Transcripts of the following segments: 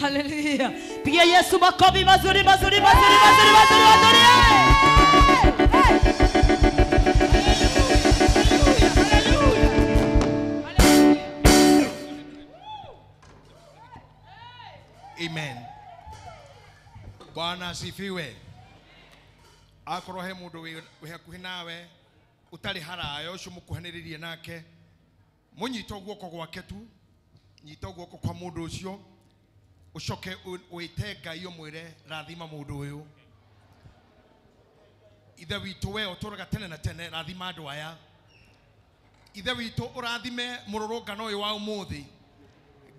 Haleluya. Pigia Yesu makofi mazuri mazuri mazuri mazuri mazuri mazuri. Amen. Bwana asifiwe. Akorwo he mundu wi hakuhi nawe utari haraya ucio mukuhaniririe nake, munyite guoko gwake tu, nyita guoko kwa mundu ucio, ucoke wite Ngai umwire rathima mundu uyu. Ithe witũ we ũtũraga tene na tene, rathima andũ aya. Ithe witũ ũrathime mũrũrũngano ũyũ wa ũmũthĩ.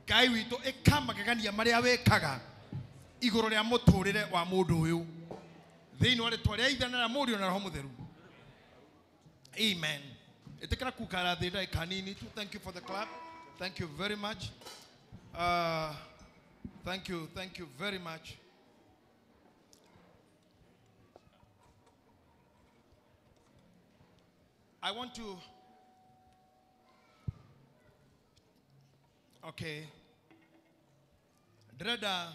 Ngai witũ ĩka magegania marĩa wĩkaga igũrũ rĩa mũtũrĩre wa mũndũ ũyũ, thĩinĩ wa rĩtwa rĩa Ithe na rĩa Mũriũ na Roho Mũtheru. Amen. Ĩtĩkĩra kũikara thĩ ndagĩka nini tu. Thank you for the clap. Thank you very much. Thank you, thank you very much. I want to, okay, ndĩrenda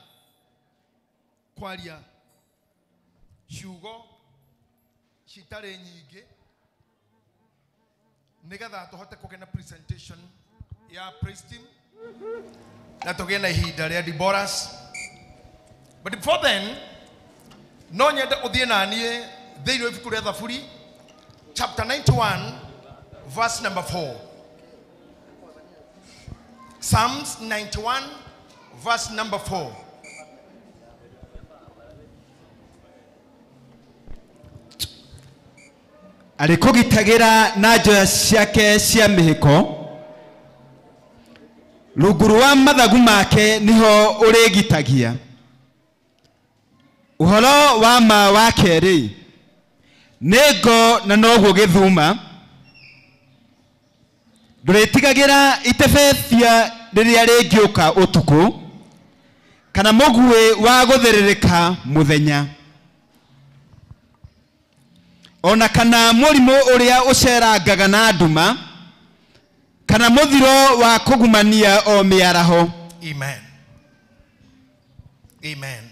kwaria ciugo citarĩ nyingĩ nĩgetha tũhote kũgĩa na presentation ya praise team na tũgĩe na ihinda rĩa Deborahs. But before then, no nyende ũthiĩ na niĩ thĩinĩ wa ibuku rĩa Thaburi chapter 91 verse number 4. Psalms 91 verse number 4. Arĩkũgitagĩra na njoya ciake cia mĩhĩko, rungu rwa mathagu make niho ũrĩgitagia. Ũhoro wa ma wa kerĩ nĩ ngo na noguo gĩthuma, ndũrĩtigagĩra itebebia rĩrĩa rĩngĩũka ũtukũ, kana mũguĩ wa gũthĩrĩrĩka mũthenya, ona kana mũrimũ ũrĩa ũcerangaga na nduma, kana mũthiro wa kũgumania o mĩaraho. Amen. Amen.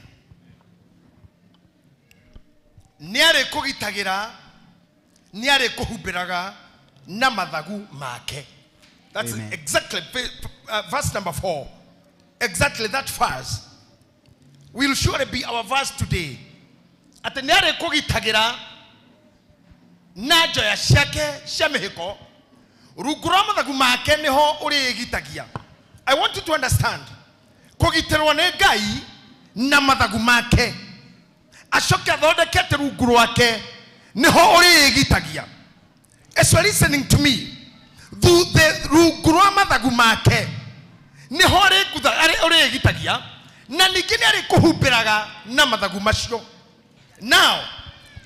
Nĩ arĩkũgitagĩra, nĩ arĩkũhumbĩraga na mathagu make. That's Amen. Exactly verse number 4. Exactly that verse will surely be our verse today. Atĩ nĩ arĩkũgitagĩra na njoya ciake cia mĩhĩko, rungu rwa mathagu make nĩho ũrĩgitagia. I want you to understand, kũgitĩrwo nĩ Ngai na mathagu make, acoke athondekete rungu rwake nĩho ũrĩgitagia. As you are listening to me, the rungu rwa mathagu make nĩho ũrĩgitagia, na ningĩ nĩ arĩkũhumbĩraga na mathagu macio. Now,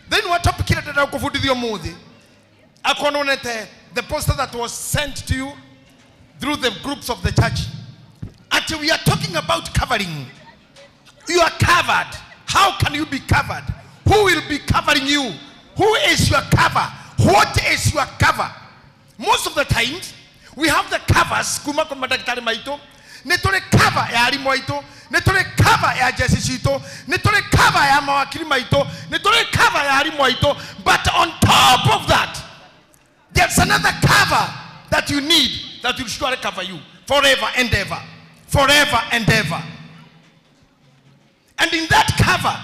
thĩinĩ wa topic ĩrĩa ndĩrenda gũkũbundithia ũmũthĩ, akorwo nĩwonete the poster that was sent to you through the groups of the church, Actually, we are talking about covering. You are covered. How can you be covered? Who will be covering you? Who is your cover? What is your cover? Most of the times, we have the covers. Kuma kwa madaktari maito. Nĩ tũrĩ cover ya arimũ aitũ, nĩ tũrĩ cover ya jeshi citũ, nĩ tũrĩ cover ya mawakiri maitũ, nĩ tũrĩ cover ya arimũ aitũ. But on top of that, there's another cover that you need that will surely cover you forever and ever. forever and ever. And in that cover,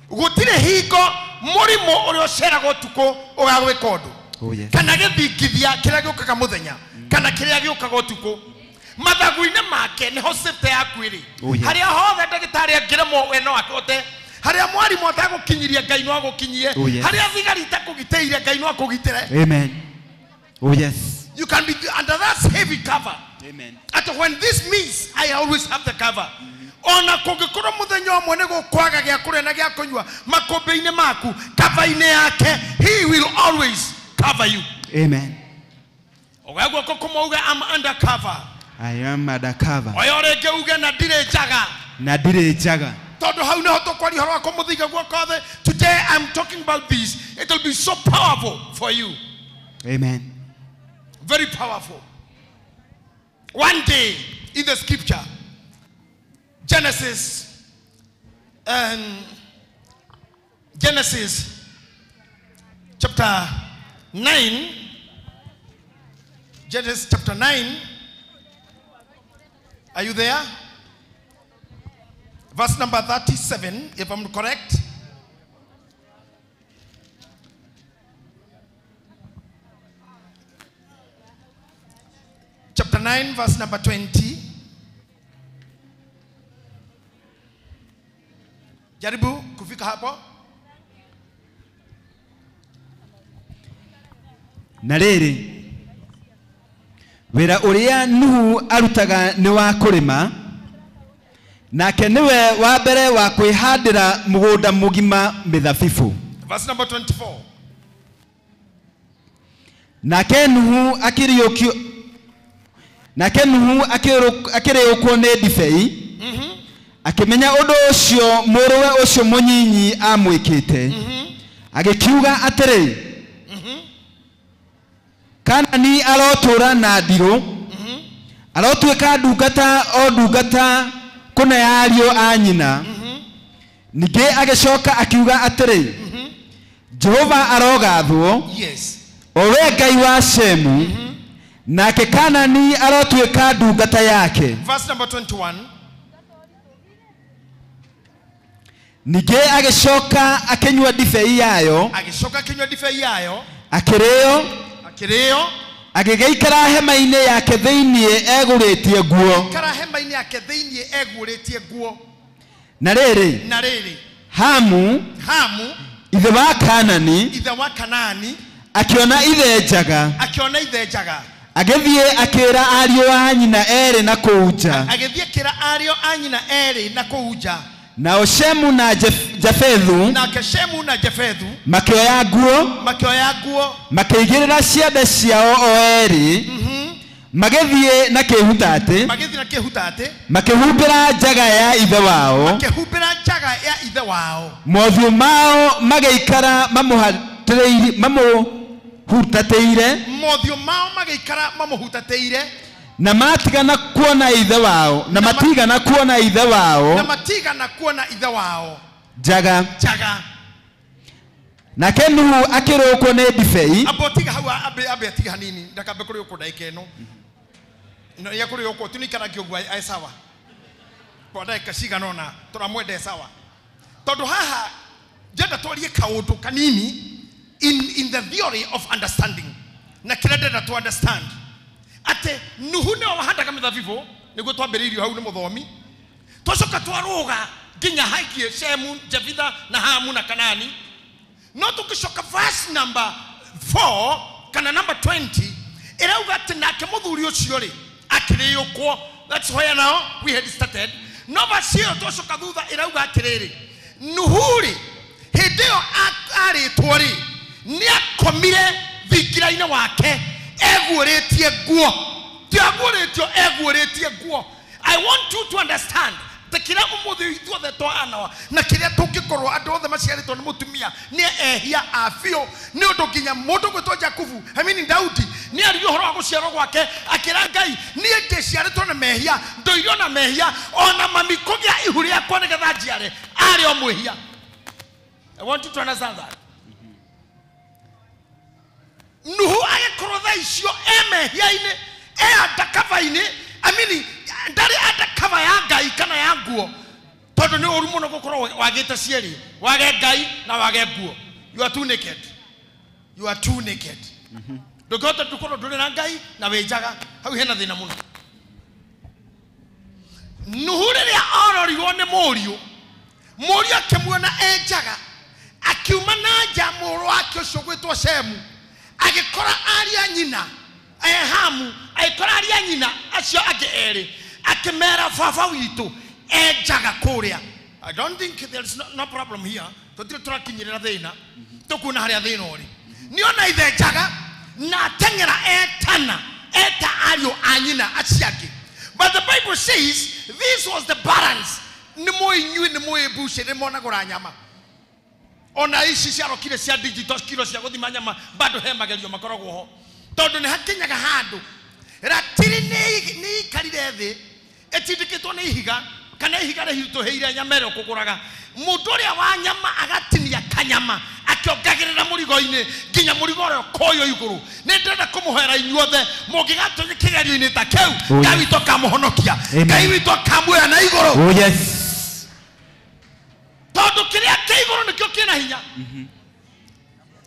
gũtirĩ hingo mũrimũ ũrĩa ũceraga ũtukũ ũgagwĩka ũndũ. Oh, yes. Kana gĩthingithia kĩrĩa gĩũkaga mũthenya kana kĩrĩa gĩũkaga ũtukũ. Mathagu-inĩ make nĩho safety yaku ĩrĩ. Oh, yes. Harĩa hothe ndagĩtarĩ angĩremwo we no ahote. Harĩa mwarimũ atagũkinyiria Ngai no agũkinyie. Oh, yes. Harĩa thigari itakũgitĩire Ngai no akũgitĩre. Amen. Oh, yes. You can be under that heavy cover. Amen. At when this means, I always have the cover. Ona kũngĩkorwo mũthenya ũmwe nĩ gũkwaga gĩa kũrĩa na gĩa kũnyua makũmbĩ-inĩ maku, cover-inĩ yake, he will always cover you. Amen. Oya guoko kũmwe uge, I'm under cover. I am under cover. Oya rĩngĩ uge, na ndirĩ njaga. Na ndirĩ njaga. Tondũ hau nĩho tũkwaria ũhoro wa kũmũthinga guoko thĩ. Today I'm talking about this. It will be so powerful for you. Amen. Very powerful. One day in the scripture, Genesis chapter 9, Genesis chapter 9, are you there? Verse number 37, if I'm correct. Chapter 9, verse number 20. Jaribu kufika hapo. Na rĩrĩ, wĩra ũrĩa Nuhu arutaga nĩ wa kũrĩma, nake nĩwe wa mbere wa kwĩhandĩra mũgũnda mũgima mĩthabibũ. Verse number 24. Nake Nuhu akĩrĩũkwo nĩ ndibei, akĩmenya ũndũ ũcio mũrũwe ũcio mũnyinyi amwĩkĩte. Agĩkiuga atĩrĩ, Kanani arotũũra na ndirũ, arotuĩka ndungata o ndungata kũna ya ariũ a nyina. Ningĩ agĩcoka akiuga atĩrĩ, Jehova arogathwo, Yes. o we Ngai wa Shemu, nake Kanani arotuĩka ndungata yake. Verse number 21. Ningĩ agĩcoka akĩnyua ndibei yayo, Agĩcoka akĩnyua ndibei yayo, akĩrĩo, akĩrĩo, agĩgĩikara hema-inĩ yake thĩinĩ egũrĩtie nguo. Ikara hema-inĩ yake thĩinĩ egũrĩtie nguo. Na rĩrĩ, Na rĩrĩ, Hamu ithe wa Kanani, ithe wa Kanani, akĩona ithe njaga, akĩona ithe njaga, agĩthiĩ akĩra ariũ a nyina erĩ na kũu nja. Agĩthiĩ akĩra ariũ a nyina erĩ na kũu nja. Nao Shemu na Jafethu, nake Shemu na Jafethu makĩoya nguo, makĩigĩrĩra ciande ciao o erĩ, magĩthiĩ na kĩhutatĩ, makĩhumbĩra njaga ya ithe wao, mothiũ mao magĩikara mamũhutatĩire, na matigana kuona ithe wao, na matigana kuona ithe wao, njaga. Nake Nuhu akĩrũkwo nĩ ndibei. Abo tiga hau, ambe atiga hanini, ndakambe kũrĩũkwo ndagĩka ĩno. No ya kũrĩũkwo tu nĩikaragia ũguo ae sawa. Kwa ndagĩka cigana ũna tũramwenda e sawa. Tondũ haha njenda twarie kaũndũ kanini in the theory of understanding. Na kĩrĩa ndĩrenda to understand. Atĩ Nuhu nĩwe wahandaga mĩthabibũ, nĩguo twambĩrĩirio hau nĩ mũthomi. Twacoka twarũga nginya haikie Shemu, Jafitha na Hamu na Kanani. No tukishoka verse number 4 kana number 20 irauga ati nake muthuri ucio ri akiriyukwo. That's where now we had started. No verse iyo twacoka thutha irauga atiriri, Nuhu ri hindi iyo aritwo ri ni akomire thingira-ini wake eguuritie nguo. Ti aguũrĩtio, eguũrĩtie nguo. I want you to understand kĩrĩa ũmũthĩ ithuothe twahanawa na kĩrĩa tũngĩkorwo andũ othe maciarĩtwo nĩ mũtumia nĩ ehia a biũ. Nĩ ũndũ nginya mũndũ gwĩtwo Jakubu, I mean Daudi, nĩ aririe ũhoro wa gũciarwo gwake akĩra Ngai, niĩ ndĩciarĩtwo na mehia, ndũirio na mehia, ona mami kũgĩa ihu rĩakwa nĩgetha njiare arĩ o mwĩhia. I want you to understand that. Nuhu agĩkorwo thaa icio e mehia-inĩ, e undercover-inĩ, I mean Ndarĩ undercover ya Ngai kana ya nguo. Tondũ nĩ ũru mũno gũkorwo wagĩte cierĩ, wage Ngai na wage nguo. You are too naked. You are too naked. Ndũngĩhota gũkorwo ndũrĩ na Ngai na wĩ njaga. Hau hena thĩna mũno. Nuhu rĩrĩa ororirwo nĩ mũriũ, mũriũ akĩmuona e njaga, akiuma na nja mũrũ wake ũcio gwĩtwo Shemu, agĩkora aria nyina Hamu, agĩkora aria nyina acio angĩ erĩ, akĩmera baba witũ e njaga kũrĩa. I don't think there is no problem here. Tũtirĩ tũrakinyĩrĩra thĩna, tũkuona harĩa thĩna ũrĩ. Nĩona ithe njaga na ateng'era etana eta ariũ a nyina acio angĩ. But the Bible says this was the balance. Nĩ mũĩ inyuĩ nĩ mũĩ mbucĩ nĩ monagũra nyama. Ona ici ciarokire cia digital kilo cia gũthima nyama bado he magerio makoragwo ho. Tondũ nĩ hakinyaga handũ ratiri nĩ ikarire thĩ ĩtindĩkĩtwo nĩ ihiga kana ihiga rĩhitũhĩire nyama ĩrĩa ũkũgũraga. Mũndũ ũrĩa wa nyama agatinia kanyama akĩongagĩrĩra mũrigo-inĩ nginya mũrigo ũrĩa ũkoywo igũrũ. Nĩ ndĩrenda kũmũhoera inyuothe mũngĩgatonye kĩgerio-inĩ ta kĩu, Ngai witũ akamũhonokia, Ngai witũ akamuoya na igũrũ. Oh yes. Tondũ kĩrĩa kĩ igũrũ nĩkĩo kĩna hinya.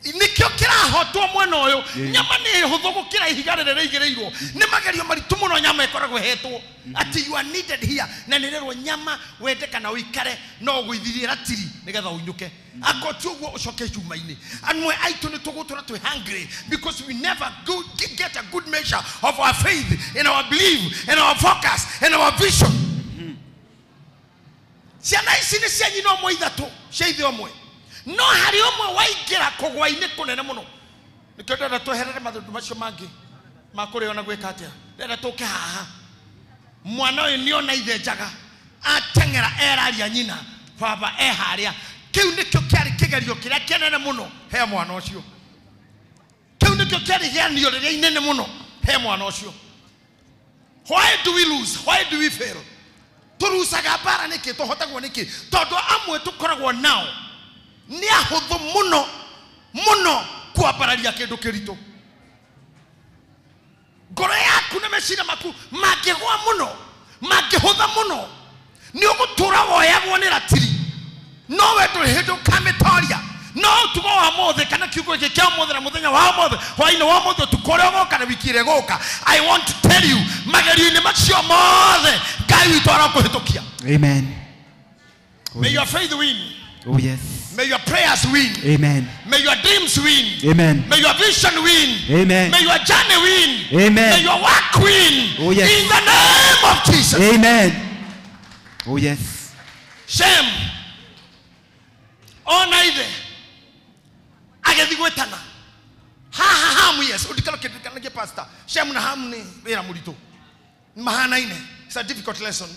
Nĩkĩo kĩrahotwo mwena ũyũ. Nyama nĩ hũthũ gũkĩra ihiga rĩrĩa rĩigĩrĩirwo. Nĩ magerio maritũ mũno nyama ĩkoragwo ĩhetwo. Atĩ you are needed here. Na nĩrerwo nyama wende kana ũikare no ũgũithirie ratiri nĩgetha ũinũke. Akorwo ti ũguo ũcoke cuma-inĩ. Amwe aitũ nĩ tũgũtũra twĩ hungry because we never get a good measure of our faith and our belief and our focus and our vision. Ciana ici nĩ cia nyina ũmwe ithatũ cia ithe ũmwe. No harĩ ũmwe waingĩra kũgwa-inĩ kũnene mũno. Nĩkĩo ndĩrenda tweherere maũndũ macio mangĩ ma kũrĩo na gwĩka atĩa. Ndĩrenda tũke haha. Mwana ũyũ nĩona ithe njaga ateng'era eraria nyina baba e harĩa. Kĩu nĩkĩo kĩarĩ kĩgerio kĩrĩa kĩnene mũno he mwana ũcio. Kĩu nĩkĩo kĩarĩ gĩanio rĩrĩa inene mũno he mwana ũcio. Why do we lose? Why do we fail? Tũrucaga mbara nĩkĩ? Tũhotagwo nĩkĩ? Tondũ amwe tũkoragwo nao nĩ ahũthũ mũno mũno kwambararia kĩndũ kĩritũ. Ngoro yaku na meciria maku mangĩgwa mũno, mangĩhũtha mũno, nĩ ũgũtũra woyagwo nĩ ratiri. No we ndũrĩ hĩndĩ ũkamĩtoria. No ũtukũ wa ũmũthĩ kana kiugo gĩkĩ kĩa ũmũthĩ na mũthenya wa ũmũthĩ, hwaĩ-inĩ wa ũmũthĩ, ũtukũ ũrĩa ũgoka na wiki ĩrĩa ĩgũka, I want to tell you, magerio-inĩ macio mothe Ngai witũ arakũhĩtũkia. Amen. May your faith win. Oh yes. May your prayers win. Amen. May your dreams win. Amen. May your vision win. Amen. May your journey win. Amen. May your work win. Oh yes. In the name of Jesus. Amen. Oh yes. Shem. Ona ithe. Agĩthiĩ gwĩtana. Haha Hamu yes. Ũndikano kĩndikanagie pastor. Shem na Hamu nĩ wĩra mũritũ. Mahanaine. It's a difficult lesson.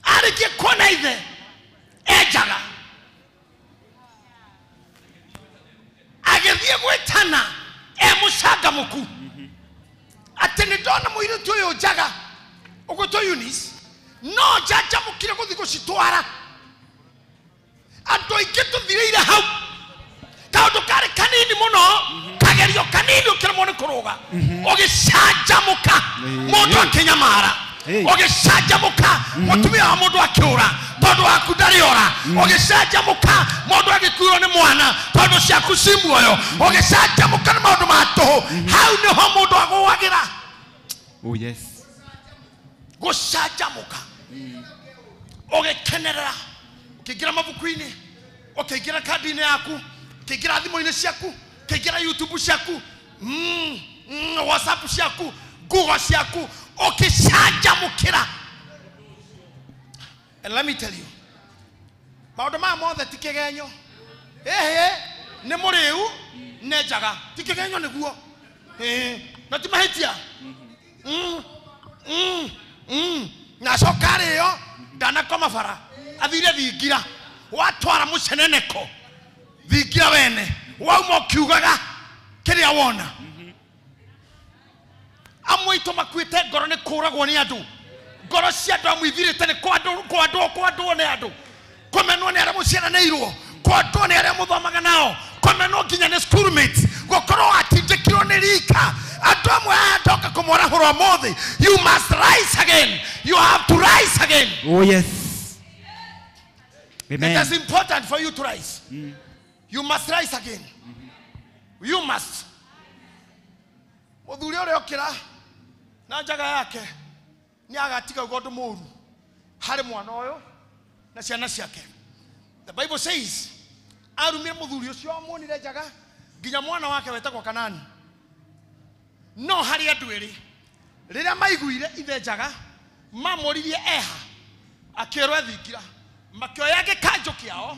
Arĩkie kuona ithe enjaga. Agĩthiĩ gwĩtana e mũcangamũku. Atĩ nĩ ndona mũirĩtu ũyũ njaga ũgwĩtwo Eunice, no njanjamũkire gũthiĩ gũcitwara. Andũ aingĩ tũthirĩire hau. Kaũndũ karĩ kanini mũno, kagerio kanini ũkĩremwo nĩ kũrũga. Ũgĩcanjamũka, mũndũ akĩnyamara. Ũgĩcanjamũka, mũtumia wa mũndũ akĩũra tondũ waku ndarĩ ora. Ũgĩcanjamũka, mũndũ agĩkuĩrwo nĩ mwana tondũ ciaku ci muoyo. Ũgĩcanjamũka nĩ maũndũ ma tũhũ. Hau nĩho mũndũ agũagĩra. Oh yes. Gũcanjamũka. Ũgĩkenerera, ũkĩingĩra mabuku-inĩ, ũkĩingĩra kandi-inĩ yaku, ũkĩingĩra thimũ-inĩ ciaku, ũkĩingĩra YouTube ciaku, WhatsApp ciaku, Google ciaku, ũkĩcanjamũkĩra. And let me tell you, maũndũ maya mothe ti kĩgenyo. Ĩhĩ, nĩ mũrĩu, nĩ njaga. Ti kĩgenyo nĩguo. Ĩĩ, na ti mahĩtia. Na acoka arĩo, ndanakoma bara, athire thingira. Watwara mũceneneko, thingira wene, wauma ũkiugaga kĩrĩa wona. Amwe aitũ makuĩte ngoro nĩ kũragwo nĩ andũ. Ngoro cia andũ amwe ithirĩte nĩ kwandwo nĩ andũ. Kũmenwo nĩ arĩa mũciaranĩirwo, kwandwo nĩ arĩa mũthomaga nao, kũmenwo nginya nĩ schoolmates, gũkorwo atindĩkirwo nĩ rika. Andũ amwe aya ndoka kũmwĩra Kũmwarahũra ũmũthĩ. You must rise again. You have to rise again. Oh yes. Amen. It is important for you to rise. You must rise again. You must. Mũthuri ũrĩa ũkĩra na njaga yake nĩ agatiga ũndũ mũũru harĩ mwana ũyũ na ciana ciake. The Bible says arumire mũthuri ũcio amuonire njaga nginya mwana wake wetagwo Kanani. No harĩ andũ erĩ rĩrĩa maiguire ithe njaga mamũririe eha akĩrwo ethingira, makĩoya gĩkanjũ kĩao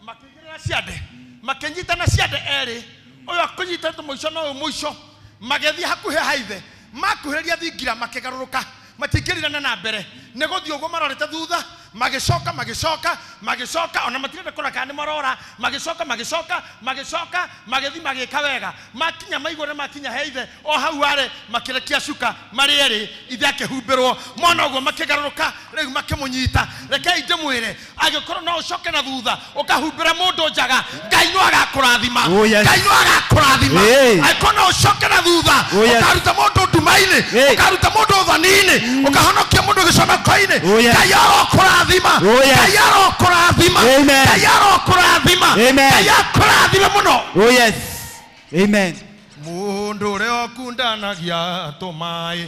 makĩigĩrĩra ciande, makĩnyitana ciande erĩ, ũyũ akũnyitĩte mũico na ũyũ mũico, magĩthiĩ hakuhĩ ha ithe, makuhĩrĩria thingira makĩgarũrũka, matingĩrirana na mbere nĩ gũthiĩ ũguo marorete thutha, magĩcoka magĩcoka magĩcoka, ona matirenda kũrora kana nĩ marora, magĩcoka magĩcoka magĩcoka, magĩthiĩ magĩka wega, makinya maigua nĩ makinya he ithe o hau arĩ, makĩrekia cuka marĩ erĩ, ithe akĩhumbĩrwo mona ũguo makĩgarũrũka, rĩu makĩmũnyita. Rekei ndĩmwĩre, angĩkorwo no ũcoke na thutha ũkahumbĩra mũndũ njaga, Ngai no agakũrathima. Oh yes. Ngai no agakũrathima. Hey. Angĩkorwo no ũcoke na thutha Oh yes. ũkaruta mũndũ nduma-inĩ, Hey. ũkaruta mũndũ ũthoni-inĩ, ũkahonokia mũndũ gĩconoko-inĩ, Oh yes. Ngai arokũrathima. Oh yes. Ngai arokũrathima. Amen. Ngai arokũrathima. Amen. Ngai akũrathime mũno. Oh yes. Amen. Mũndũ ũrĩa ũkundanagia tũmaĩ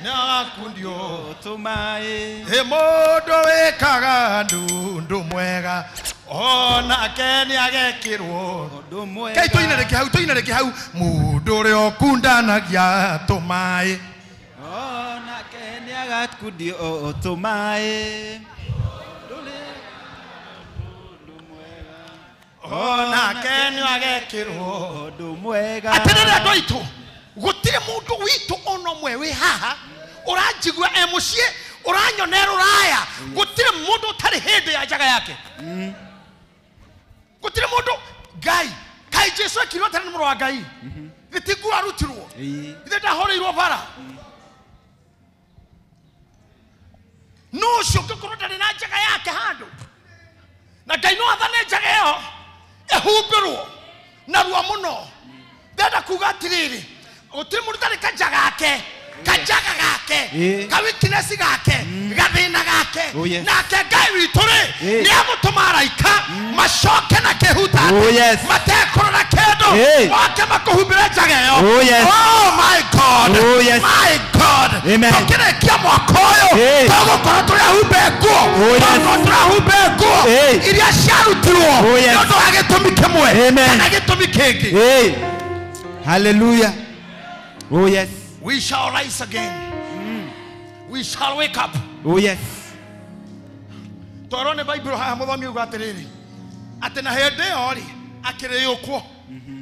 nĩ agakundio. Tũmaĩ. Ĩ mũndũ wĩkaga ndundu mwega onake nĩ agekĩrwo. Ũndũ mwega. Kai tũine rĩngĩ hau, tũine rĩngĩ hau. Mũndũ ũrĩa ũkundanagia tũmaĩ Onake nĩ agakundio tũmaĩ. Onake nĩ agekĩrwo Ũndũ mwega. Atĩrĩrĩ andũ aitũ, gũtirĩ mũndũ witũ ona ũmwe wĩ haha ũranjigua e mũciĩ, ũranyona e rũraya, gũtirĩ mũndũ ũtarĩ hĩndĩ ya njaga yake. Gũtirĩ mũndũ. Ngai kaĩ Jesũ ekirwo atĩrĩ nĩ mũrũ wa Ngai, gĩtinguo arutirwo, ithe ndahũrĩirwo bara. No ũcio ũngĩkorwo ndarĩ na njaga yake handũ, na Ngai no athane njaga ĩyo ĩhumbĩrwo narua mũno. Ndenda kuga atĩrĩrĩ, gũtirĩ mũndũ ũtarĩ kanja gake, kanjaga gake, ka weakness gake, gathĩna gake. Oh yes. Nake Ngai witũ rĩ, Ĩĩ. nĩ agũtũma araika macoke na kĩhuta Oh yes. matekũrora kĩndũ, Ĩĩ. moke makũhumbĩre njaga ĩyo. Oh yes. Oh my God. Oh yes. My God. Amen. Tũkĩrĩkia mwaka ũyũ Ĩĩ. tũgũkorwo tũrĩ ahumbe nguo, Oh yes. tũgũkorwo tũrĩ ahumbe nguo Ĩĩ. iria ciarutirwo Oh yes. nĩ ũndũ wa gĩtũmi kĩmwe Amen. kana gĩtũmi kĩngĩ. Hey. Hallelujah. Oh yes. We shall rise again. We shall wake up. Oh yes. Twarwo nĩ Bible haha mũthomi auga atĩrĩrĩ, atĩ na hĩndĩ ĩyo rĩ akĩrĩũkwo,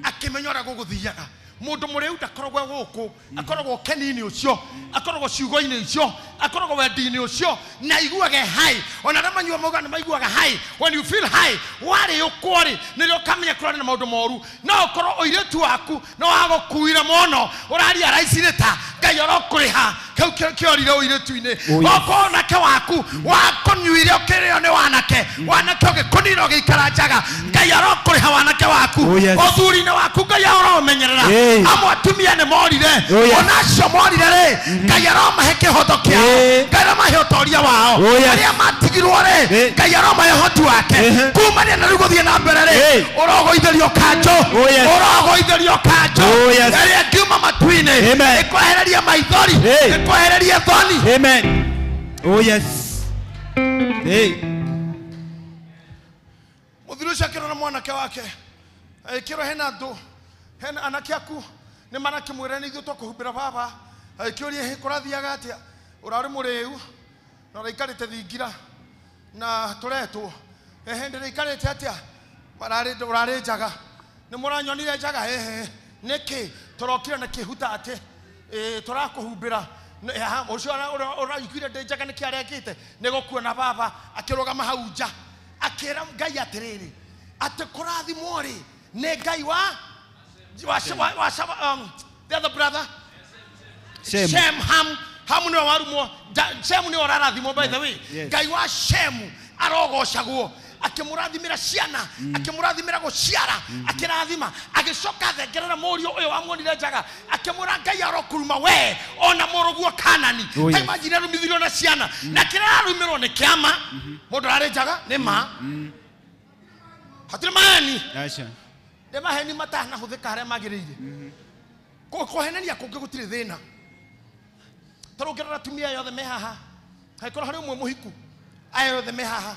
akĩmenya ũrĩa gũgũthiaga. Mũndũ mũrĩu ndakoragwo gũkũ, akoragwo ũkeni-inĩ ũcio, akoragwo ciugo-inĩ icio, akoragwo wendi-inĩ ũcio, na aiguage high. Ona arĩa manyua mauga nĩ maiguaga high. When you feel high, warĩũkwo rĩ, nĩrĩo ũkamenya kũrarĩ na maũndũ moru. No ũkorwo ũirĩtu waku no wagũkuire mũno, ũraria raicirĩ ta Ngai arokũrĩha kĩu kĩorire ũirĩtu-inĩ. Oh yes. Okorwo wanake waku wakũnyuire ũkĩrĩo nĩ wanake, wanake ũgĩkũnina ũgĩikara njaga, Ngai arokũrĩha wanake waku. Oh yes. Ũthuri-inĩ waku Ngai aromenyerera. Ĩĩ. Amwe atumia nĩ morire, Oh yes. ona acio morire rĩ, Ngai aromahe kĩhoto kĩao, Ĩĩ. Ngai aromahe ũtoria wao. Oh yes. Arĩa matigirwo rĩ, Ĩĩ. Ngai aromahe ũhoti wake. Ehe. Kumania na rĩu gũthiĩ na mbere rĩ, Ĩĩ. ũrogũithĩrio kanjũ, Oh yes. ũrogũithĩrio kanjũ Oh yes. ĩrĩa ĩngiuma matu-inĩ Amen. ĩkwehereria maithori, Ĩĩ. ĩkwehereria thoni. Amen. Oh yes. Hey. Mũthuri ũcio akĩrora mwanake wake, agĩkĩrwo hena andũ, hena anake aku nĩ marakĩmwĩra nĩ ithuĩ twakũhumbĩra baba. Agĩkĩũria hĩ kũrathiaga atĩa, ũrarĩ mũrĩu na ũraikarĩte thingira na tũretwo, ehe ndĩrĩikarĩte atĩa, ũrarĩ njaga, nĩ mũranyonire njaga, ehe nĩkĩ tũrokire na kĩhuta atĩ tũrakũhumbĩra. Ũcio ũraiguire ndĩ njaga nĩkĩ arekĩte nĩ gũkuona baba. Akĩrũgama hau nja akĩra Ngai atĩrĩrĩ, atĩ kũrathimwo rĩ nĩ Ngai wa the other brother Shem. Shem, Ham. Hamu nĩwe warumwo. Shemu nĩwe ũrarathimwo by the way. Yes. Ngai wa Shemu arogocagwo Akĩmũrathimĩra ciana, akĩmũrathimĩra gũciara, akĩrathima, agĩcoka thengerera mũriũ ũyũ wamuonire njaga, akĩmwĩra Ngai arokuruma we ona mũrũguo Kanani. Oh, yes. Ta imagine arumithirio na ciana na kĩrĩa ararumĩrwo nĩ kĩama. Mũndũ ararĩ njaga nĩ ma. Hatirĩ maheni. Aca. Nĩ maheni matanahũthĩka harĩa magĩrĩire. Kũhenania kũngĩ gũtirĩ thĩna. Tondũ ũngĩrora atumia aya othe me haha, angĩkorwo harĩ ũmwe mũhiku, aya othe me haha,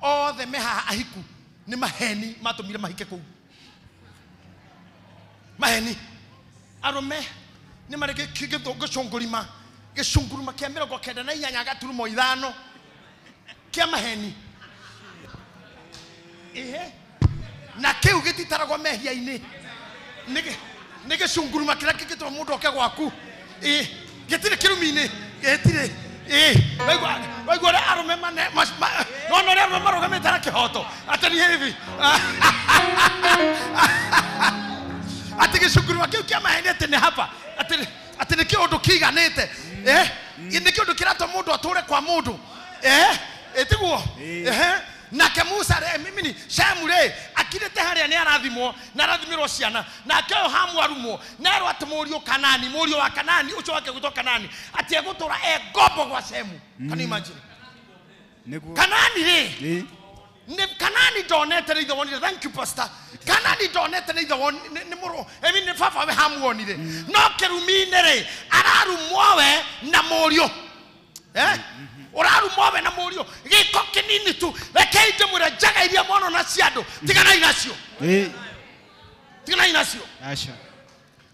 othe me haha ahiku, nĩ maheni matũmire mahike kũu. Maheni. Arũme nĩ marĩ gĩcũngũrima, gĩcunguruma kĩa 98.5 kĩa maheni. Ehe. Na kĩu gĩtitaragwo mehia-inĩ. Nĩ gĩcunguruma kĩrĩa kĩngĩtũma mũndũ oke gwaku. Ĩ, gĩtirĩ kĩrumi-inĩ, gĩtirĩ. Ĩ, waigua ũrĩa arũme mane, nona ũrĩa arũme marũgamĩte na kĩhoto. Atĩ nĩ hivi. Atĩ gĩcunguruma kĩu kĩa maheni atĩ nĩ hapa. Atĩ nĩ kĩũndũ kĩiganĩte. Nĩ kĩũndũ kĩratũma mũndũ atũre kwa mũndũ. Tiguo? Nake Musa rĩ, mimi ni Shemu rĩ, akirĩte harĩa nĩ arathimwo, na arathimirwo ciana. Nake ũyũ Hamu arumwo, na erwo atĩ mũriũ Kanani, mũriũ wa Kanani, ũcio wake gwĩtwo Kanani, atĩ egũtũra e ngombo gwa Shemu. Can you imagine? Nĩguo. Kanani rĩ, Ĩ. nĩ Kanani ndonete nĩ ithe wonire. Thank you, pastor. Kanani ndonete nĩ ithe wonire, nĩ mũrũ, I mean, nĩ baba we Hamu wonire. No kĩrumi-inĩ rĩ, ararumwo we na mũriũ. Ũrarumwo we na mũriũ. Gĩko kĩnini tu. Rekei ndĩmwĩre njaga iria mwana cia andũ, tiganai nacio. Ĩ. Tiganai nacio. Aca.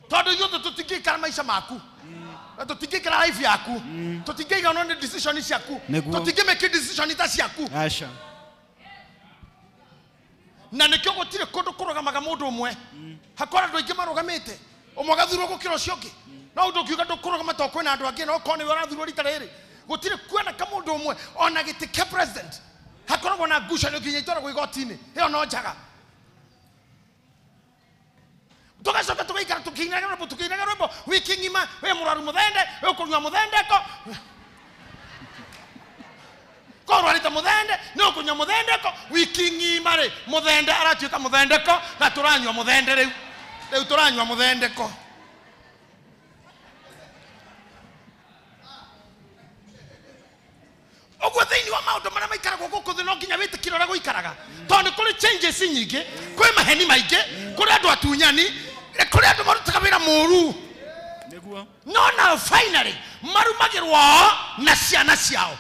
Tondũ ithuothe tũtingĩikara maica maku. Na tũtingĩikara life yaku. Tũtingĩiganwo nĩ decision ciaku. Nĩguo. Tũtingĩmake decision ta ciaku. Aca. Na nĩkĩo gũtirĩ kũndũ kũrũgamaga mũndũ ũmwe. Hakora andũ aingĩ marũgamĩte. Ũmwe agathurwo gũkĩra ũcio ũngĩ. No ũndũ ũkiuga ndũkũrũgama tondũ kwĩna andũ angĩ, no okorwo nĩwe ũrathurwo rita rĩrĩ. Gũtirĩ kuoneka mũndũ ũmwe ona gĩtĩ kĩa president. Hakoragwo na ngucanio nginya itwaragwo igoti-inĩ. Ĩyo no njaga. Tũgacoka tũgaikara tũkĩinaga rwĩmbo, tũkĩinaga rwĩmbo wiki ng'ima, wĩ mũrwaru mũthende, wĩ ũkũnyua mũthendeko. Korwo ũrwarĩte mũthende, nĩ ũkũnyua mũthendeko wiki ng'ima rĩ, mũthende aratuĩka mũthendeko na tũranyua mũthende rĩu. Rĩu tũranyua mũthendeko. Ũguo thĩinĩ wa maũndũ marĩa maikaragwo gũkũ thĩ no nginya wĩtĩkĩre ũrĩa gũikaraga. Tondũ nĩ kũrĩ changes nyingĩ, kwĩ maheni maingĩ, kũrĩ andũ atunyani, kũrĩ andũ marutaga wĩra mũru. Nĩguo. No now finally marumagĩrwo o na ciana ciao.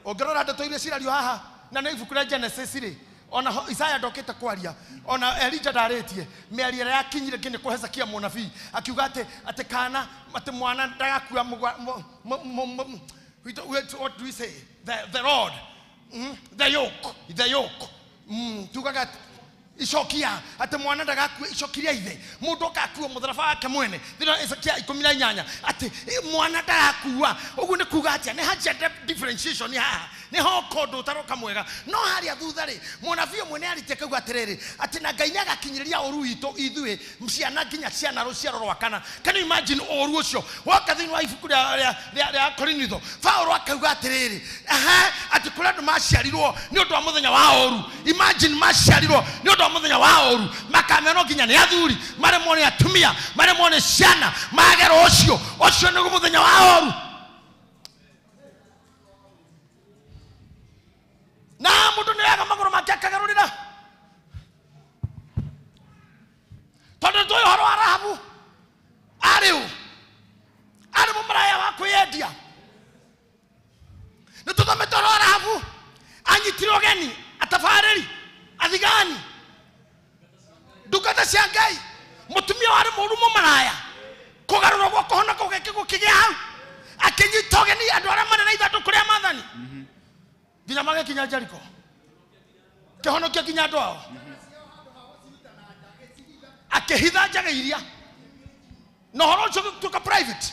Ũngĩrora ndeto iria cirario haha na nĩ ibuku rĩa Genesis rĩ, ona Isaya ndokĩte kwaria, ona Elijah ndarĩtie mĩario ĩrĩa yakinyire nginya kwa Hezekia mũnabii, akiuga atĩ kana atĩ mwana ndagakua what do we say? The rod, the yoke, the yoke. Tugaga icokia atĩ mwana ndagakue icoki rĩa ithe, mũndũ akakua mũtharaba wake mwene. Thĩinĩ wa Hezekia 18 atĩ mwana ndagakua. Ũguo nĩ kuga atĩa? Nĩ ha gender differentiation haha, nĩ hoka ũndũ ũtaroka mwega. No harĩa thutha rĩ, mũnabii ũmwe nĩ arĩtie akauga atĩrĩrĩ, atĩ na Ngai nĩagakinyĩrĩria ũru witũ ithuĩ ciana nginya ciana rũciaro rwa kana. Can you imagine ũru ũcio woka thĩinĩ wa ibuku rĩa Korinitho? Paũlũ akauga atĩrĩrĩ, aha, atĩ kũrĩ andũ maciarirwo nĩ ũndũ wa mũthenya wa ũru. Imagine maciarirwo nĩ ũndũ wa mũthenya wa ũru, makamenya no nginya nĩ athuri, maremwo nĩ atumia, maremwo nĩ ciana, magerwo ũcio, ũcio nĩguo mũthenya wa ũru. Na mũndũ nĩ oyaga magũrũ make akagarũrĩra. Tondũ nĩtũĩ ũhoro wa Rahabu, arĩ ũ? Arĩ mũmaraya wa kwĩyendia. Nĩtũthomete ũhoro wa Rahabu, anyitire ũgeni, atabarĩri, athigani, ndungata cia Ngai, mũtumia warĩ mũũru mũmaraya, kũgarũrwo gwa kũhonoka gũkĩgĩa hau, akĩnyita ũgeni andũ arĩa marĩ na ithandũkũ rĩa maathani nginya magĩkinya Jeriko, kĩhonokia nginya andũ ao, akĩhitha njaga iria, na ũhoro ũcio ũgĩtuĩka private.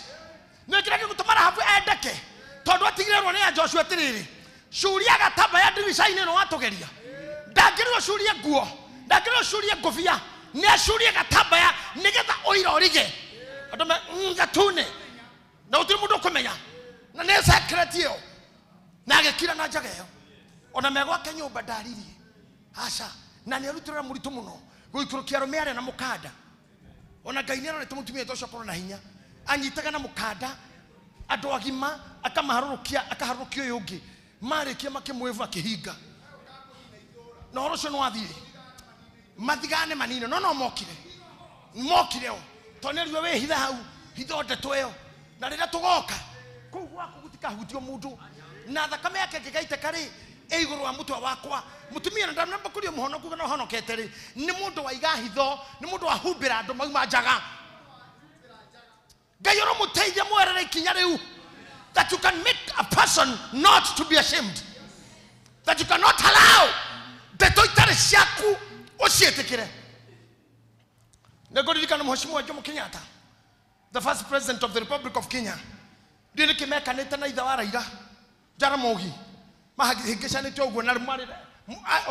Nĩ kĩrĩa gĩgũtũma Rahabu endeke, tondũ atigĩrĩrwo nĩ Joshua atĩrĩrĩ, curia gatambaya ndirica-inĩ ĩno watũgeria, ndangĩrĩrwo curie nguo, ndangĩrĩrwo curie ngũbia, nĩ acurie gatambaya nĩgetha ũira ũrige andũ me gatune, na gũtirĩ mũndũ ũkũmenya, na nĩ secret ĩyo. Na agĩkira na njaga ĩyo, ona me gwake nyũmba ndaririe. Aca na nĩ arutĩra mũritũ mũno gũikũrũkia arũme arĩa na mũkanda. Ona Ngai nĩ arorete mũtumia ta ũcio akorwo na hinya. Anyitaga na mũkanda andũ agima akamaharũrũkia, akaharũrũkia ũyũ ũngĩ. Marĩkia makĩmwĩva akĩhinga. Na ũhoro ũcio nĩ wathire. Mathigane manine no no mokire. Mokire o. Tondũ nĩarigwo wĩhithe hau, hitho ndeto ĩyo. Na rĩrĩa tũgoka kũu gwaku gũtikahutio mũndũ. Na thakame yake ĩngĩgaitĩka rĩ, ĩ igũrũ wa mũtwe wakwa. Mũtumia na ndamũkũria mũhonoku kana ũhonokete rĩ, nĩ mũndũ waiga hitho, nĩ mũndũ wahumbĩra andũ mauma njaga. Ngai ũromũteithia mwerere ikinya rĩu, that you can make a person not to be ashamed, that you cannot allow ndeto itarĩ ciaku ũciĩtĩkĩre. Nĩngũririkana Mheshimiwa Jomo Kenyatta, the first president of the Republic of Kenya, ndiũĩ nĩkĩ mekanĩte na ithe wa Raila Jaramogi, mahĩngĩcanĩte ũguo na marĩ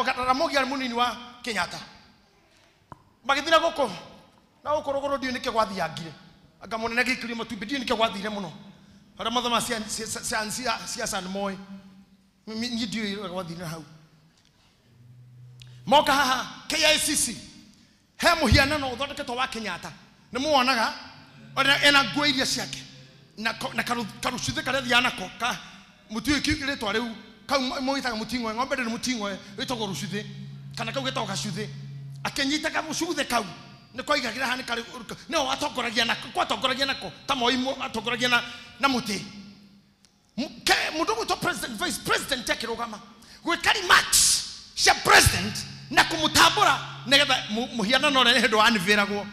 Jaramogi arĩ mũnini wa Kenyatta, magĩthiĩ na gũkũ na gũkũ rũgũrũ, ndiũĩ nĩkĩ gwathiangire, anga mũnene gĩikĩrio matumbĩ, ndiũĩ nĩkĩ gwathire mũno. Arĩa mathoma siasa nĩ moĩ, niĩ ndiũĩ ũrĩa gwathire hau. Moka haha KICC, he mũhianano ũthondeketwo wa Kenyatta, nĩ muonaga ena nguo iria ciake na karucuthĩ karĩa athiaga nako ka mũtiũĩ rĩtwa rĩu kau mũgĩtaga mũting'oe, ng'ombe ndĩrĩ mũting'oe, wĩtagwo rũcuthĩ kana kau getagwo gacuthĩ. Akĩnyita kamũcuthĩ kau nĩ koigagĩra haha, nĩ karĩ nĩho atongoragia nako, gwatongoragia nako ta Moi atongoragia na mũtĩ. Mũndũ ũgwĩtwo president, vice president akĩrũgama gwĩka remarks cia president na kũmũtambũra nĩgetha mũhianano ũrĩa nĩ hĩndĩ wanivĩragwo.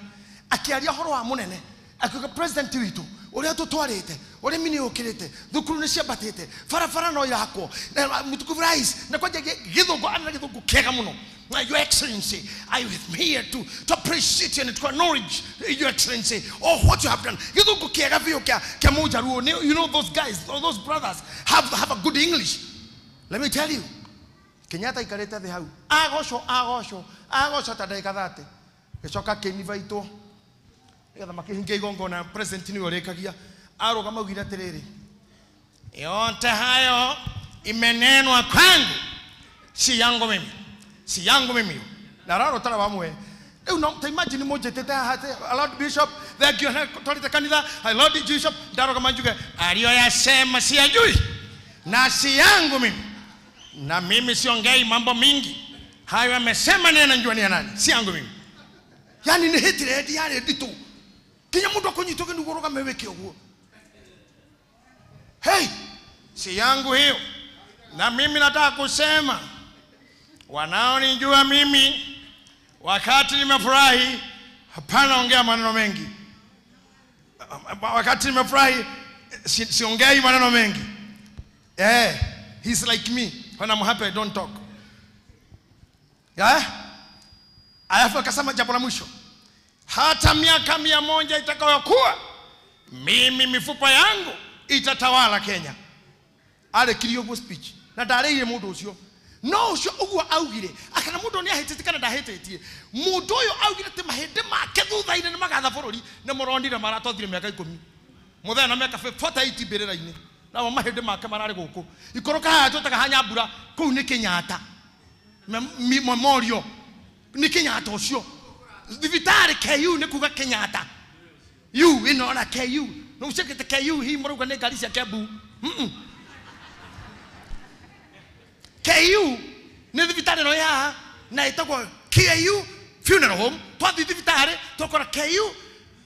Akĩaria ũhoro wa mũnene akiuga president witũ ũrĩa tũtwarĩte, ũrĩmi nĩ ũkĩrĩte, thukuru nĩ ciambatĩte, barabara no irakwo, mũtukufu rais, na kwanja gĩthũngũ, arĩ na gĩthũngũ kĩega mũno. Your Excellency, I am here to appreciate you and to acknowledge Your Excellency or what you have done. Gĩthũngũ kĩega biũ kĩa Mũjaruo. You know those guys, those brothers have a good English. Let me tell you, Kenyatta aikarĩte thĩ hau, agocwo, agocwo, agocwo ta ndagĩka 30, gĩcoka akĩinibaitwo nĩgetha makĩhingia igongona. President nĩwe ũrĩkagia. Arũgama augire atĩrĩrĩ, yote hayo imenenwa kwangu, si yangu mimi, si yangu mimi. Na raro tara wamwe rĩu no ta imagine mũnjĩtĩte haha atĩ, Lord Bishop, thank you, twarĩte kanitha, Lord Bishop, ndarũgama njuge aliyoyasema siyajui na si yangu mimi, na mimi siongei mambo mingi, hayo amesema nena njua ni ya nani, si yangu mimi. Yani nĩ hatred yarĩ nditũ kinya mũndũ akũnyitwo kĩndugu ũrũgame wĩke ũguo. Hey, si yangu hiyo. Na mimi nataka kusema, wanaonijua mimi wakati nimefurahi, hapana ongea maneno mengi. Wakati nimefurahi siongei maneno mengi. He's like me. When I'm happy I don't talk. Yeah? Alafu akasema jambo la mwisho, hata miaka 100 itakayokuwa, mimi mifupa yangu itatawala Kenya. Arekirie ũguo speech na ndarĩire mũndũ ũcio, no ũcio ũguo augire akana mũndũ nĩ ahĩtĩtie kana ndahĩtĩtie. Mũndũ ũyũ augire atĩ mahĩndĩ make thutha-inĩ nĩ magatha bũrũri, nĩ mũronire maratothire mĩaka 10 mũthenya na mĩaka 48 mbĩrĩra-inĩ, namo mahĩndĩ make mararĩ gũkũ ikũrũka haha twĩtaga ha Nyambura, kũu nĩ Kenyatta Memorial, nĩ Kenyatta ũcio. Thibitarĩ KU nĩ kuga Kenyatta, U ĩno ona KU no ũcekete KU hihi mũrauga nĩ ngari cia Kiambu. KU nĩ thibitarĩ ĩno ĩ haha na ĩtagwo KU Funeral Home. Twathiĩ thibitarĩ twakora KU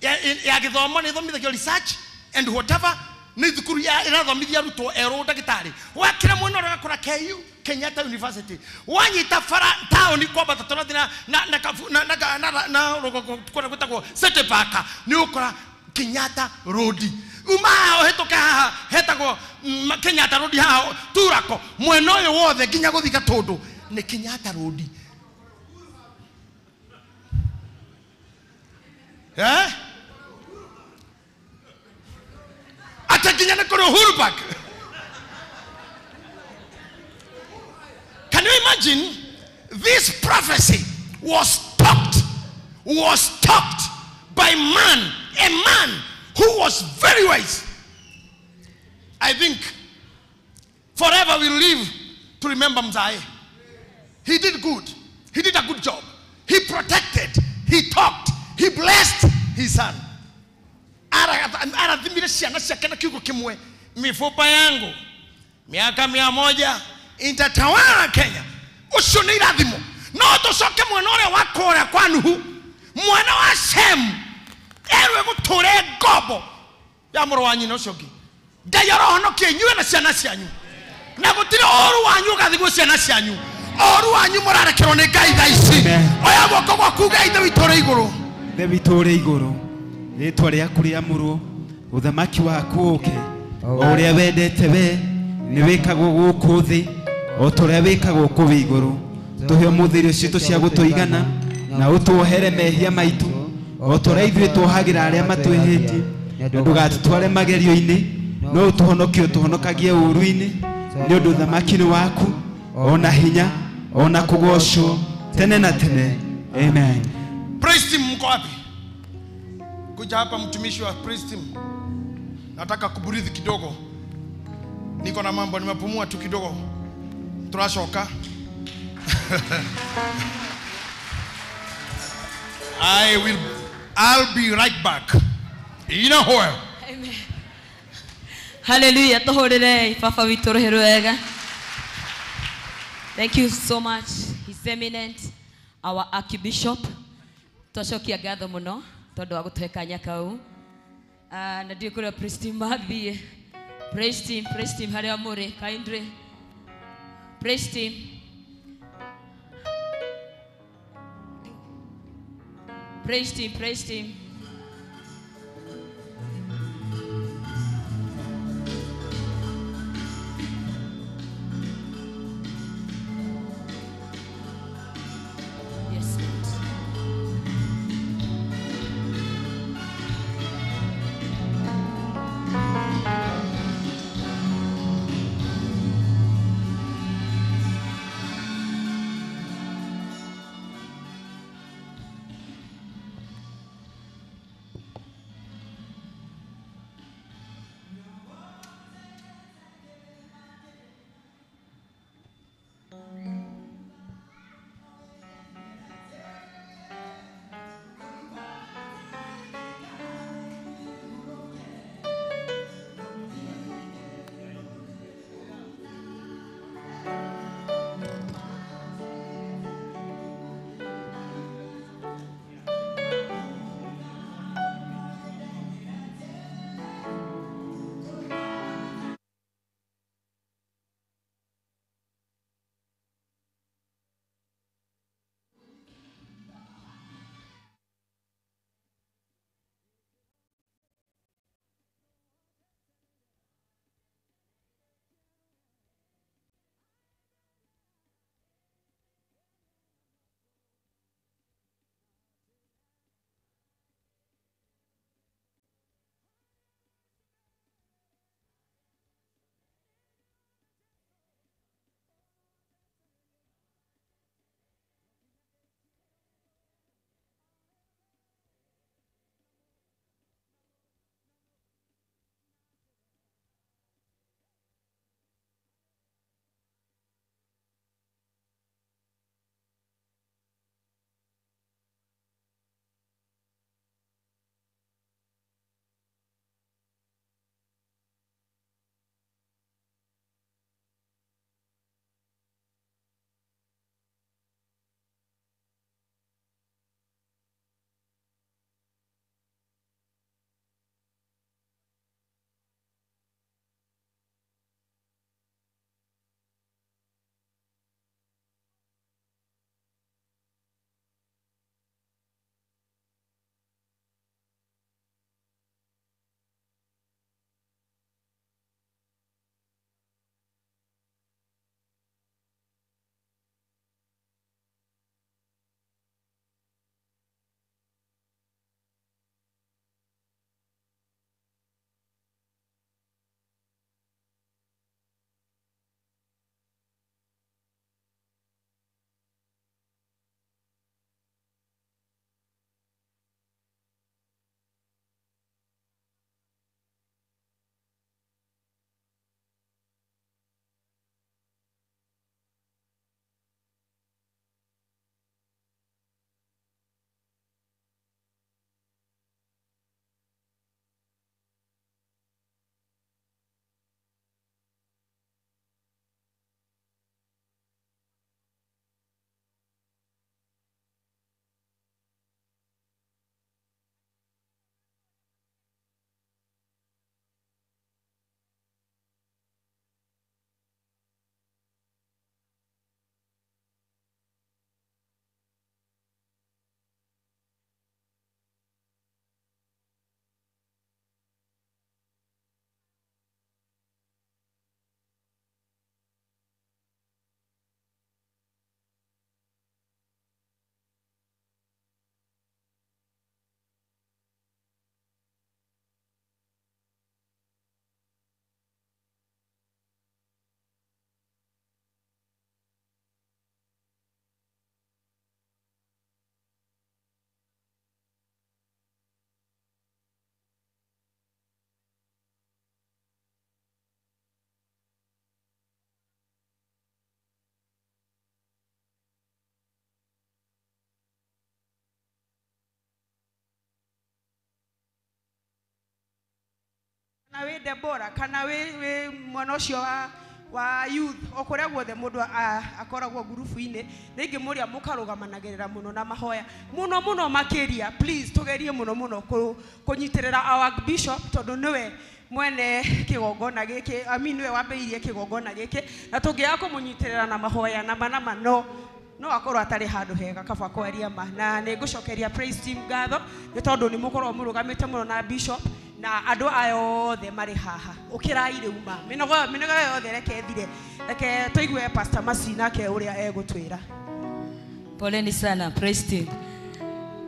ya gĩthomo nĩ ĩthomithagio research and whatever, nĩ thukuru ĩrathomithia arutwo erũ ndagĩtarĩ. Wakĩra mwena ũrĩa ũgakora KU Kenyatta University. Wanyita bara taũni kwambata tũrathiĩ na rũgongo kũrĩa gwĩtagwo City Park, nĩ ũgũkora Kenyatta Road. Uma haha ũhĩtũke haha hetagwo Kenyatta Road haha Turako, mwena ũyũ wothe nginya gũthiĩ Gatũndũ nĩ Kenyatta Road. Ata nginya nĩ kũrĩ Uhuru Park. Can you imagine? This prophecy was taught by man, a man who was very wise. I think forever we live to remember Mzai. He did good. He did a good job. He protected, he talked, he blessed his son. Arathimire ciana ciake na kiugo kimwe, mifupa yangu miaka 100 itatawala Kenya. Ucio nĩ irathimo. No tũcoke mwena ũrĩa wa kũrĩa kwa Nuhu, mwana wa Shem erwe gũtũre ngombo ya mũrũ wa nyina ũcio ũngĩ. Ngai arohonokia inyuĩ na ciana cianyu, na gũtirĩ ũru wanyu ũgathigwo ciana cianyu. Ũru wanyu mũrarekerwo nĩ Ngai thaa ici. Oya guoko gwaku Ngai Ithe witũ ũrĩ igũrũ. Ithe witũ ũrĩ igũrũ, rĩtwa rĩaku rĩamũrwo, ũthamaki waku ũke, o ũrĩa wendete we nĩ wĩkagwo gũkũ thĩ o ta ũrĩa wĩkagwo kũu igũrũ. Tũhe ũmũthĩ irio citũ cia gũtũigana, na ũtuohere mehia maitũ o ta ũrĩa ithuĩ tuohagĩra arĩa matwĩhĩtie, na ndũgatũtware magerio-inĩ, no ũtũhonokie ũtũhonokagie ũũru-inĩ, nĩ ũndũ ũthamaki nĩ waku, ona hinya, ona kũgoocwo tene na tene. Amen. Praise team, mko wapi? Kuja hapa mtumishi wa praise team. Nataka kuburithi kidogo. Niko na mambo, nimepumua tu kidogo. Tunashoka. I'll be right back. In a while. Amen. Hallelujah. Tuhurire Papa witũ rũhĩ rwega. Thank you so much, His Eminent, our Archbishop. Twacokia ngatho mũno tondũ wa gũtũhe kanya kau. Na ndiũĩ kũrĩa praise team mathiĩ. Praise team harĩa mũrĩ, kindly. Praise team. Praise team, praise team. Yes, Lord. Kana wĩ Deborah, kana wĩ mwana ũcio wa youth, o kũrĩa guothe mũndũ akoragwo ngurubu-inĩ, nĩ ingĩmũria mũkarũgamanagĩrĩra mũno na mahoya mũno mũno makĩria. Please tũgerie mũno mũno kũnyitĩrĩra our bishop, tondũ nĩwe mwene kĩgongona gĩkĩ, I mean nĩwe wambĩrĩirie kĩgongona gĩkĩ, na tũngĩaga kũmũnyitĩrĩra na mahoya na manama no akorwo atarĩ handũ hega kaba kwaria ma. Na nĩ ngũcokeria praise team ngatho nĩ tondũ nĩ mũkorwo mũrũgamĩte mũno na bishop na andũ aya othe marĩ haha. Ũkĩrai rĩu ma mĩnogo yothe reke ĩthire, reke tũigue Pastor Mercy nake ũrĩa egũtwĩra. Poleni sana praise team.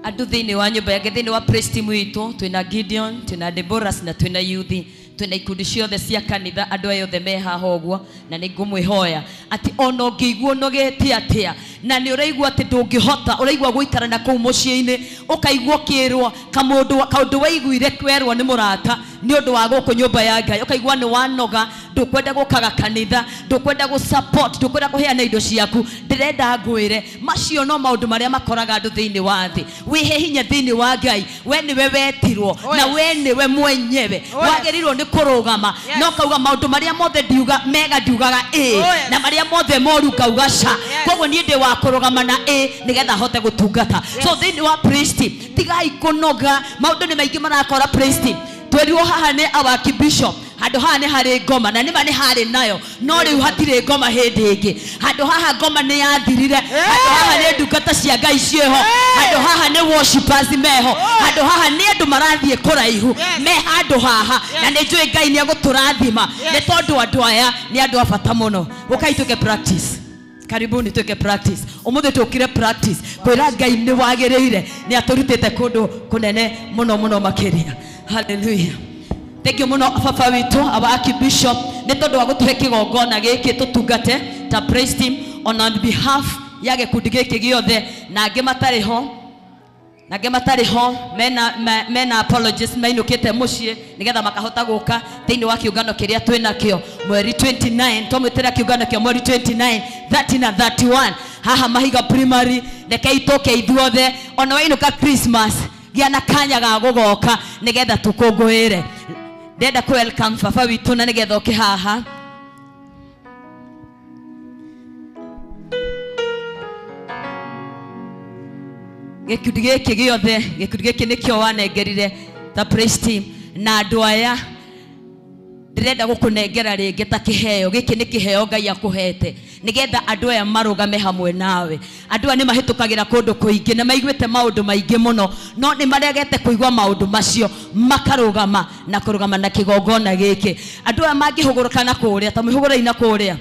Andũ thĩinĩ wa nyũmba yake, thĩinĩ wa praise team witũ twĩna Gideon, twĩna Deborah na twĩna youth, twĩna ikundi ciothe cia kanitha, andũ aya othe me haha ũguo, na nĩ ngũmwĩhoya atĩ ona ũngĩigua ũnogete atĩa na nĩ ũraigua atĩ ndũngĩhota, ũraigua gũikara na kũu mũciĩ-inĩ, ũkaigua ũkĩrwo kaũndũ waiguire kwerwo nĩ mũrata nĩ ũndũ wa gũkũ nyũmba ya Ngai, ũkaigua nĩ wanoga, ndũkwenda gũkaga kanitha, ndũkwenda gũ support, ndũkwenda kũheana indo ciaku, ndĩrenda ngwĩre macio no maũndũ marĩa makoraga andũ thĩinĩ wa thĩ. Wĩhe hinya thĩinĩ wa Ngai, we nĩwe wetirwo na we nĩwe mwenyewe wagĩrĩirwo nĩ kũrũgama, no kauga maũndũ marĩa mothe ndiuga mega ndiugaga ĩ, na marĩa mothe moru ngauga ca. Koguo niĩ ndĩ wa kũrũgama na ĩ nĩgetha hote gũtungata. So thĩinĩ wa praise team tigai kũnoga, maũndũ nĩ maingĩ marakora praise team. Twerirwo haha nĩ our bishop, handũ haha nĩ harĩ ngoma, na nĩma nĩ harĩ nayo, no rĩu hatirĩ ngoma hĩndĩ ĩngĩ. Handũ haha ngoma nĩ yathirire, handũ haha nĩ ndungata cia Ngai ciĩho, handũ haha nĩ worshipers meho, handũ haha nĩ andũ marathiĩ kũraihu me handũ haha, na nĩ njũĩ Ngai nĩ egũtũrathima nĩ tondũ andũ aya nĩ andũ a bata mũno. Ũkai twĩke practice. Karibuni tuweke practice. Ũmũthĩ tũkire practice kwĩra Ngai nĩ wagĩrĩire, nĩ atũrutĩte kũndũ kũnene mũno mũno makĩria. Hallelujah. Thank you mũno baba witũ our archbishop nĩ tondũ wa gũtũhe kĩgongona gĩkĩ tũtungate ta praise team on our behalf ya gĩkundi gĩkĩ gĩothe, na angĩ matarĩ ho, na angĩ matarĩ ho mena apologies mainũkĩte mũciĩ nĩgetha makahota gũka thĩinĩ wa kĩũngano kĩrĩa twĩnakĩo mweri 29. Twamwĩtĩra kĩũngano kĩa mweri 29, 30 na 31 haha Mahiga Primary. Rekei tũke ithuothe, ona wainũka Christmas gĩa na kanya ga gũgoka nĩgetha tũkũngũĩre. Ndĩrenda kũ welcome baba witũ na nĩgetha oke haha. Gĩkundi gĩkĩ gĩothe, gĩkundi gĩkĩ nĩkĩo wanengerire ta praise team, na andũ aya ndĩrenda gũkũnengera rĩngĩ ta kĩheo. Gĩkĩ nĩ kĩheo Ngai akũhete nĩgetha andũ aya marũgame hamwe nawe. Andũ aya nĩ mahĩtũkagĩra kũndũ kũingĩ na maiguĩte maũndũ maingĩ mũno, no nĩ maregete kũigua maũndũ macio makarũgama na kũrũgama na kĩgongona gĩkĩ. Andũ aya mangĩhũgũrũka na kũrĩa, ta mwĩhũgũrei na kũrĩa,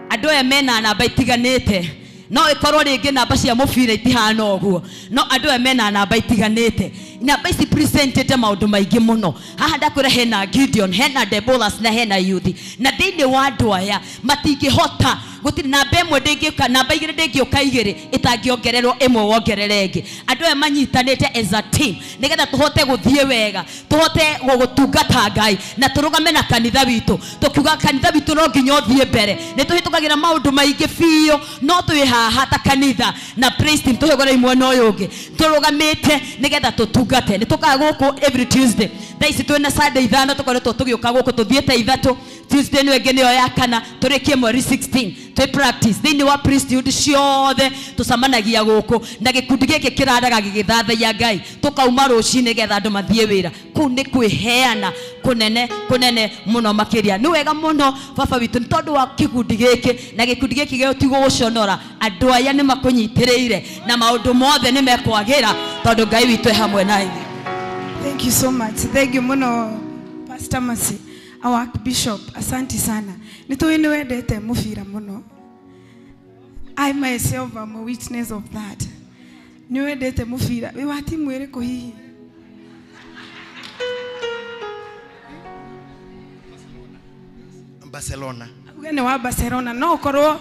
andũ aya mena namba itiganĩte, no ĩkorwo rĩngĩ namba cia mũbira itihana ũguo, no andũ aya mena namba itiganĩte. Namba ici presentete maũndũ maingĩ mũno. Haha ndakwĩra hena Gideon, hena Deborah na hena youth, na thĩinĩ wa andũ aya matingĩhota gũtirĩ namba ĩmwe ndĩngĩũka, namba igĩrĩ ndĩngĩũka igĩrĩ ĩtangĩongererwo ĩmwe wongerere ĩngĩ. Andũ aya manyitanĩte as a team nĩgetha tũhote gũthiĩ wega, tũhote gũtungata Ngai na tũrũgame na kanitha witũ, tũkiuga kanitha witũ no nginya ũthiĩ mbere. Nĩ tũhĩtũkagĩra maũndũ maingĩ biũ, no twĩ haha ta kanitha na praise team tũhĩgũrei mwena ũyũ ũngĩ tũrũgamĩte nĩgetha tũtungate. Nĩ tũkaga gũkũ every Tuesday, thaa ici twĩna Sunday ithano tũkoretwo tũgĩũka gũkũ, tũthiĩte ithatũ, Tuesday nĩyo ĩngĩ nĩyo ya kana, tũrĩkie mweri 16 twĩ practice thĩinĩ wa priesthood ciothe tũcemanagia gũkũ, na gĩkundi gĩkĩ kĩraraga gĩgĩthathaiya Ngai, tũkauma rũcinĩ nĩgetha andũ mathiĩ wĩra. Kũu nĩ kwĩheana kũnene kũnene mũno makĩria. Nĩ wega mũno baba witũ nĩ tondũ wa kĩkundi gĩkĩ, na gĩkundi gĩkĩ gĩtigũgũconora, andũ aya nĩ makũnyitĩrĩire na maũndũ mothe nĩ mekwagĩra tondũ Ngai witũ e hamwe na ithuĩ. Thank you so much. Thank you mũno Pastor Mercy, our bishop. Asante sana. Nĩ tũĩ nĩ wendete mũbira mũno. I myself am a witness of that. Nĩ wendete mũbira. Wĩ wa timu ĩrĩkũ hihi? Barcelona. Uge nĩ wa Barcelona. No ũkorwo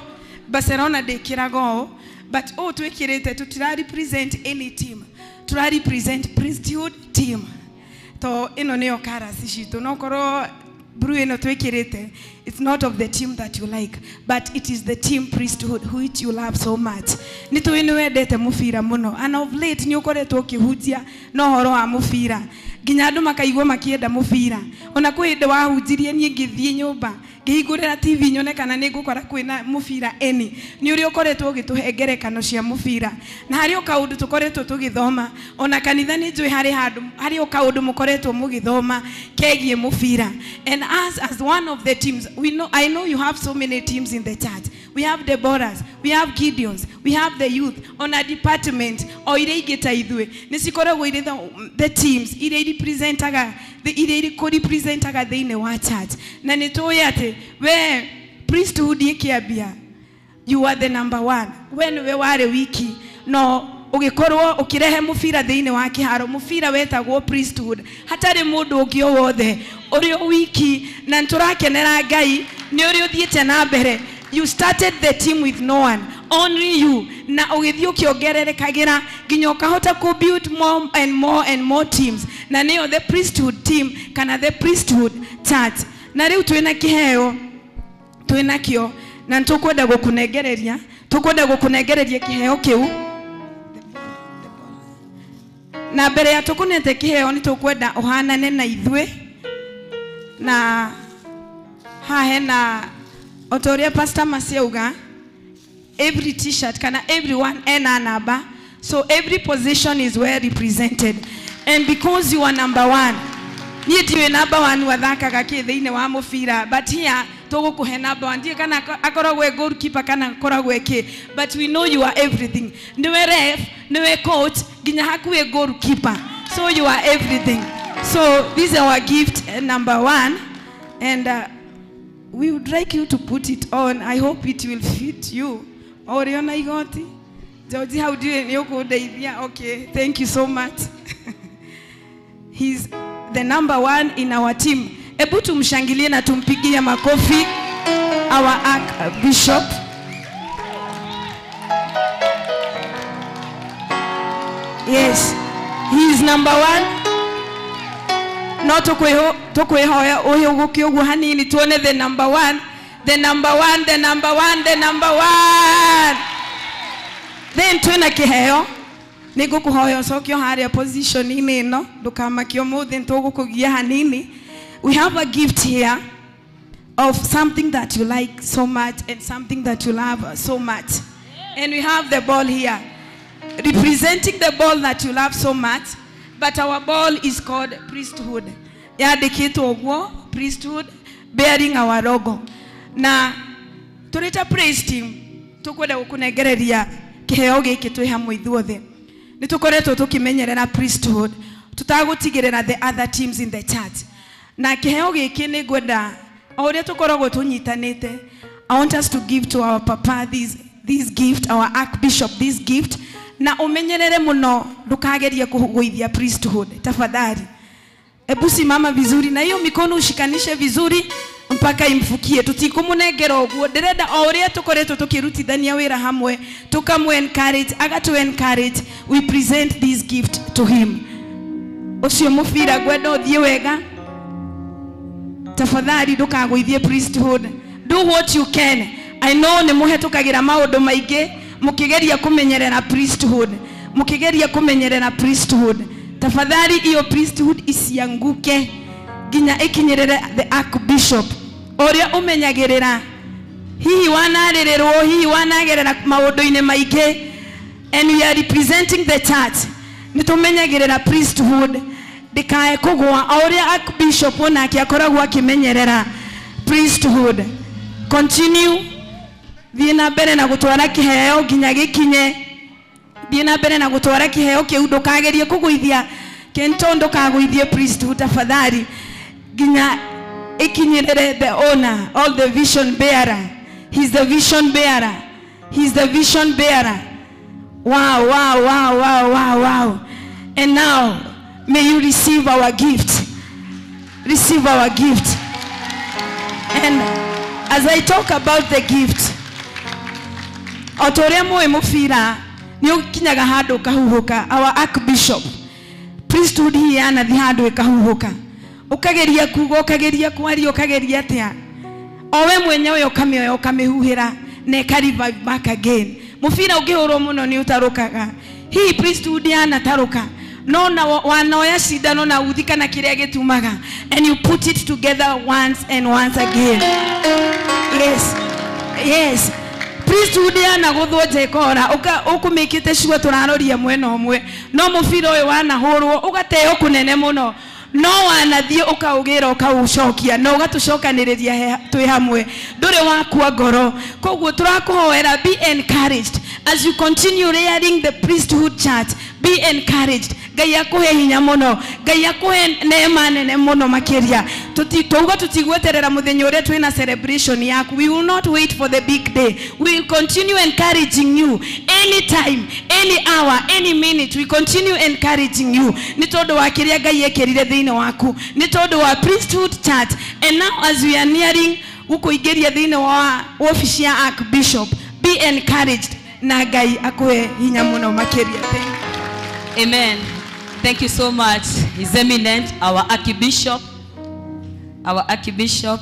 Barcelona ndĩkĩraga ũũ, but ũũ twĩkĩrĩte tũtira represent any team. Tũra represent priesthood team. To ĩno nĩyo karasi citũ. No ũkorwo blue ĩno twĩkĩrĩte, it's not of the team that you like, but it is the team priesthood which you love so much. Nĩ tũĩ nĩ wendete mũbira mũno, and of late nĩ ũkoretwo ũkĩhunjia na ũhoro wa mũbira, Nginya andũ makaigua makĩenda mũbira. Ona kwĩ hĩndĩ wahunjirie niĩ ngĩthiĩ nyũmba ngĩhingũrĩra TV nyone kana nĩ ngũkora kwĩna mũbira eni. Nĩ ũrĩa ũkoretwo ũgĩtũhe ngerekano cia mũbira. Na harĩ o kaũndũ tũkoretwo tũgĩthoma, ona kanitha nĩ njũĩ harĩ handũ harĩ o kaũndũ mũkoretwo mũgĩthoma kegiĩ mũbira. And us as one of the teams, we know, I know you have so many teams in the church. We have Deborahs, we have Gideons, we have the youth on a department o iria ingĩ ta ithuĩ nĩ cikoragwo irĩ the teams iria irepresentaga iria ikũrepresentaga thĩinĩ wa church. Na nĩ tũĩ atĩ we priesthood ĩkĩambia you are the number one. We nĩwe warĩ wiki no ũgĩkorwo ũkĩrehe mũbira thĩinĩ wa kĩharo, mũbira wetagwo priesthood, hatarĩ mũndũ ũngĩ o wothe ũrĩ o wiki. Na nĩtũrakenera Ngai nĩ ũrĩa ũthiĩte na mbere. You started the team with no one, only you. Na ũgĩthiĩ ũkĩongererekagĩra nginya ũkahota kũ build more and more and more teams. Na nĩyo the priesthood team kana the priesthood church. Na rĩu twĩna kĩheo, twĩna kĩo, na nĩtũkwenda gũkũnengereria, tũkwenda gũkũnengereria kĩheo kĩu. Na mbere ya tũkũnete kĩheo nĩ tũkwenda ũhanane na ithuĩ. Na haha hena o ta ũrĩa Pastor Mercy auga, every t-shirt kana everyone ena namba, so every position is well represented. And because you are number one, niĩ ndiũĩ number one wathakaga kĩ thĩinĩ wa mũbira, but here tũgũkũhe number one. Ndiũĩ kana akoragwo e goalkeeper kana akoragwo e kĩ, but we know you are everything. Nĩwe ref, nĩwe coach, nginya hakuhĩ goalkeeper, so you are everything. So this is our gift number one, and we would like you to put it on. I hope it will fit you. Oriona igoti. Georgie, how do you know? Okay, thank you so much. He's the number one in our team. Ebu tumshangilie na tumpigie makofi our Archbishop. Yes, he is number one. No tukwihoya uhuguke uguo hanini tuone the number one, the number one, the number one, the number one. Then twina kiheo nigukuhoya ucokio haria position ini ino ndukamakio muthi nitugukugia hanini. We have a gift here of something that you like so much and something that you love so much. And we have the ball here representing the ball that you love so much. But our ball is called priesthood. Yandĩkĩtwo ũguo, priesthood, bearing our logo. Na tũrĩ ta praise team tũkwenda gũkũnengereria kĩheo gĩkĩ twĩ hamwe ithuothe. Nĩ tũkoretwo tũkĩmenyerera priesthood, tũtagũtigĩrĩra the other teams in the church. Na kĩheo gĩkĩ nĩ ngwenda o ũrĩa tũkoragwo tũnyitanĩte, I want us to give to our papa this gift, our archbishop this gift. Na umenyerere muno ndukagerie kugũithia priesthood tafadhali. Ebu simama vizuri na hiyo mikono ushikanishe vizuri mpaka imfukie. Tutikumunengera ũguo, ndĩrenda o ũrĩa tũkoretwo tũkĩrutithania wĩra hamwe, tukamu encourage, agatu encourage, we present this gift to him. Ũcio mũbira ngwenda ũthiĩ wega. Tafadhali ndũkagũithie priesthood. Do what you can. I know nĩ mũhetũkagĩra maũndũ maingĩ mukigeria kumenyerera priesthood, mukigeria kumenyerera priesthood. Tafadhali iyo priesthood isianguke nginya ikinyerere the archbishop uria umenyagirira. Hihi wanarĩrĩrwo, hihi wanagerera maũndũ-inĩ maingĩ, and we are representing the church. Nĩtũmenyagĩrĩra priesthood ndikae kũgũa o ũrĩa archbishop onake akoragwo akĩmenyerera priesthood. Continue, thiĩ na mbere na gũtwara kĩheo nginya gĩkinye. Thiĩ na mbere na gũtwara kĩheo kĩu, ndũkagerie kũgũithia kento, ndũkagũithie priesthood tafadhali nginya ikinyĩrĩre the owner, all the vision bearer. He's the vision bearer. He's the vision bearer. Wow, wow, wow, wow, wow, wow. And now may you receive our gift. Receive our gift. And as I talk about the gift, o ta ũrĩa mũĩ mũbira nĩ ũkinyaga handũ ũkahuhũka. Our archbishop priesthood hii yanathi handũ ĩkahuhũka, ũkageria kuga, ũkageria kwaria, ũkageria atĩa, o we mwenyewe ũkamĩoya ũkamĩhuhĩra na ĩka revive back again. Mũbira ũngĩhũrwo mũno nĩ ũtarũkaga. Hihi priesthood yanatarũka, No na wanoya cindano na uthi kana kĩrĩa gĩtumaga, and you put it together once and once again. Yes, yes. Priesthood yana guthwo njekora ukumikite sure turaroria mwena umwe no mubira uyu wanahurwo ugateo kunene muno no wanathie ukaugira ukaucokia no ugatucokaniriria twi hamwe nduri wakua ngoro. Koguo turakuhoera, be encouraged as you continue rearing the priesthood church. Be encouraged. Ngai akuhe hinya muno, Ngai akuhe neema nene muno makiria. Tuuga tutigweterera muthenya uria twina celebration yaku. We will not wait for the big day. We will continue encouraging you anytime, any hour, any minute. We continue encouraging you ni tondu wa kiria Ngai ekirire thiini waku, ni tondu wa priesthood church. And now as we are nearing gukuingiria thiini wa office ya Archbishop, be encouraged na Ngai akuhe hinya muno makiria. Thank you. Amen. Thank you so much, His Eminent, our Archbishop. Our Archbishop.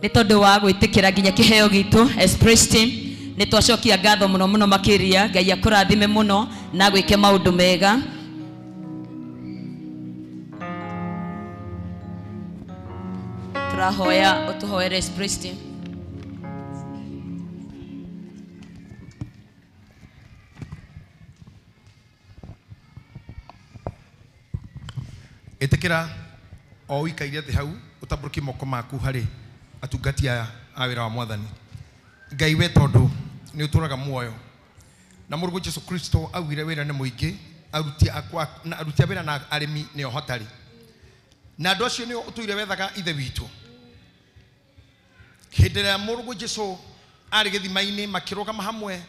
Nĩ tondũ wa gwĩtĩkĩra nginya kĩheo gitũ as praise team, nĩ twacokia ngatho mũno mũno makĩria. Ngai akũrathime mũno na gwĩke maũndũ mega. Tũrahoya ũtũhoere as praise team. Ĩtĩkĩra o ũikaire thĩ hau ũtambũrũkie moko maku harĩ atungati aya a wĩra wa mwathani. Ngai we tondũ nĩ ũtũraga muoyo na mũrũguo Jesu Kristo augire wĩra nĩ mũingĩ, aruti a wĩra na arĩmi nĩo hotarĩ, na andũ acio nĩo ũtũire wethaga ithe witũ. Hĩndĩ ĩrĩa mũrũguo Jesu arĩ gĩthima-inĩ makĩrũgama hamwe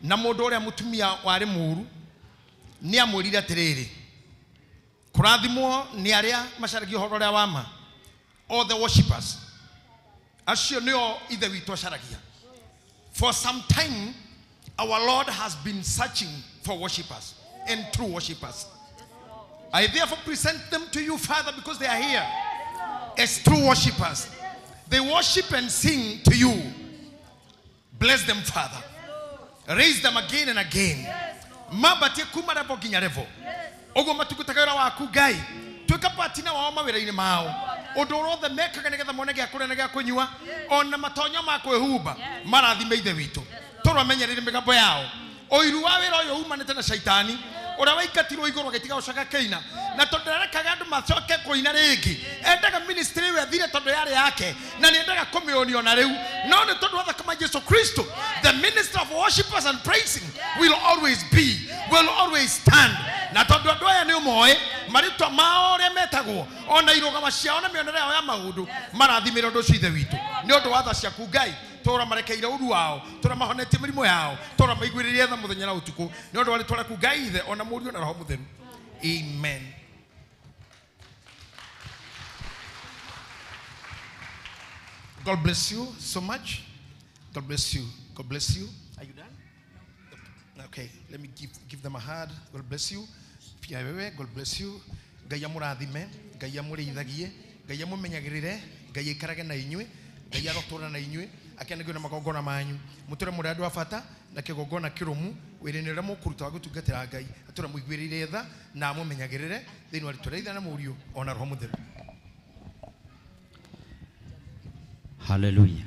na mũndũ ũrĩa mũtumia warĩ mũũru, nĩ amwĩrire atĩrĩrĩ, kũrathimwo nĩ arĩa macaragia ũhoro ũrĩa wa ma, all the worshippers acio nĩo ithe witũ acaragia. For some time our Lord has been searching for worshippers and true worshippers. I therefore present them to you, Father, because they are here as true worshippers. They worship and sing to you. Bless them, Father. Raise them again and again. Mambatie kuma level nginya level. Ogo matukutaga wĩra waku Ngai, tuĩka patina wao mawĩra-inĩ mao, ũndũ ũrĩa othe mekaga nĩgetha mone gĩa kũrĩa na gĩa kũnyua, ona matonyo ma kwĩhumba, marathime ithe witũ. Tũramenyerere mĩgambo yao. Ũiru wa wĩra ũyũ umanĩte na caitani ũrĩa waingatirwo igũrũ agĩtiga gũcoka kĩina, na tondũ ndarekaga andũ macoke kũina rĩngĩ, endaga ministry ĩyo ĩthire tondũ yarĩ yake, na nĩendaga kũmĩũnia ona rĩu. No nĩ tondũ wa thakame Jesu Kristo, the minister of worshipers and praising will always be, will always stand. Na tondũ andũ aya nĩ ũmoĩ marĩtwa mao ũrĩa metagwo, ona irũgama ciao na mĩonere yao ya maũndũ, marathimĩre ũndũ ũcio ithe witũ. Nĩ ũndũ wa tha ciaku Ngai, tũra marekeire ũru wao, tũra mahonetie mĩrimũ yao, tũra maiguĩrĩrie tha mũthenya na ũtukũ, nĩ ũndũ wa rĩtwa rĩaku Ngai ithe, ona Mũriũ na Roho Mũtheru. Amen. God bless you so much. God bless you. God bless you. Are you done? Okay, let me give them a hand. God bless you. Pia wewe, God bless you. Ngai amũrathime, Ngai amũrĩithagie, Ngai amũmenyagĩrĩre, Ngai aikarage na inyuĩ, Ngai arotũra na inyuĩ, akenagio na magongona manyu. Mũtũre mũrĩ andũ a bata na kĩgongona kĩrũmu wĩra-inĩ ũrĩa mũkũruta wa gũtungatĩra Ngai. Atũre mũiguĩrĩire tha na amũmenyagĩrĩre thĩinĩ wa rĩtwa rĩa Ithe na Mũriũ ona Roho Mũtheru. Hallelujah.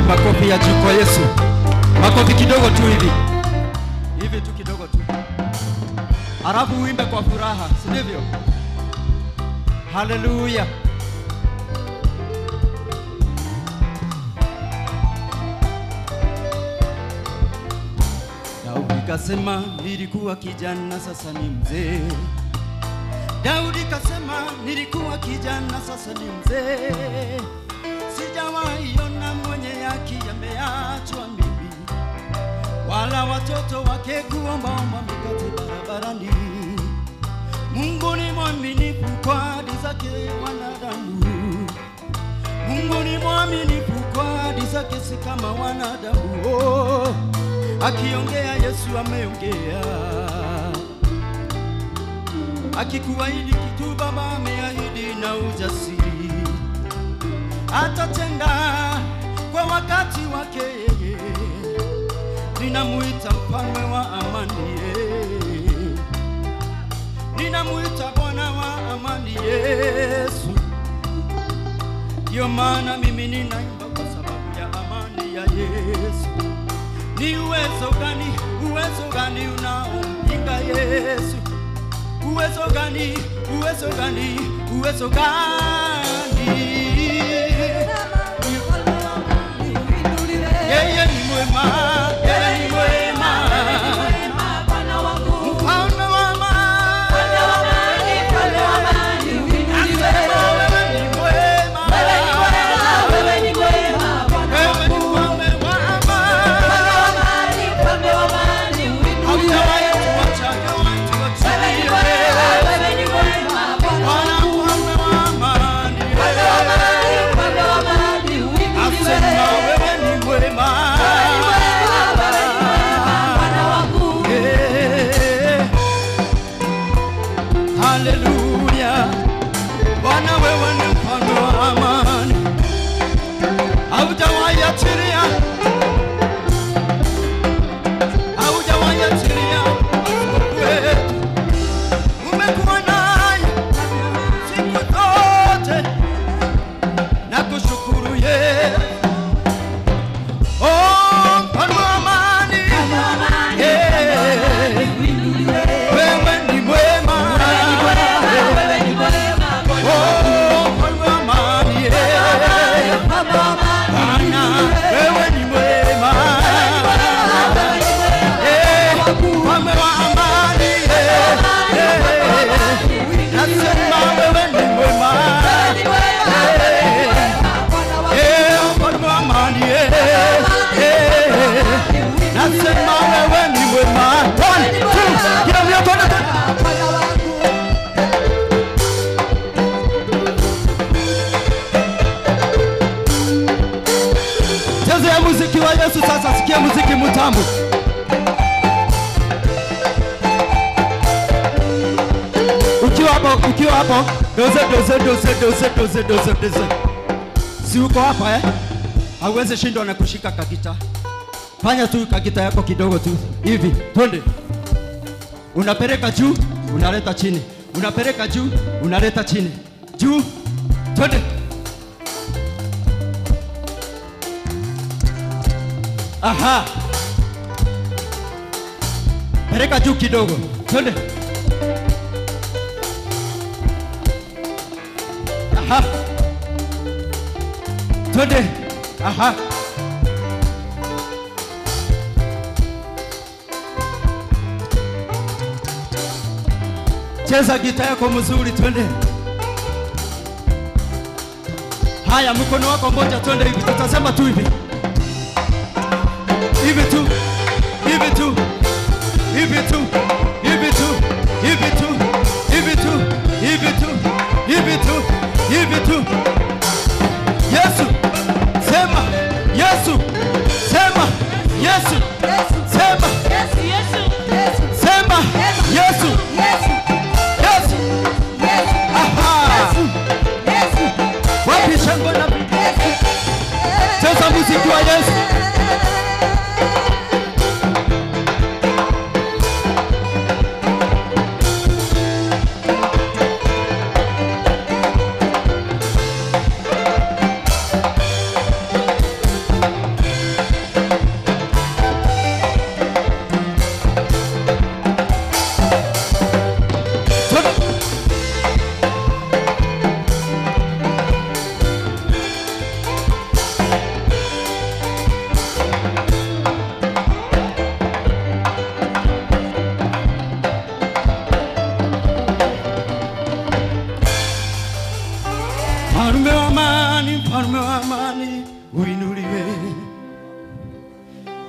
Makofi ya juu kwa Yesu. Makofi kidogo tu hivi. Hivi tu kidogo tu. Alafu uimbe kwa furaha, si ndivyo? Hallelujah. Daudi kasema nilikuwa kijana sasa ni mzee. Daudi kasema nilikuwa kijana sasa ni mzee. Sijawahi ona mwenye haki ameachwa mimi, wala watoto wake kuomba omba mikate barabarani. Mungu zake wanadamu. Mungu ni mwaminifu kwa ahadi zake, si kama wanadamu. Oh, akiongea Yesu ameongea. Akikuahidi kitu Baba ameahidi na ujasiri. Atatenda kwa wakati wake yeye. Ninamuita mfalme wa amani, ninamuita Bwana wa amani Yesu. Ndio maana mimi ninaimba kwa sababu ya amani ya Yesu. Ni uwezo gani unaompinga Yesu? Uwezo gani, uwezo gani, uwezo gani? Yeye ni mwema, yeye ni mwema, Bwana wangu, mfalme wa amani, mfalme wa amani, Asema wewe ni mwema, wewe ni mwema, Bwana wewe ni wangu, mfalme wa amani. Mfalme wa amani, Haujawahi tuacha, hujawahi tuachilia. wewe ni mwema, Bwana Bwana mfalme wa amani, mfalme wa amani, asema wewe ni mwema. Bwana wangu. Haleluya. Bwana wewe ni mfalme wa amani. Haujawahi achilia, haujawahi achilia askofu wetu. Umekuwa naye siku zote, nakushukuru Yesu. Oh, mfalme wa amani, yeah. Wewe ni mwema. Wewe ni mwema, Oh, mfalme wa amani, yeah. Bwana, wewe ni mwema. Eh, mfalme wa amani, eh, eh. Nasema wewe ni mwema. Eh, mfalme wa amani, eh, eh. Nasema wewe ni mwema. One, two, kila mmoja twende, twende. Cheza ya muziki wa Yesu sasa, sikia muziki mtamu. Ukiwa hapo, ukiwa hapo, doze doze doze doze doze doze doze. Si uko hapa eh? Hauwezi shindwa na kushika kagita. Fanya tu kagita yako kidogo tu hivi, twende. Unapeleka juu, unaleta chini. Unapeleka juu, unaleta chini. Juu, twende. Aha. Peleka juu kidogo. Twende. Aha. Twende. Aha. Cheza gita yako mzuri, twende. Haya, mkono wako mmoja, twende hivi. Tutasema tu hivi. Hivi tu, hivi tu, hivi tu, hivi tu, hivi tu, hivi tu, hivi tu, hivi tu, hivi tu. Yesu, sema, Yesu, sema, Yesu, sema, sema, Yesu, Yesu. Aha. Wapi shangwe na cheza muziki wa Yesu. Mfalme wa amani, mfalme wa amani, uinuliwe.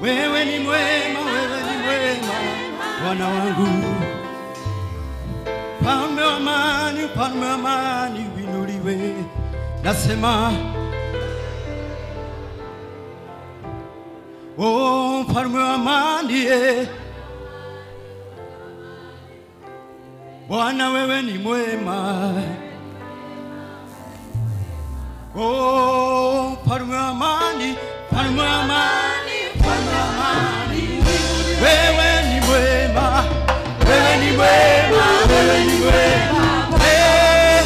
Wewe ni mwema, wewe ni mwema, Bwana wangu. Mfalme wa amani, mfalme wa amani uinuliwe. Nasema oh, mfalme wa amani, Bwana wewe ni mwema. Oh, mfalme wa amani, mfalme wa amani, mfalme wa amani, wewe ni mwema, wewe ni mwema, wewe ni mwema. Eh,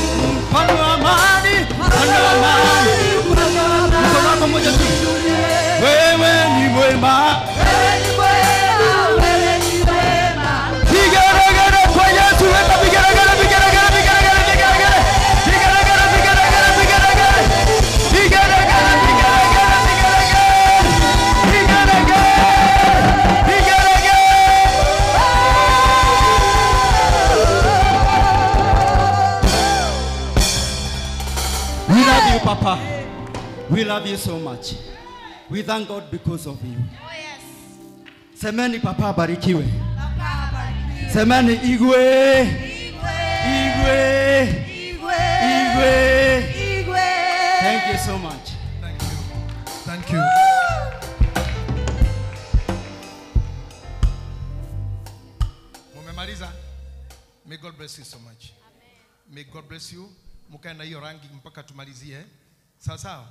mfalme wa amani, mfalme wa amani, mkono pamoja tu. Wewe ni mwema, wewe ni mwema, wewe ni mwema. Vigeregere kwa Yesu, weka vigeregere, vigeregere, vigeregere, vigeregere. Vigeregere, vigeregere, vigeregere. Vigeregere, vigeregere, vigeregere. Vigeregere, vigeregere. We love you, Papa. We love you so much. We thank God because of you. Oh, yes. Semeni Papa abarikiwe. Papa abarikiwe. Semeni igwe. Igwe. Igwe. Igwe. Igwe. Igwe. Thank you so much. Thank you. Thank you. Mumemaliza? May God bless you so much. Amen. May God bless you. Mukae na hiyo rangi mpaka tumalizie. Sawa sawa.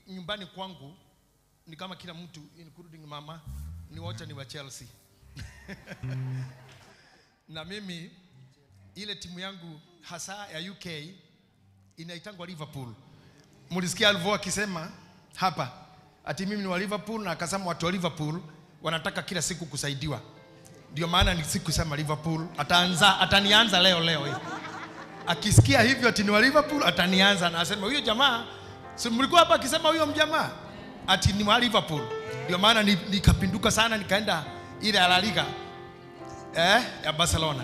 Nyumbani kwangu ni kama kila mtu including mama ni wote ni wa Chelsea. Na mimi ile timu yangu hasa ya UK inaitangwa Liverpool. Mulisikia alivyo akisema hapa ati mimi ni wa Liverpool, na akasema watu wa Liverpool wanataka kila siku kusaidiwa. Ndio maana ni siku sema Liverpool ataanza, atanianza leo leo hii. Akisikia hivyo ati ni wa Liverpool atanianza na asema huyo jamaa, si mlikuwa hapa akisema huyo mjamaa ati ni wa Liverpool. Ndio maana nikapinduka sana nikaenda ile La Liga ya Barcelona.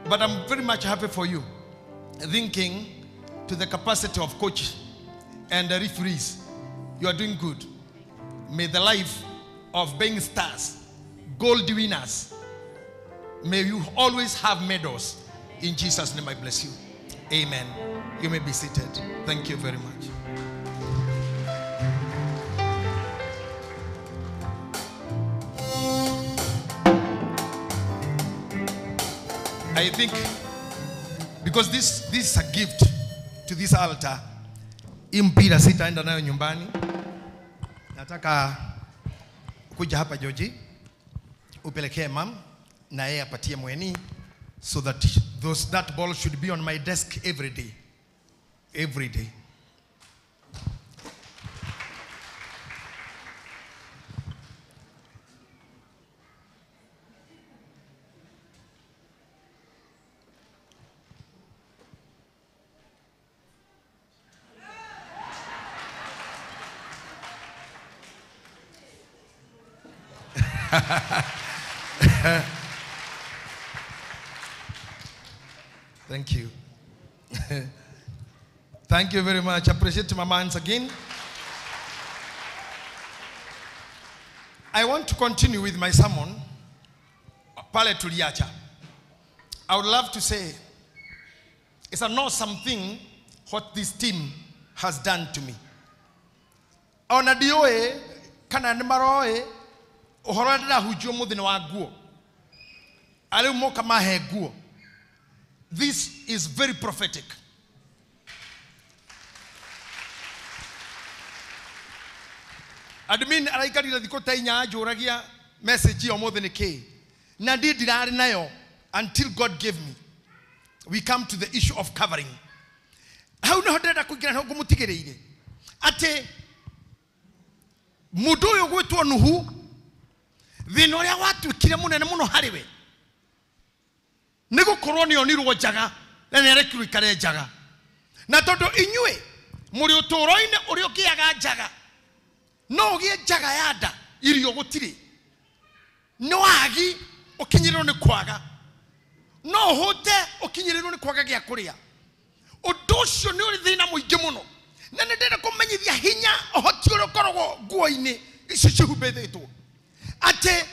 But I'm very much happy for you, thinking to the capacity of coach and the referees. You are doing good. May the life of being stars, gold winners, may you always have medals. In Jesus' name I bless you. Amen. You may be seated. Thank you very much. I think because this is a gift to this altar. Hii mpira sitaenda nayo nyumbani. Nataka kuja hapa Georgie, upelekee mam na yeye apatie mweni, so that that ball should be on my desk every day. Every day. Thank you. Thank you very much. Appreciate my once again. I want to continue with my sermon. Pale tuliacha. I would love to say it's an awesome thing what this team has done to me. Ona dioe kana nimaroe uhoro ndĩrahunjia ũmũthĩ nĩ wa nguo. Arĩu moka mahe nguo. This is very prophetic. Admin araikarire thikũ ta inya anjũragia message ya ũmũthĩ nĩ kĩĩ. Na ndiĩ ndirarĩ nayo until God gave me. We come to the issue of covering. Hau nĩho ndĩrenda kũingĩra nĩho ngũmũtigĩrĩire. Atĩ mũndũ ũyũ gwĩtwo Nuhu, thĩna ũrĩa watuĩkire mũnene mũno harĩ we nĩ gũkorwo nĩ onirwo njaga na nĩ arekirwo ikare njaga. Na tondũ inyuĩ mũrĩ ũtũũro-inĩ ũrĩa ũkĩaga njaga, no ũgĩe njaga ya nda, irio gũtirĩ, nĩ wagi ũkinyĩrĩrwo nĩ kwaga, no ũhũte ũkinyĩrĩrwo nĩ kwaga gĩa kũrĩa. Ũndũ ũcio nĩ ũrĩ thĩna mũingĩ mũno, na nĩ ndĩrenda kũmenyithia hinya ũhoti ũrĩa ũkoragwo nguo-inĩ icio cihumbĩtĩtwo, atĩ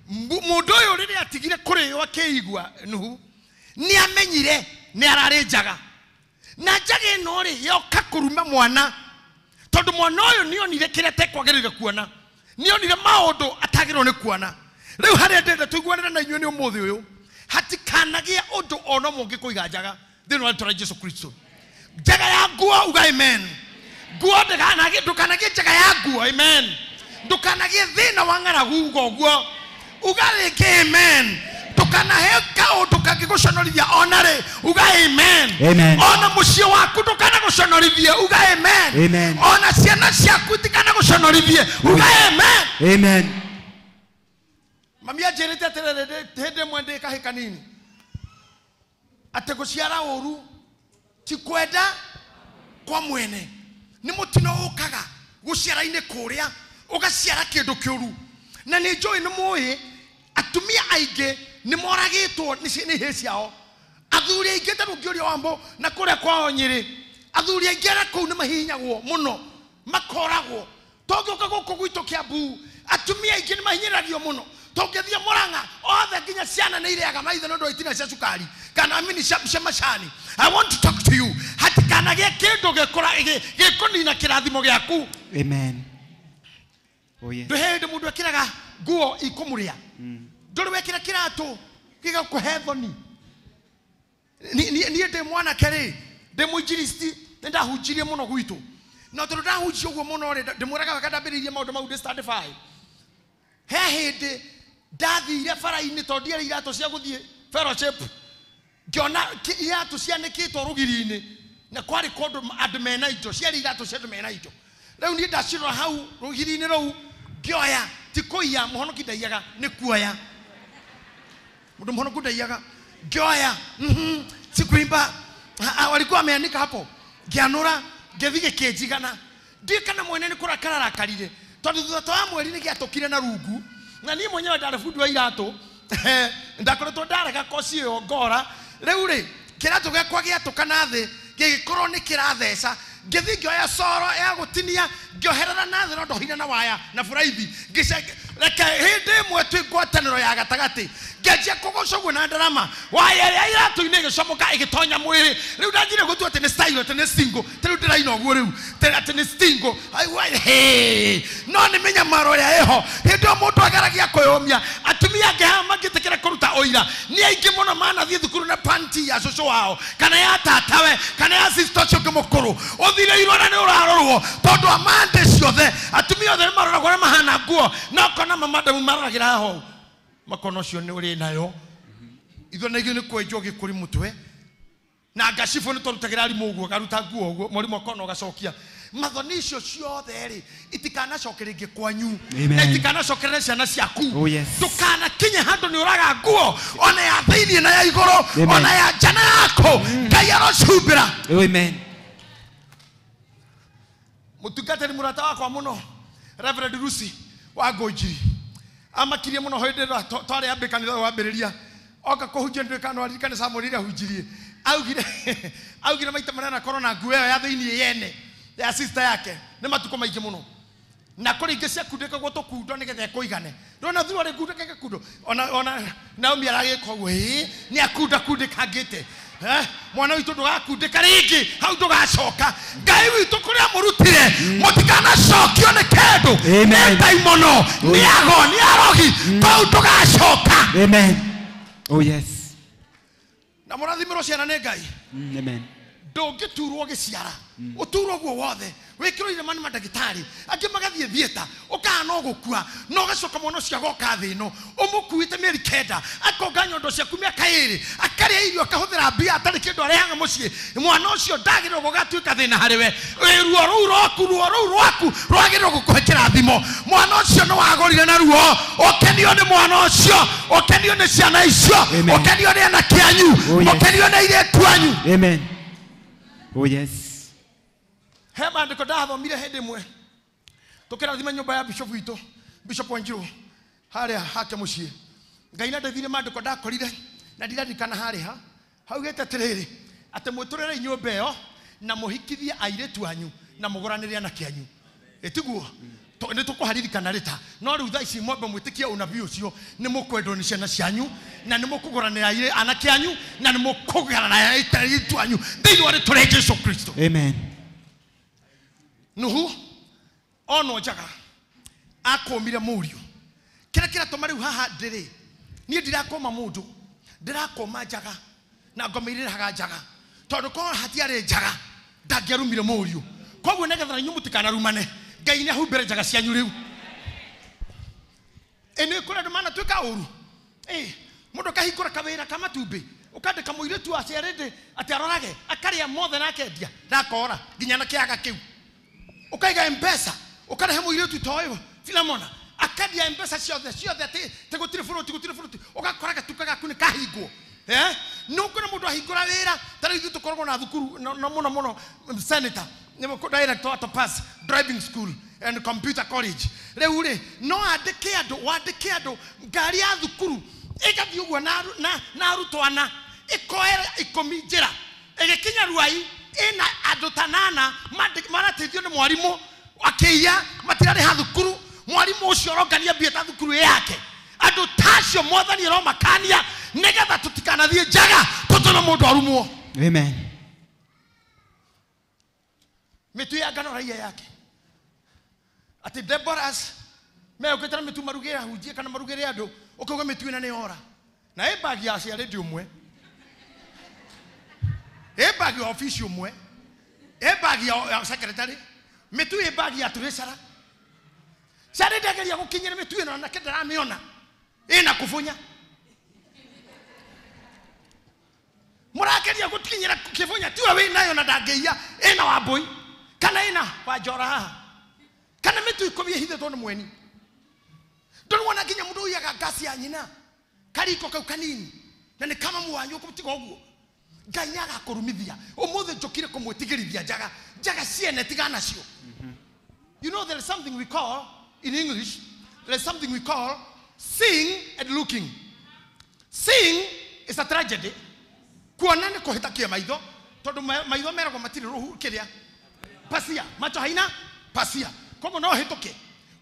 Mundu uyu riria atigire kurio akiigua Nuhu ni amenyire ni arari njaga. Na njaga ino ri yoka kuruma mwana. Tondu mwana uyu nionire kiria tekwagirire kuona. Nionire maundu atagirwo ni kuona. Riu haria ndenda tuiguanire na inyuĩ ni umuthi uyu. Hatikanagia undu ona mungi kuiga njaga thiini wa rĩtwa rĩa Jesu Kristo. Njaga ya nguo uga amen. Nguo ndukanagie njaga ya nguo amen. Ndukanagie thina wa ng'aragu uga ũguo. Uga rĩngĩ amen. Ndukanahe kaũndũ kangĩgũconorithia ona rĩ uga amen. Amen. Ona mũciĩ waku ndũkanagũconorithie uga amen. Amen. Ona ciana ciaku itikanagũconorithie uga amen. Amen. Mami anjĩrĩte atĩrĩrĩ hĩndĩ ĩmwe ndĩ kahĩ kanini atĩ gũciara ũru ti kwenda kwa mwene. Nĩ mũtino ũkaga gũciara-inĩ kũrĩa ũgaciara kĩndũ kĩũru. Na nĩ njũĩ nĩ mũĩ atumia aingĩ nĩ moragĩtwo nĩ hĩ ciao. Athuri aingĩ ta rũngĩũria Wambo na kũrĩa kwao Nyĩrĩ, athuri aingĩ arĩa kũu nĩ mahihinyagwo mũno makoragwo. Tũngĩũka gũkũ gwitũ Kĩambu atumia aingĩ nĩ mahinyĩragio mũno. Tũngĩthiĩ Mũrang'a othe nginya ciana nĩ irĩaga maitho nĩ ũndũ wa itina cia cukari kana mini cia macani. I want to talk to you. Hatikanagie kĩndũ gĩkũnina kĩrathimo gĩaku. Amen. Oh yes. Ndũ hĩndĩ mũndũ ekĩraga nguo ikũmũrĩa. Ndũrĩ wekĩra kĩratũ gĩgakũhe thoni. Niĩ ndĩ mwanake rĩ, ndĩ mũinjilisti, nĩ ndahunjirie mũno gwitũ. Na tondũ ndahunjia ũguo mũno rĩ, ndĩmwĩraga wega ndambĩrĩirie maũndũ mau ndĩ stand five. He hĩndĩ ndathire bara-inĩ tondũ ndiarĩ iratũ cia gũthiĩ fellowship. Ngĩona iratũ cianĩkĩtwo rũgiri-inĩ na kwarĩ kũndũ andũ mena indo, ciarĩ iratũ cia andũ mena indo. Rĩu niĩ ndacirora hau rũgiri-inĩ rũu ngĩoya, ti kũiya, mũhonoki ndaiyaga, nĩ kuoya. Mũndũ mũhonoku ndaiyaga. Ngĩoya, sikuimba, walikuwa wameanika hapo. Ngĩanũra, ngĩthiĩ gĩkĩnjigana. Ndiũĩ kana mwene nĩ kũrakara arakarire. Tondũ thutha ta wa mweri nĩ gĩatũkire na rungu. Na niĩ mwenyewe ndarĩ bundi wa iratũ. Ndakoretwo ndarega koci ĩyo ngora. Rĩu rĩ, kĩratũ gĩakwa gĩatũka na thĩ, gĩgĩkorwo nĩ kĩratheca. Ngĩthiĩ ngĩoya coro ya gũtinia, ngĩoherera na thĩ no ndohire na waya na buraithi. Reke hĩndĩ ĩmwe twĩ ngwatanĩro ya gatagatĩ, ngĩanjia kũgũca ũguo na ndarama. Waya ĩrĩa iratũ-inĩ ĩgĩcomoka ĩgĩtonya mwĩrĩ. Rĩu ndanjire gũtua atĩ nĩ style, atĩ nĩ single. Ta rĩu ndĩraina ũguo rĩu, atĩ nĩ single. No nĩ mĩnyamaro ĩrĩa ĩho. Hĩndĩ ĩyo mũndũ ageragia kwĩyũmia. Atumia angĩ haha mangĩtĩkĩra kũruta ũira, nĩ aingĩ mũno manathiĩ thukuru na panti ya cũcũ wao, kana ya tatawe, kana ya sister ũcio ũngĩ mũkũrũ. Ũthire irora nĩ ũrarorwo tondũ amande ciothe atumia othe nĩ maroragwo na mahana nguo, na ũkona mamadamu maroragĩra haha ũũ. Makona ũcio nĩ ũrĩ nayo. Ithuĩ na ithuĩ nĩ kwenjwo gĩkũri mũtwe. Na ngacibũ nĩ twarutagĩra arimũ ũguo, akaruta nguo ũguo, mwarimũ akona ũgacokia. Mathoni icio ciothe rĩ, itikanacoke rĩngĩ kwanyu. Na itikanacokerere ciana ciaku. Oh yes. Ndũkanakinye handũ nĩ ũraga nguo, ona ya thĩiniĩ na ya igũrũ, ona ya nja na yaku. Ngai arocumbĩra. Amen. Mũtungatĩri mũrata wakwa mũno, Reverend Lucy wa Ngũnjiri, amakirie mũno hĩndĩ ĩrĩa twarĩ ambĩ kanitha ũyũ wambĩrĩria. Oka kũhunjia ndũĩ kana aririkane Samuel ĩrĩa ahunjirie. Augire maita marĩa anakorwo na nguo ĩyo ya thĩiniĩ yene ya sister yake nĩ matukũ maingĩ mũno. Na kũrĩ ingĩ ciakundĩkagwo tũkundo nĩgetha ĩkũigane. Ndũrona thurwa rĩkundĩka gĩkundo. Ona Naomi aragĩka ũguo, ĩĩ, nĩ akundakundĩkangĩte. Mwana witũ ndũgakundĩka rĩngĩ, hau ndũgacoka. Ngai witũ kũrĩa amũrutire, mũtikanacokio nĩ kĩndũ. Nĩ ndaimono, nĩ ago, nĩ arogi, kũu ndũgacoka. Amen. Oh yes. Na mũrathimĩrwo ciana nĩ Ngai. Amen. Ndũngĩturwo gĩciara, ũturwo guo wothe, wĩkĩrwo irema nĩ mandagĩtarĩ, angĩ magathiĩ theatre, ũkahana ũgũkua, na ũgacoka mwana ũcio agoka thĩ ĩno, ũmũkuĩte mĩeri 9, akonga nyondo ciaku mĩaka 2, akarĩa irio akahũthĩra mbia atarĩ kĩndũ arehaga mũciĩ. Mwana ũcio ndagĩrĩirwo gũgatuĩka thĩna harĩ we. Ruo rũu rwaku, ruo rũu rwaku rwagĩrĩirwo gũkũhe kĩrathimo. Mwana ũcio nĩ wagũrire na ruo, ũkenio nĩ mwana ũcio, ũkenio nĩ ciana icio, ũkenio nĩ anake anyu, ũkenio nĩ airĩtu anyu. Amen. Oh yes. He maandĩko ndathomire hĩndĩ ĩmwe tũkĩrathima nyũmba ya bishop witũ, Bishop Wanjiru, harĩa hake mũciĩ. Ngai nĩandeithirie maandĩko ndakorire na ndiraririkana harĩ ha. Haugĩte atĩrĩrĩ, atĩ mwĩtũrĩrei nyũmba ĩyo na mũhikithie airĩtu anyu na mũgũranĩre anake anyu. Ĩtiguo? Nĩ tũkũharirikana rĩta no rĩu thaa ici mwambe mwĩtĩkie ũnabii ũcio nĩ mũkwendwo nĩ ciana cianyu na nĩ mũkũgũranĩra anake anyu na nĩ mũkũgũranĩra airĩtu anyu thĩinĩ wa rĩtwa rĩa Jesu Kristo. Amen. Nuhu ono njaga akũmire mũriũ kĩrĩa kĩratũma rĩu haha ndĩrĩ niĩ ndirakũma mũndũ ndĩrakũma njaga na ngoma irĩraga njaga tondũ korwo hatiarĩ njaga ndangĩarumire mũriũ koguo nĩgetha inyuĩ mũtikanarumane Ngai nĩ ahumbĩre njaga cianyu rĩu. Ĩ nĩ kũrĩ andũ manatuĩka ũru. Ĩ mũndũ akahingũra kawĩra ka matumbĩ ũkandĩka mũirĩtu aciarĩte atĩ arorage akarĩa mothe na akendia na akora nginya na kĩaga kĩu. Ũkaiga M-Pesa ũkarehe mũirĩtu ta ũyũ Filemona akendia M-Pesa ciothe ciothe atĩ gũtirĩ bũrũti gũtirĩ bũrũti ũgakora gatuka gaku nĩ kahingwo. No kũrĩ mũndũ ahingũra wĩra ta rĩu ithuĩ tũkoragwo na thukuru na mũno mũno senator director wa Topaz driving school and computer college rĩu rĩ no andĩke andũ wandĩke andũ ngari ya thukuru ĩgathiĩ ũguo na arutwo ana ĩkoera 10 njĩra ĩgĩkinya Ruai ĩna andũ ta 8 marateithio nĩ mwarimũ akĩiya matirarĩha thukuru mwarimũ ũcio arongania mbia ta thukuru yake andũ ta acio mwathani aromakania nĩgetha tũtikanathiĩ njaga tũtũme mũndũ arumwo. Amen. Mĩtu ya ngano raia yake atĩ Deborahs meũkĩte na mĩtu marugĩre ahunjie kana marugĩre andũ ũkauga mĩtu ĩna nĩ yora na ĩ bagi ya aciarĩndi ũmwe ĩ bagi ya obici ũmwe ĩ bagi ya secretary mĩtu ĩ bagi ya treasurer ciarĩndi ageria gũkinyĩra mĩtu ĩno nake ndaramĩona ĩna kũbunya mũrageria gũkinyĩra kĩbunya tiwe wĩ nayo na ndangĩiya ĩna Wambũi kana ĩna Wanjora haha kana mĩtu 10 ĩhithĩtwo nĩ mweni ndũrĩ wona nginya mũndũ ũiyaga ngasi ya nyina kariko kau kanini na nĩ kama mwanyu ũkũtiga ũguo Ngai nĩ agakũrumithia ũmũthĩ njũkire kũmwĩtigĩrithia njaga njaga ciene tiga nacio. You know there is something we call in English there is something we call seeing and looking. Seeing is a tragedy. Kuona nĩ kũhĩtakia maitho tondũ maitho meragwo matirĩ rũhu kĩrĩa pasia macho haina pasia koguo no hĩtũke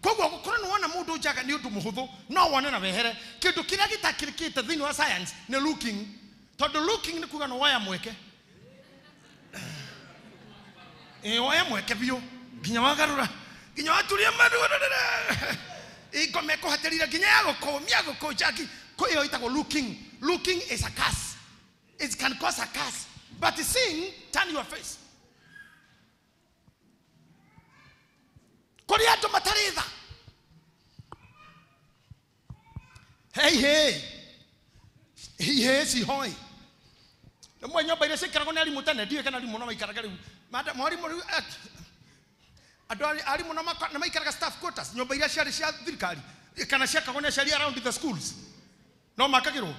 koguo gũkorwo nĩ wona mũndũ njaga nĩ ũndũ mũhũthũ no wone na wehere kĩndũ kĩrĩa gĩtakĩrĩkĩte thĩinĩ wa science nĩ looking tondũ looking nĩ kuga no woya mweke woya mweke biũ nginya wagarũra nginya waturia maru ingoma ĩkũhatĩrĩire nginya ya gũkũmia gũkũnja ĩyo ĩtagwo looking. Looking is a curse. It can cause a curse. But seeing, turn your face. Kũrĩ andũ matarĩ tha. Hey, hey. Hey, cihoi. Rĩmwe nyũmba iria ciaikaragwo nĩ arimũ tene ndiũĩ kana arimũ no maikaraga rĩu. Mwarimũ rĩu andũ arimũ nĩ maikaraga staff quarters nyũmba iria ciarĩ cia thirikari kana ciakagwo nĩ aciari around the schools. No makagĩrwo.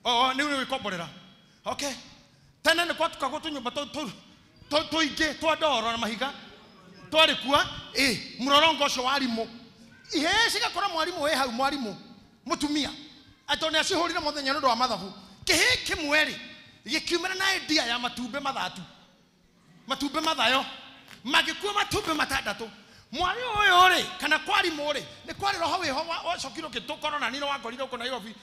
Oh, nĩ wĩkomborera. Okay. Tene nĩ gwatukagwo tũnyũmba tũingĩ twa ndoro na mahiga twarĩ kua ĩ mũrorongo ũcio wa arimũ ihĩĩ cigakora mwarimũ wĩ hau mwarimũ mũtumia atĩ nĩ acihũrire mũthenya nĩ ũndũ wa mathabu kĩhĩĩ kĩmwe rĩ gĩkiumĩra na idea ya matumbĩ mathatu matumbĩ mathayo magĩkua matumbĩ 6 mwari ũyũ rĩ kana kwarimũ rĩ nĩ kwarĩ roho wĩho wacokire ũgĩtũkorwo na nĩ wakorire gũkũ Nairobi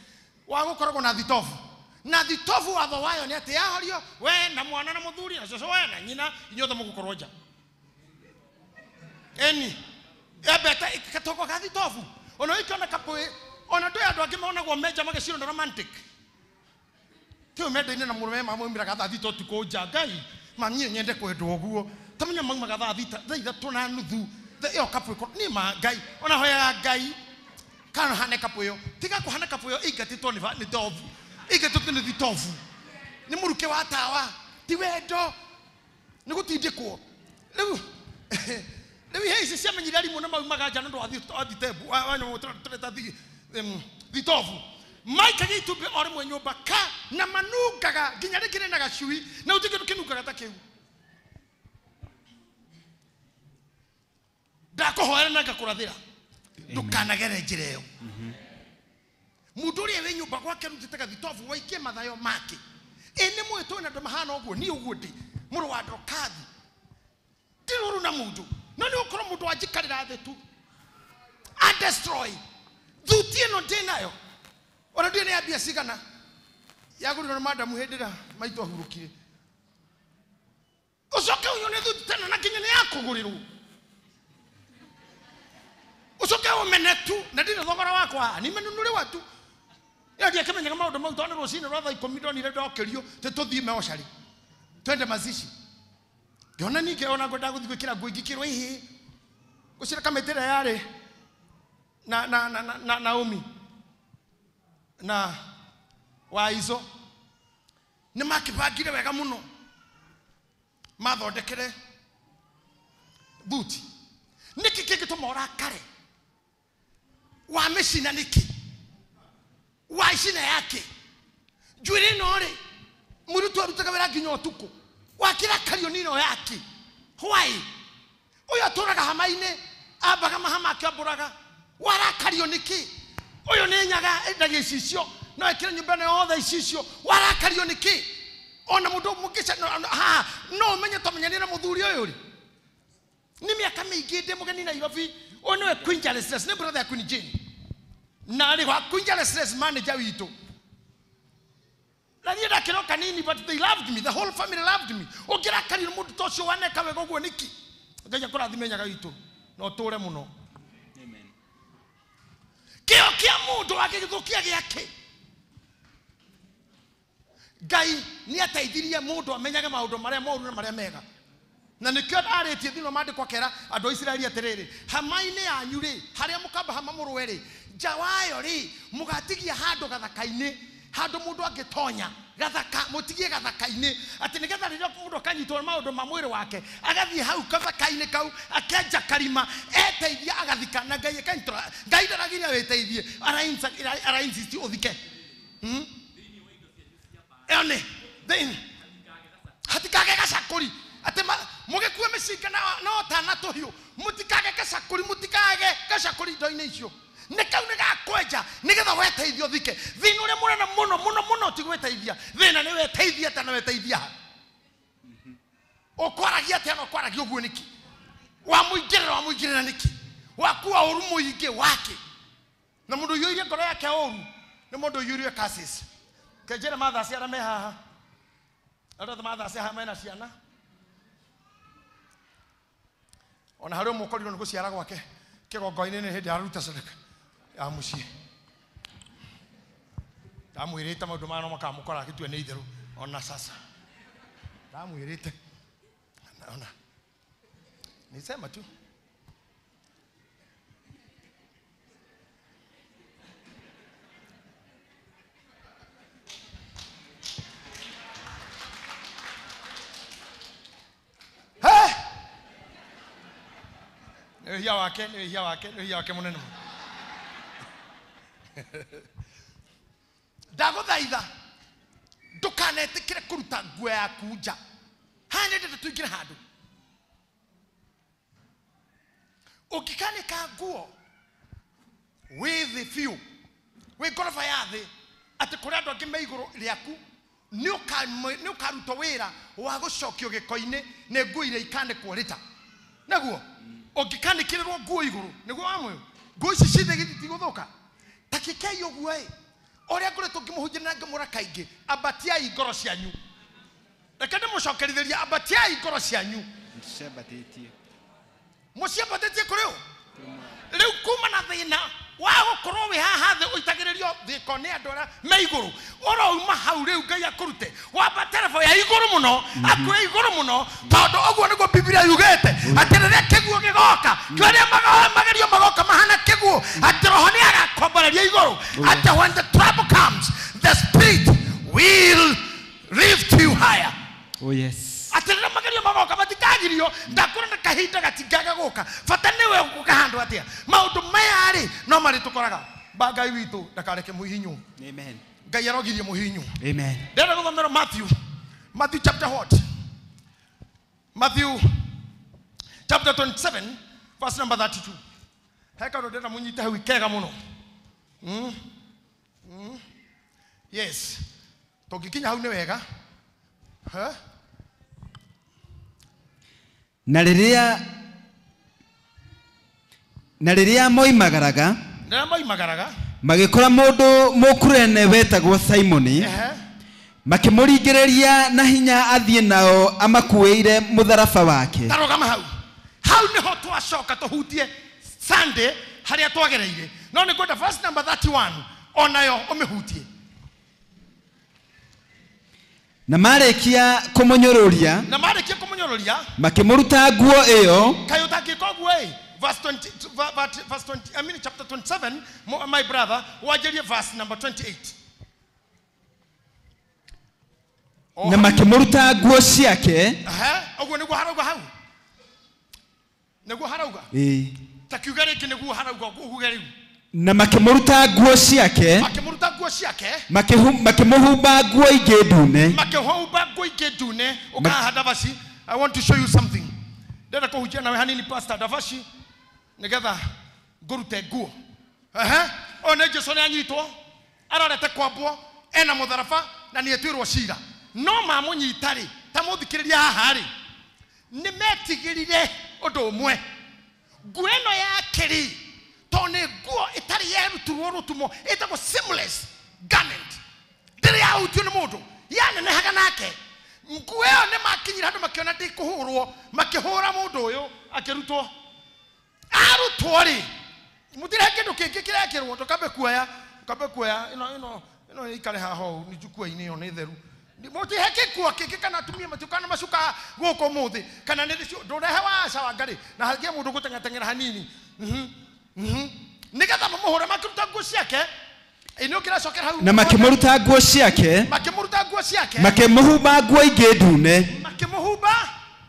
wa gũkoragwo na thitobu na thitobu watho wayo nĩ atĩ yahorio we na mwana na mũthuri na cũcũ we na nyina inyuothe mũgũkorwo nja eni yambete gatoko ga thitobu ona ĩkĩona kapũĩ ona ndũĩ andũ angĩ monagwo menja magĩcirwo nĩ romantic tiũ mendaine na mũrũme maumĩraga thaa 3 ũtukũ nja Ngai mami nyende kwendwo ũguo tamenya maumaga thaa 3:30 ĩyo kapũ ĩkorwo niĩ ma Ngai ona hoyaga Ngai kana hane kapũ ĩyo tiga kũhana kapũ ĩyo ĩingatĩtwo nĩ ndovu ĩingatĩtwo nĩ thitobu nĩ mũrukĩ wa tawa ti wendo nĩ gũtindĩkwo rĩu rĩu ihe ici ciamenyire arimũ nĩ maumaga nja nĩ ũndũ wa thitebu wa nyamũ tũreta thitobu maikagia itumbĩ o rĩmwe nyũmba ka na manungaga nginya rĩngĩ rĩna gacui na gũtirĩ kĩndũ kĩnungaga ta kĩu ndakũhoera na ngakũrathĩra ndũkanagere njĩra ĩyo mũndũ ũrĩa wĩ nyũmba gwake arutĩte gathitobu waikie mathayo make ĩ nĩ mũĩ twĩna andũ mahana ũguo niĩ ũguo ndĩ mũrũ wa Ndokathi ndirũru na mũndũ no nĩ gũkorwo mũndũ wanjikarĩra thĩ tu And destroy. Thuti ĩno ndĩ nayo. Ona ndiĩ nĩ mbia cigana. Yagũrirwo nĩ madamu hĩndĩ ĩrĩa maitũ ahurũkire. Ũcoke ũnyone thuti tena na nginya nĩ yakũgũrĩrwo. Ũcoke ũmene tu na ndirĩ thogora wakwa nimenunuliwa tu. Ĩyo ndiakĩmenyaga maũndũ mau tondũ rũcinĩ rwa thaa ikũmi ndonire ndokĩrio tĩ tũthiĩ mocarĩ. Twende mazishi. Ngĩona ningĩ ona ngwenda gũthiĩ gwĩkĩra nguo ingĩkĩrwo ihĩ. Gũcira kamĩtĩ ĩrĩa yarĩ na Naomi na Waizo nĩ makĩbangire wega mũno mathondekere thuti. Nĩkĩ kĩngĩtũma ũrakare? Wamĩcina nĩkĩ? Waicina yake? Njuĩrĩ ĩno rĩ, mũirĩtu arutaga wĩra nginya ũtukũ. Wakĩrakario nĩ ĩno yake? Why? Ũyũ atũraga hama-inĩ, ambaga mahama akĩambũraga. Warakario nĩkĩ? Ũyũ nĩ nyaga endagia icicio, no ekĩre nyũmba ĩno yothe icicio. Warakario nĩkĩ? Ona mũndũ mũngĩca haha no ũmenye twamenyanire na mũthuri ũyũ rĩ. Nĩ mĩaka mĩingĩ ndĩ mũgeni Nairobi. Ũyũ nĩwe Queen Charles, nĩ brother ya Queen Jane. Na rĩ wa Queen Charles manager witũ. Na niĩ ndakĩrĩ o kanini, but they loved me, the whole family loved me. Ũngĩrakario nĩ mũndũ ta ũcio waneka wega ũguo nĩkĩ? Ngai akũrathime nyaga witũ na ũtũre mũno. Amen. Kĩo kĩa mũndũ angĩgĩthũkia gĩake. Ngai nĩ ateithirie mũndũ amenyage maũndũ marĩa moru na marĩa mega. Na nĩkĩo arĩtie thĩinĩ wa maandĩko akera andũ a Isiraeli atĩrĩrĩ, hama-inĩ yanyu rĩ, harĩa mũkamba hama mũrũe rĩ, nja wayo rĩ, mũgatigia handũ gathaka-inĩ, handũ mũndũ angĩtonya gathaka, mũtigie gathaka-inĩ, atĩ nĩgetha rĩrĩa mũndũ akanyitwo nĩ maũndũ ma mwĩrĩ wake, agathiĩ hau gathaka-inĩ kau, akenja karima, eteithia agathika, na Ngai akanyitũra. Ngai ndaragiria wĩteithie, ara-insist ũthike. Ĩyo nĩ thĩinĩ. Hatikage gacakũri. Atĩ mũgĩkue mĩcinga no tana tũhiũ, mũtikage gacakũri, mũtikage gacakũri indo-inĩ icio. Nĩ kau nĩ gakwenja nĩgetha weteithia ũthike. Thĩna ũrĩa mũnene mũno mũno mũno ti gwĩteithia. Thĩna nĩ weteithia atĩa na weteithia ha. Ũkwaragia atĩa na ũkwaragia ũguo nĩkĩ? Wamũingĩrĩra nĩkĩ? Wakua ũru mũingĩ wake. Na mũndũ ũiyũire ngoro yake ũru nĩ mũndũ ũiyũire curses. Kenjĩre mathaci arĩa me haha. Arĩa othe mathaci haha mena ciana. Ona harĩ ũmwe ũkorirwo nĩ gũciara gwake kĩgongo-inĩ nĩ hĩndĩ araruta sadaka ya mũciĩ. Ndamwĩrĩte maũndũ maya no makamũkora agĩtue nĩ itherũ ona sasa. Ndamwĩrĩte. Ona. Nisema tu. Nĩ wĩhia wake, nĩ wĩhia wake, nĩ wĩhia wake mũnene mũno. Ndagũthaitha ndũkanetĩkĩre kũruta nguo yaku nja. Haha nyendete tũingĩre handũ. Ũngĩkanĩka nguo wĩ thĩ biũ, wĩ ngoroba ya thĩ, atĩ kũrĩ andũ angĩ me igũrũ rĩaku, nĩ ũkarutwo wĩra wa gũcokio gĩko-inĩ nĩ nguo iria ikanĩkwo rĩta. Naguo ũngĩkanĩkĩrĩrwo nguo igũrũ, nĩguo wa muoyo, nguo ici cithĩ itigũthũka. Ta kĩkei ũguo ĩ, ũrĩa ngoretwo ngĩmũhunjia na ngĩmũra kaingĩ, ambatiai ngoro cianyu. Reke ndĩmũcokerithĩrie, ambatiai ngoro cianyu. Mũciambatĩtie. Mũciambatĩtie kũrĩ ũ? Rĩu kuma na thĩna wa gũkorwo wĩ haha thĩ ũitagĩrĩrio thĩko nĩ andũ arĩa me igũrũ, ũrouma hau rĩu Ngai akũrute wambate level ya igũrũ mũno, akue igũrũ mũno, tondũ ũguo nĩguo Biblia yugĩte atĩ rĩrĩa kĩguũ gĩgoka, kĩrĩa magerio magoka mahana kĩguũ, atĩ roho nĩ agakomboreria igũrũ, atĩ when the trouble comes, the spirit will lift you higher. Oh yes. Atĩ rĩrĩa magerio magoka matikagirio, ndakũra na kahinda gatingaga gũka, bata nĩwe ũgũka handũ atĩa. Maũndũ maya rĩ no marĩ tũkoraga. Ba Ngai witũ ndakareke mũhihinywo. Amen. Ngai arogirie mũhihinywo. Amen. Ndĩrenda gũthomera Matthew. Matthew chapter what? Matthew chapter 27 verse number 32. He kaũndũ ndĩrenda mũnyite hau kega mũno. Yes. Tũngĩkinya hau nĩ wega. Huh? Na rĩrĩa Na rĩrĩa moimagaraga, magĩkora mũndũ mũkurene wetagwo Simoni, makĩmũringĩrĩria na hinya athiĩ nao amakuĩire mũtharaba wake. Tarũgama hau. Hau nĩho twacoka tũhutie Sunday harĩa twagereire. No nĩ ngwenda verse number 31 onayo ũmĩhutie. Na marĩkia kũmũnyũrũria, makĩmũruta nguo ĩyo. Kaĩ ũtangĩka ũguo ĩ? Verse 20, verse 20, I mean chapter 27, my brother, wanjĩrie verse number 28. Na makĩmũruta nguo ciake. Ũguo nĩguo harauga hau. Nĩguo harauga. Ta kiuga rĩngĩ nĩguo harauga, uge rĩu. Na makĩmũruta nguo ciake, makĩmũhumba nguo ingĩ ndune. Makĩhumba nguo ingĩ ndune. Ũkahaha Davashi, I want to show you something. Ndĩrenda kũhunjia nawe hanini Pastor Davashi, nĩgetha ngũrute nguo. Ũyũ nĩ Jesũ nĩanyitwo, arorete kwambwo, ena mũtharaba na nĩetuĩrwo cira. No mamũnyita rĩ, ta mũthikĩrĩria haha rĩ, nĩmetigĩrire ũndũ ũmwe. Nguo ĩno yake rĩ, tondũ nĩ nguo ĩtarĩ yerutirwo rũtumo, ĩtagwo seamless garment, ndĩrĩ yahutio nĩ mũndũ, yanenehaga nake. Nguo ĩyo nĩ makinyire handũ makĩona ndĩkũhũrwo, makĩhũra mũndũ ũyũ akĩrutwo. Arutwo rĩ, mũtirĩ kĩndũ kĩngĩ kĩrekĩrwo, ndũkambe kuoya, ndũkambe kuoya ĩno ĩno ĩikare haha ũũ, nĩ njukua-inĩ ĩyo nĩ theru. Mũtihe gĩkuo kĩngĩ kana atumia matiũkana macuka gũkũ ũmũthĩ, kana nĩ ndũrehe wa aca wa ngarĩ, na hagĩe mũndũ gũteng'ateng'era hanini. Nĩgetha mamũhũre makĩruta nguo ciake. Ĩ nĩ ũngĩracokera hau. Na makĩmũruta nguo ciake, makĩmũruta nguo ciake, makĩmũhumba nguo ingĩ ndune, makĩmũhumba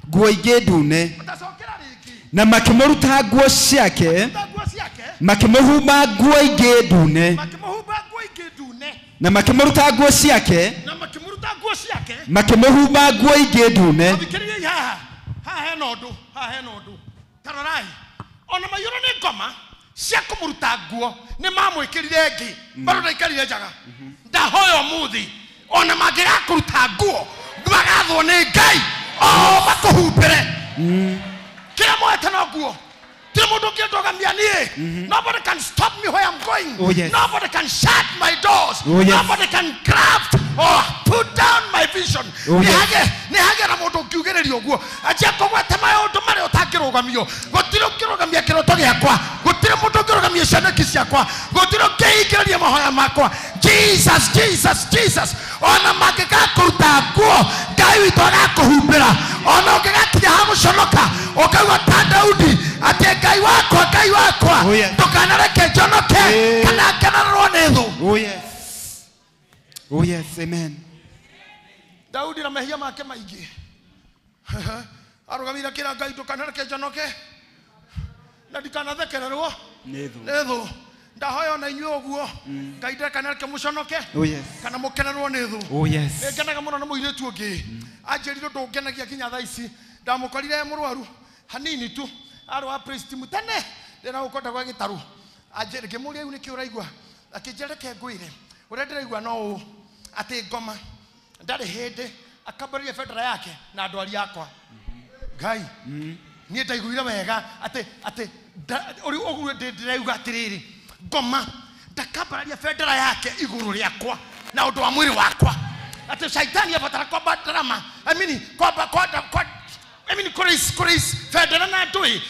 nguo ingĩ ndune. Ũtacokera rĩngĩ. Na makĩmũruta nguo ciake, makĩmũhumba nguo ingĩ ndune, makĩmũhumba nguo ingĩ ndune. Na makĩmũruta nguo ciake, na makĩmũruta nguo ciake, makĩmũhumba nguo ingĩ ndune. Thikĩrĩriai haha, haha hena ũndũ, haha hena ũndũ. Ta rorai, ona maiyũrwo nĩ ngoma cia kũmũruta nguo nĩ mamwĩkĩrire ĩngĩ, bado ndaikarire njaga. Ndahoya ũmũthĩ ona mangĩgakũruta nguo magathwo nĩ Ngai o makũhumbĩre. Kĩrĩa moete no nguo. Tiri mũndũ ũngĩndũgamia niĩ. Nobody can stop me where I'm going. Oh, yes. Nobody can shut my doors. Oh, yes. Nobody can craft or put down my vision. Oh, yes. Nĩ hage na mũndũ ũngiugĩrĩria ũguo. Anjia kũgweta maũndũ marĩa ũtangĩrũgamio. Gũtirĩ ũngĩrũgamia kĩroto gĩakwa. Gũtirĩ mũndũ ũngĩrũgamia cioneki ciakwa. Gũtirĩ ũngĩhingĩrĩria mahoya makwa. Jesus, Jesus, Jesus. Ona mangĩgakũruta nguo, Ngai witũ agakũhumbĩra. Ona ũngĩgakinya ha gũconoka, ũkaigua ta Daudi atĩ Ngai wakwa, Ngai wakwa, ndũkanareke njonoke kana ngenarũrwo nĩ thũ. Oh yes. Oh yes, amen. Daudi na mehia make maingĩ arũgamire akĩra Ngai ndũkanareke njonoke na ndikanathekererwo nĩ thũ. Ndahoya ona inyuĩ ũguo, Ngai ndakanareke mũconoke kana mũkenerwo nĩ thũ. Oh yes. Nĩngenaga mũno nĩ mũirĩtu ũngĩ anjĩrire ũndũ ũngenagia nginya thaa ici. Ndamũkorire mũrwaru hanini tu, arĩ wa priest mũtene, ndĩna gũkonda gwa gĩtarũ. Anjĩrire, ngĩmũria rĩu nĩkĩ ũraigua? Akĩnjĩra reke ngwĩre, ũrĩa ndĩraigua no ũũ, atĩ ngoma ndarĩ hĩndĩ akambĩrĩria bendera yake na ndwari yakwa. Ngai, niĩ ndaiguire wega atĩ atĩ ũguo ndĩrauga atĩrĩrĩ, ngoma ndakambararia bendera yake igũrũ rĩakwa na ũndũ wa mwĩrĩ wakwa. Atĩ shaitani abatara kwamba ndarama, I mean kwamba kwa I mean kũrĩis bendera na ndũĩ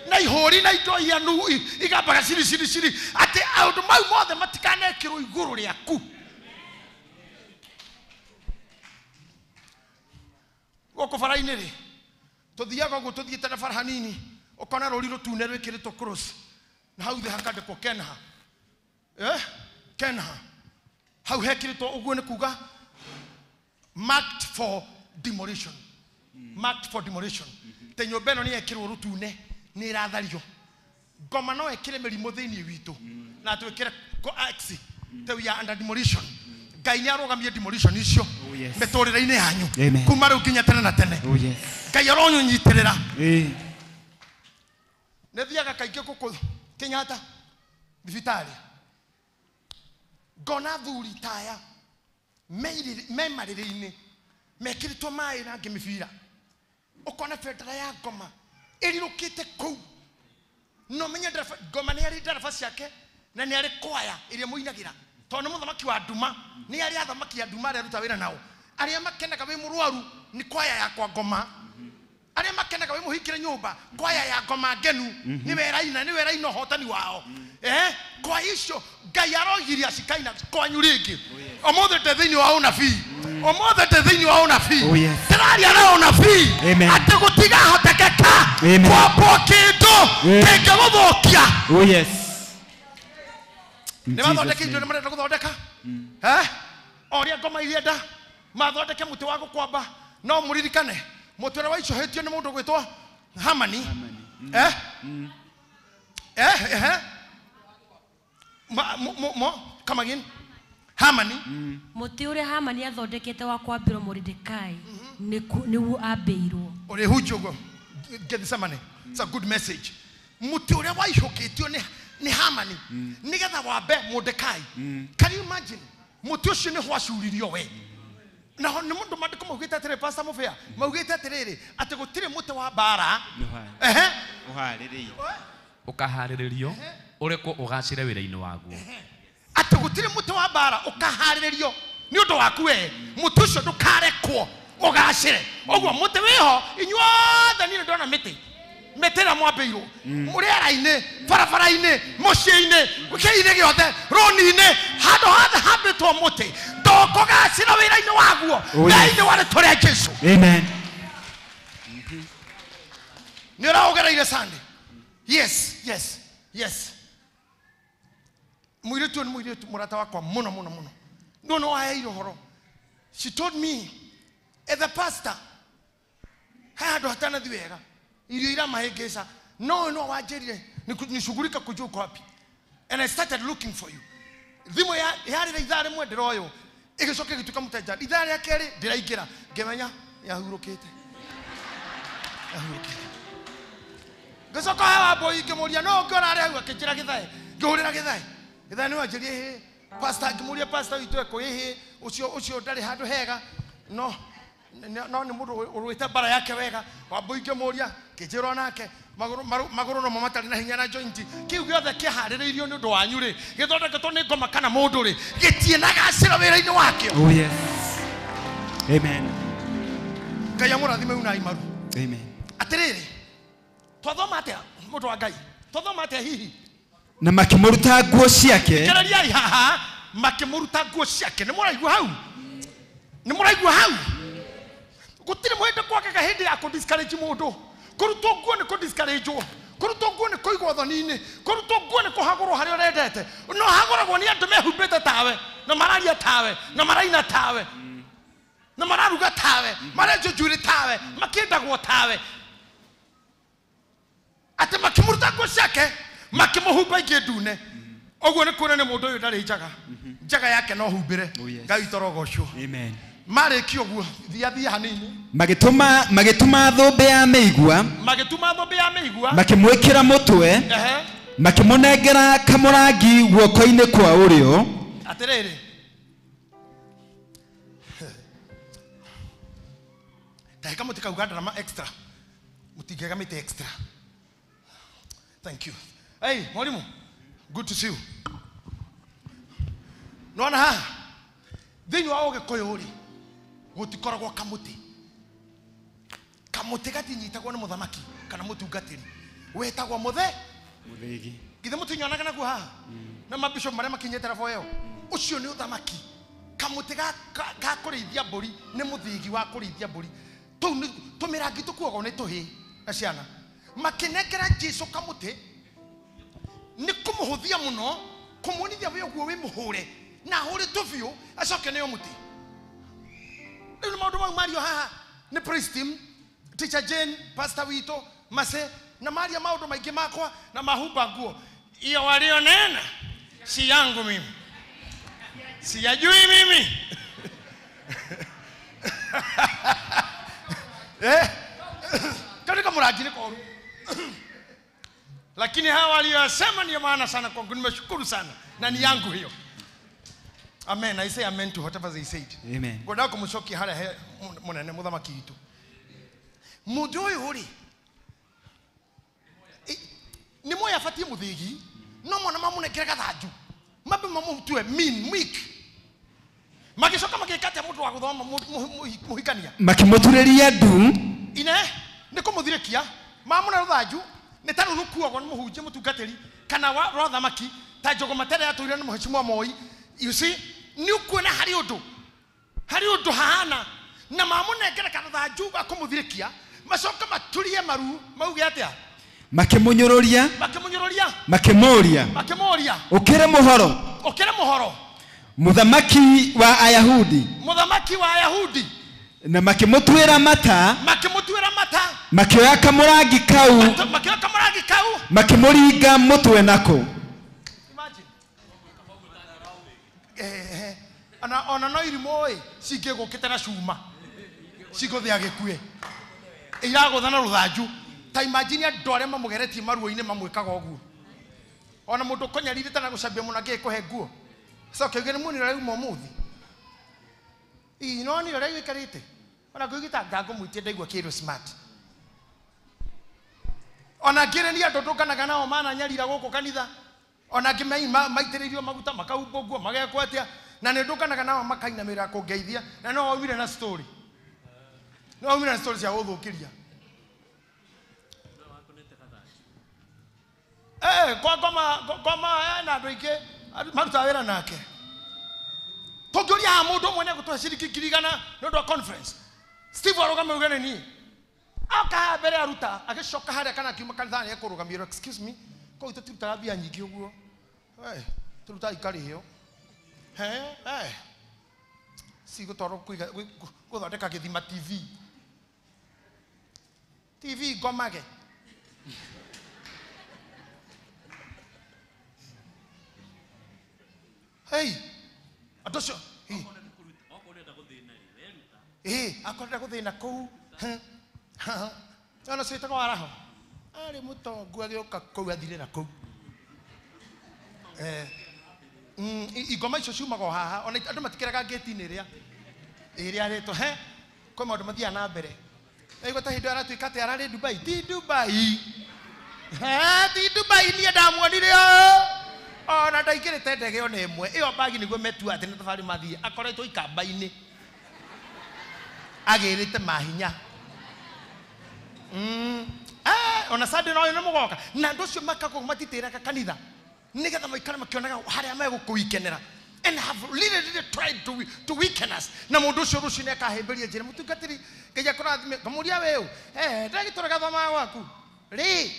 na ihũri na indo ianu igambaga ciri ciri ciri, atĩ maũndũ mau mothe matikanekĩrwo igũrũ rĩaku. Gũkũ bara-inĩ rĩ, tũthiaga ũguo tũthiĩte na bara hanini, ũkona rũri rũtune rwĩkĩrĩtwo cross na hau thĩ hakandĩkwo Kenha. Kenha hau hekĩrĩtwo ũguo nĩ kuga marked for demolition. Marked for demolition. Te nyũmba ĩno nĩ yekĩrwo rũtune, nĩ ĩrathario. Ngoma no ĩkĩre mĩrimũ thĩinĩ witũ na twĩkĩre ax te we are under demolition. Ngai nĩ arũgamie demolition icio mĩtũrĩre-inĩ yanyu kuma rĩu nginya tene na tene. Ngai aronyũnyitĩrĩra. Nĩ thiaga kaingĩ gũkũ Kenyatta thibitarĩ, ngona athuri taya me marĩrĩ-inĩ mekĩrĩtwo maĩ na angĩ mĩbira, ũkona bendera ya ngoma ĩrirũkĩte kũu No menye ngoma nĩ arĩ ndaraba ciake na nĩ arĩ kwaya ĩrĩa mũinagĩra. Tondũ nĩ mũthamaki wa nduma, nĩ arĩ athamaki a nduma arĩa aruta wĩra nao. Arĩa makenaga wĩ mũrwaru nĩ kwaya ya kwa ngoma. Arĩa makenaga wĩ mũhingĩre nyũmba, kwaya ya ngoma ngenu nĩ weraina, nĩ weraina ũhotani wao. Kwa icio Ngai arogiria cikaina kwanyu rĩngĩ. Ũmũthĩ ndĩ thĩinĩ wa ũnabii. Ũmũthĩ ndĩ thĩinĩ wa ũnabii. Ndĩraria na ũnabii atĩ gũtigahotekeka kwambwo kĩndũ kĩngĩgũthũkia. Nĩ mathondeke indo nĩ marenda gũthondeka. O ũrĩa ngoma irenda mathondeke mũtĩ wa gũkwamba. No mũririkane mũtĩ ũrĩa waicũhĩtio nĩ mũndũ gwĩtwo Hamani. Come again. Hamani. Mũtĩ ũrĩa Hamani athondekete wa kwambĩrwo Moridekai nĩguo ambĩirwo. Ũrĩhunjia ũguo Gethsemane. It's a good message. Mũtĩ ũrĩa waicũkĩtio nĩ Hamani nĩgetha wambe Mordecai. Can you imagine? Mũtĩ ũcio nĩ hwacuririo we. Na nĩ mũndũ maandĩko maugĩte atĩrĩ, Pastor Mũbĩa, maugĩte atĩrĩrĩ atĩ gũtirĩ mũtĩ wa mbara ũharĩrĩirio ũkaharĩrĩrio ũrekwo ũgacĩre wĩra-inĩ waguo. Atĩ gũtirĩ mũtĩ wa mbara ũkaharĩrĩrio nĩ ũndũ waku we, mũtĩ ũcio ndũkarekwo ũgacĩre. Ũguo mũtĩ wĩho inyuothe niĩ nĩndona mĩtĩ mĩtĩ ĩrĩa mwambĩirwo rĩera-inĩ, barabara-inĩ, mũciĩ-inĩ, kĩinĩ gĩothe, rũni-inĩ, handũ hothe hambĩtwo mũtĩ ndũkũgacĩra wĩra-inĩ waguo thĩinĩ wa rĩtwa rĩa Jesũ. Amen. Nĩ ũraũgereire Sunday. Yes, yes, yes. Mũirĩtu ũyũ nĩ mũirĩtu mũrata wakwa mũno mũno mũno. No no aheire ũhoro. She told me, as a pastor, he handũ hatanathiĩ wega. Irio iramahĩngĩca. No no wanjĩrire nishughulika kujua uko wapi. And I started looking for you. Thimũ yarĩra ithaa rĩmwe ndĩroywo. Ĩgĩcoka ĩgĩtuĩka mũteja. Ithaa rĩa kerĩ ndĩraingĩra. Ngĩmenya yahurũkĩte. Yahurũkĩte. Ngĩcoka he Wambũi ngĩmũria no ngĩona arĩ hau akĩnjĩra gĩthae. Ngĩhũrĩra gĩthae. Gĩthae nĩ wanjĩria ĩhĩ. Pastor ngĩmũria pastor witũ ekũ ĩhĩ ũcio ndarĩ handũ hega. No no nĩ mũndũ ũrũĩte mbara yake wega. Wambũi ngĩmũria ngĩnjĩrwo nake magũrũ nomo matarĩ na hinya na joint. Kĩu gĩothe kĩharĩrĩirio nĩ ũndũ wanyu rĩ, gĩthondeketwo nĩ ngoma kana mũndũ rĩ, gĩtirĩ na gacĩra wĩra-inĩ wakĩo. Oh yes. Amen. Ngai amũrathime unai maru. Amen. Atĩrĩrĩ, twathoma atĩa mũndũ wa Ngai? Twathoma atĩa hihi? Na makĩmũruta nguo ciake. Kĩrĩriai haha, makĩmũruta nguo ciake. Nĩ mũraigua hau? Nĩ mũraigua hau? Gũtirĩ mũhĩndĩ kwagaga hĩndĩ ya kũ discourage mũndũ. Kũrutwo nguo nĩ kũ discourage Kũrutwo nguo nĩ kũigwo thoni-inĩ. Kũrutwo nguo nĩ kũhagũrwo harĩa ũrendete. No hagũragwo nĩ andũ mehumbĩte tawe, na mararia tawe, na maraina tawe, na mararuga tawe, marenjwo njuĩrĩ tawe, makĩendagwo tawe. Atĩ makĩmũruta nguo ciake, makĩmũhumba ingĩ ndune. Ũguo nĩ kuonania mũndũ ũyũ ndarĩ njaga. Njaga yake no humbĩre. Ngai witũ arogocwo. Amen. Marĩkia ũguo, thia hanini. Magĩtuma thũmbĩ ya mĩigua. Magĩtuma thũmbĩ ya mĩigua. Makĩmwĩkĩra mũtwe. Makĩmũnengera kamũrangi guoko-inĩ kwa ũrĩo. Atĩrĩrĩ. Tahe kamũtĩ kau ga ndarama extra. Mũtingĩaga mĩtĩ extra. Thank you. Hey, mwalimu. Good to see you. Nona haha. Thĩinĩ wa Ũgĩkũyũ rĩ, gũtikoragwo kamũtĩ. Kamũtĩ gatinyitagwo nĩ mũthamaki kana mũtungatĩri. Wetagwo mũthe? Mũthĩgi. Githĩ mũtinyonaga naguo haha? Na mabishop marĩa makinyĩte level ĩyo. Ũcio nĩ ũthamaki. Kamũtĩ ga kũrĩithia mbũri nĩ mũthĩgi wa kũrĩithia mbũri. Tũu nĩ tũmĩrangi tũkuagwo nĩ tũhĩĩ na ciana. Makĩnengera Jesũ kamũtĩ nĩ kũmũhũthia mũno, kũmuonithia wĩ ũguo wĩ mũhũre na ahũrĩtwo biũ acoke nĩo mũtĩ. Rĩu nĩ maũndũ mau mario haha nĩ praise team, Teacher Jane, pastor witũ, Mase, na maria maũndũ maingĩ makwa na mahumba nguo. Iyo walionena si yangu mimi. Siyajui mimi. Katika mũrangi nĩ koru. Lakini hawa waliyosema ni maana sana kwangu. Nimeshukuru sana na ni yangu hiyo. Amen. I say amen to whatever they said. Amen. Ngwenda kũmũcokia harĩa he mũnene mũthamaki witũ. Mũndũ ũyũ rĩ, Nĩ moya abatie mũthĩgi no mona mamũnengere gathanju mambe mamũtue mean weak magĩcoka magĩka atĩa mũndũ wa gũthoma mũhikania Makĩmũturĩria ndu. Ine nĩ kũmũthirĩkia mamũne rũthanju nĩ ta rũu rũkuagwo nĩ mũhunjia mũtungatĩri kana wa rwa thamaki ta njũgũma tene yatũire nĩ mũhecimwa Moi. You see, nĩ ũkuona harĩ ũndũ hahana na mamũnengere karũthanju ga kũmũthirĩkia macoka maturie maru mauge atĩa Makĩmũnyũrũria. Makĩmũnyũrũria. Makĩmũũria. Makĩmũũria. Ũkĩrĩ mũhoro. Ũkĩrĩ mũhoro. Mũthamaki wa Ayahudi. Mũthamaki wa Ayahudi. Na makĩmũtuĩra mata. Makĩmũtuĩra mata. Makĩoya kamũrangi kau. Makĩoya kamũrangi kau. Makĩmũringa mũtwe nako. Imagine. Ona no irimũ ĩ cingĩgũkĩte na cuma cigũthĩa gĩkue iragũtha na rũthanju. Ta imagine andũ arĩa mamũgeretie maruo-inĩ mamwĩkaga ũguo. Ona mũndũ ũkũnyarirĩte na gũcambia mũno angĩkũhe nguo coke uge nĩ muonire ũrĩa uma ũmũthĩ. Ii no nĩ ũrĩa wĩikarĩte ona ngũigĩta ngangũmwĩtie ndaigua kĩndũ smart. Ona ngĩrĩ nĩ andũ ndũnganaga nao mananyarira gũkũ kanitha ona angĩ maitĩrĩirio maguta makahumbwo nguo magekwo atĩa na nĩ ndũnganaga nao makainamĩrĩra kũngeithia na no waumire na story. No waumire na story cia gũthũkĩria. Kwa ngoma na andũ aingĩ marutaga wĩra nake. Tũngĩũria haha mũndũ ũmwe nĩegũtũhe ciringi 100,000 nĩ ũndũ wa conference. Steve arũgame uge nĩ niĩ. Oka haha mbere aruta agĩcoka harĩa kana akiuma kanitha nĩekũrũgamio. Excuse me, kũu tũtirutaga mbia nyingĩ ũguo. Tũrutaga ikarĩo. Cigũtwarwo gũthondeka gĩthima TV. TV ngomage. Hey, andũ acio akorwo ũrenda gũthĩna kũu. Ona ũcio wĩtagwo Waraho arĩ mũtongu agĩũka kũu athire na kũu. Ingoma icio ciumaga o haha ona andũ matikĩraga ngĩti-inĩ ĩrĩa ĩrĩa rĩtwo he kwĩ maũndũ mathiaga na mbere. Naigua ta hĩndĩ ĩyo aratuĩka atĩ ararĩ Dubai. Ti Dubai. Ti Dubai niĩ ndamuonire ona ndaingĩrĩte ndege ona ĩmwe ĩyo bagi nĩguo metua atĩ nĩ thabarĩ mathiĩ akoretwo ikamba-inĩ agĩrĩte mahinya. Ona Sunday no nĩ mũgoka na andũ acio makagwo matitĩraga kanitha nĩgetha maikare makĩonaga harĩa megũkũikenera and have really really tried to weaken us. Na mũndũ ũcio rũciũ nĩakahĩmbĩria njĩra mũtungatĩri Ngai akũrathime ngamũria weũ ndagĩtũra gathomaga gwaku rĩ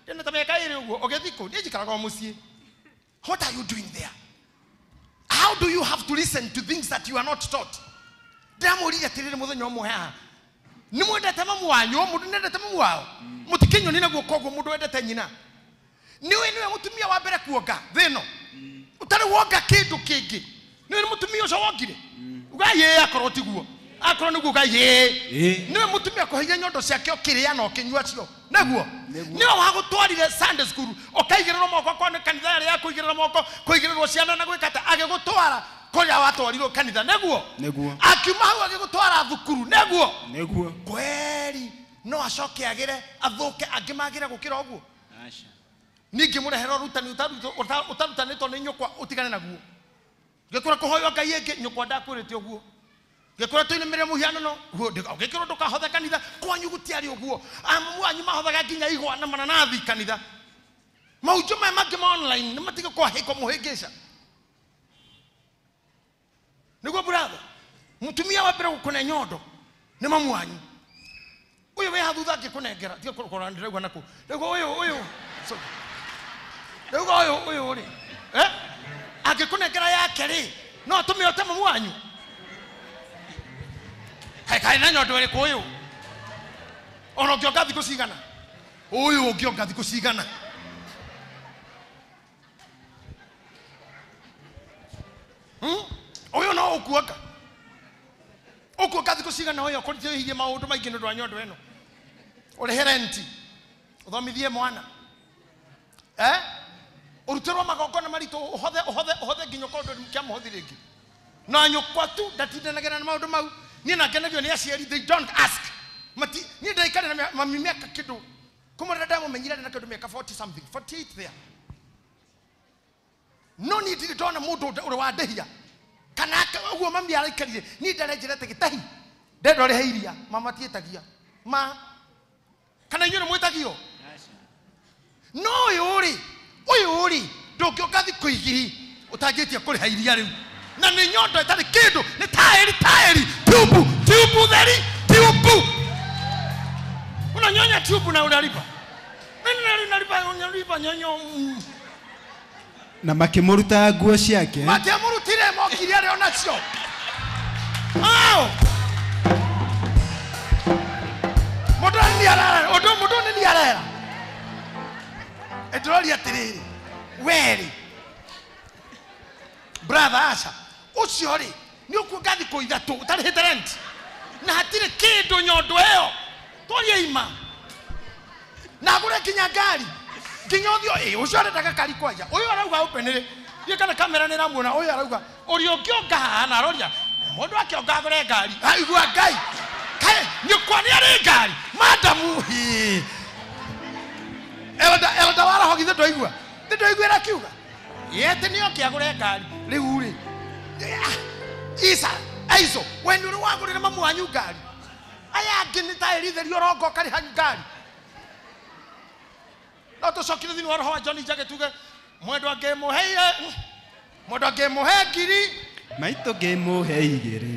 ndĩna ta mĩaka ĩrĩ ũguo ũgĩthiĩ kũ niĩ njikaraga o mũciĩ. What are you doing there? How do you have to listen to things that you are not taught? Ndĩramũririe atĩrĩrĩ mũthenya ũmwe haha nĩ mwendete mamu wanyu mũndũ nĩendete mamu wao mũtikĩnyoni naguo koguo mũndũ wendete nyina nĩũĩ nĩwe mũtumia wa mbere kuonga thĩ ĩno ũtarĩ wonga kĩndũ kĩngĩ nĩũĩ nĩ mũtumia ũcio wongire uga yĩ akorwo tiguo akorwo nĩguo uga yĩ nĩwe mũtumia kũheire nyondo ciake ũkĩrĩa na ũkĩnyua cio nĩguo nĩwe wagũtwarire Sunday school ũkaigĩrĩrwo moko akorwo nĩ kanitha ĩrĩa ya kũigĩrĩrwo moko kũigĩrĩrwo ciana na gwĩka atĩa agĩgũtwara kũrĩa watwarirwo kanitha nĩguo akiuma hau agĩgũtwara thukuru nĩguo kweri no acoke agĩre athũke angĩ magĩre gũkĩra ũguo. Ningĩ mũrehere ũrutani ũtarutanĩtwo nĩ nyũkwa ũtigane naguo. Ngĩkũra kũhoywo Ngai ĩngĩ nyũkwa ndakwĩrĩte ũguo. Ngĩkũra tũinamĩrĩre mũhianano ũgĩkĩrwo ndũkahothe kanitha kwanyu gũtiarĩ ũguo. Amamu wanyu mahothaga nginya igwa na mananathi kanitha. Mahunjio maya mangĩ ma online nĩ matige kwahĩkwo mũhĩngĩca. Nĩguo brother mũtumia wa mbere gũkũne nyondo nĩ mamu wanyu. Ũyũ wĩ haha thutha angĩkũnengera tiga kũrora ndĩraigua nakũ. Ndĩraigua ũyũ ũyũ ndĩraigua ũyũ ũyũ rĩ angĩkũnengera yake rĩ no atũme ũte mamu wanyu. Kaĩ na nyondo ĩrĩkũ ũyũ ona ũngĩonga thikũ cigana ũyũ ũngĩonga thikũ cigana. Ũyũ no ũkuonga ũkuonga thikũ cigana ũyũ akorwo ũhirie maũndũ maingĩ nĩ ũndũ wa nyondo ĩno ũrĩhe renti ũthomithie mwana ũrutĩrwo magongona maritũ ũhothe ũhothe ũhothe nginya ũkorwo ndũrĩ kĩamũhothi rĩngĩ na nyũkwa tu ndatindanagĩra na maũndũ mau niĩ na ngenagio nĩ aciari they don't ask mati niĩ ndaikarĩ na mami mĩaka kĩndũ Kuma rĩrĩa ndamumenyire na kĩndũ mĩaka 40 something, 48 there. No niĩ ndirĩ ndona mũndũ ũrĩ wandĩhia kana ũguo mami araikarire niĩ ndarenjerete gĩtahi ndenda ũrĩhe iria mama tiĩtagia ma kana inyuĩ nĩ mwĩtagio no ũyũ rĩ ndũngĩũka thikũ igĩrĩ ũtangĩtie kũrĩha iria rĩu na nĩ nyondo ĩtarĩ kĩndũ nĩ taĩri tiubu theri tiubu unanyonya tiubu na unalipa unalipa nyonyo na makĩmũruta nguo ciake matiamũrutire mokire arĩ onacio ao mũndũ nĩ arera ndĩroria atĩrĩrĩ werĩ brother aca ũcio rĩ nĩ ũkuonga thikũ ithatũ ũtarĩhĩte rent na hatirĩ kĩndũ nyondo ĩyo twarie ima na agũre nginya ngari nginya ũthiũ ũcio arendaga kari kwanja ũyũ arauga openly ndiũĩ kana kamera nĩ ĩramuona ũyũ arauga ũrĩa ũngĩonga haha na aroria mũndũ akĩonga agũre ngari aigua Ngai kaĩ nyũkwa nĩ arĩ ngari madamu elda waraho githĩ ndwaigua ndwaiguĩra akiuga yete nĩ oke agũre ngari rĩu rĩ isa aico we nĩ ũrĩ wagũrĩra mamu wanyu ngari aya angĩ nĩ taĩri theri ũrongo ũkarĩha ngari no tũcokire thĩinĩ wa roho wa John Njage tuge mwendwa ngĩmũheire mwendwa ngĩmũhe ngiri maitũ ngĩmũhe igĩrĩ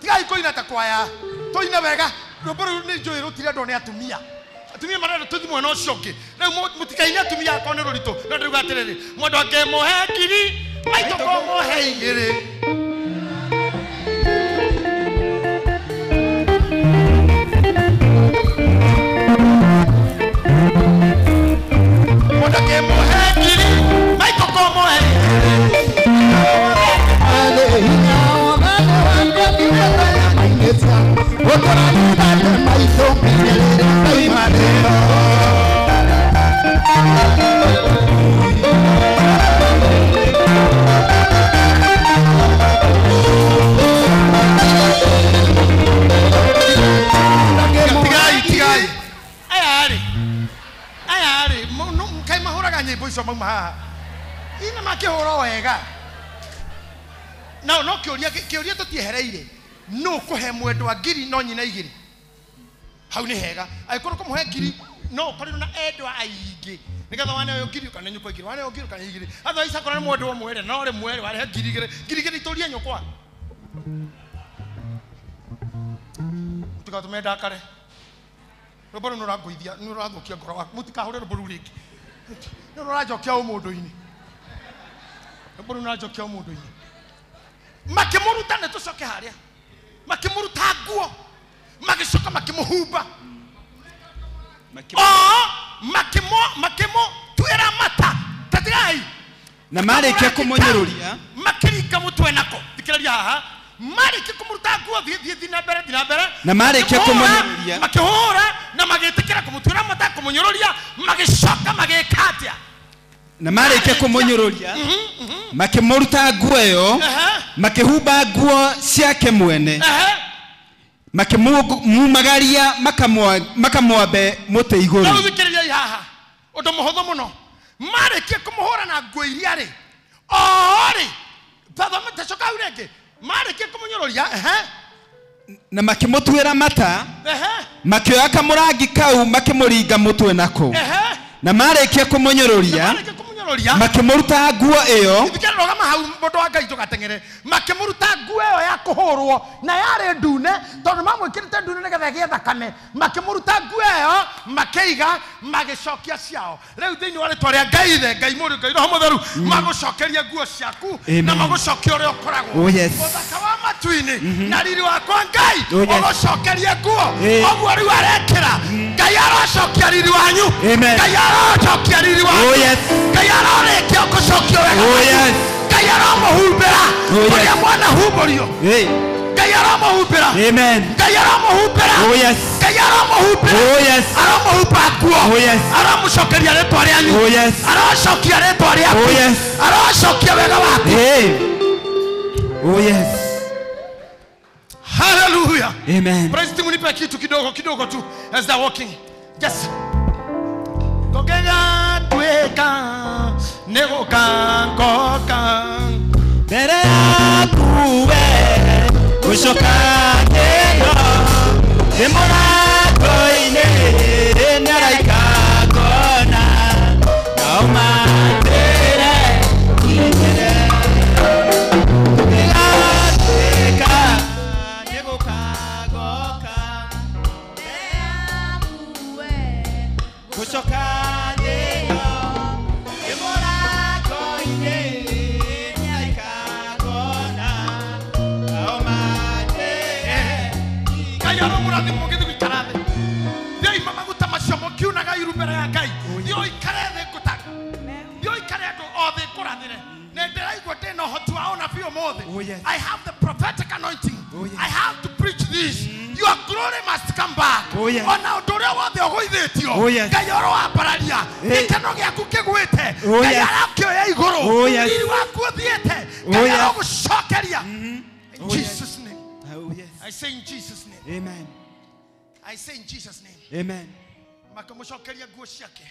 tigai kũina ta kwaya tũine wega rwĩmbo rũu nĩ njũĩ rũtirendwo nĩ atumia atumia marenda tũthiĩ mwena ũcio ũngĩ rĩu mũtikaine atumia akorwo nĩ rũritũ no ndĩrauga atĩrĩrĩ mwendwa ngĩmũhe ngiri maitũ ngũmũhe igĩrĩ mwendwa ngĩmũhe ngiri maitũ ngũmũhe Tigai aya rĩ kaĩ mahũraga nyĩmbo icio mauma haha ina makĩhũra wega no kĩũria tũtiehereire no kũhe mwendwa ngiri no nyina igĩrĩ hau nĩ hega angĩkorwo kũmũhe ngiri no ũkorirwo na endwa aingĩ nĩgetha waneo ngiri kana nyũkwa igĩrĩ waneo ngiri kana igĩrĩ otherwise akorwo nĩ mwendwa ũmwe no rĩ mwerĩ warehe ngiri igĩrĩ itũrie nyũkwa mũtigatũme ndakare rwĩmbo rũu nĩrũrangũithia nĩrũrathũkia ngoro waku mũtikahũre rwĩmbo rũu rĩngĩ nĩrũranjokia ũmũndũ-inĩ rwĩmbo rũu nĩrũranjokia ũmũndũ-inĩ makĩmũruta nĩ tũcoke harĩa makĩmũruta nguo magĩcoka makĩmũhumba makĩmũtuĩra mata tatigai na marĩkia kũmũnyũrũria makĩringa mũtwe nako thikĩrĩria haha marĩkia kũmũruta nguo thiĩ na mbere na marĩkia kũmũnyũrũria makĩhũra na magĩtĩkĩra kũmũtuĩra mata kũmũnyũrũria magĩcoka magĩka atĩa na marĩkia kũmũnyũrũria makĩmũruta nguo ĩyo makĩhumba nguo ciake mwene makĩmumagaria makamwambe mũtĩ igũrũ rĩu thikĩrĩriai haha ũndũ mũhũthũ mũno marĩkia kũmũhũra na nguo iria rĩ rĩ tacoka hau rĩngĩ marĩkia kũmũnyũrũria na makĩmũtuĩra mata makĩoya kamũrangi kau makĩmũringa mũtwe nako na marĩkia kũmũnyũrũria makĩmũruta nguo ĩyo rũgama hau mũndũ wa Ngai ndũgateng'ere makĩmũruta nguo ĩyo ya kũhũrwo na yarĩ ndune tondũ mamwĩkĩrĩte ndune nĩgetha ĩgĩe thakame makĩmũruta nguo ĩyo makĩiga magĩcokia ciao rĩu thĩinĩ wa rĩtwa rĩa Ngai ithe Ngai Mũriũ Ngai Roho Mũtheru magũcokerie nguo ciaku na magũcokie ũrĩa ũkoragwo ũthaka wa matu-inĩ na riri wakwa Ngai ũgũcokerie nguo ũguo rĩu arekĩra Ngai arocokia riri wanyu Ngai arocokia riri wanyu Ngai arorĩkia gũcokia wega Ngai aramũhumbĩra ũrĩa mwana humbũrio Ngai aramũhumbĩra Ngai aramũhumbĩra Ngai aramũhumbĩra aramũhumba nguo aramũcokeria rĩtwa rĩanyu aracokia rĩtwa rĩaku aracokia wega waku. Hallelujah. Amen. Praise team, nipe kitu kidogo kidogo tu as they're walking. Just Gokega tweka negoka koka mbere yaku we gucoka thĩno ndĩ mũrango-inĩ nĩaraika ngona nao manjĩre nyingĩre ngĩgatuĩka nĩgũka ngoka mbere yaku we gucoka thĩno ndĩ mũrango-inĩ nĩaraika ngona nao manjĩre Ngai aromũrathima mũgĩthiĩ gũikara thĩ. Thiĩi maguta macio mũkiunaga iru mbere ya Ngai. Thiĩ ũikare thĩ ngũtanga. Thiĩ ũikare andũ othe ngũrathĩre. Nĩ ndĩraigua ndĩna ũhoti wa ũnabii ũmũthĩ. Oh, yes. I have the prophetic anointing. Oh, yes. I have to preach this. Your glory must come back. Oh, yes. Ona ũndũ ũrĩa wothe ũgũithĩtio. Oh, yes. Ngai arowambararia. Hey. Gĩkeno gĩaku kĩgwĩte. Oh, Ngai yes. arakĩoya igũrũ. Oh, yes. Riri waku ũthiĩte. Oh, Ngai yes. arogũcokeria. In Oh, yes. Jesus' name. Oh, yes. I say in Jesus' name. Amen. I say in Jesus' name. Amen. Makĩmũcokeria nguo ciake.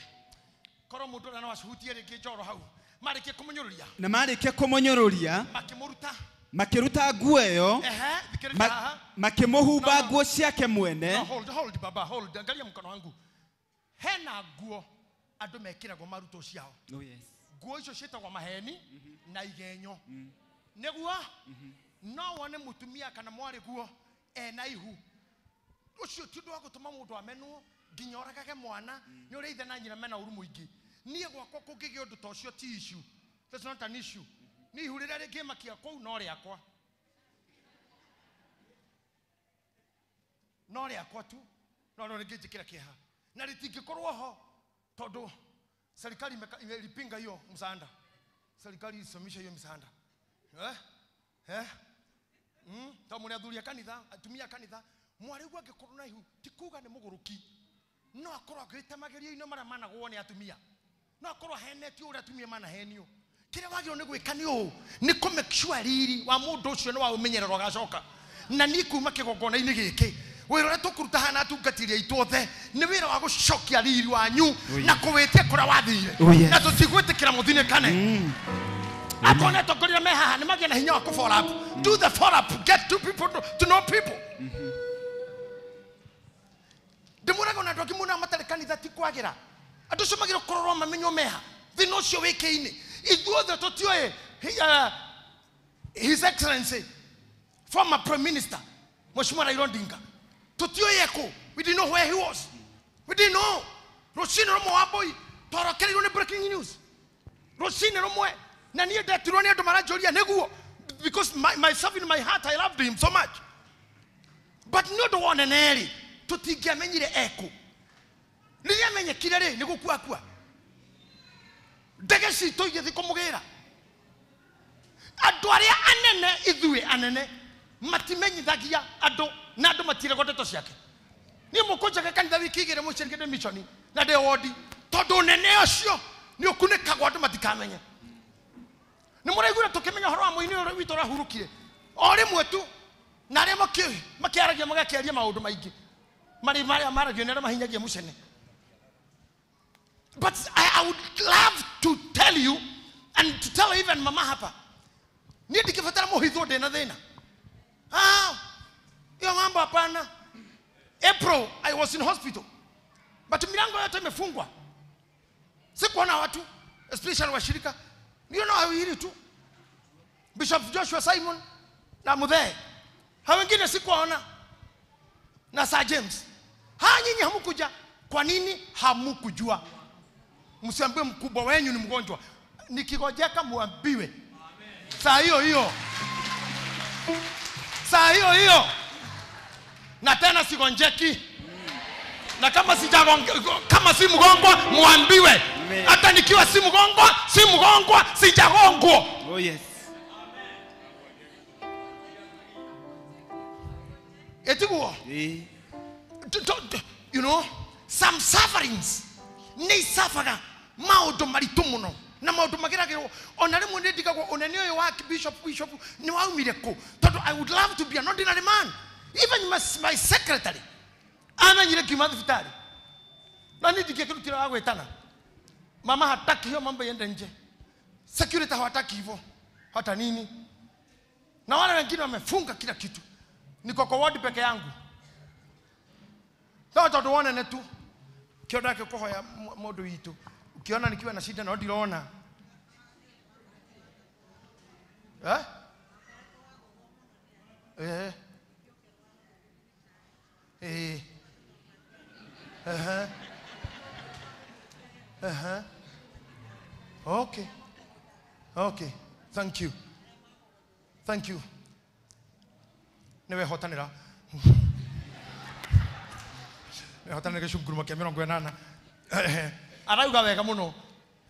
Korwo mũndũ ũrĩa no acihutie rĩngĩ njoro hau. Marĩkia kũmũnyũrũria. Na marĩkia kũmũnyũrũria Makĩmũruta. makĩruta nguo ĩyo Ehe, thikĩrĩria haha. makĩmũhumba No, no. nguo ciake mwene. No, hold, hold, baba, hold. Angalia mkono wangu. Hena nguo andũ mekĩragwo marutwo ciao. Oh, yes. Nguo icio ciĩtagwo maheni na igenyo. Nĩguo no wone mũtumia kana mwarĩ guo ena ihu. Ũcio ti ũndũ wa gũtũma mũndũ amenwo nginya oragage mwana nĩ ũrĩa ithe na nyina mena ũru mũingĩ. Niĩ gwakwa kũngĩgĩa ũndũ ta ũcio ti issue. That's not an issue. Nĩ ihu rĩrĩa rĩngĩmakia kũu no rĩakwa. No rĩakwa tu no no rĩngĩnjĩkĩra kĩeha. Na rĩtingĩkorwo ho tondũ serikali imelipinga hiyo msaada. Serikali isimamishe hiyo msaada. Eh? Eh? Ta mũrĩ athuri a kanitha, atumia a kanitha, mwarĩ guo angĩkorwo na ihu ti kuga nĩ mũgũrũki. No akorwo agĩte magerio-inĩ marĩa managwo nĩ atumia. No akorwo ahenetio ũrĩa atumia manahenio. Kĩrĩa wagĩrĩirwo nĩ gwĩka nĩ ũũ, nĩ kũ make sure riri wa mũndũ ũcio nĩ waũmenyerera ũgacoka. Na niĩ kuma kĩgongona-inĩ gĩkĩ, wĩra ũrĩa tũkũruta haha na atungatĩri aitũ othe nĩ wĩra wa gũcokia riri wanyu na kũwĩtia kũrĩa wathire. Oh, yes. Na tũtigwĩtĩkĩra mũthinĩkane. Akorwo nĩ atongoria me haha nĩ magĩe na hinya wa kũ follow up. Do the follow up. Get two people to know people. Ndĩmũraga ona andũ angĩ muona matarĩ kanitha ti kwagĩra. Andũ acio magĩrĩirwo kũrorwo mamenywo meha. Thĩna ũcio wĩkĩinĩ. Ithuothe tũtiũĩ His Excellency former Prime Minister Mheshimiwa Raila Odinga. Tũtiũĩ ekũ. We didn't know where he was. We didn't know. Rũcinĩ rũmwe wa mbũi twarakereirwo nĩ breaking news. Rũcinĩ rũmwe na niĩ ndetirwo nĩ andũ maranjũria nĩguo because myself in my heart I loved him so much. But nĩ ũndũ wa ũnene rĩ tũtingĩamenyire ekũ. Rĩrĩa amenyekire rĩ nĩ gũkua akua. Ndege citũ igĩthiĩ kũmũgĩra. Andũ arĩa anene ithuĩ anene matimenyithagia andũ na andũ matiregwo ndeto ciake. Niĩ mũkũnjaga kanitha wiki igĩrĩ mũciĩ ndĩ mission na ndĩ wodi tondũ ũnene ũcio nĩ ũkunĩkagwo andũ matikamenye. Nĩ mũraiguire tũkĩmenya ũhoro wa mũini ũrĩa witũ ũrahurũkire o rĩmwe tu na arĩa makĩaragia magakĩaria maũndũ maingĩ marĩ marĩa maragio nĩ arĩa mahinyagia mũcene. But I would love to tell you and to tell even mama hapa. Niĩ ndingĩbatara mũhithwo ndĩna thĩna. Ah, hiyo mambo hapana. April I was in hospital. But milango yote imefungwa. Sikuona watu, especially washirika. Niliona wawili tu. Bishop Joshua Simon na Muthee. Hao wengine sikuwaona. Na Sir James. Ha, nyinyi hamkuja. Kwa nini hamkujua? Msiambiwe mkubwa wenyu ni mgonjwa. Nikigojeka muambiwe. Saa hiyo hiyo. Saa hiyo hiyo. Na tena sigonjeki. Na kama kama si mgongwa muambiwe. Hata nikiwa si mgongwa, sijagongwa. Oh yes. Etiguo. You know, some sufferings nĩ isabaga maũndũ maritũ mũno na maũndũ mageragĩrwo ona rĩmwe nĩ ndigagwo ũnene ũyũ wa bishop nĩ waumire kũ, tondũ I would love to be an ordinary man. Even my secretary amenyire ngiuma thibitarĩ na niĩ ndingĩkĩrutire wa gwĩtana. Mama hataki hiyo mambo iende nje. Security hawataki hivyo hata nini, na wale wengine wamefunga kila kitu. Niko kwa ward peke yangu no tondu wonene tu kĩo ndakĩkũhoya mũndũ witũ, ukiona nikiwa na shida no ndirona eh eh eh eh eh okay okay, thank you, thank you. Niwehotanĩra niwehotanĩra gĩcunguruma kĩa 80. Arauga wega mũno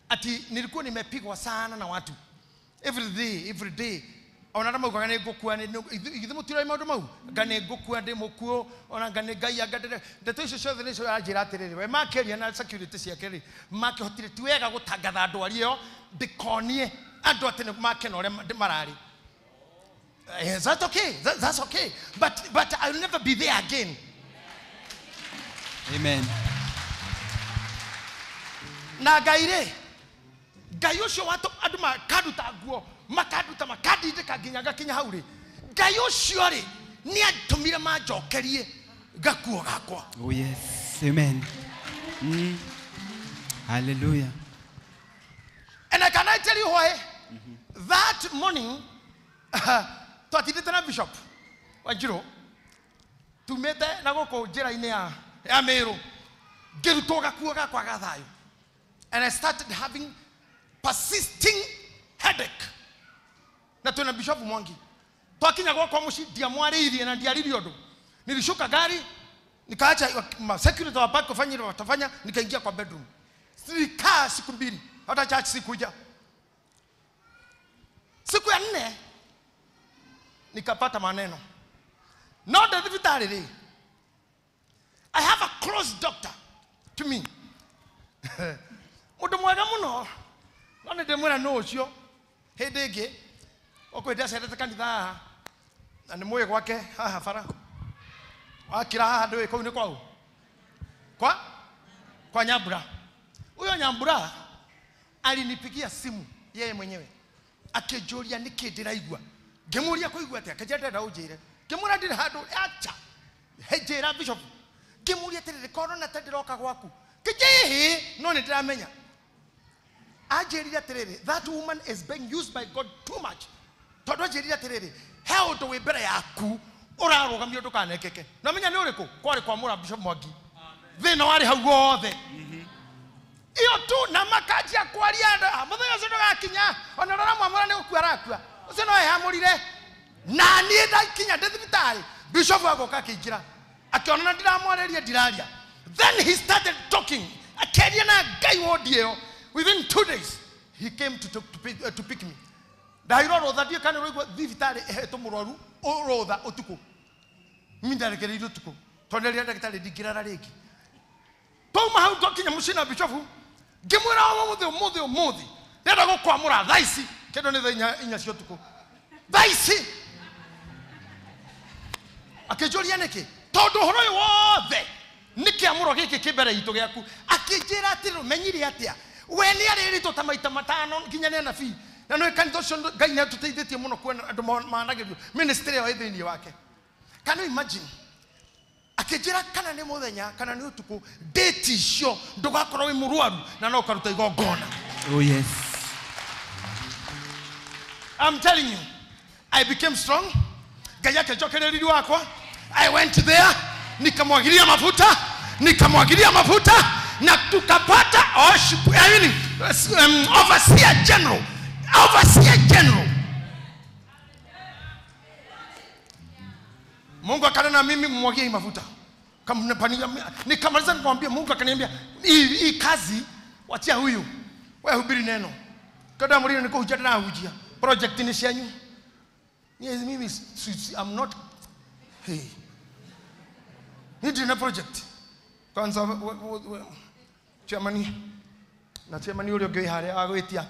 ati nilikuwa nimepigwa sana na watu every day, every day. Ona arĩa maugaga nĩ ngũkua, ithuĩ mũtiroĩ maũndũ mau, nga nĩ ngũkua ndĩ mũkuũ, ona nga nĩ Ngai anga ndĩre. Ndeto icio ciothe nĩcio aranjĩra atĩrĩrĩ, we makĩaria na security ciake rĩ, makĩhotire ti wega gũtangatha ndwari ĩyo ndĩkonie andũ atĩ nĩ makena ũrĩa mararĩ. Is that okay? That's okay. But I'll never be there again. Amen. Na Ngai rĩ, Ngai ũcio watũ andũ makanduta nguo, makanduta makandindĩka nginya ngakinya hau rĩ, Ngai ũcio rĩ nĩ atũmire manjokerie gakuo gakwa. Oh yes. Amen. Mm. Hallelujah. And I can I tell you why? That morning twatindĩte na Bishop Wanjiru tumĩte na gũkũ njĩra-inĩ ya Meru, ngĩrutwo gakuo gakwa ga thayũ. And I started having persisting headache. Na twĩna Bishop Mwangi twakinya gwakwa mũciĩ ndiamwarĩirie na ndiaririe ũndũ. Nilishuka gari nikaacha security wa park kufanya ile watafanya, nikaingia kwa bedroom. Silikaa siku mbili, hata church sikuja. Siku ya 4 nikapata maneno. No thibitarĩ rĩ, I have a close doctor to me. Mũndũ mwega mũno, no nĩ ndĩmwĩra nũ ũcio hĩndĩ ĩngĩ okwĩ acerete kanitha haha na nĩ mũĩ gwake haha bara wakira haha ndũĩ kũu nĩ kwau kwa Nyambura. Huyo Nyambura alinipigia simu yeye mwenyewe akĩnjũria nĩkĩ ndĩraigua. Ngĩmũria kũigua atĩa, akĩnjĩra ndĩrenda ũnjĩre. Ngĩmwĩra ndirĩ handũ, acha njĩra Bishop. Ngĩmũria atĩrĩrĩ, korwo ta ndĩroka gwaku. Kĩnjĩra ĩhĩ, no nĩ ndĩramenya. Anjĩrire atĩrĩrĩ, that woman is being used by God too much. Tondũ anjĩrire atĩrĩrĩ, he ũndũ wĩ mbere yaku ũrarũgamio ndũkanekeke. Na menya nĩ ũrĩkũ? Kwarĩ kwamũra Bishop Mwangi. Thĩna warĩ hau wothe. Iyo tu na makanjia kwaria mũthenya ũcio ndũgakinya, ona ũrĩa ũramwamũra nĩ gũkua arakua. Ũcio no ehamũrire. Na niĩ ndakinya ndĩ thibitarĩ, Bishop agoka akĩingĩra akĩona na ndiramwarĩria ndiraria. Then he started talking, akĩaria na Ngai wodi ĩyo. Within 2 days he came to pick me. Ndairwo rũtha, ndiũĩ kana nĩũraigua thibitarĩ ĩhetwo mũrwaru rũtha ũtukũ. Mimi ndarekereirio ũtukũ tondũ rĩrĩa ndagĩtarĩ ndingĩrara rĩngĩ. Twauma hau twakinya mũciĩ na Bishop, ngĩmwĩra ũmũthĩ ũmũthĩ ũmũthĩ ndĩrenda gũkwamũra thaa ici, kĩndũ nĩ thaa 4 cia ũtukũ, thaa ici. Akĩnjũria nĩkĩ, tondũ ũhoro ũyũ wothe nĩ kĩamũro gĩkĩ kĩ mbere itũ gĩaku. Akĩnjĩra atĩrĩ, ũmenyire atĩa we nĩ arĩrĩtwo ta maita 5 nginya nĩ anabii, na nĩ kanitha ũcio Ngai nĩ atũteithĩtie mũno kuona andũ managĩrio ministry ĩyo ĩ thĩinĩ wake. Can you imagine? Akĩnjĩra kana nĩ mũthenya kana nĩ ũtukũ, date icio ndũgakorwo wĩ mũrwaru na no ũkaruta igongona. Oh yes. I'm telling you, I became strong. Ngai akĩnjokeria riri wakwa. I went there, nikamwagilia mafuta, nikamwagilia mafuta na tukapata overseer general. Overseer general. Mungu akanena mimi mmwagie hii mafuta. Nikamaliza nikamwambia Mungu, akaniambia hii kazi wachia huyu. Wewe hubiri neno. Kada mlio niko hujia na hujia. Project ni cianyu. Mimi I'm not hey. Need na project. Kwanza chairman na chairman uria ũngĩ wĩ harĩa agwĩtia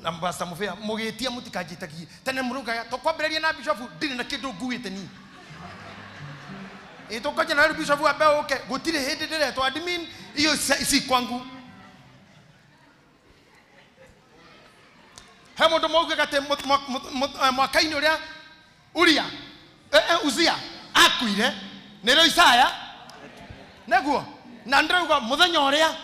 na Pastor Mubea mũgĩtia mũtikanjĩtagie tene mũrũgaga tũkwambĩrĩria na bishop ndirĩ na kĩndũ nguĩte niĩ. Itokoje na bishop wa mbeo uke gutire hindi ndiretwo admin iyo si kwangu. He mundu maugaga ati mwaka-inĩ ũrĩa Uria Uzia akuire nĩrĩo Isaya nĩguo na ndĩrauga mũthenya ũrĩa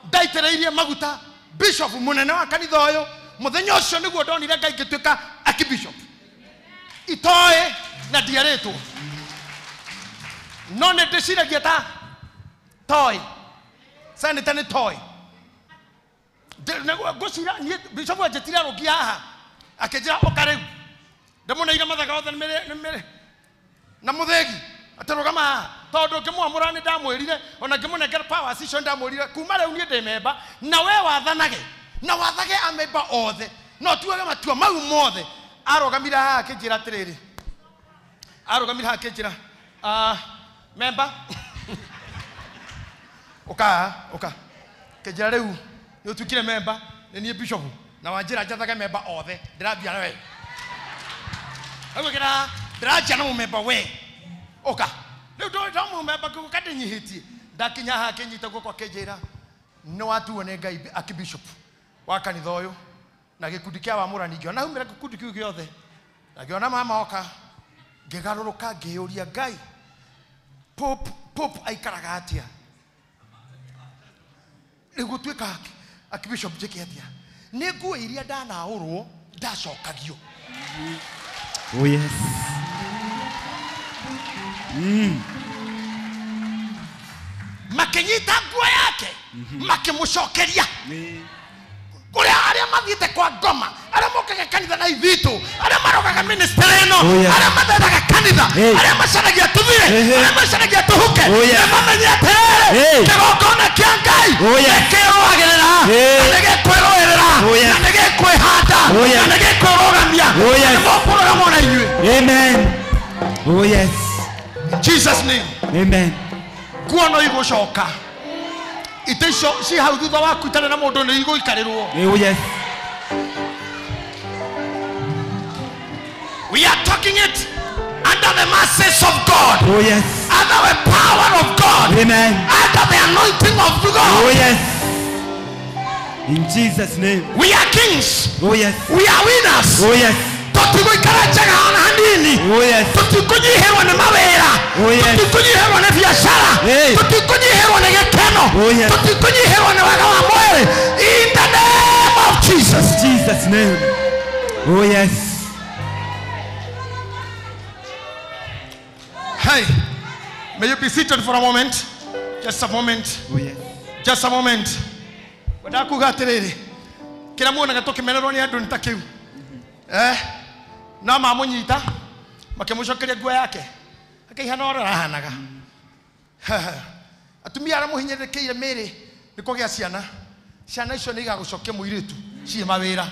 ndaitĩrĩirie maguta bishop mũnene wa kanitha ũyũ mũthenya ũcio nĩguo ndonire Ngai ngĩtuĩka archbishop itoĩ na ndiarĩtwo no nĩ ndĩciragia ta toĩ senator nĩ toĩ ngũcira niĩ bishop anjĩtire arũngi haha akĩnjĩra ũka rĩu ndĩmũneire mathaga othe nĩ na mũthĩgi atĩrũgama haha tondũ ngĩmwamũra nĩ ndamwĩrire ona ngĩmũnengera powers icio ndamwĩrire kuma rĩu niĩ ndĩ memba na we wathanage na wathage amemba othe no tuage matua mau mothe arũgamire haha akĩnjĩra atĩrĩrĩ arũgamire haha akĩnjĩra memba ũka ũka akĩnjĩra rĩu nĩ ũtuĩkire memba nĩ niĩ bishop na wanjĩra njathage memba othe ndĩrambia na we agwĩkĩra ndĩranjia na mũmemba we ũka rĩu ndamũmemba ngĩgũka ndĩnyihĩtie ndakinya haha akĩnyita guoko akĩnjĩra nĩ watuo nĩ Ngai archbishop wa kanitha ũyũ na gĩkundi kĩa wamũrani ngĩona aumĩra gĩkundi kĩu gĩothe na ngĩona mama oka ngĩgarũrũka ngĩyũria Ngai Pope aikaraga atĩa rĩu gũtuĩka archbishop njĩke atĩa nĩ nguo iria ndanaũrwo ndacokagio. Oh yes. Makĩnyita nguo yake makĩmũcokeria kũrĩa arĩa mathiĩte kwa ngoma arĩa mokaga kanitha na ithitũ arĩa marogaga ministry ĩno arĩa mathethaga kanitha arĩa macaragia tũthire arĩa macaragia tũhuke nĩmamenye atĩrĩrĩ kĩgongona kĩa Ngai nĩkĩrũagĩrĩra na nĩgĩkwĩrũĩrĩra na nĩgĩkwĩhanda na nĩgĩkwĩrũgamia na nĩmũkũrũgama na inyuĩ. Amen. Oh yes. In Jesus name. Amen. Nguo no igũcoka ite icio ci hau thutha waku itarĩ na mũndũ nĩ igũikarĩrwo. Oh yes. We are talking it under the mercies of God. Oh yes. Under the power of God. Amen. Under the anointing of God. Oh yes. In Jesus name. We are kings. Oh yes. We are winners. Oh yes. Tũtigũikara njega ona hanini. Oh yes. Tũtikũnyihĩrwo nĩ mawĩra. Oh yes. Tũtikũnyihĩrwo nĩ biacara. Tũtikũnyihĩrwo nĩ gĩkeno. Oh yes. Tũtikũnyihĩrwo nĩ wega wa mwĩrĩ. In the name of Jesus. Jesus name. Oh yes. Hey, may you be seated for a moment. Just a moment. Oh yes. Just a moment. Wendaga kuga atĩrĩrĩ kĩrĩa muonaga tũkĩmenerwo nĩ andũ nĩ ta kĩu no mamũnyita makĩmũcokeria nguo yake akĩihana ũrĩa arahanaga. Atumia arĩa mũhinyĩrĩrĩkĩire mĩĩrĩ nĩ kũgĩa ciana ciana icio nĩ igagũcokia mũirĩtu ciĩ mawĩra.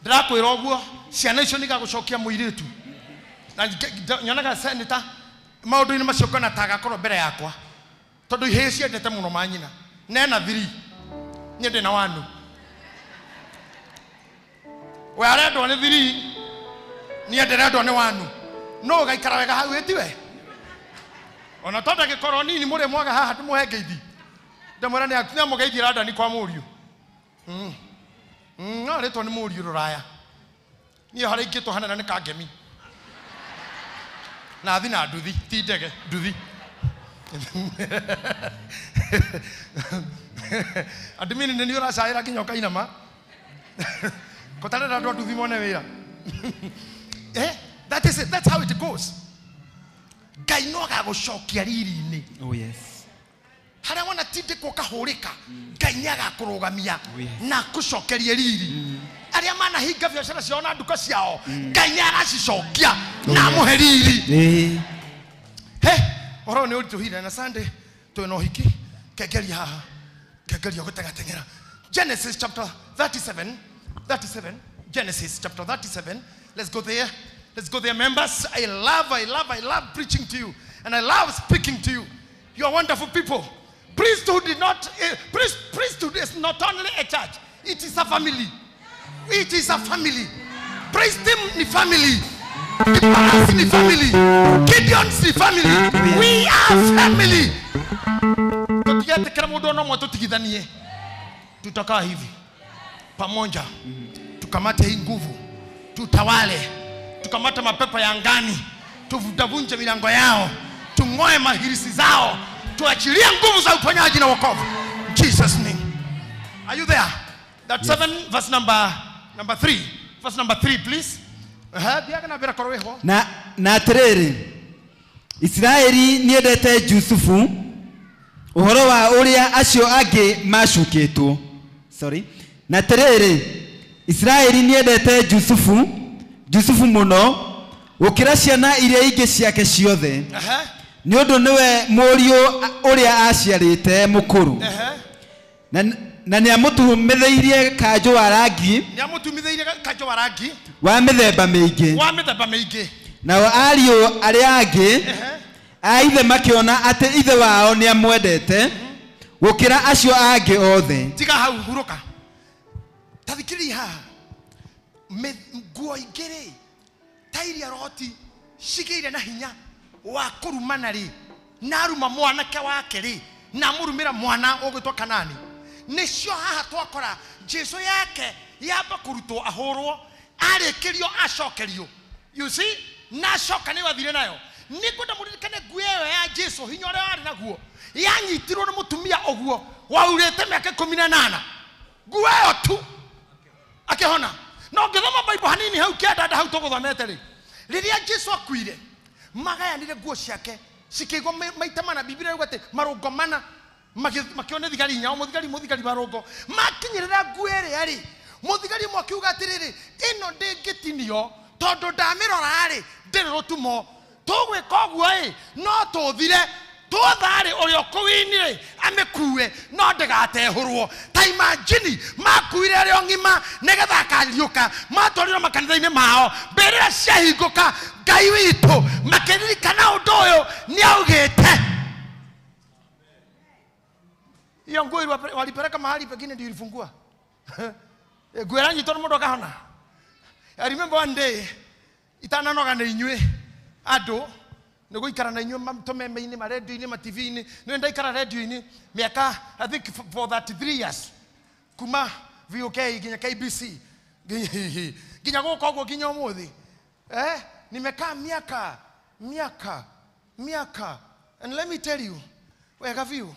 Ndĩrakwĩra ũguo ciana icio nĩ igagũcokia mũirĩtu na nyonaga senator maũndũ-inĩ macio ngona ta agakorwo mbere yakwa tondũ ihĩĩ ciendete mũno manyina nena 3 niĩ ndĩ na 1 we arendwo nĩ 3 niĩ ndĩrendwo nĩ 1 no ũgaikara wega hau ĩtiwe ona to ndagĩkorwo nini mũrĩ mwaga haha ndĩmũhe ngeithi ndĩmwĩra nĩamũgeithie London kwa mũriũ no rĩtwo nĩ mũriũ rũraya niĩ harĩa ingĩtwo hanene nĩ kangemi na thi na nduthi ti ndege nduthi admin nĩ niĩ ũracaĩra nginya ũkainama kotarera andũ a nduthi mone wĩra. That is it. That's how it goes. Ngai no agagũcokia riri-inĩ. Oh yes. Harĩa wona tindĩkwo ũkahũrĩka Ngai nĩ agakũrũgamia na akũcokerie riri. Arĩa manahinga biacara ciao na nduka ciao Ngai nĩ agacicokia na amũhe riri. He ũhoro nĩ ũritũhire na Sunday twĩna ũhiki kengeria haha kengeria gũtegateng'era. Genesis chapter 37 Genesis chapter 37. Let's go there. Let's go there, members. I love preaching to you, and I love speaking to you. You are wonderful people. Priesthood is not priesthood is not only a church. It is a family. It is a family. Praise them ni family. Kiparas ni family. Gideons ni family. We are family. Tutigetĩkĩra mũndũ ona ũmwe tũtigithanie. Tutakaa hivi pamoja, tukamate hii nguvu, tutawale, tukamate mapepo ya angani, tuvunje milango yao, tung'oe mahirisi zao, tuachilie nguvu za uponyaji na wokovu. In Jesus name. Are you there? That yes. 7 verse number 3. Verse number 3 please. Na atĩrĩrĩ, Isiraeli nĩendete Jusufu ũhoro wa ũrĩa acio angĩ macukĩtwo. Sorry. Na atĩrĩrĩ, Isiraeli nĩendete Jusufu mũno gũkĩra ciana iria ingĩ ciake ciothe, nĩ ũndũ nĩwe mũriũ ũrĩa aciarĩte mũkũrũ. Na nĩamũtumithĩirie kanjũ wa rangi, wa mĩthemba mĩingĩ. Nao ariũ arĩa angĩ a ithe makĩona atĩ ithe wao nĩamwendete gũkĩra acio angĩ othe. Tiga hau, hurũka. Ta thikĩrĩria haha. Nguo ingĩ rĩ, ta iria roti cigĩire na hinya wa kũrumana rĩ, na aruma mwanake wake rĩ, na amũrumĩra mwana ũgwĩtwo Kanani. Nĩcio haha twakora Jesu yake yamba kũrutwo ahũrwo, arĩkĩrio acokerio. You see, na acoka nĩ wathire nayo. Nĩngwenda mũririkane nguo ĩyo ya Jesu, hinya ũrĩa warĩ naguo, yanyitirwo nĩ mũtumia ũguo waurĩte mĩaka 18. Nguo ĩyo tu akĩhona. Na ũngĩthoma Bible hanini hau kĩandanda hau tũgũthomete rĩ, rĩrĩa Jesu akuire, magayanire nguo ciake cikĩigwo maita mana. Biblia yuga atĩ marũngo mana makĩona thigari inya, o mũthigari marũngo makinyĩrĩra nguo ĩrĩa rĩ, mũthigari ũmwe akiuga atĩrĩrĩ, ĩno ndĩngĩtinio tondũ ndamĩrora rĩ, ndĩrĩ rũtumo. Tũgwĩka ũguo ĩ, no tũthire twotharĩ ũrĩa ũkũwini rĩ amĩkue, no ndĩgatehũrwo. Ta imagine makuire arĩ o ng'ima nĩgetha akariũka, matwarirwo makanitha-inĩ mao, mbĩrĩra ciahingũka. Ngai witũ makĩririkana ũndũ ũyũ nĩaugĩte. Hiyo nguo walipeleka mahali pengine ndio ilifungua. Nguo ĩranyitwo nĩ mũndũ akahona. I remember one day itananoga nĩ inyuĩ andũ nĩ gũikara na inyuĩ tũmeme-inĩ, marendio-inĩ, ma-TV-inĩ. Nĩ ndaikara rendio-inĩ mĩaka I think for 33 years, kuma VOK nginya KBC nginya gũkũ ũguo nginya ũmũthĩ. Nimekaa miaka miaka, and let me tell you, wega biũ,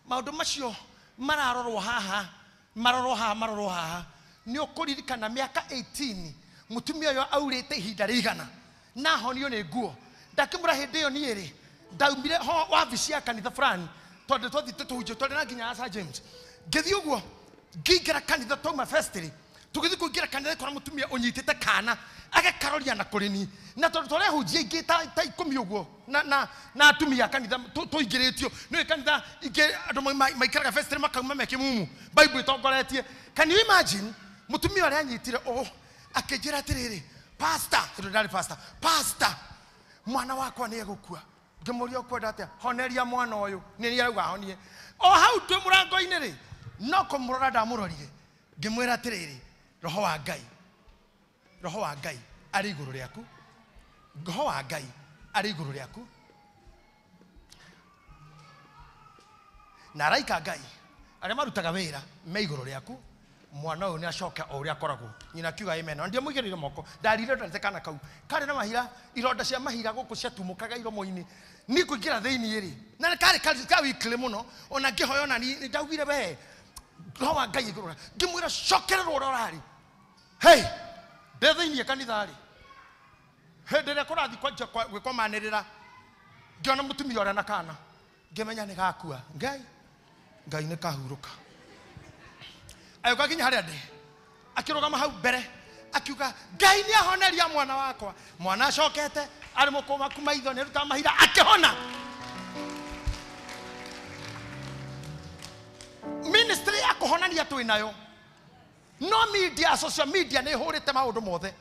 maũndũ macio mararorwo haha, marorwo haha, marorwo haha, nĩ ũkũririkana mĩaka 18 mũtumia ũyũ aurĩte ihinda rĩigana na honio nĩ nguo. Ndakĩmũra hĩndĩ ĩyo niĩ rĩ, ndaumire ho wabici ya kanitha fulani, tondũ twathiĩte tũhunjio, twarĩ na nginya Sir James. Ngĩthiĩ ũguo ngĩingĩra kanitha, twauma festiri, tũgĩthiĩ kũingĩra kanitha ngĩkora mũtumia ũnyitĩte kana agakaroria na kũrĩ niĩ, na tondũ twarĩ ahunjia aingĩ ta 10 ũguo na atumia a kanitha tũingĩrĩtio. Nĩũĩ kanitha ingĩ andũ maikaraga festiri makauma me kĩmumu, Bible ĩtongoretie. Can you imagine mũtumia ũrĩa anyitire ũũ akĩnjĩra atĩrĩrĩ, pastor, tondũ ndarĩ pastor, pastor, mwana wakwa nĩ egũkua. Ngĩmũria ũkwenda atĩa? Honeria mwana ũyũ, nĩ niĩ arauga ahonie. O hau twĩ mũrango-inĩ rĩ, no kũmũrora ndamũrorire, ngĩmwĩra atĩrĩrĩ, roho wa Ngai, roho wa Ngai arĩ igũrũ rĩaku, roho wa Ngai arĩ igũrũ rĩaku, na araika Ngai arĩa marutaga wĩra me igũrũ rĩaku, mwana ũyũ nĩ acoke o ũrĩa akoragwo. Nyina akiuga amen. Na ndiamũigĩrĩire moko, ndarire ndarĩte kana kau karĩ na mahira, ironda cia mahira gũkũ ciatumũkaga iromo-inĩ. Niĩ kũingĩra thĩiniĩ rĩ, na karĩ ka weekly mũno, ona ngĩhoya ona niĩ ndaugire we roho wa Ngai igũrũ, ngĩmwĩra cokererwo ũrĩa ũrarĩ. Hey, ndĩ thĩiniĩ kanitha rĩ, hĩndĩ ĩrĩa kũrathiĩ kwanjia gwĩkwo manĩrĩra, ngĩona mũtumia ũrĩa na kana, ngĩmenya nĩ gakua. Ngai, Ngai nĩ kahurũka. Agĩũka nginya harĩa ndĩ, akĩrũgama hau mbere, akiuga Ngai nĩ ahoneria mwana wakwa. Mwana acokete arĩ mũkũmaku maitho, nĩ arutaga mahira, akĩhona. Ministry ya kũhonania twĩ nayo, no media, social media nĩ ĩhũrĩte maũndũ mothe,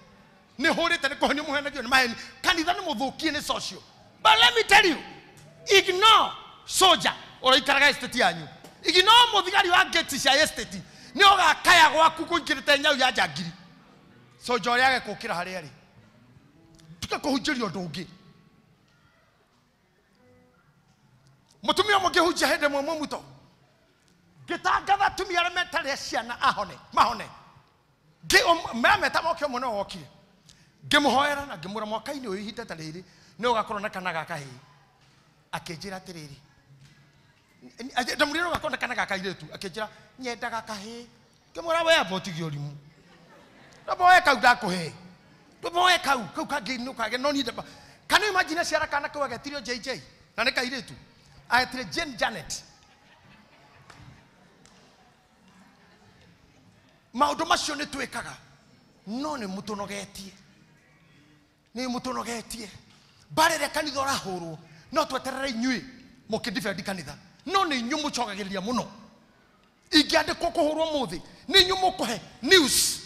nĩ ĩhũrĩte, nĩ kũhonio mũhenagio nĩ maheni. Kanitha nĩ mũthũkie nĩ social. But let me tell you, ignore soldier ũrĩa estate yanyu, ignore mũthigari wa gate cia estate, nĩ ũgakaya gwaku kũingĩrĩte nyau ya njangiri. Soldier ũrĩa agekũkĩra harĩa arĩ, Tiga kũhunjĩria ũndũ ũngĩ. Mũtumia ũmwe ngĩhunjia hĩndĩ ĩmwe Mũmuto, ngĩtangatha atumia arĩa metarĩ ciana ahone, mahone. Meta moke ũmwe no wokire. Ngĩmũhoera na ngĩmwĩra mwaka-inĩ ũyũ ihinda ta rĩrĩ nĩ ũgakorwo na kana ga kahĩĩ. Akĩnjĩra atĩrĩrĩ, ndamwĩrire ũgakorwo na kana ga kairĩtu, akĩnjĩra nyendaga kahĩĩ. Ngĩmwĩra we amba ũtige ũrimũ. Ndũmboe kau ndakũhe. Ndũmboe kau, kau kangĩ nĩ ũkage no niĩ ndamba. Can you imagine ciara kana kau agetirio JJ na nĩ kairĩtu? Agetire Jane Janet. Maũndũ macio nĩ twĩkaga no nĩ mũtũnogetie. Nĩ mũtũnogetie. Mbara ĩrĩa kanitha ũrahũrwo no tweterere inyuĩ mũkĩdefend kanitha, no nĩ inyuĩ mũcogagĩrĩria mũno. Ingĩandĩkwo kũhũrwo mũthĩ nĩ inyuĩ mũkũhe news.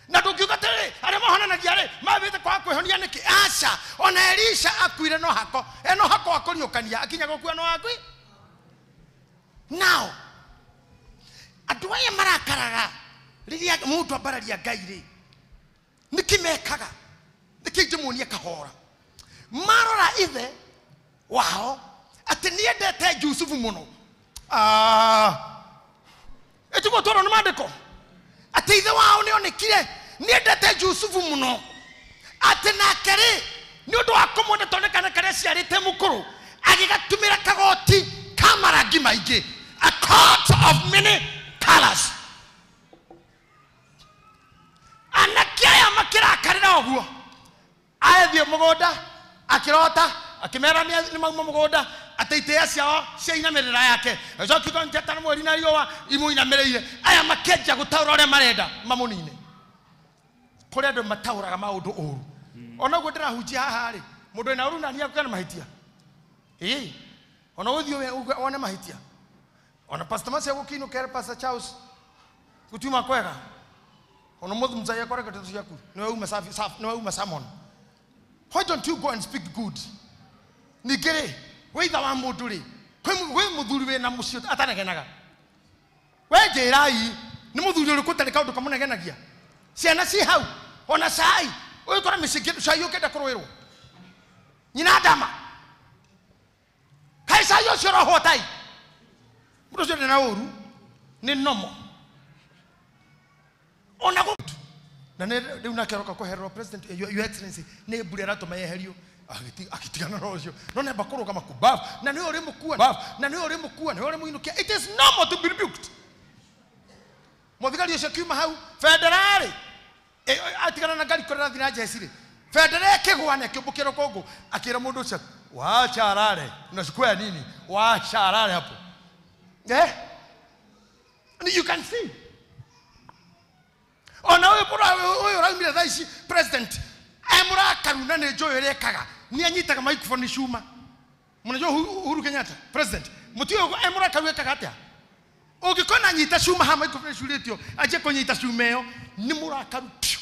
Na ndũngiuga atĩrĩrĩ, arĩa mahonanagia rĩ mambĩte kwaga kwĩhonia nĩkĩ? Aca, ona Elisha akuire no hako, no hako wa kũriũkania akinya gũkua no akui. Now andũ aya marakaraga rĩrĩa mũndũ ambararia Ngai rĩ, nĩkĩ mekaga? Nĩkĩ ingĩmuonia kahora? Marora ithe wao atĩ nĩendete Jusufu mũno. Ĩtiguo twarwo nĩ maandĩko atĩ ithe wao nĩonekire nĩendete Jusufu mũno, atĩ nake rĩ nĩ ũndũ wa kũmwenda tondũ nĩ kana karĩa aciarĩte mũkũrũ agĩgatumĩra kagoti ka marangi maingĩ, a coat of many colors. Anake aya makĩrakarĩra ũguo, athiĩ mũgũnda akĩrota akĩmera nĩ mauma mũgũnda atĩ itĩĩa ciao ciainamĩrĩra yake, agĩcoka njata na mweri na riũa imũinamĩrĩire. Aya makĩanjia gũtaũra ũrĩa marenda mamũnine. Kũrĩ andũ mataũraga maũndũ ũru. Ona ũguo ndĩrahunjia haha rĩ, mũndũ wĩna ũru na nĩ akũgĩa na mahĩtia. Ĩĩ, ona ũthiĩ wone mahĩtia. Ona Pastor Mercy agũkĩinũka ere Pastor Charles gũtiuma kwega. Ona mũthũ mzai akoreka ndeto ciaku, nĩwe uma sermon. Why don't you go and speak good? Ningĩ rĩ, wĩ ithe wa mũndũ rĩ, kwĩ mũthuri wĩna mũciĩ atanegenaga. We njĩrai, nĩ mũthuri ũrĩkũ ũtarĩ kaũndũ kamũnegenagia? Ciana ci hau, ona cai, ũgĩkora mĩciĩ ĩngĩ cai ũkĩenda kũrũĩrwo. Nyina ndama. Kaĩ cai ũcio ũrohwo tai? Mũndũ ũcio ndarĩ na ũru, nĩ nomo. Ona na nĩ rĩu nake aroka kwehererwo president, your excellency, nĩ mbura ĩratũma yeherio. Agĩtigana na ũcio. No nĩamba kũrũgama kubafu, na nĩwe ũrĩ mũkua, na nĩwe ũrĩ mũkua, nĩwe ũrĩ mũinũkia. It is normal to be rebuked. Mũthigari ũcio akiuma hau, bendera rĩ, atigana na ngari kũrĩa arathiĩ na njeci rĩ, bendera ĩkĩgũa na ĩkĩũmbũkĩra rũkũngũ, akĩra mũndũ ũcio, wacha arare, unachukua ya nini? Wacha arare hapo. Eh? You can see. Ona ũyũ ũyũ ũraumire thaa ici president, e mũrakaru na nĩ njũĩ ũrĩa ekaga, nĩ anyitaga microphone cuma. Mnajua Uhuru Kenyatta president, mũtiũĩ e mũrakaru ekaga atĩa? Ũngĩkona anyita cuma ha microphone icurĩtio, anjie kũnyita cuma ĩyo, nĩ mũrakaru piũ.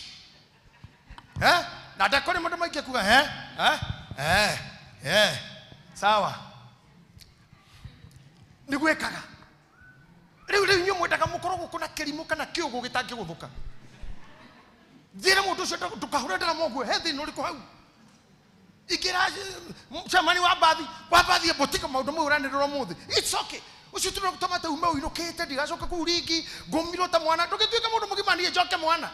Eh? Na ndakore mũndũ maingĩ kuga, eh? Eh? Eh? Eh? Sawa. Nĩguo ekaga. Rĩu rĩu inyuĩ mwendaga mũkorwo gũkũ na kĩrimũ kana kĩũgũ gĩtangĩgũthũka. Njĩra mũndũ ũcio ndũkahũre ndarama ũguo, he thĩna ũrĩkũ hau? Ingĩra chairman wa mbathi, wa mbathi ĩmbo tiga maũndũ mau ũranĩrĩra ũmũthĩ. It's okay. Ũcio tũrotũma ta ume ũinũkĩte, ndigacoka kũu rĩngĩ, ngũmirwo ta mwana, ndũgĩtuĩke mũndũ mũgima niĩ njoke mwana.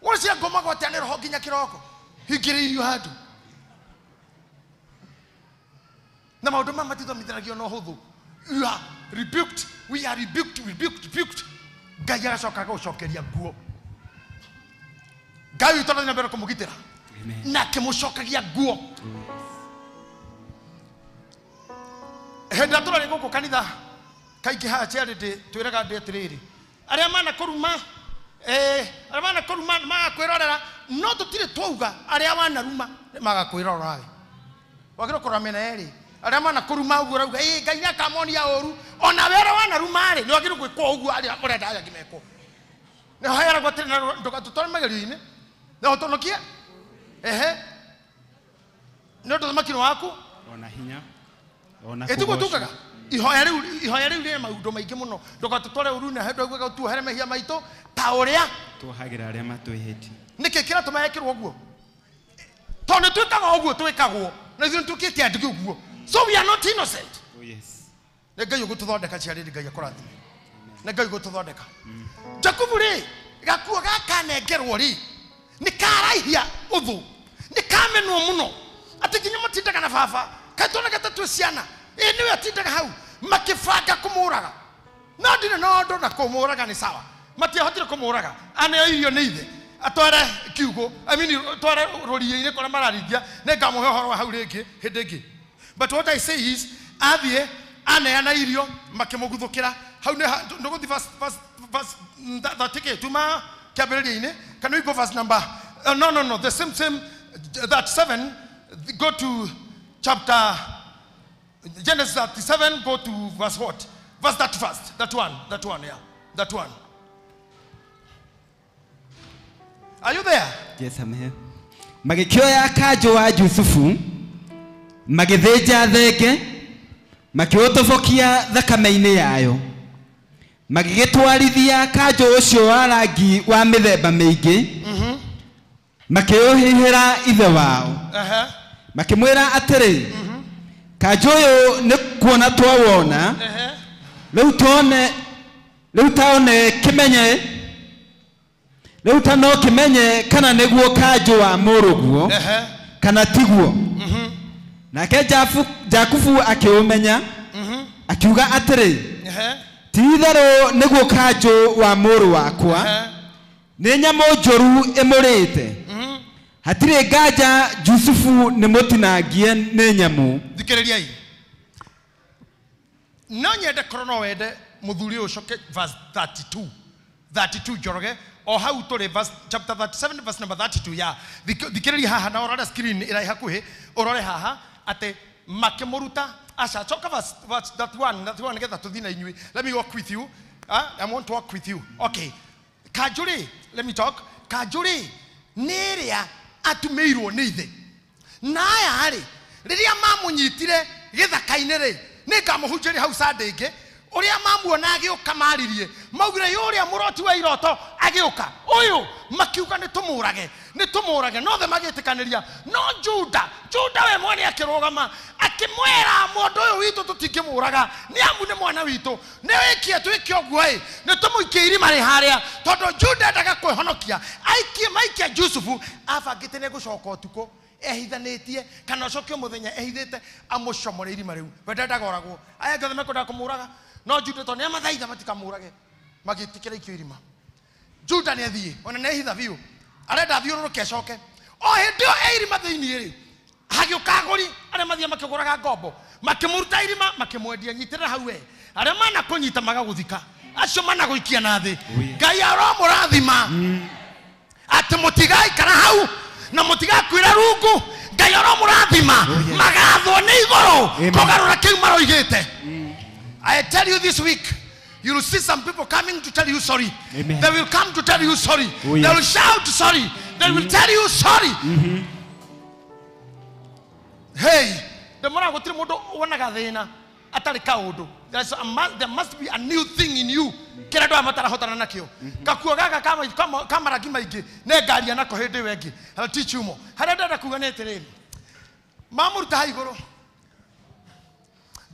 Wona cia ngomagwo atĩa nĩ roho nginya kĩroko, hingĩrĩirio handũ. Na maũndũ maya matithomithanagio na ũhũthũ. You are rebuked, we are rebuked, rebuked, rebuked. Ngai agacoka agagũcokeria nguo. Ngai witũ arathiĩ na mbere kũmũgitĩra. Na akĩmũcokagia nguo. Hĩndĩ ĩrĩa tũrarĩ gũkũ kanitha, kaingĩ haha charity twĩraga andũ atĩrĩrĩ, arĩa manakũruma, arĩa manakũruma magakwĩrorera, no tũtirĩ twauga arĩa wanaruma magakwĩrorera we. Wagĩrĩirwo kũrora mĩena yerĩ. Arĩa manakũruma ũguo ũrauga, ĩ, Ngai nĩakamonia ũru. Ona we ũrĩa wanaruma rĩ, nĩwagĩrĩirwo gwĩkwo ũguo arĩa ũrenda arĩa angĩ mekwo. Nĩho heragwo atĩrĩ, na ndũgatũtware magerio-inĩ, na ũtũnokie. Ehe. Nĩ ũndũ ũthamaki nĩ waku. Ona hinya. Ona Ĩtiguo kũgocwo. tugaga. Ihoya rĩu rĩna maũndũ maingĩ mũno. Ndũgatũtware ũru-inĩ, handũ tuohere mehia maitũ ta ũrĩa tuohagĩra arĩa matwĩhĩtie. Nĩkĩ kĩratũma ekĩrwo ũguo? Tondũ nĩ twĩkaga ũguo twĩkagwo na ithuĩ nĩtũkĩte andũ ũguo. So we are not innocent. Oh yes. Nĩ Ngai ũgũtũthondeka ciarĩri, Ngai akũrathime. Nĩ Ngai ũgũtũthondeka. Jakubu rĩ, gakuo gakanengerwo rĩ, nĩ karaihia ũthũ, nĩ kamenwo mũno atĩ nginya matindaga na baba, kaĩ tuoneka ta twĩ ciana. Ĩ nĩwe atindaga hau makĩbanga kũmũraga. No ndirĩ na ũndũ na kũmũraga nĩ sawa. Matiahotire kũmũraga. Aneo irio nĩ ithe. Atware kiugo, I mean tware rũriĩ-inĩ kũrĩa mararingia, nĩ ngamũhe ũhoro wa hau rĩngĩ hĩndĩ ĩngĩ. But what I say is, athiĩ aneana irio makĩmũguthũkĩra. Hau nĩ ndũgũthiĩ verse 30 tuma kĩambĩrĩria-inĩ. Can we go verse number no, the same that 7, go to chapter Genesis 37, go to verse what? Verse that first, that one, yeah, that one. Are you there? Yes, I'm here. Magĩkĩoya kanjũ wa Jusufu, magĩthĩnja thenge, makĩũtobokia thakame-inĩ yayo. Magĩgĩtwarithia kanjũ ũcio wa rangi wa mĩthemba mĩingĩ, makĩũhihĩra ithe wao. Makĩmwĩra atĩrĩ, kanjũ ũyũ nĩ kuona twawona, rĩu taone kĩmenye, rĩu ta no kĩmenye kana nĩguo kanjũ wa mũrũguo kana tiguo. Nake Jakubu akĩũmenya, akiuga atĩrĩ, ti itherũ nĩguo kanjũ wa mũrũ wakwa, nĩ nyamũ njũru ĩmũrĩte. Hatirĩ nganja Jusufu nĩ mũtinangie nĩ nyamũ. Thikĩrĩriai. No nyende korwo no wende mũthuri ũyũ ũcoke verse 32. 32 Njoroge, o hau tũrĩ verse chapter 37 verse number 32 ya. Thikĩrĩria haha na ũrore screen ĩrĩ hakuhĩ, ũrore haha atĩ makĩmũruta. Aca, coka verse 31, 31 nĩgetha tũthiĩ na inyuĩ. Let me walk with you. I want to walk with you. Okay. Kanjũ rĩ, let me talk. Kanjũ rĩ, nĩ ĩrĩa atumĩirwo nĩ ithe. Na aya rĩ, rĩrĩa mamũnyitire gĩthaka-inĩ rĩ, nĩ ngamũhunjĩria hau Sunday ĩngĩ, ũrĩa mamuona agĩũka maririe, maugire ũrĩa mũroti wa iroto agĩũka, ũyũ makiuga nĩ tũmũrage, nĩ tũmũrage, no othe magĩtĩkanĩria. No Juda we mwene akĩrũgama, akĩmwĩra mũndũ ũyũ witũ tũtingĩmũraga, nĩ amu nĩ mwana witũ, nĩ wĩkie twĩke ũguo ĩ, nĩ tũmũikie irima rĩ harĩa, tondũ Juda endaga kwĩhonokia, aikie maikia Jusufu, abangĩte nĩ gũcoka ũtukũ ehithanĩtie kana ũcoke mũthenya ehithĩte amũcomore irima rĩu. We ndendaga oragwo, aya angĩ othe mekwendaga kũmũraga, no Juda tondũ nĩ amathaitha matikamũrage, magĩtĩkĩra ikio irima. Juda nĩ athiĩ, ona nĩ ehitha biũ, arenda athiũrũrũke acoke. O hĩndĩ ĩyo e irima thĩinĩ rĩ, hagĩũka agũri arĩa mathiĩ makĩgũraga ngombo, makĩmũruta irima makĩmwendia. Nyitĩrĩra hau we, arĩa manakũnyita magagũthika, acio managũikia na thĩ. Ngai aromũrathima atĩ mũtigaikara hau na mũtigakuĩra rungu. Ngai aromũrathima magathwo nĩ igũrũ kũgarũra kĩu maroigĩte. I tell you this week, you will see some people coming to tell you sorry. Amen. They will come to tell you sorry. Oh, yes. They will shout sorry. They will tell you sorry. Hey, the more gũtirĩ mũndũ wonaga thĩna atarĩ kaũndũ. There must be a new thing in you. Kĩrĩa andũ aya matarahotana nakĩo. Gakuo gaka ka marangi maingĩ nĩ ngaria nako hĩndĩ ĩyo ĩngĩ. I'll teach you more. Harĩa ndĩrenda kuga nĩ atĩrĩrĩ, mamũruta ha igũrũ,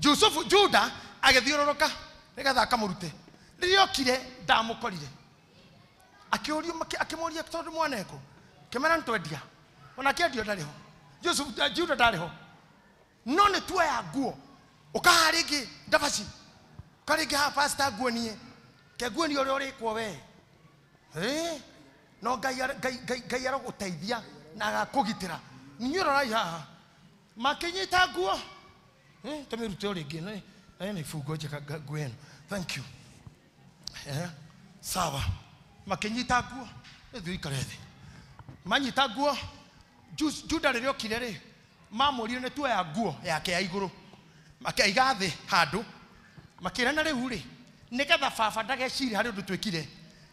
Jusufu, Juda agĩthiũrũrũka nĩgetha akamũrute. Rĩrĩa okire ndamũkorire, akĩũrio, akĩmũria tondũ mwana ekũ, kĩmera nĩtwendia, ona kĩendio ndarĩ ho. Jusufu, Juda ndarĩ ho, no nĩ tuoya nguo ũkaha rĩngĩ ndabaci, ũka rĩngĩ haha pastor nguonie, ke nguonie ũrĩa ũrĩkwo we. No Ngai arogũteithia na agakũgitĩra. Inyuĩ rorai haha, makĩnyita nguo, tũmĩrute o rĩngĩ, nĩ ibungo njega nguo ĩno. Thank you. Sawa. Makĩnyita nguo, rĩu ikare thĩ. Manyita nguo, Juda rĩrĩa okire rĩ, mamũrire nĩ tuoya nguo yake ya igũrũ, makĩiga thĩ handũ, makĩrana rĩu rĩ, nĩgetha baba ndagecirie harĩ ũndũ twĩkire,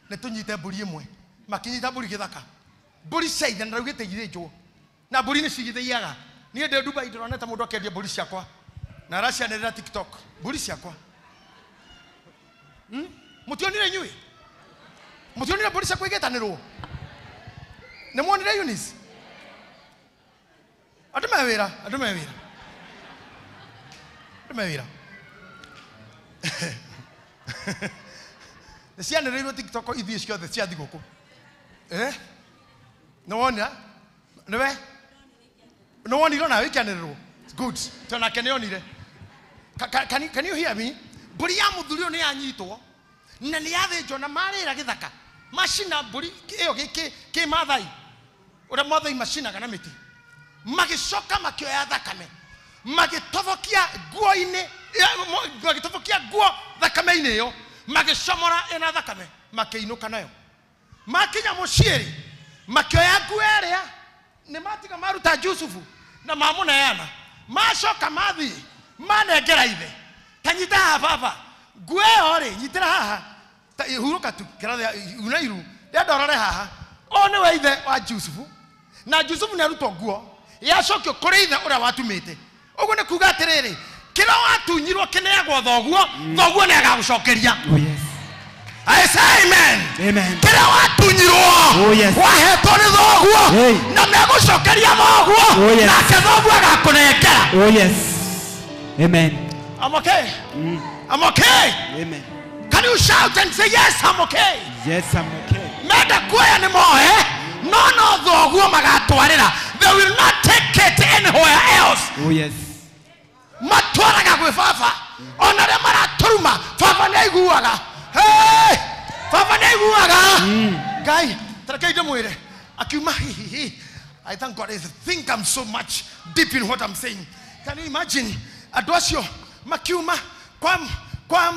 nĩ tũnyite mbũri ĩmwe. Makĩnyita mbũri gĩthaka, mbũri cia ithe na raugĩte ithĩnjwo, na mbũri nĩ cigĩthĩaga. Niĩ ndĩ Dubai ndĩronete mũndũ akĩendia mbũri ciakwa. Na aracianĩrĩra TikTok mbũri ciakwa. Mũtionire inyuĩ? Mũtionire mbũri ciakwa igĩtanĩrwo? Nĩ muonire Eunice? Andũ me wĩra, andũ me wĩra. Andũ me wĩra. Nĩ cianĩrĩirwo TikTok ithiĩ ciothe cia thigũkũ. Nĩ wona? Nĩwe? Nĩ wonire onawe ikĩanĩrĩrwo? Good. Tondũ nake nĩ onire. Can you hear me? Mbũri ya mũthuri ũyũ nĩ yanyitwo na nĩ yathĩnjwo na marĩra gĩthaka macina mbũri ĩyo kĩ Maathai ũrĩa Maathai macinaga na mĩtĩ, magĩcoka makĩoya thakame magĩtobokia nguo-inĩ, magĩtobokia nguo thakame-inĩ ĩyo, magĩcomora ĩna thakame makĩinũka nayo. Makinya mũciĩ rĩ, makĩoya nguo ĩrĩa nĩ matiga maruta Jusufu na mamũneana, macoka mathiĩ manengera ithe. Ta nyita haha baba, nguo ĩyo rĩ nyitĩra haha, ta hurũka tu kĩrathi una iru ndĩrenda ũrore haha. Ũyũ nĩwe ithe wa Jusufu, na Jusufu nĩ arutwo nguo yacokio kũrĩ ithe ũrĩa watumĩte. Ũguo nĩ kuga atĩrĩrĩ, kĩrĩa watunyirwo kĩneagwo thoguo, thoguo nĩ agagũcokeria. Oh yes. I say amen. Amen. Kĩrĩa watunyirwo Oh yes. wahetwo nĩ thoguo, Hey. na megũcokeria thoguo, Oh yes. nake thoguo agakũnengera. Oh yes. Amen. I'm okay. I'm okay. Amen. Can you shout and say yes, I'm okay? Yes, I'm okay. Menda kuoya nĩ moe, no thoguo magatwarĩra. They will not take it anywhere else. Oh yes. Matwaraga gwĩ baba. Ona arĩa maratũruma, baba nĩ aiguaga. Hey! Baba nĩ aiguaga. Ngai, ta reke ndĩmwĩre. Akiuma hihihi. I thank God. I think I'm so much deep in what I'm saying. Can you imagine? Andũ acio makiuma kwa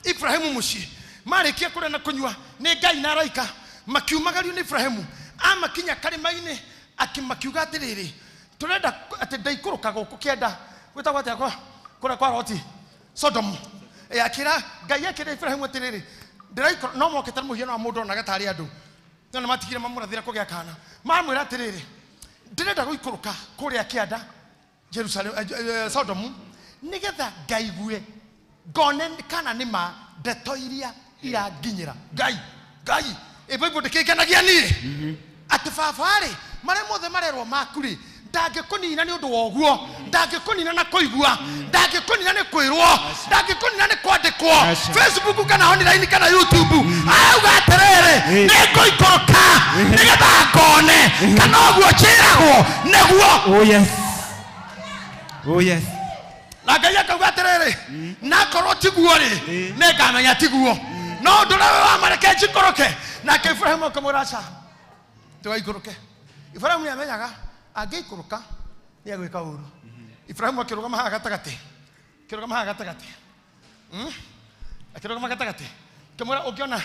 Ibrahimu mũciĩ, marĩkia kũrĩa na kũnyua nĩ Ngai na araika, makiumagario nĩ Ibrahimu. Amakinya karĩma-inĩ, makiuga atĩrĩrĩ, tũrenda atĩ ndaikũrũka gũkũ kĩanda gwĩtagwo atĩa kwa kũrĩa kwa Loti, Sodom. Akĩra Ngai akĩra Ibrahimu atĩrĩrĩ, ndĩraikũrũka, no mokĩte na mũhiano wa mũndũ onaga tarĩ andũ, no nĩ matigire mamũrathĩra kũgĩa kana. Mamwĩra atĩrĩrĩ, ndĩrenda gũikũrũka kũrĩa kĩanda Jerusalem, Sodom, nĩgetha ngaigue ngone kana nĩ ma ndeto iria iranginyĩra. Ngai, Ngai, ĩ Bible ndĩkĩngenagia niĩ atĩ baba rĩ, marĩa mothe marerwo maku rĩ, ndangĩkũnina nĩ ũndũ wa ũguo, ndangĩkũnina na kũigua, ndangĩkũnina nĩ kwĩrwo, ndangĩkũnina nĩ kwandĩkwo Facebook kana online kana YouTube. Auga atĩrĩrĩ, nĩ ngũikũrũka nĩgetha ngone kana ũguo njĩragwo nĩguo. Oh yes. Oh yes. Na Ngai akauga atĩrĩrĩ, nakorwo tiguo rĩ, nĩ ngamenya tiguo, no ũndũ ũrĩa we wamareke njikũrũke. Nake Ibrahimu akĩmwĩra aca, tigaikũrũke. Ibrahimu nĩ amenyaga angĩikũrũka nĩ egwĩka ũru. Ibrahimu akĩrũgama haha gatagatĩ, akĩrũgama haha gatagatĩ, akĩrũgama gatagatĩ, akĩmwĩra ũngĩona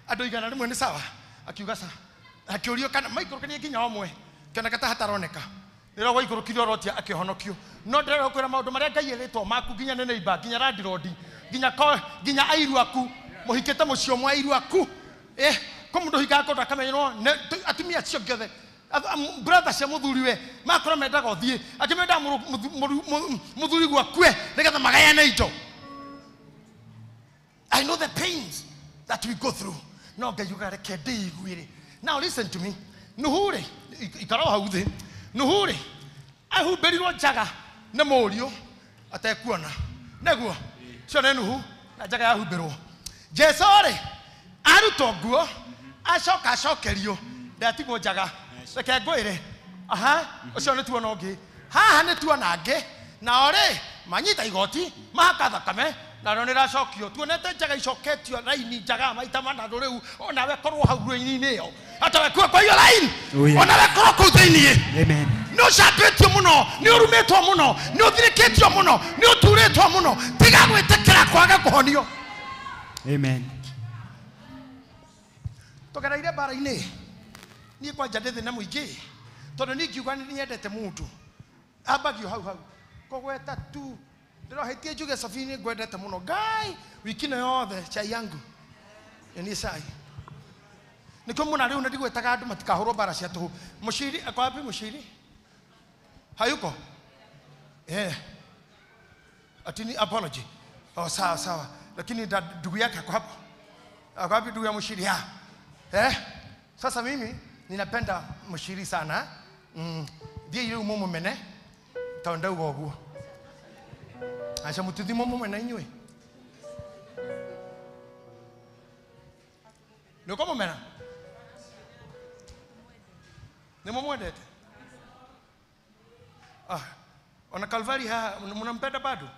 andũ 100 nĩ sawa, akiuga sawa. Akĩũrio kana maikũrũkanie nginya ũmwe, kĩoneka ta hataroneka. Rĩrĩa gwaikũrũkire Loti akĩhonokio. No ndĩrenda gũkwĩra maũndũ marĩa Ngai erĩtwo maku, nginya nĩ neighbor, nginya landlord, nginya airu aku, mũhikĩte mũciĩ ũmwe airu aku. Kũ mũndũ ũhikaga kũndũ akamenyerwo atumia acio othe, brother cia mũthuri we makorwo mendaga ũthiĩ, angĩ mendaga mũthuri gwakue nĩgetha magayane indo. I know the pains that we go through. No Ngai uga reke ndĩiguĩre. Now listen to me. Nuhu rĩ, ikara o hau thĩ. Nuhu rĩ, ahumbĩrirwo njaga nĩ mũriũ atekuona. Nĩguo, ũcio nĩ Nuhu na njaga yahumbĩrwo. Jesũ rĩ, arutwo nguo, acoka acokerio, ndatigwo njaga. Reke ngwĩre, aha, ũcio nĩ tuona ũngĩ. Haha nĩ tuona angĩ, nao rĩ, manyita igoti, mahaka thakame, narĩo nĩ rĩracokio. Tuonete njaga icoketio raini njaga maita manandũ rĩu, onawe korwo hau raini-inĩ ĩyo. Atawe kuo kwa hiyo raini, Oh, yes. onawe korwo kũu thĩiniĩ. Amen. Nĩ ũcambĩtio mũno, nĩ ũrumĩtwo mũno, nĩ ũthirĩkĩtio mũno, nĩ ũturĩtwo mũno. Tiga gwĩtĩkĩra kwaga kũhonio. Amen. Tũgereire mbara-inĩ. Niĩ kwanja ndĩ thĩna mũingĩ, tondũ niĩ ngiuga nĩ nyendete mũndũ, ambagio hau hau kũgweta tu. Ndĩrohĩtie njuge Sophie nĩ ngwendete mũno. Ngai, wiki ĩno yothe chai yangu nĩ cai. Nĩkĩo mũna rĩu nĩ ndigwetaga andũ matikahũrwo mbara cia tũhũ. Mũciri, ako wapi mũciri? Hayuko? Ati ni apology. Oh, sawa sawa. Lakini ndugu yake ako hapo. Ako wapi ndugu ya Mushiri? Eh? Sasa mimi ninapenda Mushiri sana. Ndiye ile umumu mene. Tonda ugo uguo. Acha mutithi mumu mene inywe. Niko mumena. Ni mumwendete. Ah, ona Calvary ha mnampenda bado?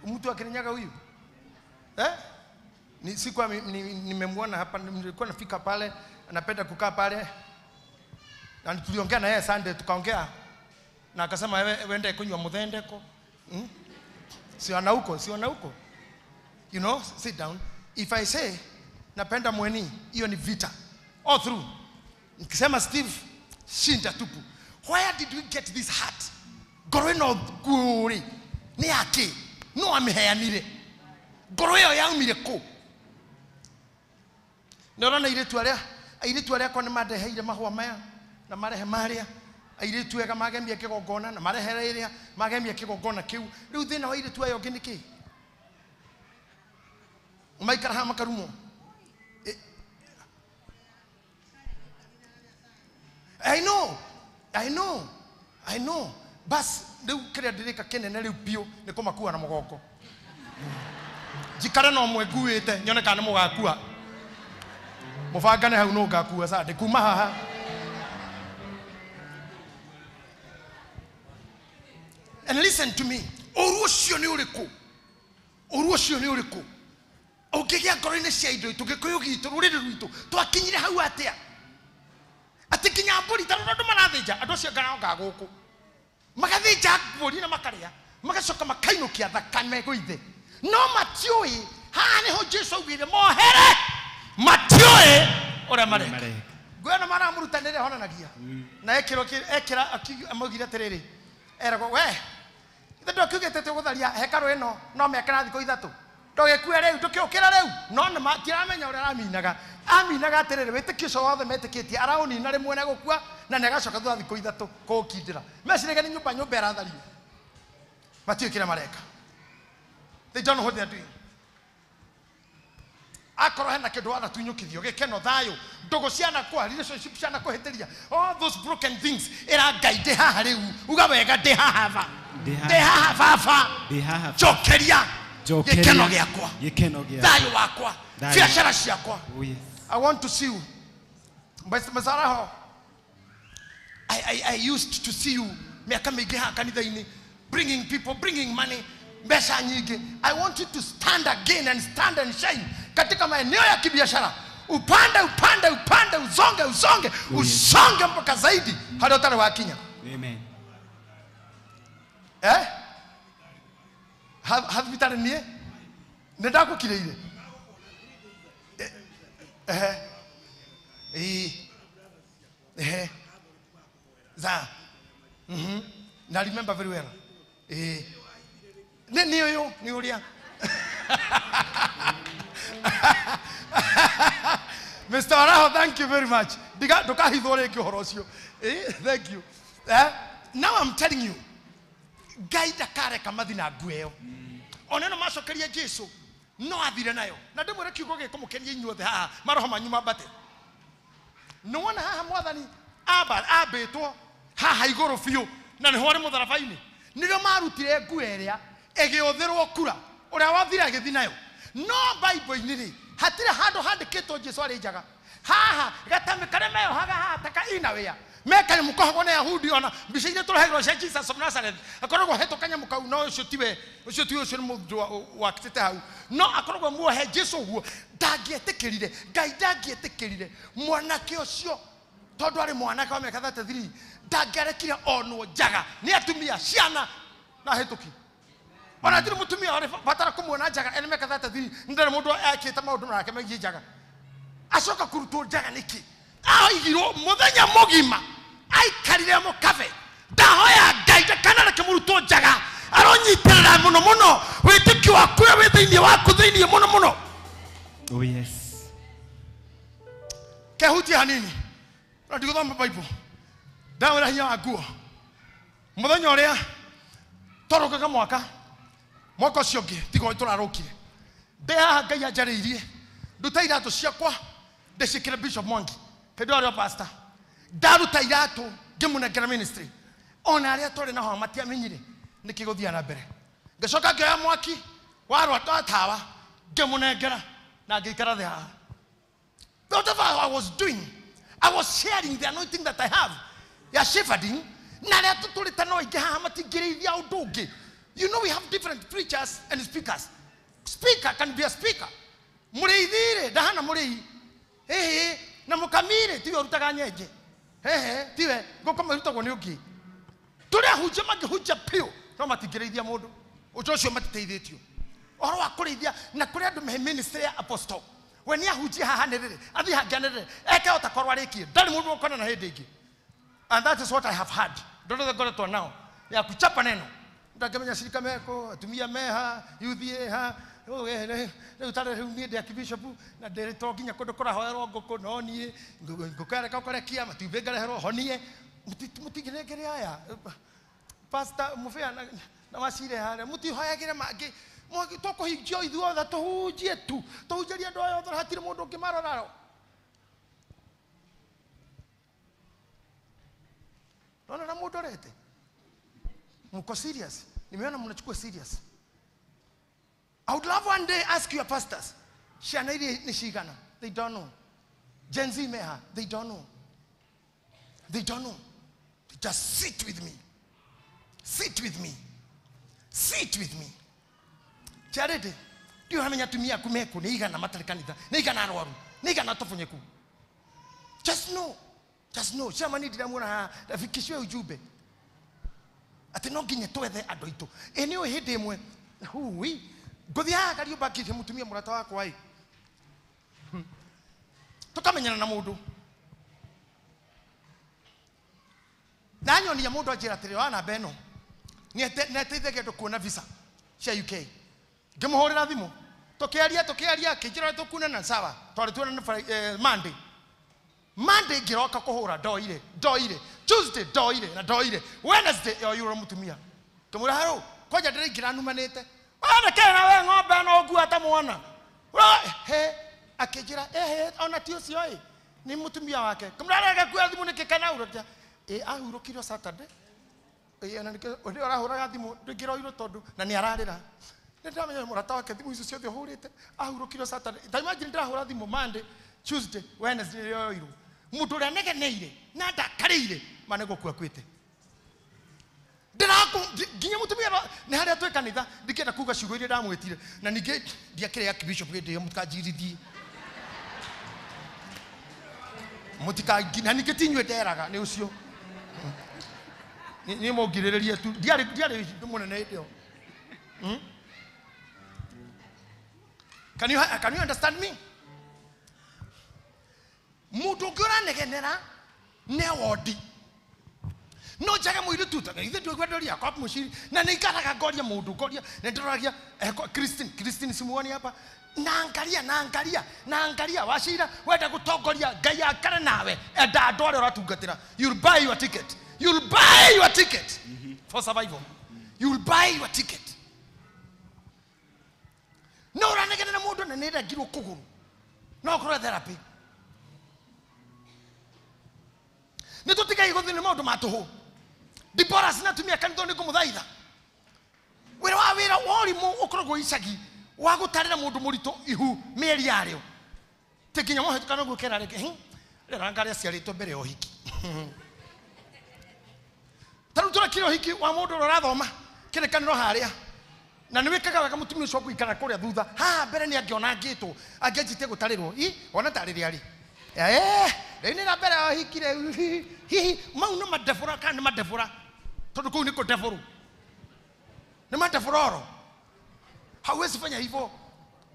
Mtu akirinyaga huyu. Eh? Ni siku nimemwona hapa, nilikuwa nafika pale, anapenda kukaa pale. Na tuliongea na yeye Sunday, tukaongea. Na akasema wewe wende kunywa muthendeko. Si ana huko, si ana huko. You know, sit down. If I say napenda mweni, hiyo ni vita. All through. Nikisema Steve, shinda tupu. Where did we get this heart? Ngoro ĩno nguũ-rĩ, nĩ yakĩ? No amĩheanire. Ngoro ĩyo yaumire kũ? Nĩ ũrona airĩtu arĩa akwa nĩ mandeheire mahũa maya na marehe marĩa. Airĩtu ega magemie kĩgongona na marehe rĩrĩa magemie kĩgongona kĩu. Rĩu thĩna wa airĩtu aya ũngĩ nĩ kĩ? Maikara haha makarumwo. I know. I know. I know. Bas rĩu kĩrĩa ndĩrĩka kĩnene rĩu biũ nĩ kũmakua na mũgongo. Njikare no mwe nguĩte nyone kana nĩ mũgakua. Mũbangane hau nũ ngakua Sunday kuma haha. And listen to me. Ũru ũcio nĩ ũrĩkũ? Ũru ũcio nĩ ũrĩkũ? Ũngĩgĩa ngoro-inĩ cia indo itũ, Gĩkũyũ gitũ, rũrĩrĩ rwitũ, twakinyire hau atĩa? Atĩ kinya mbũri ta andũ marathĩnja, andũ acio ngaronga gũkũ. Magathĩnja mbũri na makarĩa, magacoka makainũkia thakame gũithe. No matiũĩ, haha nĩho Jesũ augire mohere, matiũĩ ũrĩa mareka. Nguona maramũrutanĩre honanagia. Na ekĩra amaugire atĩrĩrĩ, eragwo we, ithe ndũkiugĩte tũgũtharia hekarũ ĩno no mĩaka na thikũ ithatũ. Ndũgĩkue rĩu, ndũkĩũkĩra rĩu. No nĩ tiramenya ũrĩa araminaga. Aminaga atĩrĩrĩ, wĩtĩkio ũcio wothe metĩkĩtie araũnina rĩmwe na gũkua na nĩ agacoka thutha thikũ ithatũ kũũkindĩra. Meciragia nĩ nyũmba ĩrathario. Matiũĩ kĩrĩa mareka. They don't know what they are doing. Akorwo hena kĩndũ wanatunyũkithio, gĩkeno, thayũ, ndũgũ cianakwa, relationship cianakũhĩtĩria, all those broken things, ĩra Ngai ndĩ haha rĩu, uga wega ndĩ haha ba. Ndĩ haha baba. Njokeria gĩkeno gĩakwa, thayũ wakwa, biacara ciakwa. I want to see you. Masaraho, I used to see you miaka mĩingĩ haha kanitha-inĩ, bringing people, bringing money, mbeca nyingĩ. I want you to stand again and stand and shine katika maeneo ya kibiashara. Upande, upande, upande, uzonge, uzonge, usonge mpaka zaidi hadi utare wa kinya. Amen. Eh? Hospitali nie? Nenda kukireire. Eh. Eh. Za. Na remember very well. Eh. Ni uyu, ni uria. Mr. Araho, thank you very much. Diga ndukahithwo rĩngĩ ũhoro ũcio. Thank you. Now I'm telling you, Ngai ndakareka mathi na nguo ĩyo. Ona no macokerie Jesu no athire nayo. Na ndĩmwĩre kiugo gĩkũmũkenia inyuothe haha, maroho manyu mambate. Nĩwona haha mwathani ambĩtwo haha igũrũ biũ na nĩho arĩ mũtharaba-inĩ. Nĩrĩo marutire nguo ĩrĩa ĩgĩũthĩrwo kura, ũrĩa wathire agĩthi nayo. No Bible-inĩ rĩ, hatirĩ handũ handĩkĩtwo Jesu arĩ njaga. Haha gatame karĩa meyohaga haha ta ka ina wĩa. Meka mũkohagwo nĩ Ayahudi ona mbica iria tũrehagĩrwo cia Jesus of Nazareth. Akoragwo ahetwo kanyamũ kau, no ũcio tiwe, ũcio tiwe, ũcio nĩ mũndũ wakĩtĩte hau. No akoragwo muohe Jesu ũguo, ndangĩetĩkĩrire, Ngai ndangĩetĩkĩrire mwanake ũcio, tondũ arĩ mwanake wa mĩaka 33, ndangĩarekire onwo njaga nĩ atumia, ciana na ahĩtũki. Ona hatirĩ mũtumia ũrĩ batara kũmuona njaga ena mĩaka 33, ndarĩ mũndũ ekĩte maũndũ nake megiĩ njaga. Acoka kũrutwo njaga nĩkĩ? Aigirwo mũthenya mũgima, aikarire mũkabe, ndahoya Ngai ndakanareke mũrutwo njaga, aronyitĩrĩra mũno mũno wĩtĩkio waku ũrĩa wĩ thĩinĩ waku thĩinĩ mũno mũno. Oh yes. Kehutie hanini na ndigũthoma Bible, ndawĩra hinya wa nguo mũthenya ũrĩa twarũkaga mwaka Mwaka ũcio ũngĩ tiga tũrarũkire. Ndĩ haha Ngai anjarĩirie. Nduta iratũ ciakwa ndĩciĩkĩre Bishop Mwangi. Hĩndĩ ĩyo arĩ o pastor. Ndaruta iratũ ngĩmũnengera ministry. Ona arĩa twarĩ nao matiamenyire nĩkĩ gũthiaga na mbere. Ngĩcoka ngĩoya mwaki warwa tawa ngĩmũnengera na ngĩikara thĩ haha. Whatever I was doing, I was sharing the anointing that I have. Ya shepherding, na arĩa tũtũrĩte no aingĩ haha matingĩrĩithia ũndũ ũngĩ. You know we have different preachers and speakers. Speaker can be a speaker. Mũrĩithi rĩ, ndahana mũrĩi. Ĩhĩ, na mũkami rĩ, tiwe ũrutaga nyenje. Hehe, tiwe, ngũkũ ĩrutagwo nĩ ũngĩ. Tũrĩ ahunjia mangĩhunjia piũ, no matingĩrĩithia mũndũ. Ũndũ ũcio matiteithĩtio. Ũhoro wa kũrĩithia, na kũrĩ andũ me ministry ya apostle. We nĩ ahunjie haha nĩrĩrĩ, athiĩ hangĩ anĩrĩre, eke o ta korwo arĩkie. Ndarĩ mũndũ ũkona na hĩndĩ ĩngĩ. And that is what I have had. Ndũrĩ ngoretwo nao. Ya kuchapa neno. Ndangĩmenya cirika meko, atumia meha, youth ĩha, rĩu tarĩ rĩu niĩ ndĩ archbishop na ndĩrĩ to nginya kũndũ kũrahoerwo ngũkũ no niĩ ngũkũ yareka kũrekia matumbĩ ngareherwo honie mũtingĩnengere aya pastor mũbĩa na wacire harĩa mũtihoyagĩre mangĩ tũkũhingia ithuothe tũhunjie tu tũhunjĩrie andũ aya othe hatirĩ mũndũ ũngĩmarora. Naona na mũndũ orete mko serious, nimeona mnachukua serious. I would love one day ask your pastors, ciana iria nĩ cigana? They don't know. Gen Z meha, they don't know. They don't know. They just sit with me. Sit with me. Sit with me. Charity, ndiũ hamenya atumia aku meku nĩ igana matarĩ kanitha, nĩ igana arwaru, nĩ igana tũbunyeku. Just know. Just know. Ciama nĩ ndĩramuona haha, afikishiwe ujumbe. Atĩ no nginya twethe andũ aitũ. Ĩ nĩ ũĩ hĩndĩ ĩmwe, hui, ngũthiaga Kariũmba ngĩte mũtumia mũrata wakwa ĩ. Tũkamenyana na mũndũ. Na anyonia mũndũ anjĩra atĩrĩ, wa namba ĩno. Nĩ ateithagia andũ kuona visa cia UK. Ngĩmũhũrĩra thimũ. Tũkĩaria, akĩnjĩra ũrĩa tũkuonana, sawa. Twarĩ tuonane Monday. Monday ngĩroka kũhũra, ndoire. Tuesday ndoire na ndoire. Wednesday yoyũrwo mũtumia. Ngĩmwĩra harũ, kwanja ndĩraingĩra numanĩte. Wana na we ng'ombe no ngua ta mwana. He, akĩnjĩra, ehe, ona ti ũcio ĩ, nĩ mũtumia wake. Ngĩmwĩra arega kuoya thimũ nĩkĩ kana ahurũkia. Ĩ, ahurũkirio Saturday. Ĩ, ona nĩkĩo ũrĩa ũrahũraga thimũ ndũngĩroirwo tondũ na nĩ ararĩra. Nĩ ndĩramenya mũrata wake thimũ icio ciothe ũhũrĩte, ahurũkirio Saturday. Ta imagine ndĩrahũra thimũ Monday, Tuesday, Wednesday yoirwo. Mũndũ ũrĩa negeneire na ndakarĩire ma nĩ gũkua akuĩte. Nginya mũtumia nĩ harĩa twĩ kanitha ndingĩenda kuga ciugo iria ndamwĩtire na ningĩ ndiakĩrĩ archbishop hĩndĩ ĩyo mũtikanjirithie. Na ningĩ ti inyuĩ nderaga nĩ ũcio. Niĩ mũngirĩrĩrie tu ndiarĩ mũnene hĩndĩ ĩyo. Can you understand me? Mũndũ ũngĩ ũranegenera nĩ wondi. No njage mũirĩtu ta ithe ndũgwendoria kwa mũciri na nĩ ikaraga ngoria mũndũ ngoria nĩ ndĩroragia Christine simuoni hapa na angalia wacira wenda gũtongoria Ngai akare nawe enda andũ arĩa ũratungatĩra. You'll buy your ticket. You'll buy your ticket for survival. You'll buy your ticket. No ũranegenera mũndũ na nĩ ndangirwo kũgũrũ no ũkorwo therapy. Nĩ tũtigai gũthiĩ nĩ maũndũ ma tũhũ. Deborah na atumia kanitha nĩ ngũmũthaitha. Wĩra wa wĩra wa ũrimũ ũkoragwo icagi wa gũtarĩra mũndũ mũritũ ihu mĩeri yarĩo. Ti nginya mũhetũkano ũguo kera rĩngĩ, rĩra anga arĩa aciarĩtwo mbere ya ũhiki. Ta rĩu tũrekire ũhiki wa mũndũ ũrĩa ũrathoma kĩrĩkanĩro harĩa. Na nĩ wĩkaga wega mũtumia ũcio gũikara kũrĩa thutha. Haha mbere nĩ angĩona angĩtwo, angĩanjĩtie gũtarĩrwo. I, ona tarĩrĩa rĩ. Rĩu nĩ na mbere ya ũhiki rĩu. Hihi, mau nĩ madebora kana nĩ madebora? Tondũ kũu nĩ kũdebũrwo. Nĩ madebora oro. Hauwezi fanya hivyo.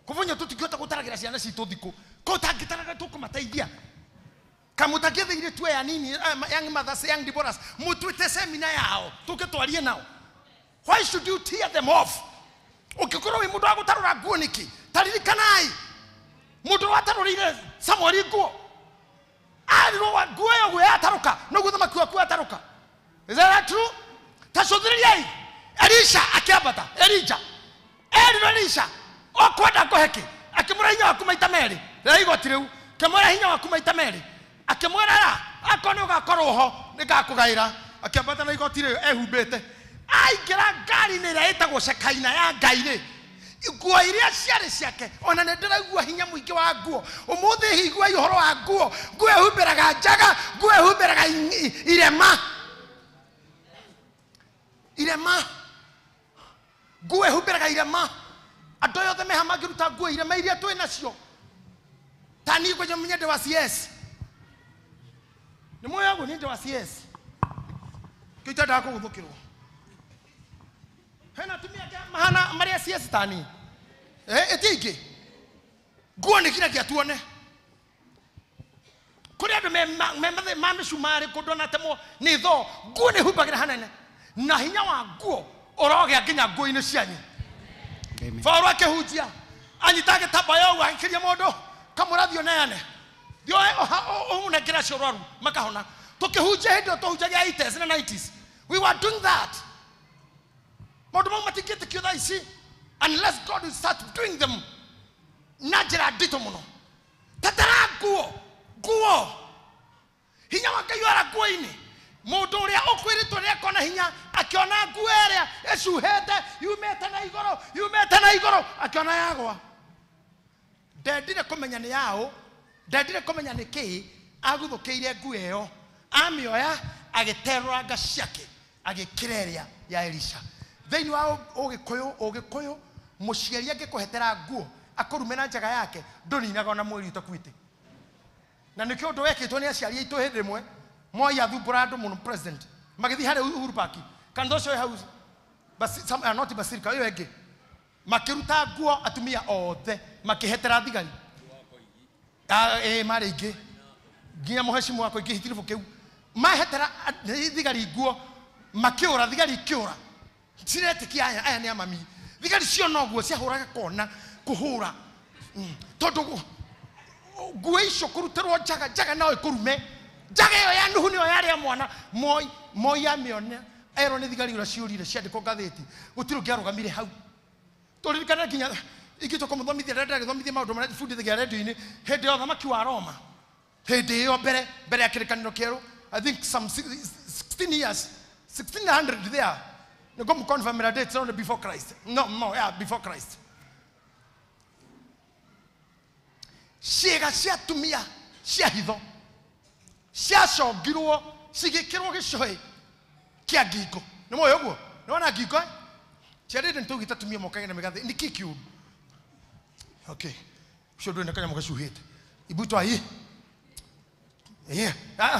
Kũvunya tũtingĩhota gũtaragĩra ciana citũ thikũ. Ko ũtangĩtaraga tũkũmateithia. Kamũtangĩtheire tu ya nini, young mothers, young Deborahs, mũtuĩte semina yao, tũke twarie nao. Why should you tear them off? Ũngĩkorwo wĩ mũndũ wa gũtarũra nguo nĩkĩ? Ta ririkanai. Mũndũ watarũrĩire Samueli nguo. Arirwo nguo ĩyo guo yatarũka, noguo thamaki waku watarũka. Is that true? Ta cũthĩrĩriai. Elisha akĩambata, Elijah. Erirwo Elisha okwenda ngũhe kĩ? Akĩmwĩra hinya waku maita merĩ. Rĩrĩa igoti rĩu akĩmwĩra hinya waku maita merĩ. Akĩmwĩra ra akorwo nĩ ũgakorwo ho nĩngakũgaĩra. Akĩambata na igoti rĩu ehumbĩte. Aingĩra ngari-inĩ ĩrĩa ĩtagwo Shekaina ya Ngai rĩ, nguo iria ciarĩ ciake ona nĩ ndĩraigua hinya mũingĩ wa nguo. Ũmũthĩ higuai ũhoro wa nguo. Nguo ĩhumbĩraga njaga, nguo ĩhumbĩraga irema. Irema. Nguo ĩhumbĩraga irema. Andũ othe meha mangĩruta nguo irema iria twĩ nacio. Ta niĩ ngwenja menye ndĩ wa CS. Nĩ mũĩ ũguo niĩ ndĩ wa CS. Kĩu itendaga kũgũthũkĩrwo. Hena atumia angĩ mahana marĩa CS ta niĩ. Ĩti ingĩ. Nguo nĩ giragia tuone. Kũrĩ andũ ma mĩcumarĩ kũndũ ona temwo nĩ thoo. Nguo nĩ humbagĩra hanene. Na hinya wa nguo ũrogĩa nginya nguo-inĩ cianyu. Paũlũ akĩhunjia anyita gĩtambaya ũguo agĩkĩria mũndũ kamwĩra thiĩ ũneane. Thiĩ ũnengere acio arwaru makahona. Tũkĩhunjia hĩndĩ ĩyo tũhunjagia 80s na 90s. We were doing that. Maũndũ mau matingĩtĩkio thaa ici unless God will start doing them na njĩra nditũ mũno. Tetera nguo, nguo. Hinya wa Ngai wara nguo-inĩ. Mũndũ ũrĩa ũkwĩrĩtwo nĩ akona hinya akĩona nguo ĩrĩa ĩcuhĩte yumĩte na igũrũ, yumĩte na igũrũ, akĩona yagwa. Ndendire kũmenya nĩ yaũ, ndendire kũmenya nĩ kĩĩ, aguthũkĩire nguo ĩyo, amĩoya agĩterũranga ciake, agĩkĩra ĩrĩa ya Elisha. Thĩinĩ wa Ũgĩkũyũ, mũciari angĩkũhetera nguo akũrume na njaga yake, ndũninaga ona mwĩrĩ ũtakuĩte. Na nĩkĩo ũndũ wekĩtwo nĩ aciari aitũ hĩndĩ ĩmwe, Moi athumbũra andũ mũno president, magĩthiĩ harĩa Uhuru Park, kanitha ũcio wĩ hau, not Basilica, ĩyo ĩngĩ, makĩruta nguo atumia othe, makĩhetera thigari. Marĩ aingĩ, nginya mũhecimu wakwa ingĩ hitiribũ kĩu, mahetera thigari nguo, makĩũra, thigari ikĩũra. Ciretĩkia aya nĩ amami. Thigari ciona ũguo ciahũraga kona kũhũra. Tondũ nguo icio kũrutĩrwo njaga, njaga no ĩkũrume. Njaga ĩyo ya Nuhu nĩyo yarĩ ya mwana. Moi amĩona, erwo nĩ thigari ũrĩa ciũrire ciandĩkwo ngathĩti. Gũtirĩ ũngĩ arũgamire hau. Tũririkane nginya ingĩtua kũmũthomithia rĩrĩa ndĩragĩthomithia maũndũ marĩa bundithagia redio-inĩ, hĩndĩ ya ũthamaki wa Roma, hĩndĩ ĩyo mbere ya kĩrĩkanĩro kĩerũ, I think some 16 years, 1600 there. Nĩguo mũconfirmĩra dates only before Christ. No, no, yeah, before Christ. Ciĩga cia atumia cia hitho ciacongirwo cigĩkĩrwo gĩcũhĩ kĩa ngingo. Nĩ mũĩ ũguo? Nĩ wona ngingo? Ciarĩte nĩtũugĩte atumia mokage na mĩgathĩ. Nĩ kĩĩ kĩũru? Okay. Ũcio ndũrĩ na kanyamũ gacuhĩte. Ibu toa hii.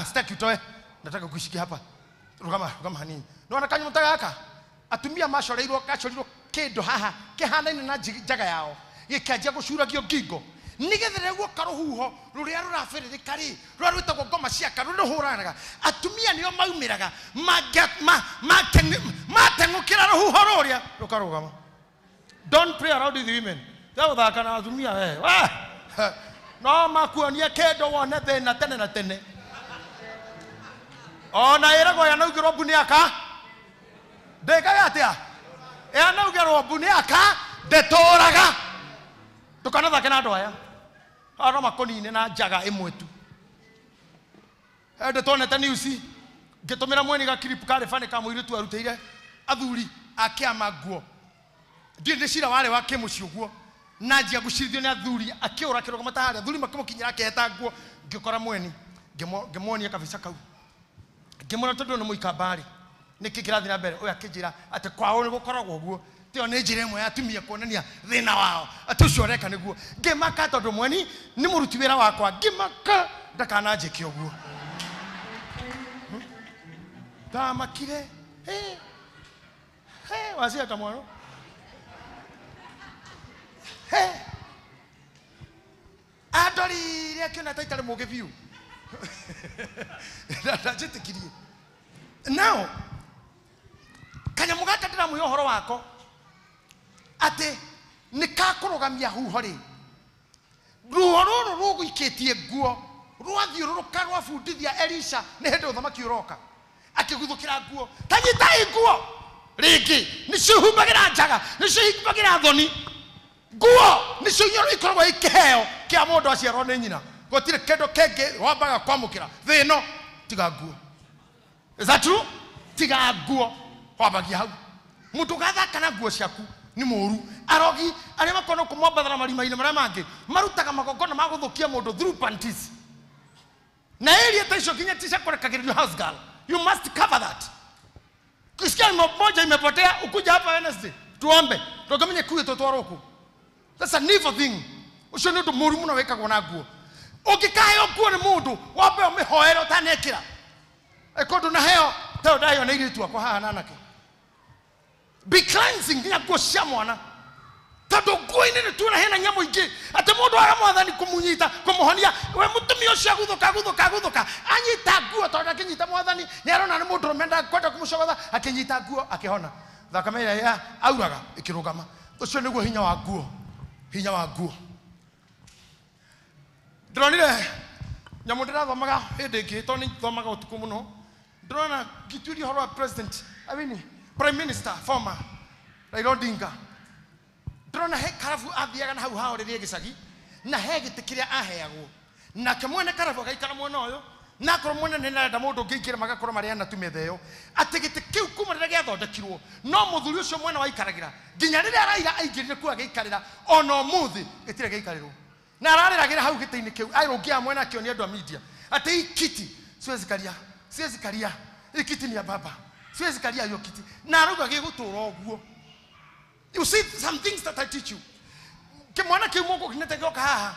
Sitaki utoe. Nataka kuishikia hapa. Rugama, rugama hanini. Nĩ wona kanyamũ ta gaka? Atumia macoreirwo, gacorirwo kĩndũ haha kĩhanaine na njaga yao. Gĩkĩanjia gũcuragio ngingo. Nĩgetha rĩrĩa guoka rũhuho rũrĩa rũrabĩrĩrĩka rĩ, rũrĩa rwĩtagwo ngoma ciaka, rũrĩa rũhũranaga, atumia nĩo maumĩraga, mateng'ũkĩra rũhuho rũrĩa rũkarũgama. Don't play around with women. Tiga gũthaka na atumia we. No makuonie kĩndũ wone thĩna tene na tene. Ona ĩragwo yanaugĩrwo mbu nĩ aka. Ndĩkaga atĩa? Yanaugĩrwo mbu nĩ aka, ndĩtũraga. Ndũkanathake na andũ aya. Aya no makũnine na njaga ĩmwe tu. Hĩndĩ tuonete news, ngĩtũmĩra mweni ga clip karĩ funny ka mũirĩtu arutĩire athuri a kĩama nguo. Ndiũĩ nĩ cira warĩ wa kĩmũciĩ ũguo. Na njia gũcirithio nĩ athuri, akĩũra akĩrũgama ta harĩa, athuri makĩmũkinyĩra akĩheta nguo. Ngĩkora mweni, ngĩmuonia kabica kau. Ngĩmwĩra tondũ nĩ mũikamba rĩ, nĩkĩ kĩrathiĩ na mbere? Ũyũ akĩnjĩra atĩ kwao nĩ gũkoragwo ũguo. Tĩyo nĩ njĩra ĩmwe ya atumia kuonania thĩna wao. Atĩ ũcio ũreka nĩguo. Ngĩmaka tondũ mweni nĩ mũruti wĩra wakwa. Ngĩmaka ndakananjĩke ũguo. Ndamakire. Wacia ta mwana. Andorire akĩona ta itarĩ mũũgĩ biũ. Ndanjĩtĩkirie. Now, kanyamũ gaka ndĩramwĩra ũhoro wako atĩ nĩ kakũrũgamia huho rĩ. Ruho rũrũ rũgũikĩtie nguo rwathiũrũrũka rwabundithia Elisha nĩ hĩndĩ ũthamaki ũroka. Akĩguthũkĩra nguo. Ta nyitai nguo. Rĩngĩ nĩcio ihumbagĩra njaga, nĩcio ihumbagĩra thoni. Nguo nĩcio inyoro ikoragwo i kĩheo kĩa mũndũ aciarwo nĩ nyina. Gũtirĩ kĩndũ kĩngĩ wambaga kwamũkĩra thĩ ĩno tiga nguo. Is that true? Tiga nguo wambagia hau. Mũndũ ũgathaka na nguo ciaku nĩ mũru. Arogi arĩa makoragwo kũmwambathara marima-inĩ marĩa mangĩ marutaga magongona ma gũthũkia mũndũ through panties. Na area ta icio nginya ti cia kũrekagĩrĩrio house girl. You must cover that. Ukisikia moja imepotea ukuja hapa Wednesday tuombe tũngĩmenye kuĩ tũtwarwo kũ. That's an evil thing. Ũcio nĩ ũndũ mũru mũno wĩkagwo na nguo. Ũngĩkaheo nguo nĩ mũndũ wambe ũmĩhoere ũtanekĩra. Ĩkorwo ndũnaheo tayo ndaheo nĩ airĩtu akwa haha na anake. Be cleansing nginya nguo cia mwana. Tondũ nguo-inĩ nĩ tuona hena nyamũ ingĩ atĩ mũndũ aga mwathani kũmũnyita kũmũhonia we mũtumia ũcio aguthũka aguthũka aguthũka anyita nguo tondũ akĩnyita mwathani nĩ arona nĩ mũndũ ũrũme ndakwenda kũmũcogotha akĩnyita nguo akĩhona thakame ĩrĩa ya auraga ĩkĩrũgama. Ũcio nĩguo hinya wa nguo, hinya wa nguo. Ndĩronire nyamũ ndĩrathomaga hĩndĩ ĩngĩ tondũ nĩ thomaga ũtukũ mũno. Ndĩrona ngĩtuĩria ũhoro wa president, I mean prime minister former Raila Odinga. Ndĩrona he karabu athiaga na hau hao rĩrĩa gĩcagi na he gĩtĩ kĩrĩa aheagwo nake mwene karabu agaikara mwena ũyũ na akorwo mwene nĩ arenda mũndũ ũngĩ aingĩre magakorwo marĩ ana tu metha ĩyo atĩ gĩtĩ kĩu kuma rĩrĩa gĩathondekirwo no mũthuri ũcio mwene waikaragĩra nginya rĩrĩa Raila aingĩrire kuo agĩikarĩra ona ũmũthĩ gĩtirĩ gĩaikarĩrwo na ararĩragĩra hau gĩtĩ-inĩ kĩu arũngia mwena akĩonia andũ a media atĩ hii kiti siwezi karia, siwezi karia, hii kiti ni ya baba, siwezi karia hiyo kiti na arauga gĩgũtũra ũguo. You see some things that I teach you. Kimwana kiu mungu kinete gĩoka haha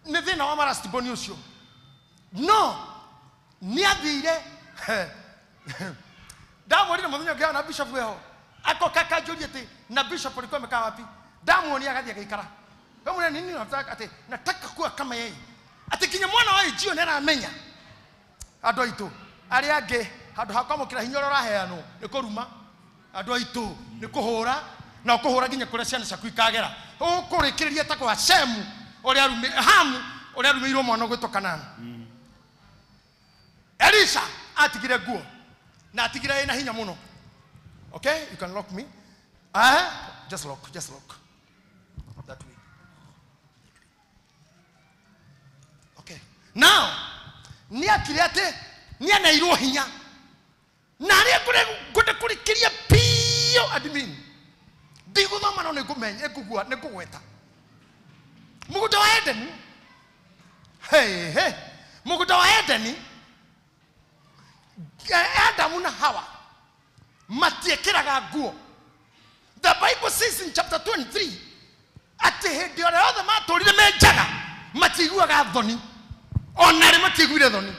nĩ thĩna wa marastiboni ũcio. No nĩ athire ndamwĩrire mũthenya ũngĩ na bishop weho akoka akanjũria atĩ na bishop alikuwa amekaa wapi. Ndamuonia agathiĩ agaikara. Ndamwĩra nini nataka atĩ nataka kuwa kama yeye. Atĩ kinya mwana wa Ijio nĩ aramenya andũ aitũ arĩa angĩ handũ ha kwamũkĩra hinya ũrĩa ũraheanwo nĩ kũruma andũ aitũ nĩ kũhũra na ũkũhũra nginya kũrĩa ciana ciaku ikagera. Ũkũrĩkĩrĩria ta kwa Shemu ũrĩa Hamu ũrĩa arumĩirwo mwana ũgwĩtwo Kanani. Elisha atigire nguo na atigire ĩna hinya mũno. Okay, you can lock me. Just lock, just lock. That way. Okay. Now, nĩ akire atĩ nĩ aneirwo hinya na arĩa ngwenda kũrĩkĩria biũ admin. Ndigũthoma no nĩngũmenya nĩngũgua nĩngũgweta. Mũgũnda wa Edeni. Hey, hey. Mũgũnda wa Edeni Adamu na Hawa matiekĩraga nguo. The Bible says in chapter 23 atĩ hĩndĩ ĩrĩa othe matũrire me njaga matiiguaga thoni ona rĩ matiiguire thoni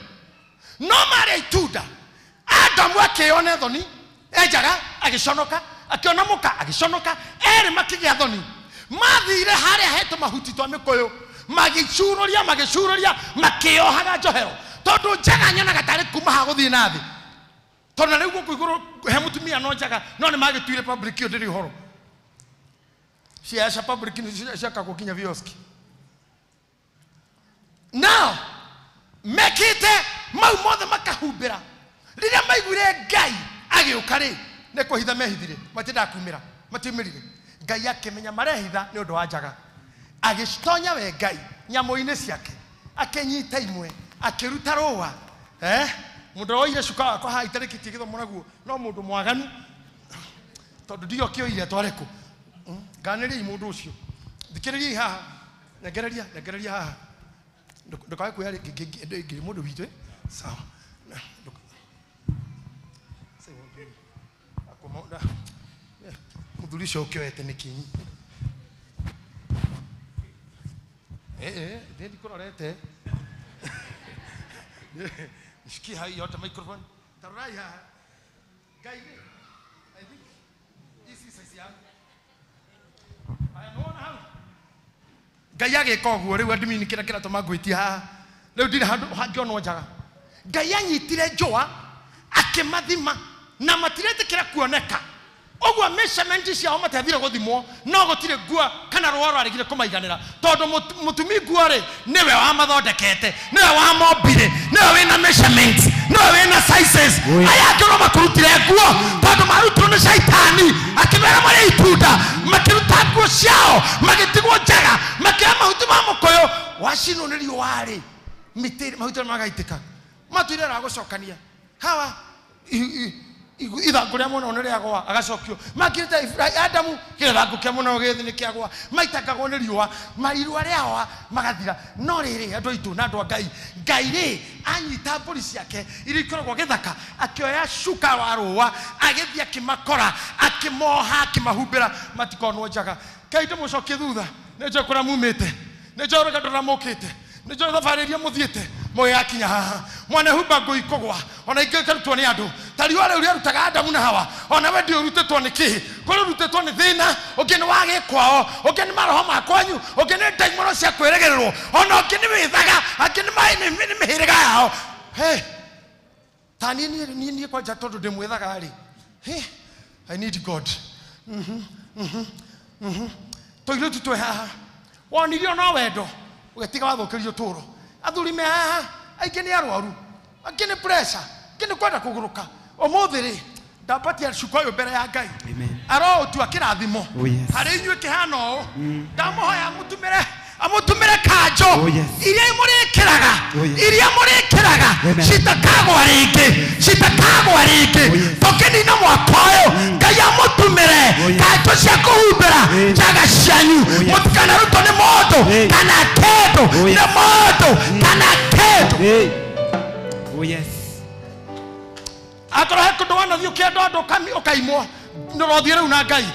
no marĩa itunda Adamu akĩona thoni enjaga agĩconoka akĩona mũka agĩconoka erĩ makĩgĩa thoni mathire harĩa hetwo mahuti twa mĩkũyũ magĩcurũria magĩcurũria makĩohaga njohero tondũ njaga nyonaga tarĩ kuma ha gũthiĩ na thĩ tondũ rĩu gũkũ igũrũ he mũtumia no njaga no nĩ magĩtuire public ĩyo ndĩrĩ ũhoro ciaca public nĩ ciakagwo nginya vioski. Now mekĩte mau mothe makahumbĩra rĩrĩa maiguire Ngai agĩũka rĩ nĩ kũhitha mehithire matiendaga kumĩra matiumĩrire. Ngai akĩmenya marehitha nĩ ũndũ wa njaga agĩcitonya we Ngai nyamũ-inĩ ciake akĩnyita imwe akĩruta rũa mũndũ woire cuka wakwa haha itarĩkĩtie gĩthomo naguo no mũndũ mwaganu tondũ ndiyo kĩoire atware kũ. Nganĩriai mũndũ ũcio thikĩrĩriai haha nyengereria nyengereria haha ndũkae kuoya rĩngĩ mũndũ witũ sawa. Mũthuri ũcio ũkĩoete nĩ kĩnyi ndĩ ndikũrorete Nishikie hai yote microphone. Tarai haha. Ngai I think this is size yangu. Aya nona hau. Ngai agĩka ũguo rĩu admin kĩrĩa kĩratũma ngwĩtie haha. Rĩu ndirĩ handũ hangĩonwo njaga. Ngai anyitire njũa akĩmathima na matiretĩkĩra kuoneka. Ũguo measurement ciao matiathire gũthimwo no gũtirĩ nguo kana rũa rwarĩgire kũmaiganĩra tondũ mũtumi nguo rĩ nĩwe wamathondekete nĩwe wamombire nĩwe wĩna measurement Nowe wĩna sizes. Aya angĩ no makũrutire nguo tondũ marutirwo nĩ caitani akĩmera marĩa itunda, makĩruta nguo ciao magĩtigwo njaga, makĩoya mahuti ma mũkũyũ wacinwo nĩ riũa rĩ, mĩtĩ mahuti magaitĩka, matuire ragũcokania hawa ithangũ rĩa mwena nĩ rĩagwa agacokio, makĩrĩte Adamu kĩrĩa kĩa mwena gĩthĩ nĩ kĩagwa, maitangagwo nĩ riũa, mairua rĩawa magathira. No rĩrĩ andũ aitũ na andũ a Ngai, Ngai rĩ anyita mbũri ciake iria ikoragwo gĩthaka, akĩoya cuka wa rũa agĩthiĩ akĩmakora, akĩmoha, akĩmahumbĩra matikonwo njaga. Ngai ndĩmũcokie thutha, nĩ njũĩ kũrĩa mumĩte, nĩ njũĩ rũgendo rũrĩa mũkĩte, nĩ njũĩ thabarĩ iria mũthiĩte mũgĩgakinya haha. Mwanehumba ngũi kũgwa ona ingĩ ikarutwo nĩ andũ ta riũa rĩu rĩarutaga Adamu na Hawa, ona we ndiũrutĩtwo nĩ kĩĩ? Kũrĩ ũrutĩtwo nĩ thĩna, ũngĩ nĩ wa gĩkwao, ũngĩ nĩ maroho ma kwanyu, ũngĩ nĩ ndaimono cia kwĩrĩgĩrĩrwo, ona ũngĩ nĩ wĩthaga, angĩ nĩ mĩhĩrĩga yao. Hey, ta niĩ kwanja tondũ ndĩmwĩthaga rĩ, hey, I need God. Tũirĩtu twĩ haha wonirio no wendo ũgĩtiga wathũkĩrio tũro. Athuri me haha aingĩ nĩ arwaru, angĩ nĩ pressure, angĩ nĩ kwenda kũgũrũka. Ũmũthĩ rĩ ndambatia cuka ũyũ mbere ya Ngai, aroũtua kĩrathimo harĩ inyuĩ kĩhana ũũ. Ndamũhoya amũtumĩre kanjũ iria mũrĩkĩraga, iria mũrĩkĩraga citakagwa rĩngĩ, citakagwa rĩngĩ. Tũkĩnina mwaka ũyũ Ngai amũtumĩre kanjũ cia kũhumbĩra njaga cianyu, mũtikanarutwo nĩ mũndũ kana kĩndũ, nĩ mũndũ kana kĩndũ. Akorwo he kũndũ wanathiĩ ũkĩenda andũ ũkaimwo, ndũrothiĩ rĩu na Ngai.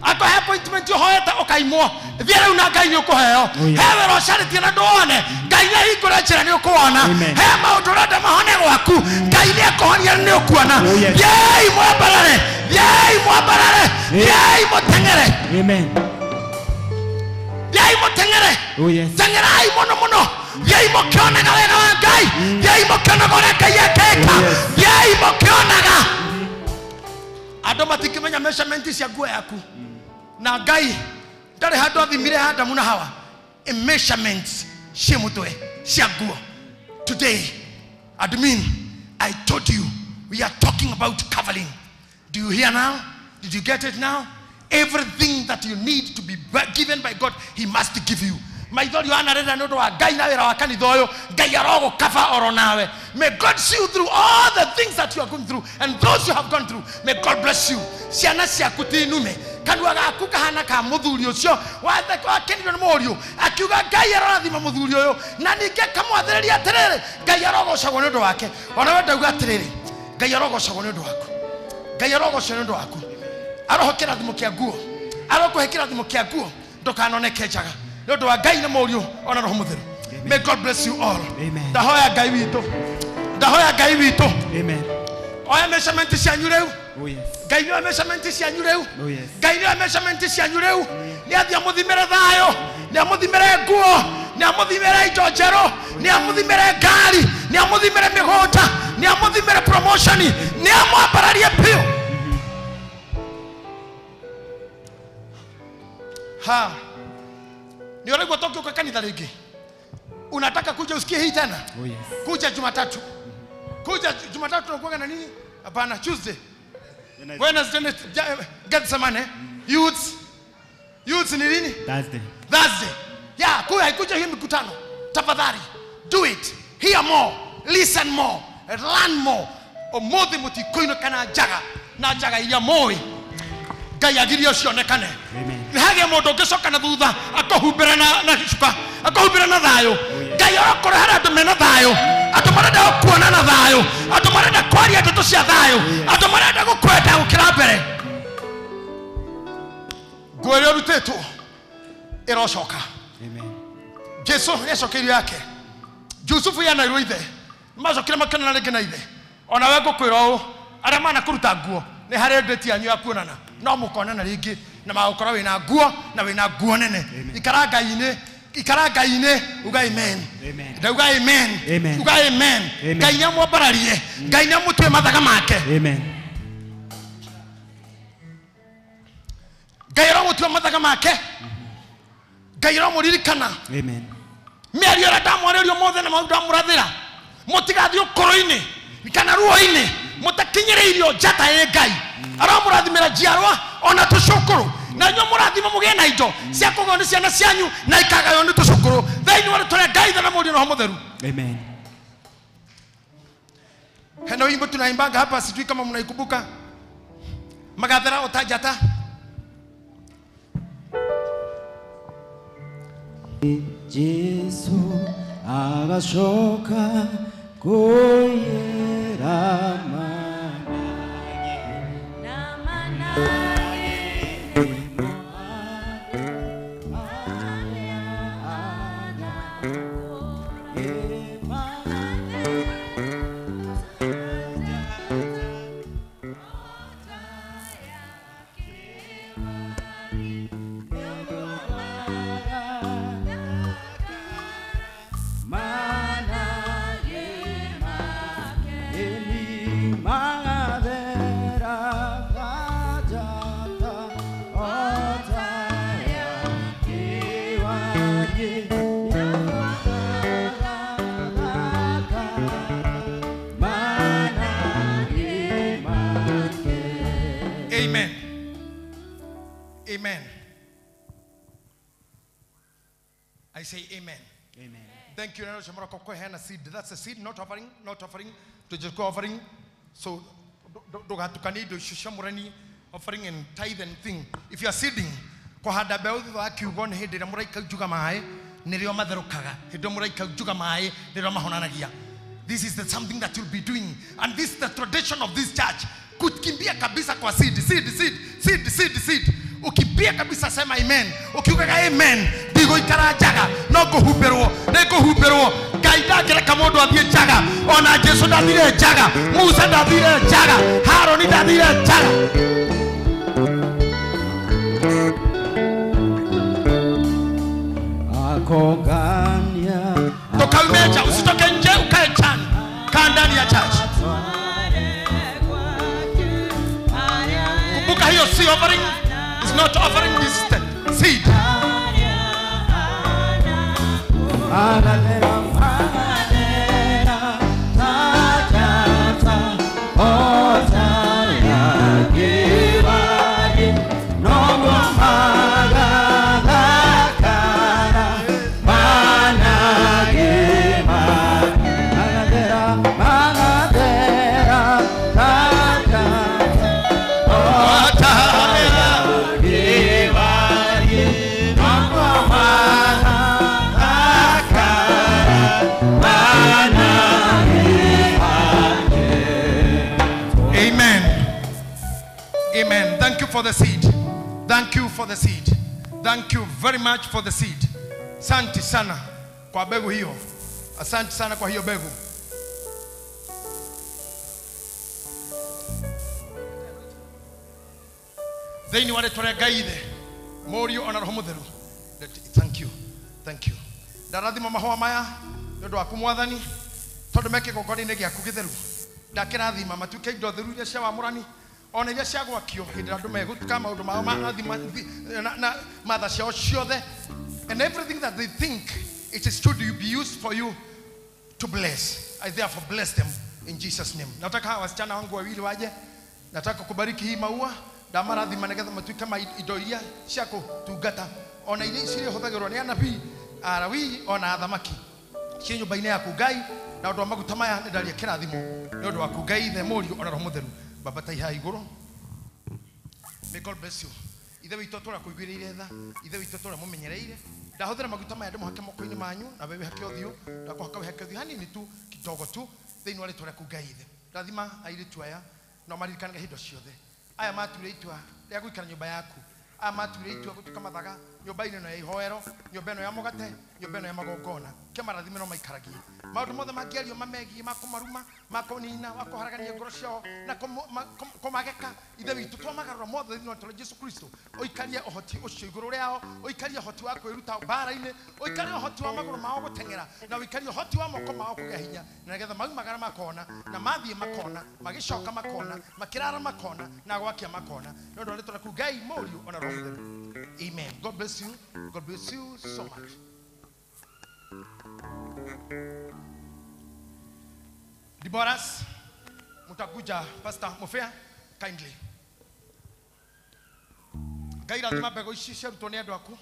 Akorwo he appointment ũhoete ũkaimwo, thiĩ rĩu na Ngai nĩ ũkũheo. He wĩra ũcarĩtie na ndũwone, Ngai nĩ ahingũre njĩra nĩ ũkũwona. He maũndũ ũrenda mahone gwaku, Ngai nĩ ekũhonia nĩ ũkuona. Thiĩi mwambarare, thiĩi mwambarare, thiĩi mũteng'ere. Thiĩi mũteng'ere, teng'erai mũno mũno. Thiĩi mũkĩonaga wega wa Ngai, thiĩi mũkĩonaga ũrĩa Ngai ekĩka, thiĩi mũkĩonaga. Andũ matingĩmenya measurement cia nguo yaku, na Ngai ndarĩ handũ athimire Adamu na Hawa measurements cia mũtwe cia nguo. Today, admin, I told you we are talking about covering. Do you hear now? Did you get it now? Everything that you need to be given by God, he must give you. Maithori wanarĩra nĩ ũndũ wa Ngai na wĩra wa kanitha ũyũ, Ngai arogũkaba oro nawe. May God see you through all the things that you are going through and those you have gone through. May God bless you. Ciana ciaku ti nume, kanua gaku kahana ka mũthuri ũcio wakenirio nĩ mũriũ, akiuga Ngai arorathima mũthuri ũyũ, na ningĩ akamwathĩrĩria atĩrĩrĩ, Ngai arogocagwo nĩ ũndũ wake. Ona we ndauga atĩrĩrĩ, Ngai arogocagwo nĩ ũndũ waku, Ngai arogocagwo nĩ ũndũ waku. Aroho kĩrathimo kĩa nguo, arokũhe kĩrathimo kĩa nguo, ndũkanoneke njaga nĩ ũndũ wa Ngai na mũriũ ona Roho Mũtheru. May God bless you all. Ndahoya Ngai witũ, ndahoya Ngai witũ. Oya measurement cianyu rĩu. Ngai nĩoya measurement cianyu rĩu. Ngai nĩoya measurement cianyu rĩu. Nĩ athiĩ amũthimĩre thayũ, nĩ amũthimĩre nguo, nĩ amũthimĩre indo njerũ, nĩ amũthimĩre ngari, nĩ amũthimĩre mĩgũnda, nĩ amũthimĩre promotion, nĩ amwambararie biũ. Ha, nĩ ũraigua tũngĩũka kanitha rĩngĩ? Unataka kuja usikie hii tena? Kuja Jumatatu. Kuja Jumatatu tunakuwa na nini? Hapana, Tuesday. Wednesday, Gethsemane. Youths. Youths ni nini? Thursday. Thursday. Yeah, kuja hii mikutano. Tafadhali, do it. Hear more, listen more, learn more. Ũmũthĩ mũtikoinũka na njaga, na njaga iria mũĩ. Ngai agirie cionekane. Nĩ hagĩe mũndũ ũngĩcoka na thutha akũhumbĩra na cuka, akũhumbĩra na thayũ. Ngai arokũrehera andũ mena thayũ, andũ marenda gũkuona na thayũ, andũ marenda kwaria ndeto cia thayũ, andũ marenda gũkwenda gũkĩra mbere. Nguo ĩrĩa ũrutĩtwo ĩrocoka. Jesu nĩacokeirio yake. Jusufu yanairwo ithe, nĩmacokire makĩonana rĩngĩ na ithe. Ona we ngũkwĩra ũũ, arĩa manakũruta nguo nĩ harĩ ndĩti yanyu ya kuonana, no mũkonana rĩngĩ na magũkorwo wĩna nguo na wĩna nguo nene. Ikara Ngai-inĩ, ikara Ngai-inĩ, uga amen. Ndauga amen. Uga amen. Ngai nĩamwambararie, Ngai nĩamũtue mathaga make. Ngai aromũtua mathaga make. Ngai aromũririkana. Mĩario ĩrĩa ndamwarĩrio mothe na maũndũ ndamũrathĩra, mũtigathiĩ ũkũrũ-inĩ. Kana ruo-inĩ mũtakinyĩrĩirio njata ĩ Ngai. Aramũrathimĩra njiarwa ona tũcũkũrũ. Na inyuĩ mũrathima mũgĩe na indo cia kũgaywo nĩ ciana cianyu na ikagaywo nĩ tũcũkũrũ. Thĩinĩ wa rĩtwa rĩa Ngai Ithe na Mũriũ na Roho Mũtheru. Amen. Hena wimbo tunaimbanga hapa, sijui kama mnaikumbuka. Magathera otajata. Jesu agashoka kuyera Amen. Amen. I say amen. Amen. Thank you. Seed. That's a seed, not offering, not offering. To just go offering. So offering and tithe and thing. If you are seeding, kohanda mbeũ thutha wa kiugo nĩ hĩndĩ ĩrĩa mũraika njuga maĩ nĩrĩo matherũkaga, hĩndĩ ĩrĩa mũraika njuga maĩ nĩrĩo mahonanagia. This is the something that you'll be doing, and this is the tradition of this church. Kukimbia kabisa kwa seed, seed, seed, seed, seed, seed. Ukimbia kabisa sema amen. Ukiugaga amen, ndigoikara njaga, no ngũhumbĩrwo, nĩ ngũhumbĩrwo. Ngai ndangĩreka mũndũ athiĩ njaga. Ona Jesu ndathire njaga, Musa ndathire njaga, Haroni ndathire njaga. Akongania. Toka umeja, usitoke nje ukae chani. Kaa ndani ya church. Kumbuka hiyo si offering. It's not offering, this is the seed. Amen. Amen. Thank you for the seed. Thank you for the seed. Thank you very much for the seed. Asante sana kwa mbegu hiyo. Asante sana kwa hiyo mbegu. Thĩinĩ wa rĩtwa rĩa Ngai Ithe, Mũriũ ona Roho Mũtheru. Thank you. Thank you. Ndarathima mahũa maya nĩ ũndũ waku Mwathani, tondũ me kĩgongona-inĩ gĩaku gĩtheru. Ndakĩrathima matuĩke indo theru iria cia wamũrani, ona iria cia gwakio hĩndĩ ĩrĩa andũ megũtuka maũndũ mao marathima na matha ciao ciothe, and everything that they think it is to be used for you to bless. I therefore bless them in Jesus name. Nataka hawa wasichana wangu wawili waje. Nataka kubariki hii maua ndamarathima nĩgetha matuĩke ma indo iria cia kũtungata ona iria cirĩhũthagĩrwo nĩ anabii, Alawi ona athamaki ciĩ nyũmba-inĩ yaku Ngai. Na ũndũ wa maguta maya nĩ ndaria kĩrathimo nĩ ũndũ waku Ngai Ithe, Mũriũ ona Roho Mũtheru. Baba tai haha igũrũ. May God bless you. Ithe witũ tũra kũiguĩrĩire tha, Ithe witũ tũra mũmenyereire. Ndahũthĩra maguta maya ndĩmũhake moko-inĩ manyu na wewe wĩhake ũthiũ, ndakũhaka wĩhake ũthiũ hanini tu kidogo tu thĩinĩ wa rĩtwa rĩaku Ngai Ithe. Rathima airĩtu aya no maririkanage hĩndĩ ciothe. Aya matuire itua rĩa gũikara nyũmba yaku. Aya matuire itua gũtuĩka mathaga nyũmba-inĩ ĩno ya ihoero, nyũmba ĩno ya mũgate, nyũmba ĩno ya magongona. Kĩmarathime no maikaragie. Maũndũ mothe mangĩario mamegiĩ ma kũmaruma, ma kũnina, ma kũharagania ngoro ciao na kũmageka, Ithe witũ twamagarũra mothe thĩinĩ wa rĩĩtwa rĩa Jesu Kristo. Ũikarie ũhoti ũcio igũrũ rĩao, ũikarie ũhoti wa kwĩruta mbara-inĩ, ũikarie ũhoti wa magũrũ mao gũteng'era, na ũikarie ũhoti wa moko mao kũgĩa hinya, na nĩgetha maumagara makona, na mathiĩ makona, magĩcoka makona, makĩrara makona, na gwakia makona. Nĩ ũndũ wa rĩĩtwa rĩaku Ngai, Mũriũ ona Roho Mũtheru. Amen. God bless you. God bless you so much. Deborahs, Utakuja Pastor Mufea kindly. Ngai rathima mbegũ ici ciarutwo nĩ andũ aku,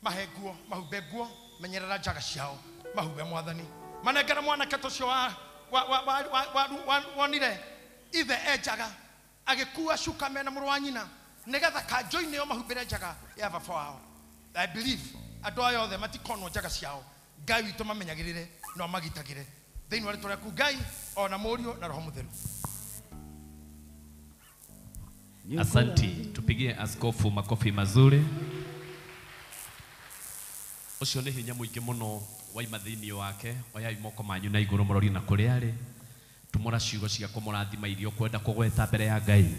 mahe nguo, mahumbe nguo, menyerera njaga ciao, mahumbe mwathani. Manengere mwanake tũcio wa wonire ithe e njaga agĩkua cuka mena mũrũ wa nyina nĩgetha kanjũ-inĩ ĩyo mahumbĩre njaga ya baba wao. I believe andũ aya othe matikonwo njaga ciao. Ngai witũ mamenyagĩrĩre na magitagĩre thĩinĩ wa rĩtwa rĩaku Ngai ona Mũriũ na Roho Mũtheru. Asanti, tupigie askofu makofi mazuri. Ucio nĩ hinya mũingĩ mũno waima thĩinĩ wake. Oyai moko manyu na igũrũ mũrorie na kũrĩa arĩ. Tumũra ciugo cia kũmũrathima iria ũkwenda kũgweta mbere ya Ngai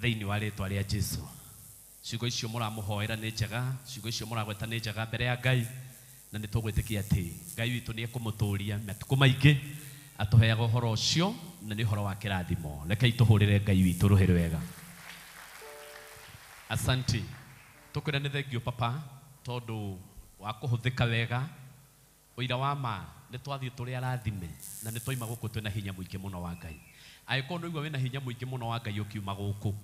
thĩinĩ wa rĩtwa rĩa Jesu. Ciugo icio mũramũhoera nĩ njega, ciugo icio mũragweta nĩ njega mbere ya Ngai, na nĩ tũgwĩtĩkia atĩ Ngai witũ nĩ ekũmũtũũria matukũ maingĩ atũheaga ũhoro ũcio, na nĩ ũhoro wa kĩrathimo. Rekei tũhũrĩre Ngai witũ rũhĩ rwega. Asanti. Tũkwĩra nĩ thengio papa tondũ wa kũhũthĩka wega. Ũira wa ma nĩ twathiĩ tũrĩ arathime na nĩ twaima gũkũ twĩna hinya mũingĩ mũno wa Ngai. Angĩkorwo nĩ ũigua wĩna hinya mũingĩ mũno wa Ngai ũkiuma gũkũ,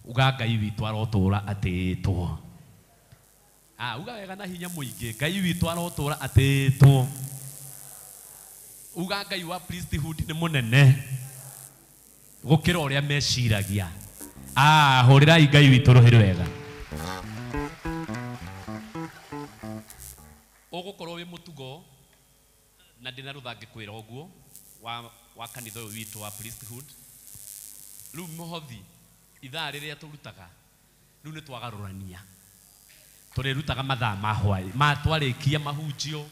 uga Ngai witũ arotũũra atĩĩtwo. Uga wega na hinya mũingĩ, Ngai witũ arotũũra atĩĩtwo. Uga Ngai wa priesthood nĩ mũnene gũkĩra ũrĩa meciragia. Hũrĩrai Ngai witũ rũhĩ rwega. Ũgũkorwo wĩ mũtugo na ndĩna rũtha ngĩkwĩra ũguo wa kanitha ũyũ witũ wa priesthood. Rĩu mũhothi ithaa rĩrĩa tũrutaga rĩu nĩ twagarũrania, tũrĩrutaga mathaa ma hwaĩ ma twarĩkia mahunjio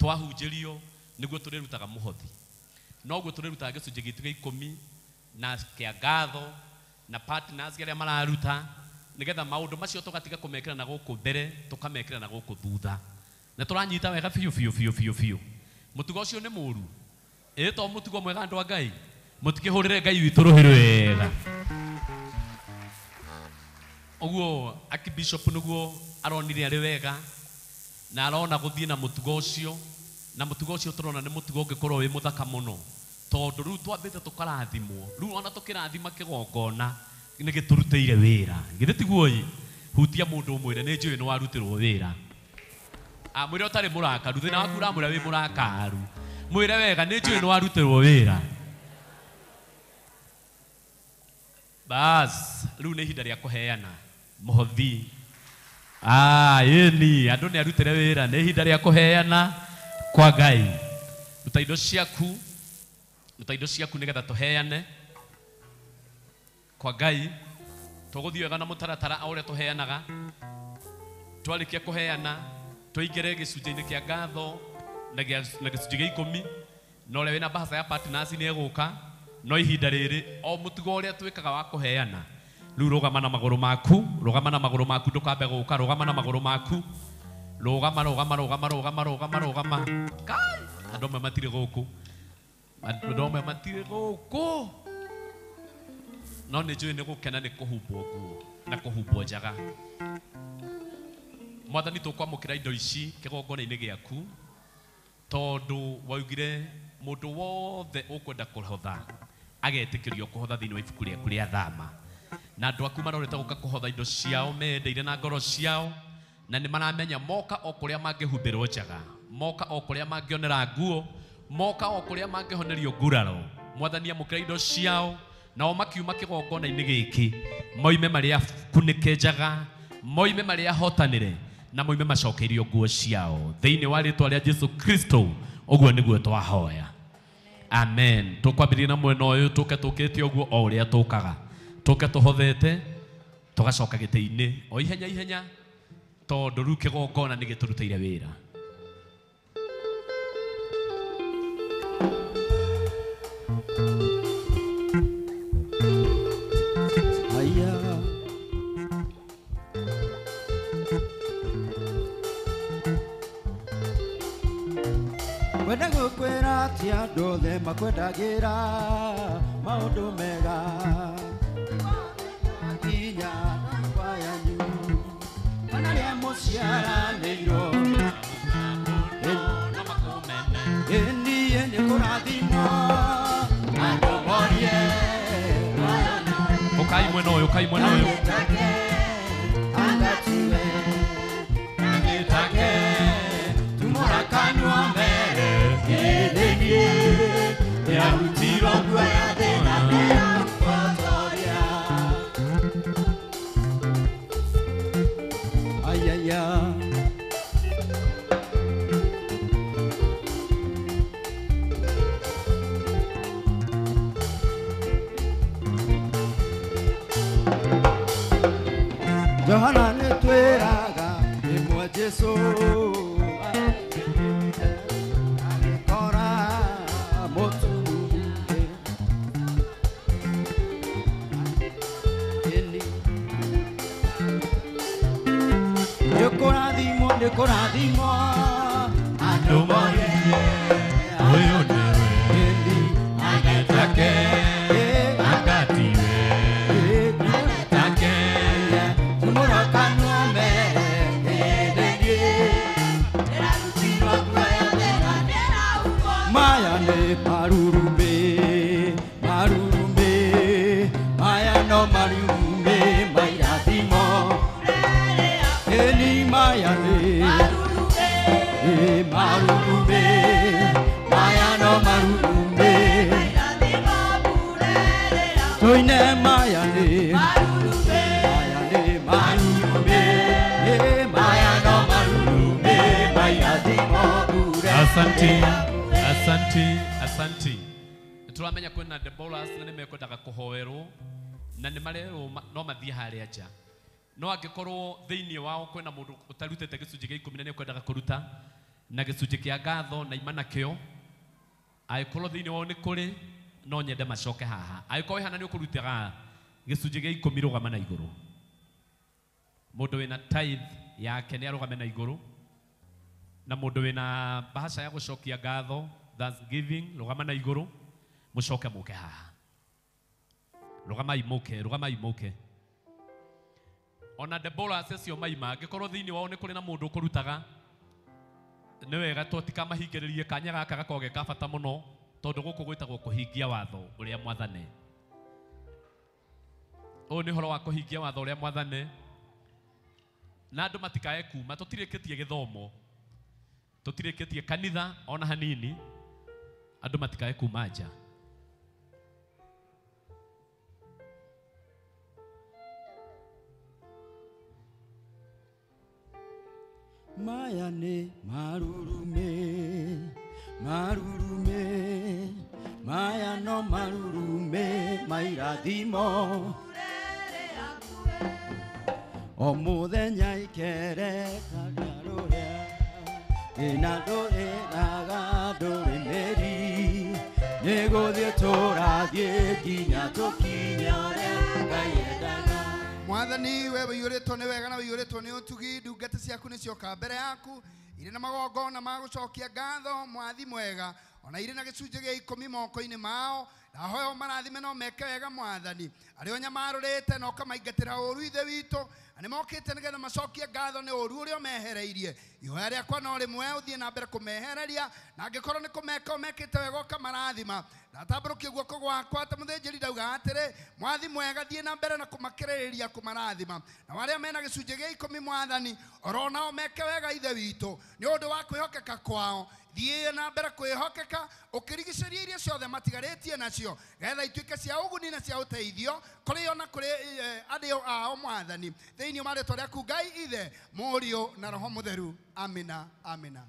twahunjĩrio nĩguo tũrĩrutaga mũhothi. Noguo tũrĩrutaga gĩcunjĩ gitũ gĩa 10 na kĩa ngatho na partners arĩa mararuta, nĩgetha maũndũ macio tũgatiga kũmekĩra na gũkũ mbere tũkamekĩra na gũkũ thutha. Na tũranyita wega biũ biũ biũ biũ biũ. Mũtugo ũcio nĩ mũũru, ĩ to mũtugo mwega andũ a Ngai. Mũtikĩhũrĩre Ngai witũ rũhĩ rwega. Ũguo Archbishop nĩguo aronire arĩ wega na arona gũthiĩ na mũtugo ũcio, na mũtugo ũcio tũrona nĩ mũtugo ũngĩkorwo wĩ mũthaka mũno tondũ rĩu twambĩte tũkarathimwo. Rĩu ona tũkĩrathima kĩgongona nĩ gĩtũrutĩire wĩra. Githĩ tiguo ĩ? Hutia mũndũ ũmwĩre nĩ njũĩ nĩ warutĩrwo wĩra. Mwĩre ũtarĩ mũrakaru, thĩna waku ũramwĩra wĩ mũrakaru. Mwĩre wega nĩ njũĩ nĩ warutĩrwo wĩra. Bas, rĩu nĩ ihinda rĩa kũheana mũhothi. Ĩni andũ nĩ arutĩre wĩra, nĩ ihinda rĩa kũheana kwa Ngai. Ruta indo ciaku, ruta indo ciaku nĩgetha tũheane kwa Ngai. Tũgũthiĩ wega na mũtaratara o ũrĩa tũheanaga. Twarĩkia kũheana tũingĩre gĩcunjĩ-inĩ kĩa ngatho na gĩcunjĩ gĩa 10, na ũrĩa wĩna mbahaca ya partners nĩ egũka. No ihinda rĩrĩ o mũtugo ũrĩa twĩkaga wa kũheana, rĩu rũgama na magũrũ maku, rũgama na magũrũ maku, ndũkambe gũka, rũgama na magũrũ maku, rũgama rũgama rũgama rũgama rũgama rũgama. Kai, andũ amwe matirĩ gũkũ, andũ amwe matirĩ gũkũ. No nĩ njũĩ nĩ gũkena nĩ kũhumbwo nguo na kũhumbwo njaga. Mwathani tũkwamũkĩra indo ici kĩgongona-inĩ gĩaku tondũ waugire mũndũ wothe ũkwenda kũhotha agetĩkĩrio kũhotha thĩinĩ wa ibuku rĩaku rĩa thama. Na andũ aku marorete gũka kũhotha indo ciao mendeire na ngoro ciao, na nĩ maramenya moka o kũrĩa mangĩhumbĩrwo njaga, moka o kũrĩa mangĩonera nguo, moka o kũrĩa mangĩhonerio nguraro. Mwathani amũkĩra indo ciao, nao makiuma kĩgongona-inĩ gĩkĩ moime marĩa kunĩke njaga, moime marĩa hotanĩre, na moime macokeirio nguo ciao thĩinĩ wa rĩtwa rĩa Jesu Kristo. Ũguo nĩguo twahoya. Amen. Tũkwambĩrĩria na mwena ũyũ, tũke tũkĩte ũguo o ũrĩa tũkaga, tũke tũhothete tũgacoka gĩtĩ-inĩ o ihenya ihenya tondũ rĩu kĩgongona nĩ gĩtũrutĩire wĩra. Wenda gũkwĩra atĩ andũ othe makwendagĩra maũndũ mega nginya nyũmba yanyu kana rĩa mũciaranĩirwo ĩniĩ nĩ kũra Cokai mwena ũyũ. Johana nĩtwĩraga ĩmwe Jesũ agĩkora mũtumia nĩkũrathimwo nĩkũrathimwo andũ moririe ũyũ nĩwe agĩtake Marurume, marurume, maya no marurume, mairathimo. Eni maya ne, marurume, maya no marurume, toine maya ne, maya ne marurume, maya no marurume, mairathimo. Asante. Asante, asante. Turamenya kwina Deborah na nimekwendaga kuhoerwo na nimarerwo no mathie haria nja. No angikorwo thiini wao kwina mundu utarutite gicunjĩ gĩa 10 na niekwendaga kuruta na gicunjĩ kĩa ngatho na imana kĩo, angĩkorwo thiini wao nĩ kũrĩ no nyende macoke haha. Angĩkorwo hana nĩ ũkũrutaga gĩcunjĩ gĩa 10 rũgama na igũrũ. Mũndũ wĩna tithe yake nĩ arũgame na igũrũ, na mũndũ wĩna bahasha ya gũcokia ngatho thanksgiving rũgama na igũrũ, mũcoke mũke haha. Rũgamai mũke, rũgamai mũke. Ona Deborah acio maima angĩkorwo thĩinĩ wao nĩ kũrĩ na mũndũ ũkũrutaga, nĩ wega tũtikamahingĩrĩrie kanya gaka gakorwo ge ka bata mũno, tondũ gũkũ gwĩtagwo kũhingia watho ũrĩa mwathane. Ũyũ nĩ ũhoro wa kũhingia watho ũrĩa mwathane, na andũ matikae kuma. Tũtirĩkĩtie gĩthomo, tũtirĩkĩtie kanitha ona hanini, andũ matikae kuma nja. Maya nĩ marurume, marurume, maya no marurume, mairathimo. O mũthenya ikerekaga rũrĩa ĩna ndũrĩraga ndũrĩ mĩri, nĩgũthiĩ tũrathiĩ nginya tũkinye ũrĩa Ngai endaga. Mwathani we ũiyũrĩtwo nĩ wega na ũiyũrĩtwo nĩ ũtugi, ndungata ciaku nĩcioka mbere yaku irĩ na magongona ma gũcokia ngatho, mwathi mwega, ona irĩ na gĩcunjĩ gĩa 10 moko-inĩ mao. Ndahoya ũmarathime no meke wega mwathani. Arĩa ũnyamarũrĩte na ũkamaingatĩra ũũru ithe witũ, na nĩmokĩte nĩgetha macokie ngatho nĩ ũũru ũrĩa ũmehereirie. Ihoya rĩakwa no rĩmwe, ũthiĩ na mbere kũmehereria, na angĩkorwo nĩ kũmeka ũmekĩte wega ũkamarathima. Ndatambũrũkia guoko gwakwa ta mũthĩnjĩri ndauga atĩrĩ, mwathi mwega, thiĩ na mbere na kũmakĩrĩrĩria kũmarathima. Na arĩa mena gĩcunjĩ gĩa 10 mwathani, oro nao meke wega ithe witũ, nĩ ũndũ wa kwĩhokeka kwao. Thiĩ na mbere kwĩhokeka ũkĩrigicĩria iria ciothe matigarĩtie nacio, getha ituĩke cia ũguni na cia ũteithio kũrĩ o na kũrĩ andũ ao mwathani. Thĩinĩ wa rĩĩtwa rĩaku Ngai Ithe, Mũriũ na Roho Mũtheru. Amina, amina.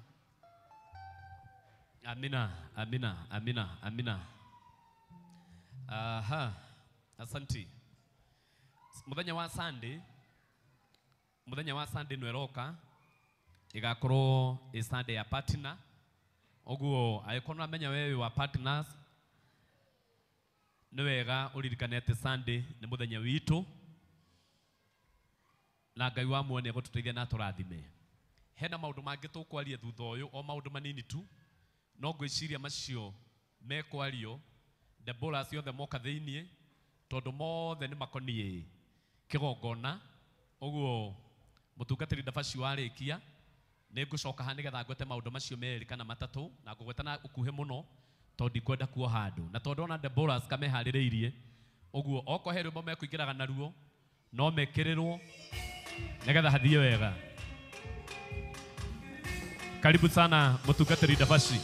Amina, amina, amina, amina. Aha, asanti. Mũthenya wa Sunday, mũthenya wa Sunday nĩ ĩroka ĩgakorwo ĩ Sunday ya partner. Ũguo angĩkorwo nĩwamenya we wĩ wa partners, nĩ wega ũririkane atĩ Sunday nĩ mũthenya witũ, na Ngai wa muoyo nĩegũtũteithia na atũrathime. Hena maũndũ mangĩ tũkwaria thutha ũyũ, o maũndũ manini tu, no ngwĩciria macio mekwario Deborah ciothe moka thĩiniĩ, tondũ mothe nĩ makoniĩ kĩgongona. Ũguo mũtungatĩri Ndabaci warĩkia, nĩngũcoka haha nĩgetha ngwete maũndũ macio merĩ kana matatũ, na ngũgweta na ũkuhĩ mũno tondũ ndikwenda kuoha andũ, na tondũ ona Deborah kameharĩrĩirie ũguo, okorwo he rwĩmbo mekũingĩraga naruo No mekĩrĩrwo nĩgetha hathiĩ wega. Karibu sana mũtungatĩri Dabashi.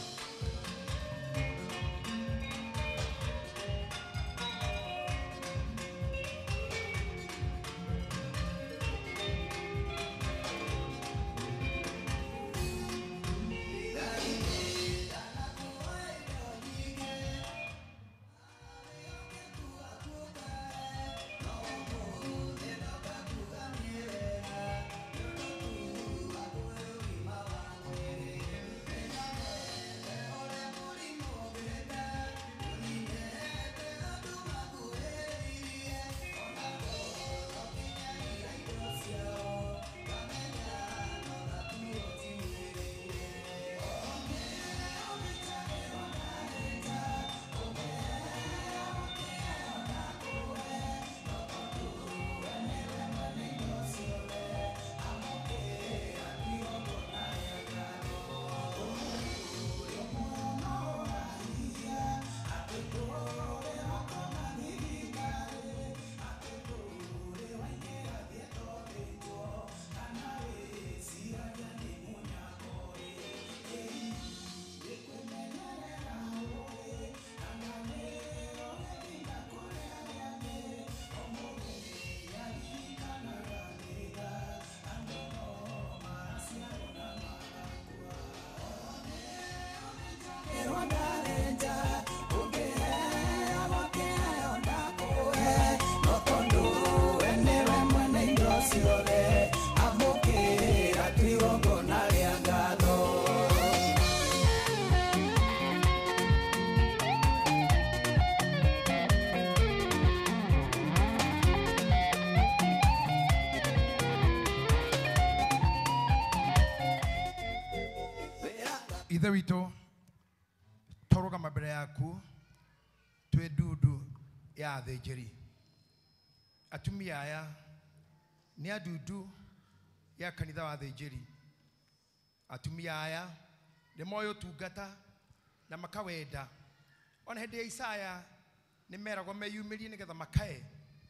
Ithe witũ tũrũgama mbere yaku twĩ ndundu ya athĩnjĩri. Atumia aya nĩ a ndundu ya kanitha wa athĩnjĩri. Atumia aya nĩ moĩ ũtungata na makawenda. Ona hĩndĩ ya Isaya nĩ meragwo meyumĩrie nĩgetha makae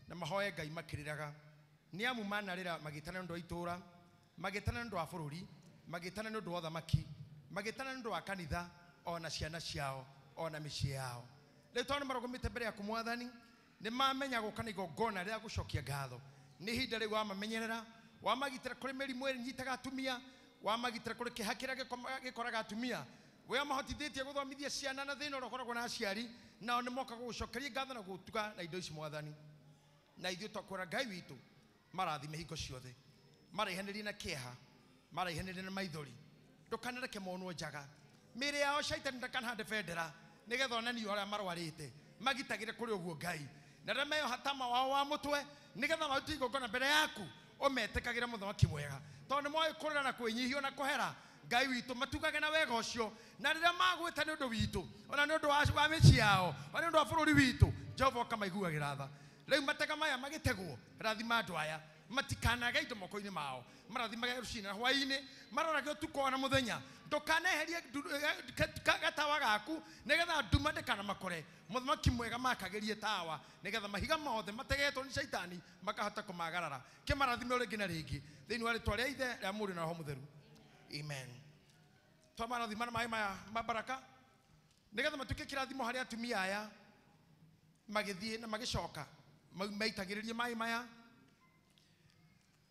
na mahoe Ngai makĩrĩraga. Nĩ amu manarĩra magĩtana nĩ ũndũ wa itũũra, magĩtana nĩ ũndũ wa bũrũri, magĩtana nĩ ũndũ wa ũthamaki, magĩtana nĩ ũndũ wa kanitha ona ciana ciao ona mĩciĩ yao. Rĩu tondũ nĩ marũgamĩte mbere yaku Mwathani, nĩ mamenya gũka na igongona rĩa gũcokia ngatho. Nĩ ihinda rĩu wamamenyerera, wamagitĩra kũrĩ mĩrimũ ĩrĩa ĩnyitaga atumia, wamagitĩra kũrĩ kĩeha kĩrĩa gĩkoraga atumia. We mahotithĩtie gũthomithia ciana na thĩna ũrĩa ũkoragwo na aciari, nao nĩ moka gũgũcokeria ngatho na gũgũtuga na indo ici Mwathani. Na ithuĩ twakwĩra Ngai witũ marathime hingo ciothe, maraihanĩrie na kĩeha, maraihanĩrie na maithori, ndũkanareke monwo njaga. Mĩĩrĩ yao caitani ndakanahande bendera nĩgetha onanio arĩa marwarĩte magitagĩre kũrĩ ũguo Ngai, na arĩa meyoha tama wao wa mũtwe nĩgetha marute igongona mbere yaku ũmetĩkagĩre mũthamaki mwega, tondũ nĩ moĩ kũrĩra na kwĩnyihia na kũhera. Ngai witũ matugage na wega ũcio, na rĩrĩa magwĩta nĩ ũndũ witũ ona nĩ ũndũ wa mĩciĩ yao ona nĩ ũndũ wa bũrũri witũ, Jehova ũkamaiguagĩra tha. Rĩu matega maya magĩtegwo, rathima andũ aya matikanage indo moko-inĩ mao, marathimage rũcinĩ na hwaĩ-inĩ, marorage ũtukũ ona mũthenya. Ndũkaneherie gatawa gaku nĩgetha nduma ndĩkanamakore. Mũthamaki mwega makagĩrie tawa nĩgetha mahiga mothe mategetwo nĩ caitani makahota kũmagarara. Kĩmarathime rĩngĩ na rĩngĩ thĩinĩ wa rĩtwa rĩa Ithe, rĩa Mũriũ na Roho Mũtheru, amen. Twamarathima na maĩ maya ma baraka nĩgetha matuĩke kĩrathimo harĩ atumia aya magĩthiĩ na magĩcoka maitagĩrĩrie maĩ maya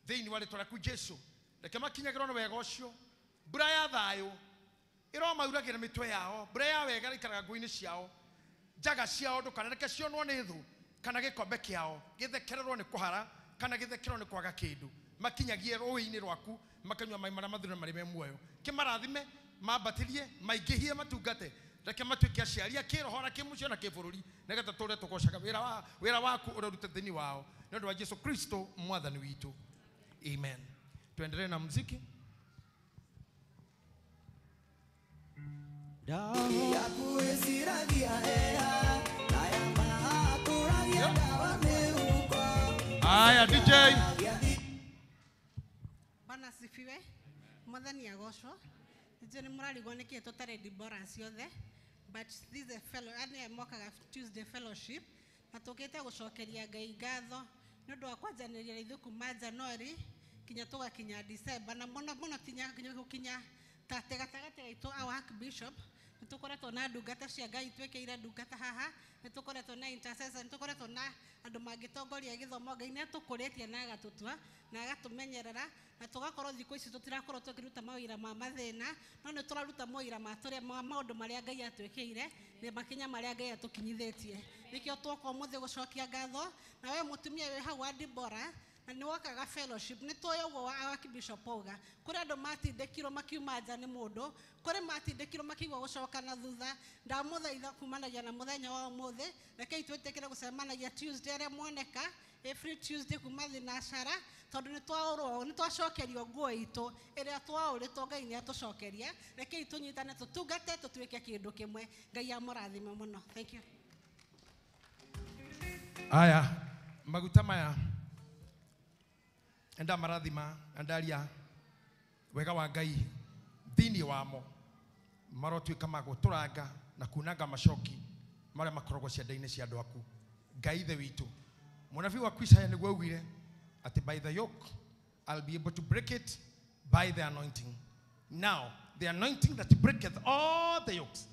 thĩinĩ wa rĩtwa rĩaku Jesu. Reke makinyagĩrwo nĩ wega ũcio. Mbura ya thayũ ĩromauragĩra mĩtwe yao, mbura ya wega ĩikaraga nguo-inĩ ciao. Njaga ciao ndũkanareke cionwo nĩ thũ, kana gĩkombe kĩao gĩthekererwo nĩ kũhara, kana gĩthekererwo nĩ kwaga kĩndũ. Makinyagie rũĩ-inĩ rwaku, makanyua maĩ marĩa matheru na marĩ me muoyo. Kĩmarathime, mambatĩrie, maingĩhie matungate. Reke matuĩke aciari a kĩroho na kĩmũciĩ na kĩbũrũri, nĩgetha tũrĩa tũgocaga wĩra waku ũrĩa ũrutĩte thĩinĩ wao, nĩ ũndũ wa Jesu Kristo mwathani witũ, amen. Tuendelee na muziki. Aya DJ. Bwana asifiwe. Mwathani agocwo. Nje ni murarigwo niki tutari Deborah ciothe, but this is a fellow ani mokaga Tuesday fellowship na tukite gucokeria Ngai ngatho Nĩ ũndũ wa kwanjanĩria na ithuĩ kuma January kinya tũgakinya December na mũno mũno kinya gũkinya tate gatagatĩ gaitũ our Archbishop. Nĩ tũkoretwo na ndungata cia Ngai, twĩkĩire ndungata haha, nĩ tũkoretwo na intercessor, nĩ tũkoretwo na andũ mangĩtongoria gĩthomo. Ngai nĩ atũkũrĩtie na agatũtua na agatũmenyerera, na tũgakorwo thikũ ici tũtirakorwo tũkĩruta mawĩra ma mathĩna, no nĩ tũraruta mawĩra ma tũrĩa ma maũndũ marĩa Ngai atwĩkĩire na makinya marĩa Ngai atũkinyithĩtie. Nĩkĩo twoka ũmũthĩ gũcokia ngatho. Na we mũtumia wĩ hau wa Dibora na nĩ wokaga fellowship, nĩ tũĩ ũguo wa Archbishop auga kũrĩ andũ matindĩkirwo makiuma nja nĩ mũndũ, kũrĩ matindĩkirwo makĩigua gũcoka na thutha. Ndamũthaitha kumanagia na mũthenya wa ũmũthĩ, rekei twĩtĩkĩre gũcemanagia Tuesday arĩa moneka every Tuesday kuma thinacara, tondũ nĩ twaũrwo, nĩ twacokerio nguo itũ ĩrĩa twaũrĩtwo, Ngai nĩ atũcokeria. Rekei tũnyitane, tũtungate, tũtuĩke kĩndũ kĩmwe. Ngai amũrathime mũno. Thank you. Aya maguta maya ndamarathima na ndaria wega wa Ngai thĩinĩ wamo, marotuĩka ma gũtũranga na kunanga macoki marĩa makoragwo cianda-inĩ cia andũ aku. Ngai Ithe witũ, mũnabii waku Isaiah nĩguo augire atĩ by the yoke I'll be able to break it by the anointing. Now the anointing that breaketh all the yokes,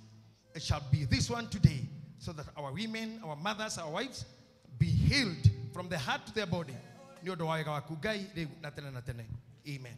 it shall be this one today, so that our women, our mothers, our wives be healed from the heart to their body. Nĩ ũndũ wa wega waku Ngai rĩu na tene na tene. Amen.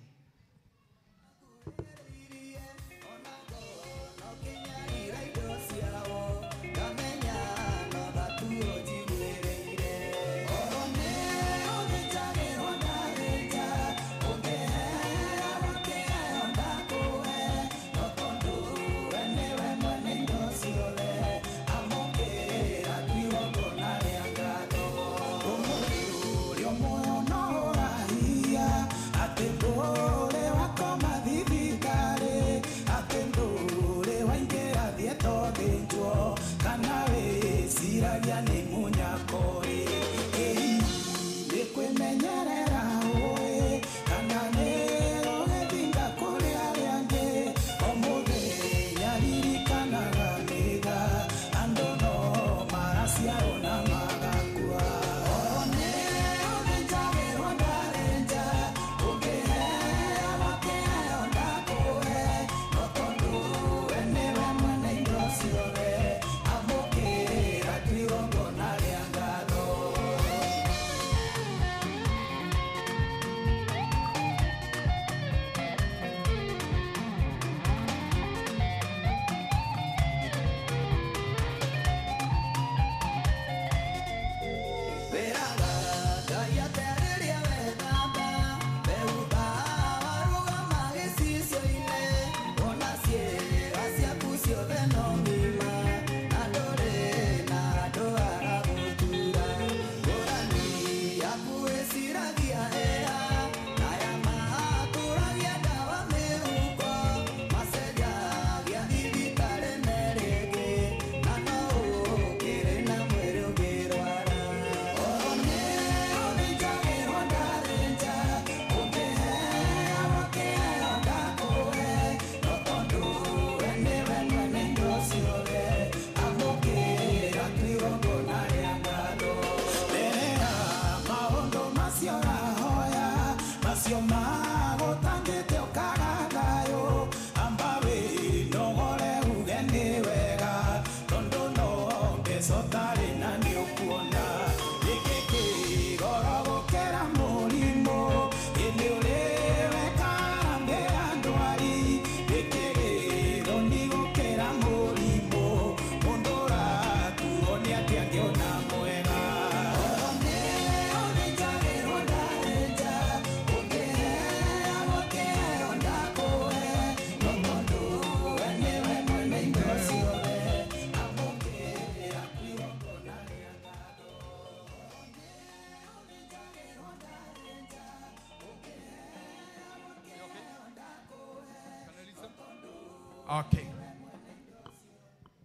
Okay.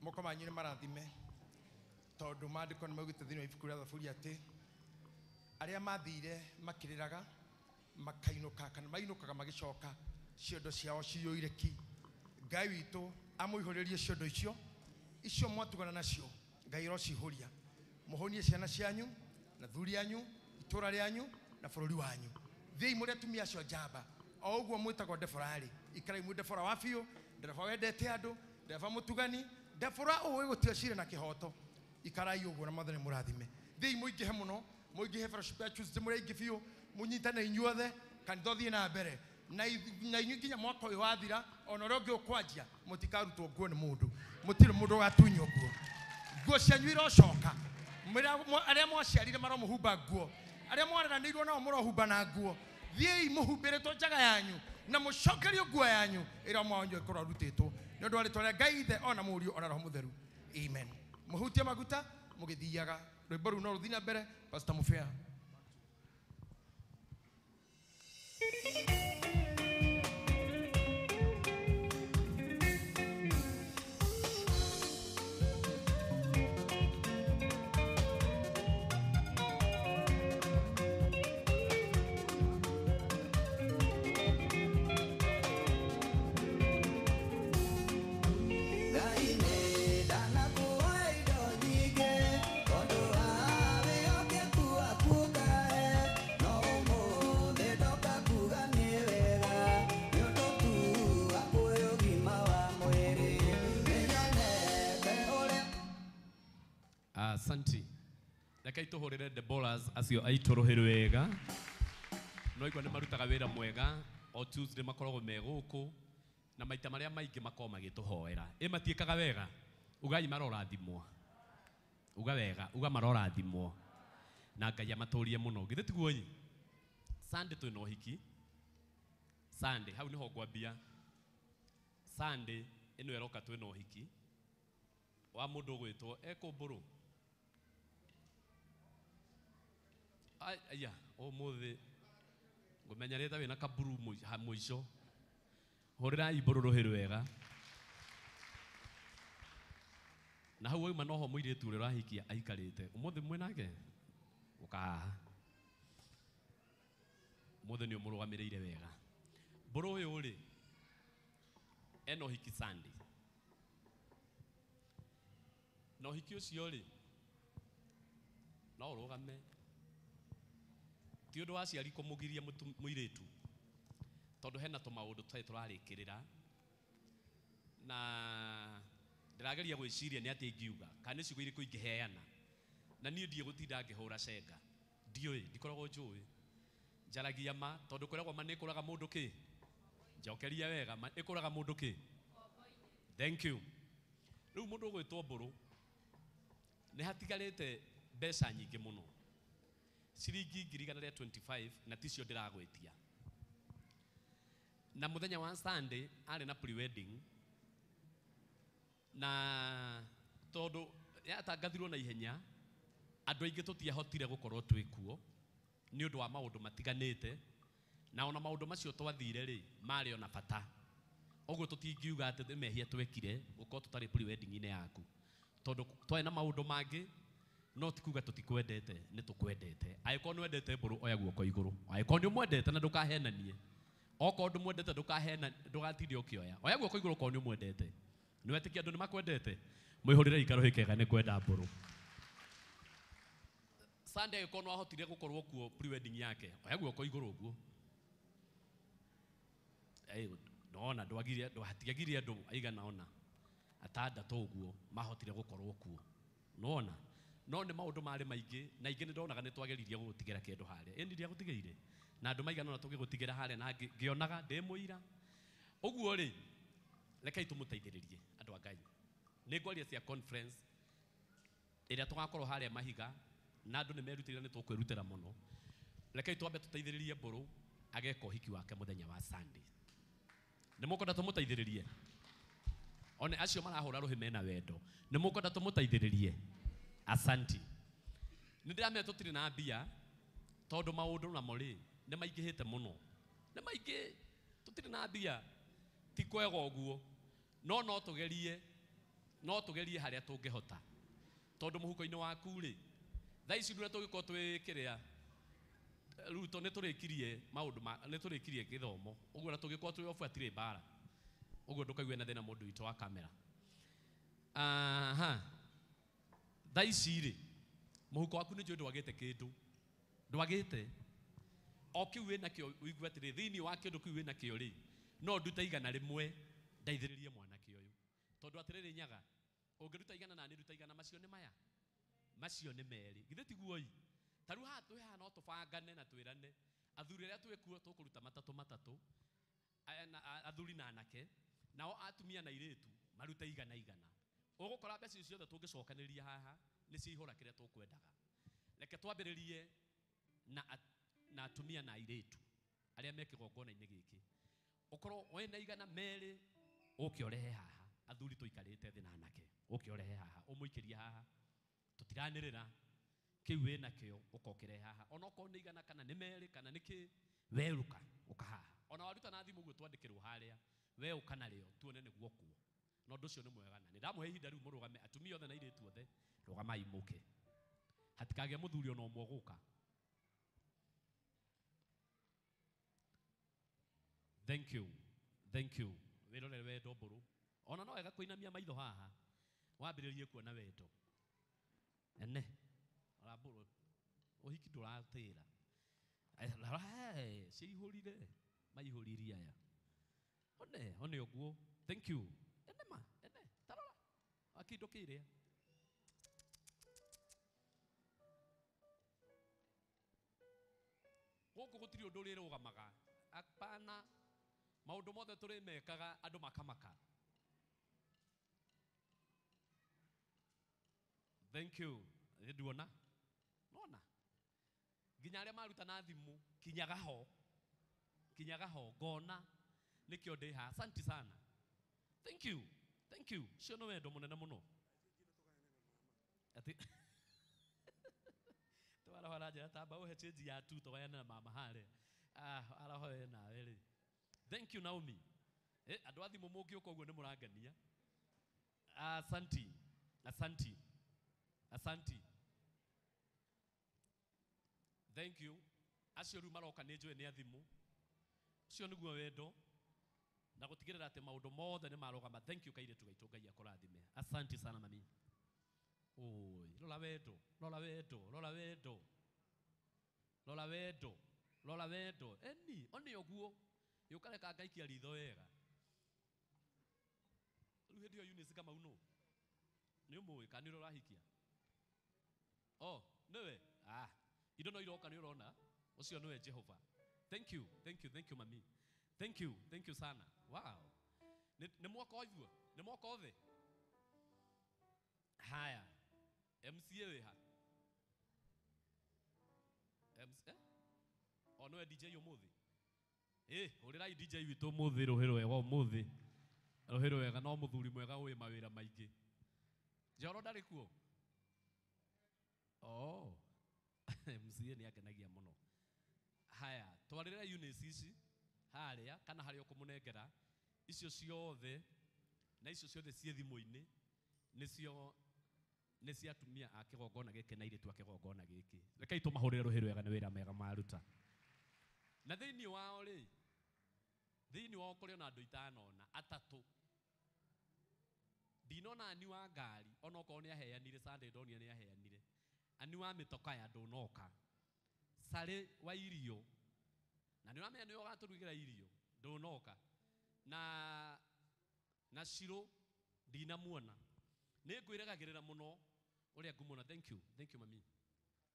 Moko manyu nĩ marathime tondũ maandĩko nĩ maugĩte thĩinĩ wa ibuku rĩa Thaburi atĩ arĩa mathire makĩrĩraga makainũka kana mainũkaga magĩcoka ciondo ciao ciyũire ki. Ngai witũ amũihũrĩrie ciondo icio icio mwatugana nacio, Ngai arocihũria. Mũhũnie ciana cianyu na thuri anyu Itũra rĩanyu na bũrũri wanyu. Thiĩi mũrĩ atumia acio njamba. O ũguo mwĩtagwo Deborah rĩ, ikarai mwĩ Deborah wa biũ, Deborah wendete andũ, Deborah mũtugani, Deborah ũĩ gũtua cira na kĩhoto. Ikarai ũguo na Mwathani mũrathime. Thiĩi mũingĩhe mũno, mũingĩhe fellowship ya Tuesday mũrĩ aingĩ biũ, mũnyitane inyuothe, kanitha ũthiĩ na mbere. Na inyuĩ nginya mwaka ũyũ wathira, ona ũrĩa ũngĩ ũkwanjia, mũtikarutwo nguo nĩ mũndũ. Mũtirĩ mũndũ ũgatunywo nguo. Nguo cianyu irocoka. Arĩa mwaciarire maromũhumba nguo. Arĩa mwareranĩirwo nao mũrohumba na nguo. Thiĩi mũhumbĩrĩtwo njaga yanyu na mũcokerio nguo yanyu ĩrĩa mwanyu ĩkorwo arutĩtwo. Nĩ ũndũ wa rĩtwa rĩa Ngai Ithe ona Mũriũ ona Roho Mũtheru. Amen. Mũhutie maguta mũgĩthiaga. Rwĩmbo rũu no rũthiĩ na mbere. Pastor Mufea. Asante. Reke ituhurire Deborahs acio aitũ rũhĩ rwega. No igua nĩ marutaga wĩra mwega o Tuesday makoragwo me gũkũ na maita marĩa maingĩ makoragwo magĩtũhoera. Ĩ matiĩkaga wega? Ugai marorathimwo. Uga wega, uga marorathimwo. Na Ngai amatũrie mũno. Githĩ tiguo ĩ? Sunday twĩna ũhiki. Sunday hau nĩho ngwambia. Sunday ĩno ĩroka twĩna ũhiki wa mũndũ ũgwĩtwo Ekũmbũrũ. Aya, ũmũthĩ ngũmenya rĩta wĩna kaburu mũico. Hũrĩrai mbũrũ rũhĩ rwega. Na hau wauma noho mũirĩtu ũrĩa ũrahikia aikarĩte. Ũmũthĩ mwĩnake? Ũka haha. Ũmũthĩ nĩ ũmũrũgamĩrĩire wega. Mbũrũ ũyũ rĩ, ena ũhiki Sunday. Na ũhiki ũcio rĩ, no ũrũgame. Ti ũndũ wa aciari kũmũgiria mũirĩtu, tondũ hena tũmaũndũ tũtarĩ tũrarĩkĩrĩra. Na ndĩrageria gwĩciria nĩ atĩa ingiuga, kana nĩ ciugo irĩkũ ingĩheana. Na niĩ ndiĩ gũtinda ngĩhũra cenga. Ndiũĩ, ndikoragwo njũĩ. Njaragia ma, tondũ kwĩragwo ma nĩ ĩkũraga mũndũ kĩ? Njokeria wega, ma ĩkũraga mũndũ kĩ? Thank you. Rĩu mũndũ ũgwĩtwo Mbũrũ, nĩ hatigarĩte mbeca nyingĩ mũno. Ciringi 125 na ticio ndĩragwĩtia. Na mũthenya wa Sunday arĩ na pre-wedding, na tondũ yatangathirwo na ihenya, andũ aingĩ tũtiahotire gũkorwo twĩ kuo nĩ ũndũ wa maũndũ matiganĩte, na ona maũndũ macio twathire rĩ marĩ ona bata. Ũguo tũtingiuga atĩ nĩ mehia twekire gũkorwo tũtarĩ pre-wedding-inĩ yaku, tondũ twarĩ na maũndũ mangĩ. No ti kuga tũtikwendete, nĩ tũkwendete. Angĩkorwo nĩ wendete Mbũrũ, oya guoko igũrũ. Angĩkorwo nĩ ũmwendete na ndũkahenanie. Okorwo ndũmwendete ndũgatinde ũkĩoya. Oya guoko igũrũ okorwo nĩ ũmwendete. Nĩ wetĩkia andũ nĩ makwendete? Mwĩhũrĩre ikarũhĩ kega nĩ kwenda Mbũrũ. Sunday angĩkorwo nĩ wahotire gũkorwo kuo pre-wedding yake, oya guoko igũrũ ũguo. Nona ndwagire, hatiagire andũ aigana ũna, atandatũ ũguo mahotire gũkorwo kuo. Nona? No nĩ maũndũ marĩ maingĩ, na ingĩ nĩ ndonaga nĩ twageririe gũgũtigĩra kĩndũ harĩa. Ĩ ndiagũtigĩire. Na andũ maigana ũna tũgĩgũtigĩra harĩa na ngĩonaga ndĩ mũira. Ũguo rĩ, rekei tũmũteithĩrĩrie andũ a Ngai. Nĩ ngwaria cia conference ĩrĩa tũgakorwo harĩa Mahiga, na andũ nĩ merutĩire nĩ tũkwĩrutĩra mũno. Rekei twambe tũteithĩrĩrie Mbũrũ ageka ũhiki wake mũthenya wa Sunday. Nĩ mũkwenda tũmũteithĩrĩrie? One acio marahũra rũhĩ mena wendo. Nĩ mũkwenda tũmũteithĩrĩrie? Asanti. Nĩ ndĩramenya tũtirĩ na mbia, tondũ maũndũ namo rĩ nĩ maingĩhĩte mũno. Nĩ maingĩ, tũtirĩ na mbia, ti kwega ũguo. No no tũgerie, no tũgerie harĩa tũngĩhota. Tondũ mũhuko-inĩ waku rĩ, thaa ici rĩrĩa tũngĩkorwo twĩ kĩrĩa, Ruto nĩ tũrĩkirie maũndũ ma, nĩ tũrĩkirie gĩthomo. Ũguo na tũngĩkorwo twĩ obu hatirĩ mbara. Ũguo ndũkaigue na thĩna mũndũ witũ wa kamera. Aha. Thaa ici rĩ, mũhuko waku nĩ njũĩ ndwagĩte kĩndũ. Ndwagĩte. O kĩu wĩnakĩo ũigue atĩrĩ thĩinĩ wa kĩndũ kĩu wĩnakĩo rĩ, no ndute 100 ndeithĩrĩrie mwanake ũyũ. Tondũ atĩrĩrĩ nyaga, ũngĩruta 100 na niĩ ndute 100 macio nĩ maya. Macio nĩ merĩ. Githĩ tiguo ĩ? Ta rĩu haha twĩ haha no tũbangane na twĩrane. Athuri arĩa twĩ kuo tũkũruta matatũ matatũ. Athuri na anake, nao atumia na airĩtu marute 100. Ũgũkora mbeca icio ciothe tũngĩcokanĩrĩria haha nĩ ciaihũra kĩrĩa tũkwendaga. Reke twambĩrĩrie na atumia na airĩtu arĩa me kĩgongona-inĩ gĩkĩ. Ũkorwo wĩna 200 ũke ũrehe haha. Athuri tũikarĩte thĩ na anake, ũke ũrehe haha, ũmũikĩrie haha. Tũtiranĩrĩra kĩu wĩnakĩo ũkokĩrehe haha. Onokorwo nĩ 100 kana nĩ 2 kana nĩ kĩ, werũka ũka haha. Ona waruta na thimũ ũguo twandĩkĩrwo harĩa, we ũka narĩo tuone nĩguo kuo. Na ũndũ ũcio nĩ mwega na nĩ ndamũhe ihinda rĩu mũrũgame, atumia othe na airĩtu othe, rũgamai mũke. Hatikagĩe mũthuri ona ũmwe ũgũka. Thank you. Thank you. Wĩrorere wendo mbũrũ. Ona no wega kũinamia maitho haha, wambĩrĩrie kuona wendo. Ene, ora mbũrũ, ũhiki ndũratĩra. Ciihũrire, maihũririe aya. One, one ũguo. Thank you. Ene ma, ene, tarora. Akĩndũ kĩrĩa. Gũkũ gũtirĩ ũndũ ũrĩrũgamaga. Apana, maũndũ mothe tũrĩmekaga andũ makamaka. Thank you. Nduona? Nona? Nginya arĩa maruta na thimũ, kinyaga ho. Kinyaga ho, ngona nĩkĩo ndĩ haha. Asante sana. Thank you. Thank you. Ũcio nĩ wendo mũnene mũno. Ati twaraho aranjĩra tamba ũhe change ya 2 tũgayane na mama harĩa. Ah, araho we nawe rĩ. Thank you Naomi. Andũ a thimũ mũngĩũka ũguo nĩ mũrangenia. Asanti. Asanti. Asanti. Thank you. Acio rĩu maroka nĩ njũĩ nĩ a thimũ. Ũcio nĩguo wendo. Na gũtigĩrĩra atĩ maũndũ mothe nĩ marũgama. Thank you kairĩtu gaitũ, Ngai akũrathime. Asante sana mami. Oi, rora wendo, rora wendo, rora wendo. Rora wendo, rora wendo. Eni, one ũguo. Yũkareka ngaikia ritho wega. Rĩu hĩndĩ ĩyo Eunice Kamau nũ? Nĩ ũmũĩ kana nĩ ũrĩa ũrahikia? Oh, nĩwe? Ah, indo no iroka nĩ ũrona. Ũcio nĩwe Jehova. Thank you, thank you, thank you mami. Thank you, thank you sana. Wow. Nĩ mwaka oiguo? Nĩ mwaka othe? Haya. MCA wĩ ha? MC, eh? O nĩwe DJ ũmũthĩ? Hũrĩrai DJ witũ ũmũthĩ rũhĩ rwega ũmũthĩ. Rũhĩ rwega no mũthuri mwega ũĩ mawĩra maingĩ. Njoro ndarĩ kuo? Oh. MCA nĩ angenagia mũno. Haya, twarĩra Eunice ici harĩa kana harĩa ũkũmũnengera icio ciothe na icio ciothe ciĩ thimũ-inĩ nĩcio nĩ cia atumia a kĩgongona gĩkĩ na airĩtu a kĩgongona gĩkĩ. Rekei tũmahũrĩre rũhĩ rwega nĩ wĩra mega maruta. Na thĩinĩ wao rĩ, thĩinĩ wao kũrĩ ona andũ itanona atatũ. Ndinona ani wa ngari onokorwo nĩ aheanire Sunday ndonire nĩ aheanire. Ani wa mĩtoka ya ndũnoka. Sarĩ wa irio. Na nĩ ũramenya nĩwe ũgatũrugĩra irio ndũnoka. Na Shiro ndinamuona. Nĩ ngwĩregagĩrĩra mũno ũrĩa ngũmuona. Thank you, thank you mami.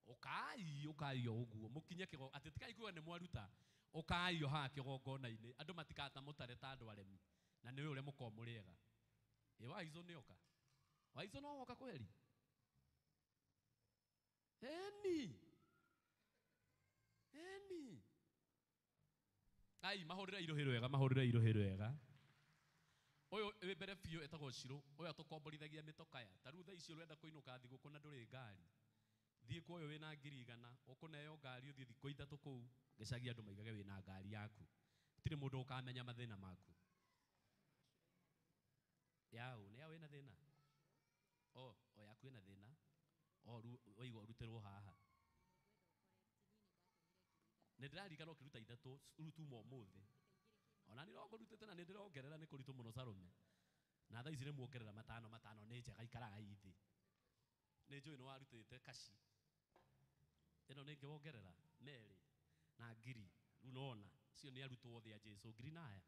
Ũkai, ũkai o ũguo mũkinye kĩgo atĩ tigai kuga nĩ mwaruta. Ũkai o haha kĩgongona-inĩ andũ matikatamũtare ta andũ aremi. Na nĩ ũrĩa mũkorwo mũrĩ ega. Ĩ Waizo nĩ oka? Waizo no woka kweri? Eni. Eni. Ai mahũrĩre iruhĩ rwega, mahũrĩre iruhĩ rwega. Ũyũ wĩ mbere biũ etagwo Shiro, ũyũ atũkomborithagia mĩtokaya. Ta rĩu thaa ici ũrenda kũinũka thigũkũ na ndũrĩ ngari. Thiĩ kwa ũyũ wĩna 100,000, ũkũneo ngari ũthiĩ thikũ 3 kũu gĩcagi andũ maigage wĩna ngari yaku. Gũtirĩ mũndũ ũkamenya mathĩna maku. Yau, nĩ yau ĩna thĩna? O, o yaku ĩna thĩna. O, waigua ũrutĩrwo haha. Nĩ ndĩraririkana ũkĩruta 3, rĩu tuma ũmũthĩ. Ona nĩ ndĩrongorutĩte na nĩ ndĩrongerera nĩ kũritũ mũno Salome. Na thaa ici nĩ muongerera matano matano nĩ njega ikaraga thĩ. Nĩ njũĩ nĩ warutĩte kaci. Ĩno nĩ ĩngĩ wongerera merĩ na ngiri. Rĩu nĩwona cio nĩ arutwo othe a Jesu ngiri na aya.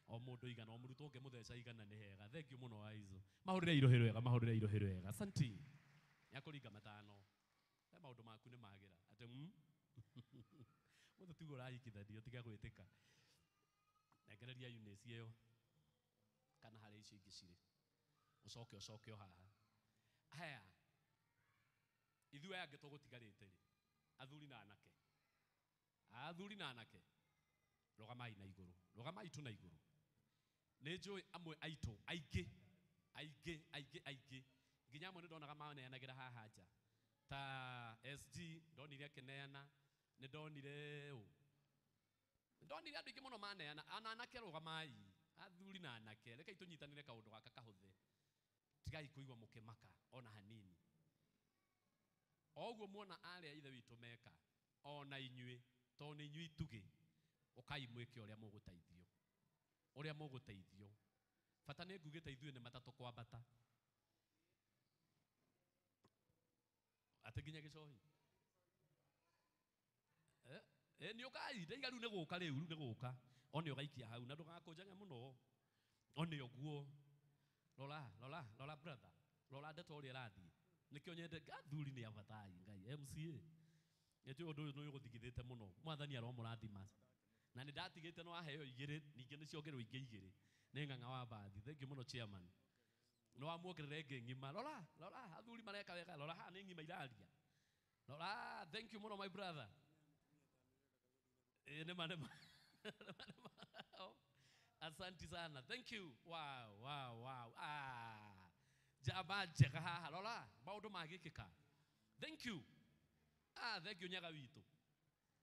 O mũndũ igana, o mũrutwo ũngĩmũtheca igana nĩ hega. Thank you mũno Aizo. Mahũrĩre irohĩ rwega, mahũrĩre irohĩ rwega. Asanti. Nĩakũringa matano. He maũndũ maku nĩ magĩra. Atĩ Mũthĩ tiguo ũrahikithanio, tiga gwĩtĩka. Nengereria Eunice ĩyo kana harĩ icio ingĩ cirĩ. Ũcoke ũcoke o haha. Haya. Ithuĩ aya angĩ tũgũtigarĩte rĩ. Athuri na anake. Athuri na anake. Rũgamai na igũrũ. Rũgamai tu na igũrũ. Nĩ njũĩ amwe aitũ aingĩ aingĩ aingĩ aingĩ nginya amwe nĩ ndonaga maneanagĩra haha nja ta SG ndonire akĩneana nĩ ndonire ũ nĩ ndonire andũ aingĩ mũno maneana ana anake rũgamai athuri na anake rekei tũnyitanĩre kaũndũ gaka kahũthe tigai kũigua mũkĩmaka ona hanini o ũguo muona arĩa a ithe witũ meka ona inyuĩ tondũ nĩ inyuĩ itugĩ ũkai mwĩke ũrĩa mũgũteithio ũrĩa mũgũteithio bata nĩ ngugĩte ithuĩ nĩ matatũ kwambata atĩ nginya gĩcohi nĩ ũkai ndaiga rĩu nĩ gũka rĩu rĩu nĩ gũka one ũgaikia hau na ndũgakũnjage mũno one ũguo rora rora rora brother rora ndeto ũrĩa ĩrathiĩ nĩkĩo nyende athuri nĩ abatai Ngai MCA nĩnjũĩ ũndũ ũyũ nĩ ũgũthigithĩte mũno mwathani aromũrathima na nĩ ndatigĩte no aheo igĩrĩ ningĩ nĩ ciongererwo ingĩ igĩrĩ nĩ ng'ang'a wa bathi thank you mũno chairman nĩ wamuongerera ĩngĩ ng'ima rora rora athuri mareka wega rora haha nĩ ng'ima iraria rora thank you mũno my brother nĩma nĩma asanti sana thank you wow wow wow ah njamba njega haha rora maũndũ magĩkĩka thank you ah thank you nyaga witũ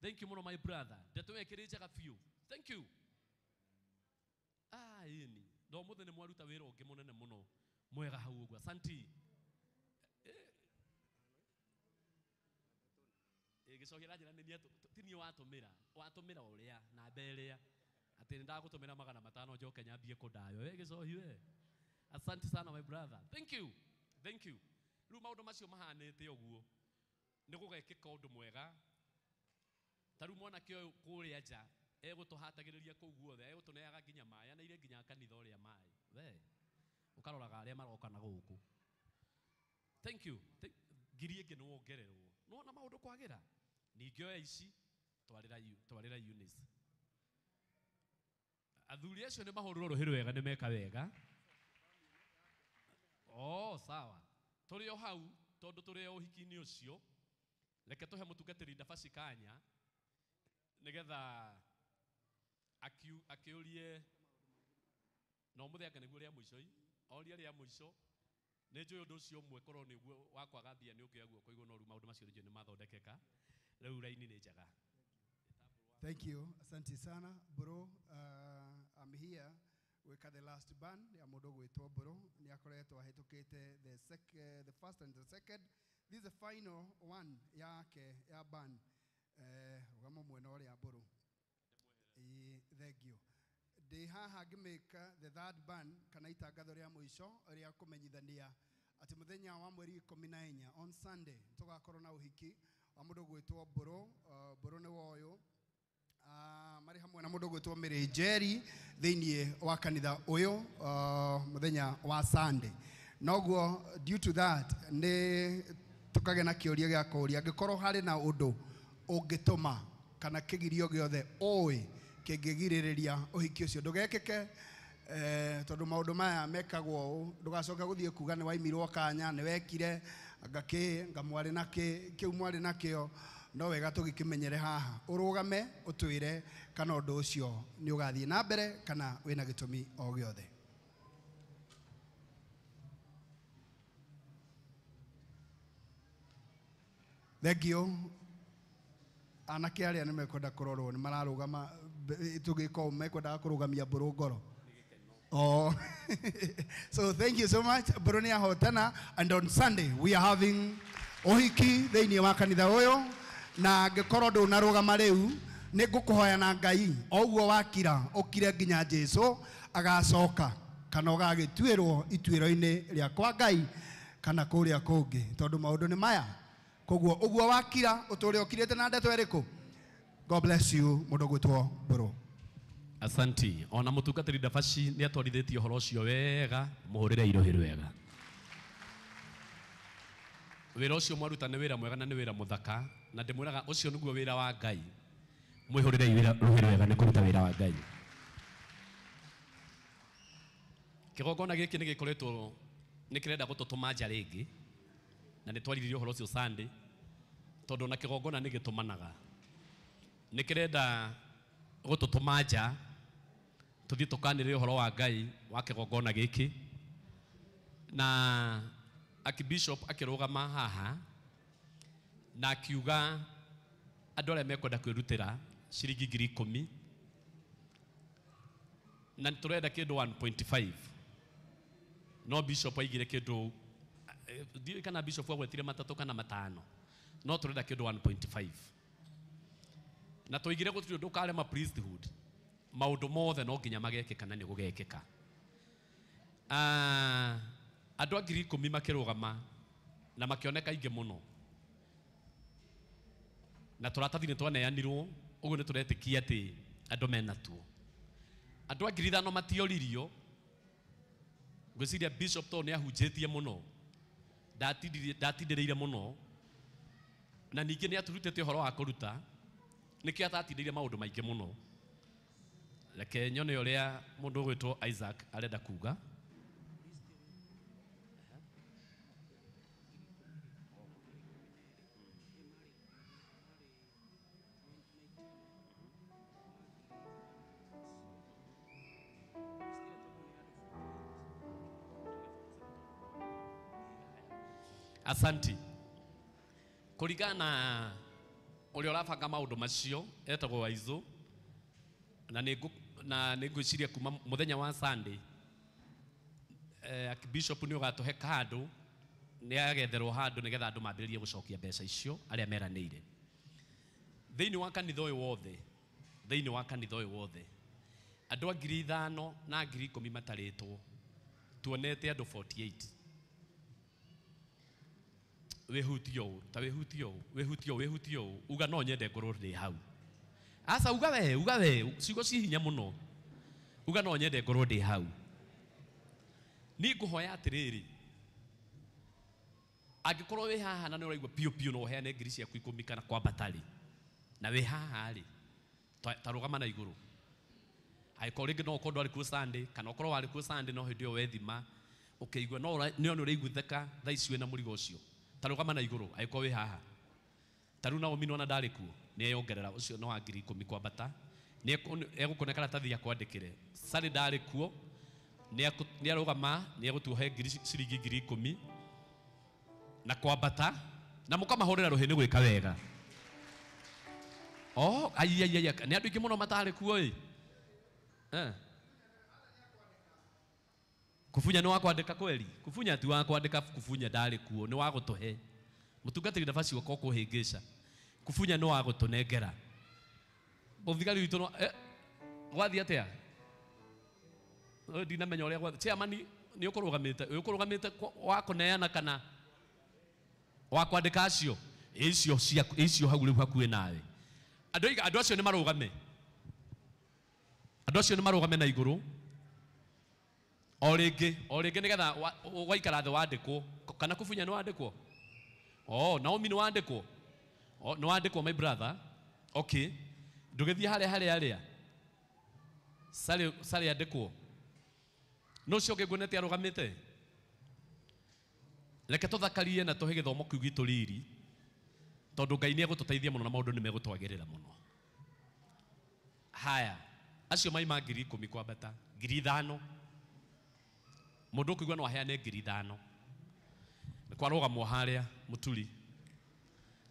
thank you mũno my brother ndeto ĩyo ĩkĩrĩ njega biũ thank you ah ĩni no mũthĩ nĩ mwaruta wĩra ũngĩ mũnene mũno mwega hau ũguo asanti gĩcokia ranjĩra nĩ niĩ ti niĩ watũmĩra watũmĩra ũrĩa namba ĩrĩa atĩ nĩ ndagũtũmĩra 500 njoke nyambie kũndayo we gĩcohi we asante sana my brother thank you thank you rĩu maũndũ macio mahanĩte ũguo nĩ gũgekĩka ũndũ mwega ta rĩu mwanake ũyũ kũrĩa nja egũtũhatagĩrĩria kũu guothe egũtũneaga nginya maĩ aneire nginya kanitha ũrĩa maĩ we ũkaroraga arĩa maroka na gũkũ thank you ngiri ĩngĩ nĩ wongererwo nĩwona maũndũ kwagĩra ningĩ oya ici twarĩra Eunice athuri acio nĩ mahũrĩrwo rũhĩ rwega nĩ meka wega oh sawa tũrĩ o hau tondũ tũrĩ o ũhiki-inĩ ũcio reke tũhe mũtungatĩri Ndabaci kanya nĩgetha akĩũrie na ũmũthĩ anga nĩguo rĩa mũico orie rĩa mũico nĩ njũĩ ũndũ ũcio ũmwe korwo nĩguo wa kwaga mbia nĩ ũngĩoya guoko igũrũ no rĩu maũndũ macio nĩ mathondekeka rĩu raini nĩ njega Thank you. Asante sana bro. I'm here gwĩka the last ban ya mũndũ gwĩtwo Mbũrũ nĩ akoretwo ahĩtũkĩte the first and the second. This is the final one yake ya ban. Rũgama mwena ũrĩa Mbũrũ. Thank you. Ndĩ haha ngĩmĩka the third ban kana itangatho rĩa mũico rĩa kũmenyithania atĩ mũthenya wa mweri 14 on Sunday tũgakorwo na ũhiki wa mũndũ gwĩtwo Mbũrũ. Mbũrũ nĩ woyũ marĩ hamwe na mũndũ gwĩtwo Mary Njeri thĩinĩ wa kanitha ũyũ mũthenya wa Sunday. Noguo due to that nĩ tũkagĩa na kĩũria gĩa kũũria angĩkorwo harĩ na ũndũ ũngĩtũma kana kĩgirio gĩothe ũĩ kĩngĩgirĩrĩria ũhiki ũcio ndũgekĩke tondũ maũndũ maya mekagwo ũũ ndũgacoke gũthiĩ kuga nĩ waimirwo kanya nĩ wekire anga kĩ anga mwarĩ na kĩ kĩu mwarĩ nakĩo no wega tũgĩkĩmenyere haha ũrũgame ũtwĩre kana ũndũ ũcio nĩ ũgathiĩ na mbere kana wĩna gĩtũmi o gĩothe. Thank you. Anake arĩa nĩ mekwenda kũrorwo nĩ mararũgama tũgĩka ũũ mekwendaga kũrũgamia Mbũrũ ngoro. Oh. So thank you so much. Mbũrũ nĩ ahotana and on Sunday we are having ũhiki thĩinĩ wa kanitha ũyũ na angĩkorwo ndũnarũgama rĩu nĩ ngũkũhoya na Ngai o ũguo wakira ũkire nginya Jesu agacoka kana ũgagĩtuĩrwo ituĩro-inĩ rĩa kwa Ngai kana kũrĩa kũngĩ tondũ maũndũ nĩ maya Koguo ũguo wakira ũtũre ũkirĩte na ndeto ĩrĩkũ. God bless you mũndũ gwĩtwo Mbũrũ. Asanti. Ona mũtungatĩri Ndabaci nĩ atwarithĩtie ũhoro ũcio wega, mũhũrĩre irohĩ rwega. Wĩra ũcio mwaruta nĩ wĩra mwega na nĩ wĩra mũthaka, na ndĩmwĩraga ũcio nĩguo wĩra wa Ngai. Mwĩhũrĩre wĩra rũhĩ rwega nĩ kũruta wĩra wa Ngai. Kĩgongona gĩkĩ nĩ gĩkoretwo nĩ kĩrenda gũtũtũma nja rĩngĩ, na nĩ twaririe ũhoro ũcio Sunday, tondũ ona kĩgongona nĩ gĩtũmanaga. Nĩ kĩrenda gũtũtũma nja tũthiĩ tũkanĩrĩre ũhoro wa Ngai wa kĩgongona gĩkĩ. Na Archbishop akĩrũgama haha na akiuga andũ arĩa mekwenda kwĩrutĩra ciringi 10,000 na tũrenda kĩndũ 1.5, no bishop aigire kĩndũ, ndiũĩ kana bishop agwetire 3 kana 5, no tũrenda kĩndũ 1.5. Na tũigire gũtirĩ ũndũ ũkarema priesthood, maũndũ mothe no nginya magekĩka na nĩ gũgekĩka. Andũ a 10,000 makĩrũgama na makĩoneka aingĩ mũno, na tũratathi nĩ twaneanirwo, ũguo nĩ tũretĩkia atĩ andũ mena tuo. Andũ a 5,000 matioririo. Ngwĩciria bishop tondũ nĩ ahunjĩtie mũno, ndatindĩrĩire mũno, na ningĩ nĩ atũrutĩte ũhoro wa kũruta, nĩkĩo atatindĩire maũndũ maingĩ mũno. Reke nyone ũrĩa mũndũ ũgwĩtwo Isaac arenda kuga. Asanti. Kũringana na ũrĩa ũrabanga maũndũ macio etagwo Waizu, na nĩ ngwĩciria kuma mũthenya wa Sunday, Archbishop nĩ ũgatũhe handũ, nĩ agetherwo handũ nĩgetha andũ mambĩrĩrie gũcokia mbeca icio arĩa meranĩire. Thĩinĩ wa kanitha ũyũ wothe, thĩinĩ wa kanitha ũyũ wothe, andũ a 5,000 na 10,000 matarĩtwo, tuonete andũ 48. Wĩhutie ũũ, ta wĩhutie ũũ, wĩhutie ũũ, wĩhutie ũũ, uga no nyende ngorwo ndĩ hau. Aca uga we, ciugo ci hinya mũno. Uga no nyende ngorwo ndĩ hau. Niĩ ngũhoya atĩrĩrĩ, angĩkorwo wĩ haha na nĩ ũraigua piũ piũ no ũheane ngiri ciaku 10 kana kwambata rĩ, na wĩ haha rĩ, ta rũgama na igũrũ. Angĩkorwo rĩngĩ no ũkorwo ndwarĩ kuo Sunday, kana ũkorwo warĩ kuo Sunday no hĩndĩ ĩyo wethima ũkĩigua no nĩ ũraiguithĩka thaa ici wĩna mũrigo ũcio, ta rũgama na igũrũ angĩkorwo wĩ haha. Ta rĩu Naomi nĩwona ndarĩ kuo, nĩ eyongerera ũcio no wa 10,000 kwambata, nĩ egũkũne karatathi akwandĩkĩre. Sally ndarĩ kuo, nĩ arũgama, nĩ egũtuohe ciringi 10,000 na kwambata, na mũkamahũrĩra rũhĩ nĩ gwĩka wega. Oh, ai ai ai, nĩ andũ aingĩ mũno matarĩ kuo ĩ. Kubunya nĩ wa kwandĩka kweli? Kubunya ti wa kwandĩka, kubunya ndarĩ kuo, nĩ wa gũtũhe. Mũtungatĩri Ndabaci ũka ũkũhĩngĩca. Kubunya nĩ wa gũtũnengera. Mũthigari witũ no gwathiĩ atĩa? Ndinamenya ũrĩa gwathiĩ. Chairman nĩ ũkũrũgamĩte, ũkũrũgamĩte wa kũneana kana wa kwandĩka acio? Icio ciaku, icio hau rĩu hakuhĩ nawe. Andũ acio nĩ marũgame. Andũ acio nĩ marũgame na igũrũ. O rĩngĩ nĩgetha waikara thĩ wandĩkwo, kana kubunya nĩ wandĩkwo? Oh, Naomi nĩ wandĩkwo? Oh, nĩ wandĩkwo my brother. Okay. Ndũgĩthiĩ harĩa harĩa arĩa. Sally andĩkwo. No ũcio ũngĩ nguonete arũgamĩte? Reke tũthakarie na tũhe gĩthomo kĩu gitũ riri, tondũ Ngai nĩ egũtũteithia mũno na maũndũ nĩ megũtwagĩrĩra mũno. Haya, acio maima 10,000 kwambata, 5,000. Mũndũ ũkũigua no aheane 5,000. Nĩ kwarũgamwo harĩa mũturi.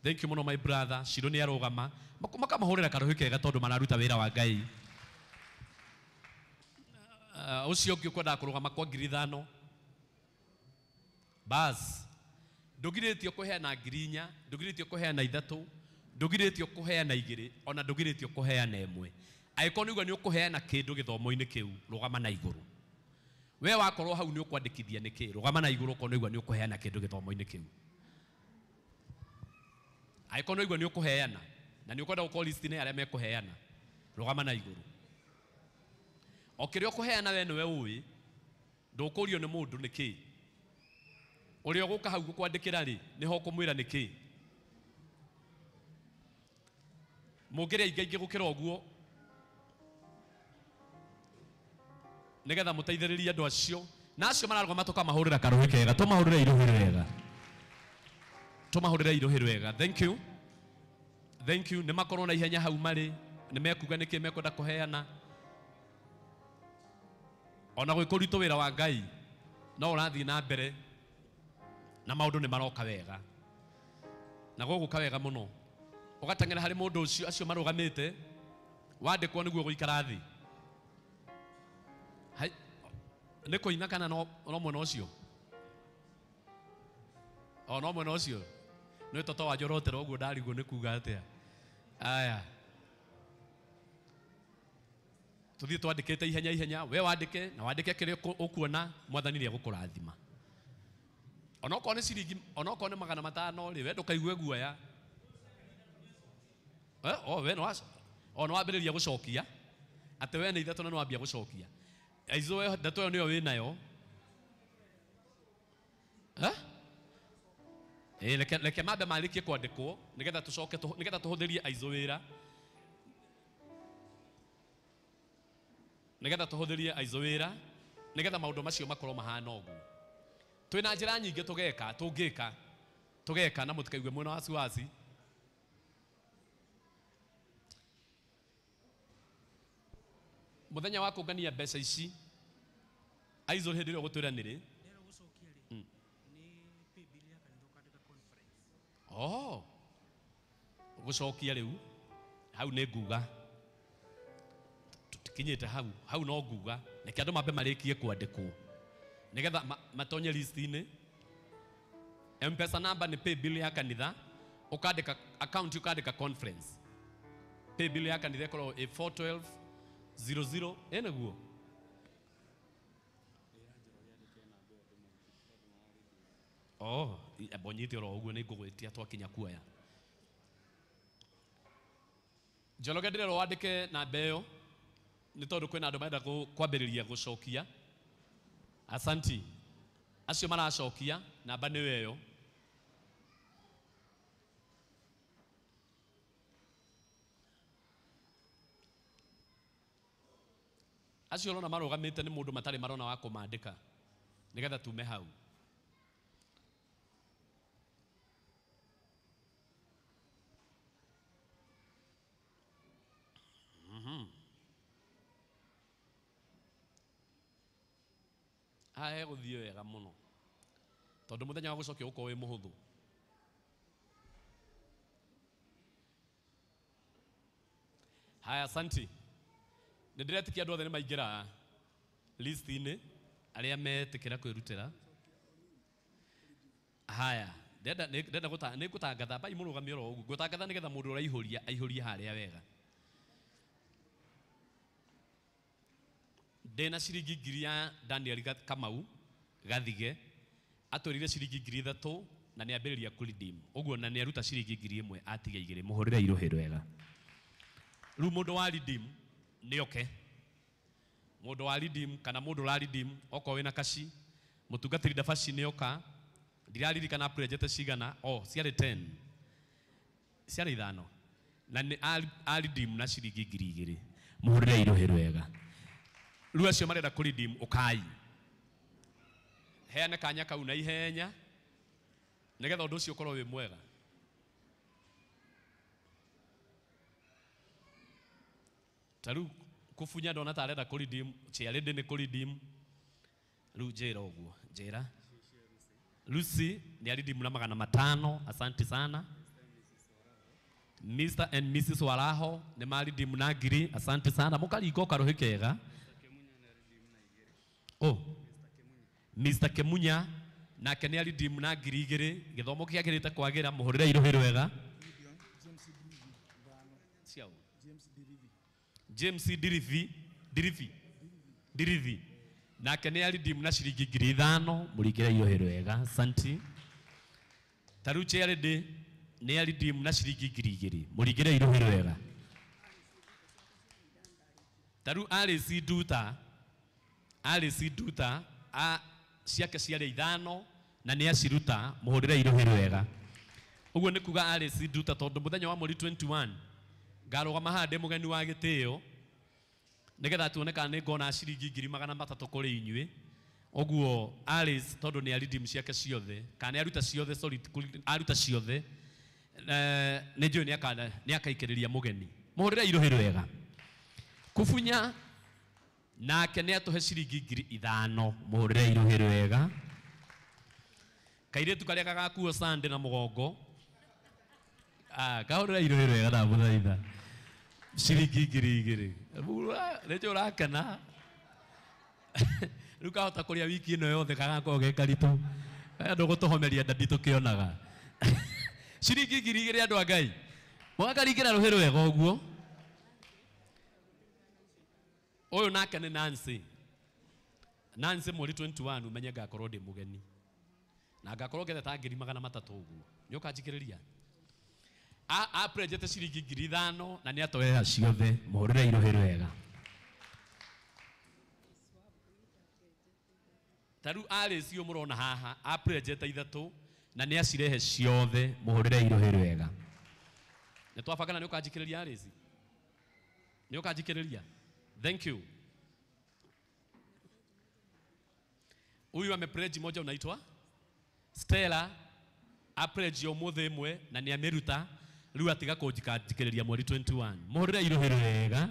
Thank you mũno my brother. Shiro nĩ arũgama. Makamahũrĩra karũhĩ kega tondũ mararuta wĩra wa Ngai. Ũcio ũngĩ ũkwendaga kũrũgama kwa 5,000. Bas. Ndũgirĩtio kũheana 4,000, ndũgirĩtio kũheana 3, ndũgirĩtio kũheana 2, ona ndũgirĩtio kũheana 1. Angĩkorwo nĩ ũguo nĩ ũkũheana kĩndũ gĩthomo-inĩ kĩu, rũgama na igũrũ. We wakorwo hau nĩ ũkwandĩkithia nĩkĩ, rũgama na igũrũ okorwo nĩ ũguo nĩ ũkũheana kĩndũ gĩthomo-inĩ kĩu. Angĩkorwo nĩ waigua nĩ ũkũheana na nĩ ũkwenda gũkorwo list-inĩ ya arĩa mekũheana, rũgama na igũrũ. O kĩrĩa ũkũheana we nĩwe ũĩ, ndũkũrio nĩ mũndũ nĩ kĩĩ. Ũrĩa ũgũka hau gũkwandĩkĩra rĩ, nĩho ũkũmwĩra nĩ kĩĩ. Mũngĩrĩa aingĩ gũkĩra ũguo nĩgetha mũteithĩrĩrie andũ acio na acio mararũgama tũkamahũrĩra karũhĩ kega, tũmahũrĩre irũhĩ rwega, tũmahũrĩre irũhĩ rwega. Thank you, thank you. Nĩ makorwo na ihenya hau marĩ, nĩ mekuga nĩkĩ mekwenda kũheana. Ona gwĩ kũritũ wĩra wa Ngai no ũrathiĩ na mbere na maũndũ nĩ maroka wega na gũgũka wega mũno. Ũgateng'era harĩ mũndũ ũcio, acio marũgamĩte, wandĩkwo nĩguo gũikara thĩ. Hai, nĩ kũina kana no mwena ũcio? O no mwena ũcio. Nĩ toto wa njorotera ũguo ndarigwo nĩ kuga atĩa. Aya. Tũthiĩ twandĩkĩte ihenya ihenya, we wandĩke na wandĩke kĩrĩa ũkuona Mwathani nĩ egũkũrathima. Onokorwo nĩ ciringi, onokorwo nĩ 500 rĩ, we ndũkaigue guoya. O we no o no wambĩrĩria gũcokia atĩ we nĩ ithatũ na nĩ wambia gũcokia. Aizo we ndeto ĩyo nĩyo wĩnayo. Reke mambe marĩkie kwandĩkwo nĩgetha tũcoke, nĩgetha tũhũthĩrie aizo wĩra. Nĩgetha tũhũthĩrie aizo wĩra, nĩgetha maũndũ macio makorwo mahana ũguo. Twĩna njĩra nyingĩ tũgeka, tũngĩka, tũgeka na mũtikaigue mwĩna wasiwasi. Mũthenya wa kũngania mbeca ici, aizo hĩndĩ ĩrĩa ũgũtwĩra nĩ rĩ? Oh, gũcokia rĩu hau nĩ nguga tũtikinyĩte hau, hau no nguga reke andũ mambe marĩkie kwandĩkwo nĩgetha matonye list-inĩ. M-Pesa number nĩ pay bill ya kanitha, ũkandĩka account, ũkandĩka conference. Pay bill ya kanitha ĩkoragwo ĩ 412 00 ĩ nĩguo. Oh, mbonyite oro ũguo nĩ ngũgwĩtia twakinya kuoya. Njoroge ndĩrerwo wandĩke namba ĩyo nĩ tondũ kwĩna andũ marenda kwambĩrĩria gũcokia. Asanti. Acio maracokia namba nĩyo ĩyo. Acio ũrona marũgamĩte nĩ mũndũ matarĩ marona wa kũmandĩka nĩgetha tume hau. Haha hegũthiĩ wega mũno tondũ mũthenya wa gũcokia ũgũkorwo wĩ mũhũthũ. Haya, asanti. Nĩ ndĩretĩkia andũ othe nĩ maingĩra list-inĩ arĩa metĩkĩra kwĩrutĩra. Haya, ndĩrenda nĩ ngũtangatha mbai mũrũgamie oro ũguo, ngũtangatha nĩgetha mũndũ ũraihũria aihũrie harĩa wega. Ndĩna ciringi 1000 ya Daniel Kamau Gathige, atwĩrire ciringi 3000 na nĩ ambĩrĩria kũredeem ũguo, na nĩ aruta ciringi 1000 atiga 2. Mũhũrĩre irũhĩ rwega. Rĩu mũndũ wa redeem nĩ oke. Mũndũ wa redeem kana mũndũ ũra redeem okorwo wĩna kaci, mũtungatĩri Dabaci nĩ oka. Ndiraririkana pledgete cigana, oh ciarĩ 10, ciarĩ 5, na nĩ a redeem na ciringi 2000. Mũhũrĩre irũhĩ rwega. Rĩu acio marenda kũ redeem ũkai, heane kanya kau na ihenya nĩgetha ũndũ ũcio ũkorwo wĩ mwega. Ta rĩu kũbunya ndona ta arenda kũ redeem, chairlady nĩ kũ redeem. Rĩu njĩra ũguo, njĩra Lucy nĩ aridimu na 500, asante sana. Mr and Mrs Waraho nĩ maridimu na 1000, asante sana. Mũkaringa karũhĩ kega. Oh, Mr Kemunya nake nĩ aridimu na 2000, gĩthomo kĩagĩrĩte kwagĩra, mũhũrĩre irũhĩ rwega. James Dirivi, Dirivi, Dirivi nake nĩ aridimu na ciringi 5000, mũringĩre irũhĩ rwega, asanti. Ta rĩu chairlady Nĩ redeem na ciringi 2,000. Mũringĩre iruhi rwega. Taru Alice Nduta. Alice Nduta a ciake ciarĩ 5 na nĩ aciruta mũhũrĩre iruhi rwega. Ũguo nĩ kuga Alice Nduta tondũ mũthenya wa mweri 21 ngarũgama haha ndĩ mũgeni wa gĩtĩo nĩgetha tuone kana nĩ ngona ciringi 300,000 kũrĩ inyuĩ. Ũguo Alice tondũ nĩ redeem ciake ciothe kana nĩ aruta ciothe, sorry, aruta ciothe, nĩ njũĩ nĩ akaikĩrĩria mũgeni. Mũhũrĩre iruhi rwega. Kubunya nake nĩ atũhe ciringi 5,000. Mũhũrĩre iruhi rwega. Kairĩtu karĩa gagakuo Sunday na mũgongo. Kahũrĩre iruhi rwega ndamũthaitha. Ciringi 2,000. Nĩ njũĩ ũrakena. Rĩu kahota kũrĩa wiki ĩno yothe kagakorwo ge karitũ. Andũ gũtũhomeria nda nditũkĩonaga. Ciringi 2,000 andũ a Ngai. Mũgakaringĩra rũhĩ rwega ũguo. Ũyũ nake nĩ Nancy. Nancy mweri 21 umenye ngakorwo ndĩ mũgeni. Na ngakorwo ngetha ta 300,000 ũguo. Nĩ ũkanjikĩrĩria? A pledgete ciringi 5,000 na nĩ atoera ciothe. Mũhũrĩre iruhi rwega. Taru Alice ũyũ mũrona haha a pledgete 3 na nĩ acirehe ciothe. Mũhũrĩre iruhi rwega. Nĩ twabangana nĩ ũkanjikĩrĩria Alice? Nĩ ũkanjikĩrĩria? Thank you. Huyu amepledge moja unaitwa Stella, apledge ũmũthĩ ĩmwe na nĩ amĩruta rĩu atiga kũnjikĩrĩria mweri 21. Mũhũrĩre iruhi rwega.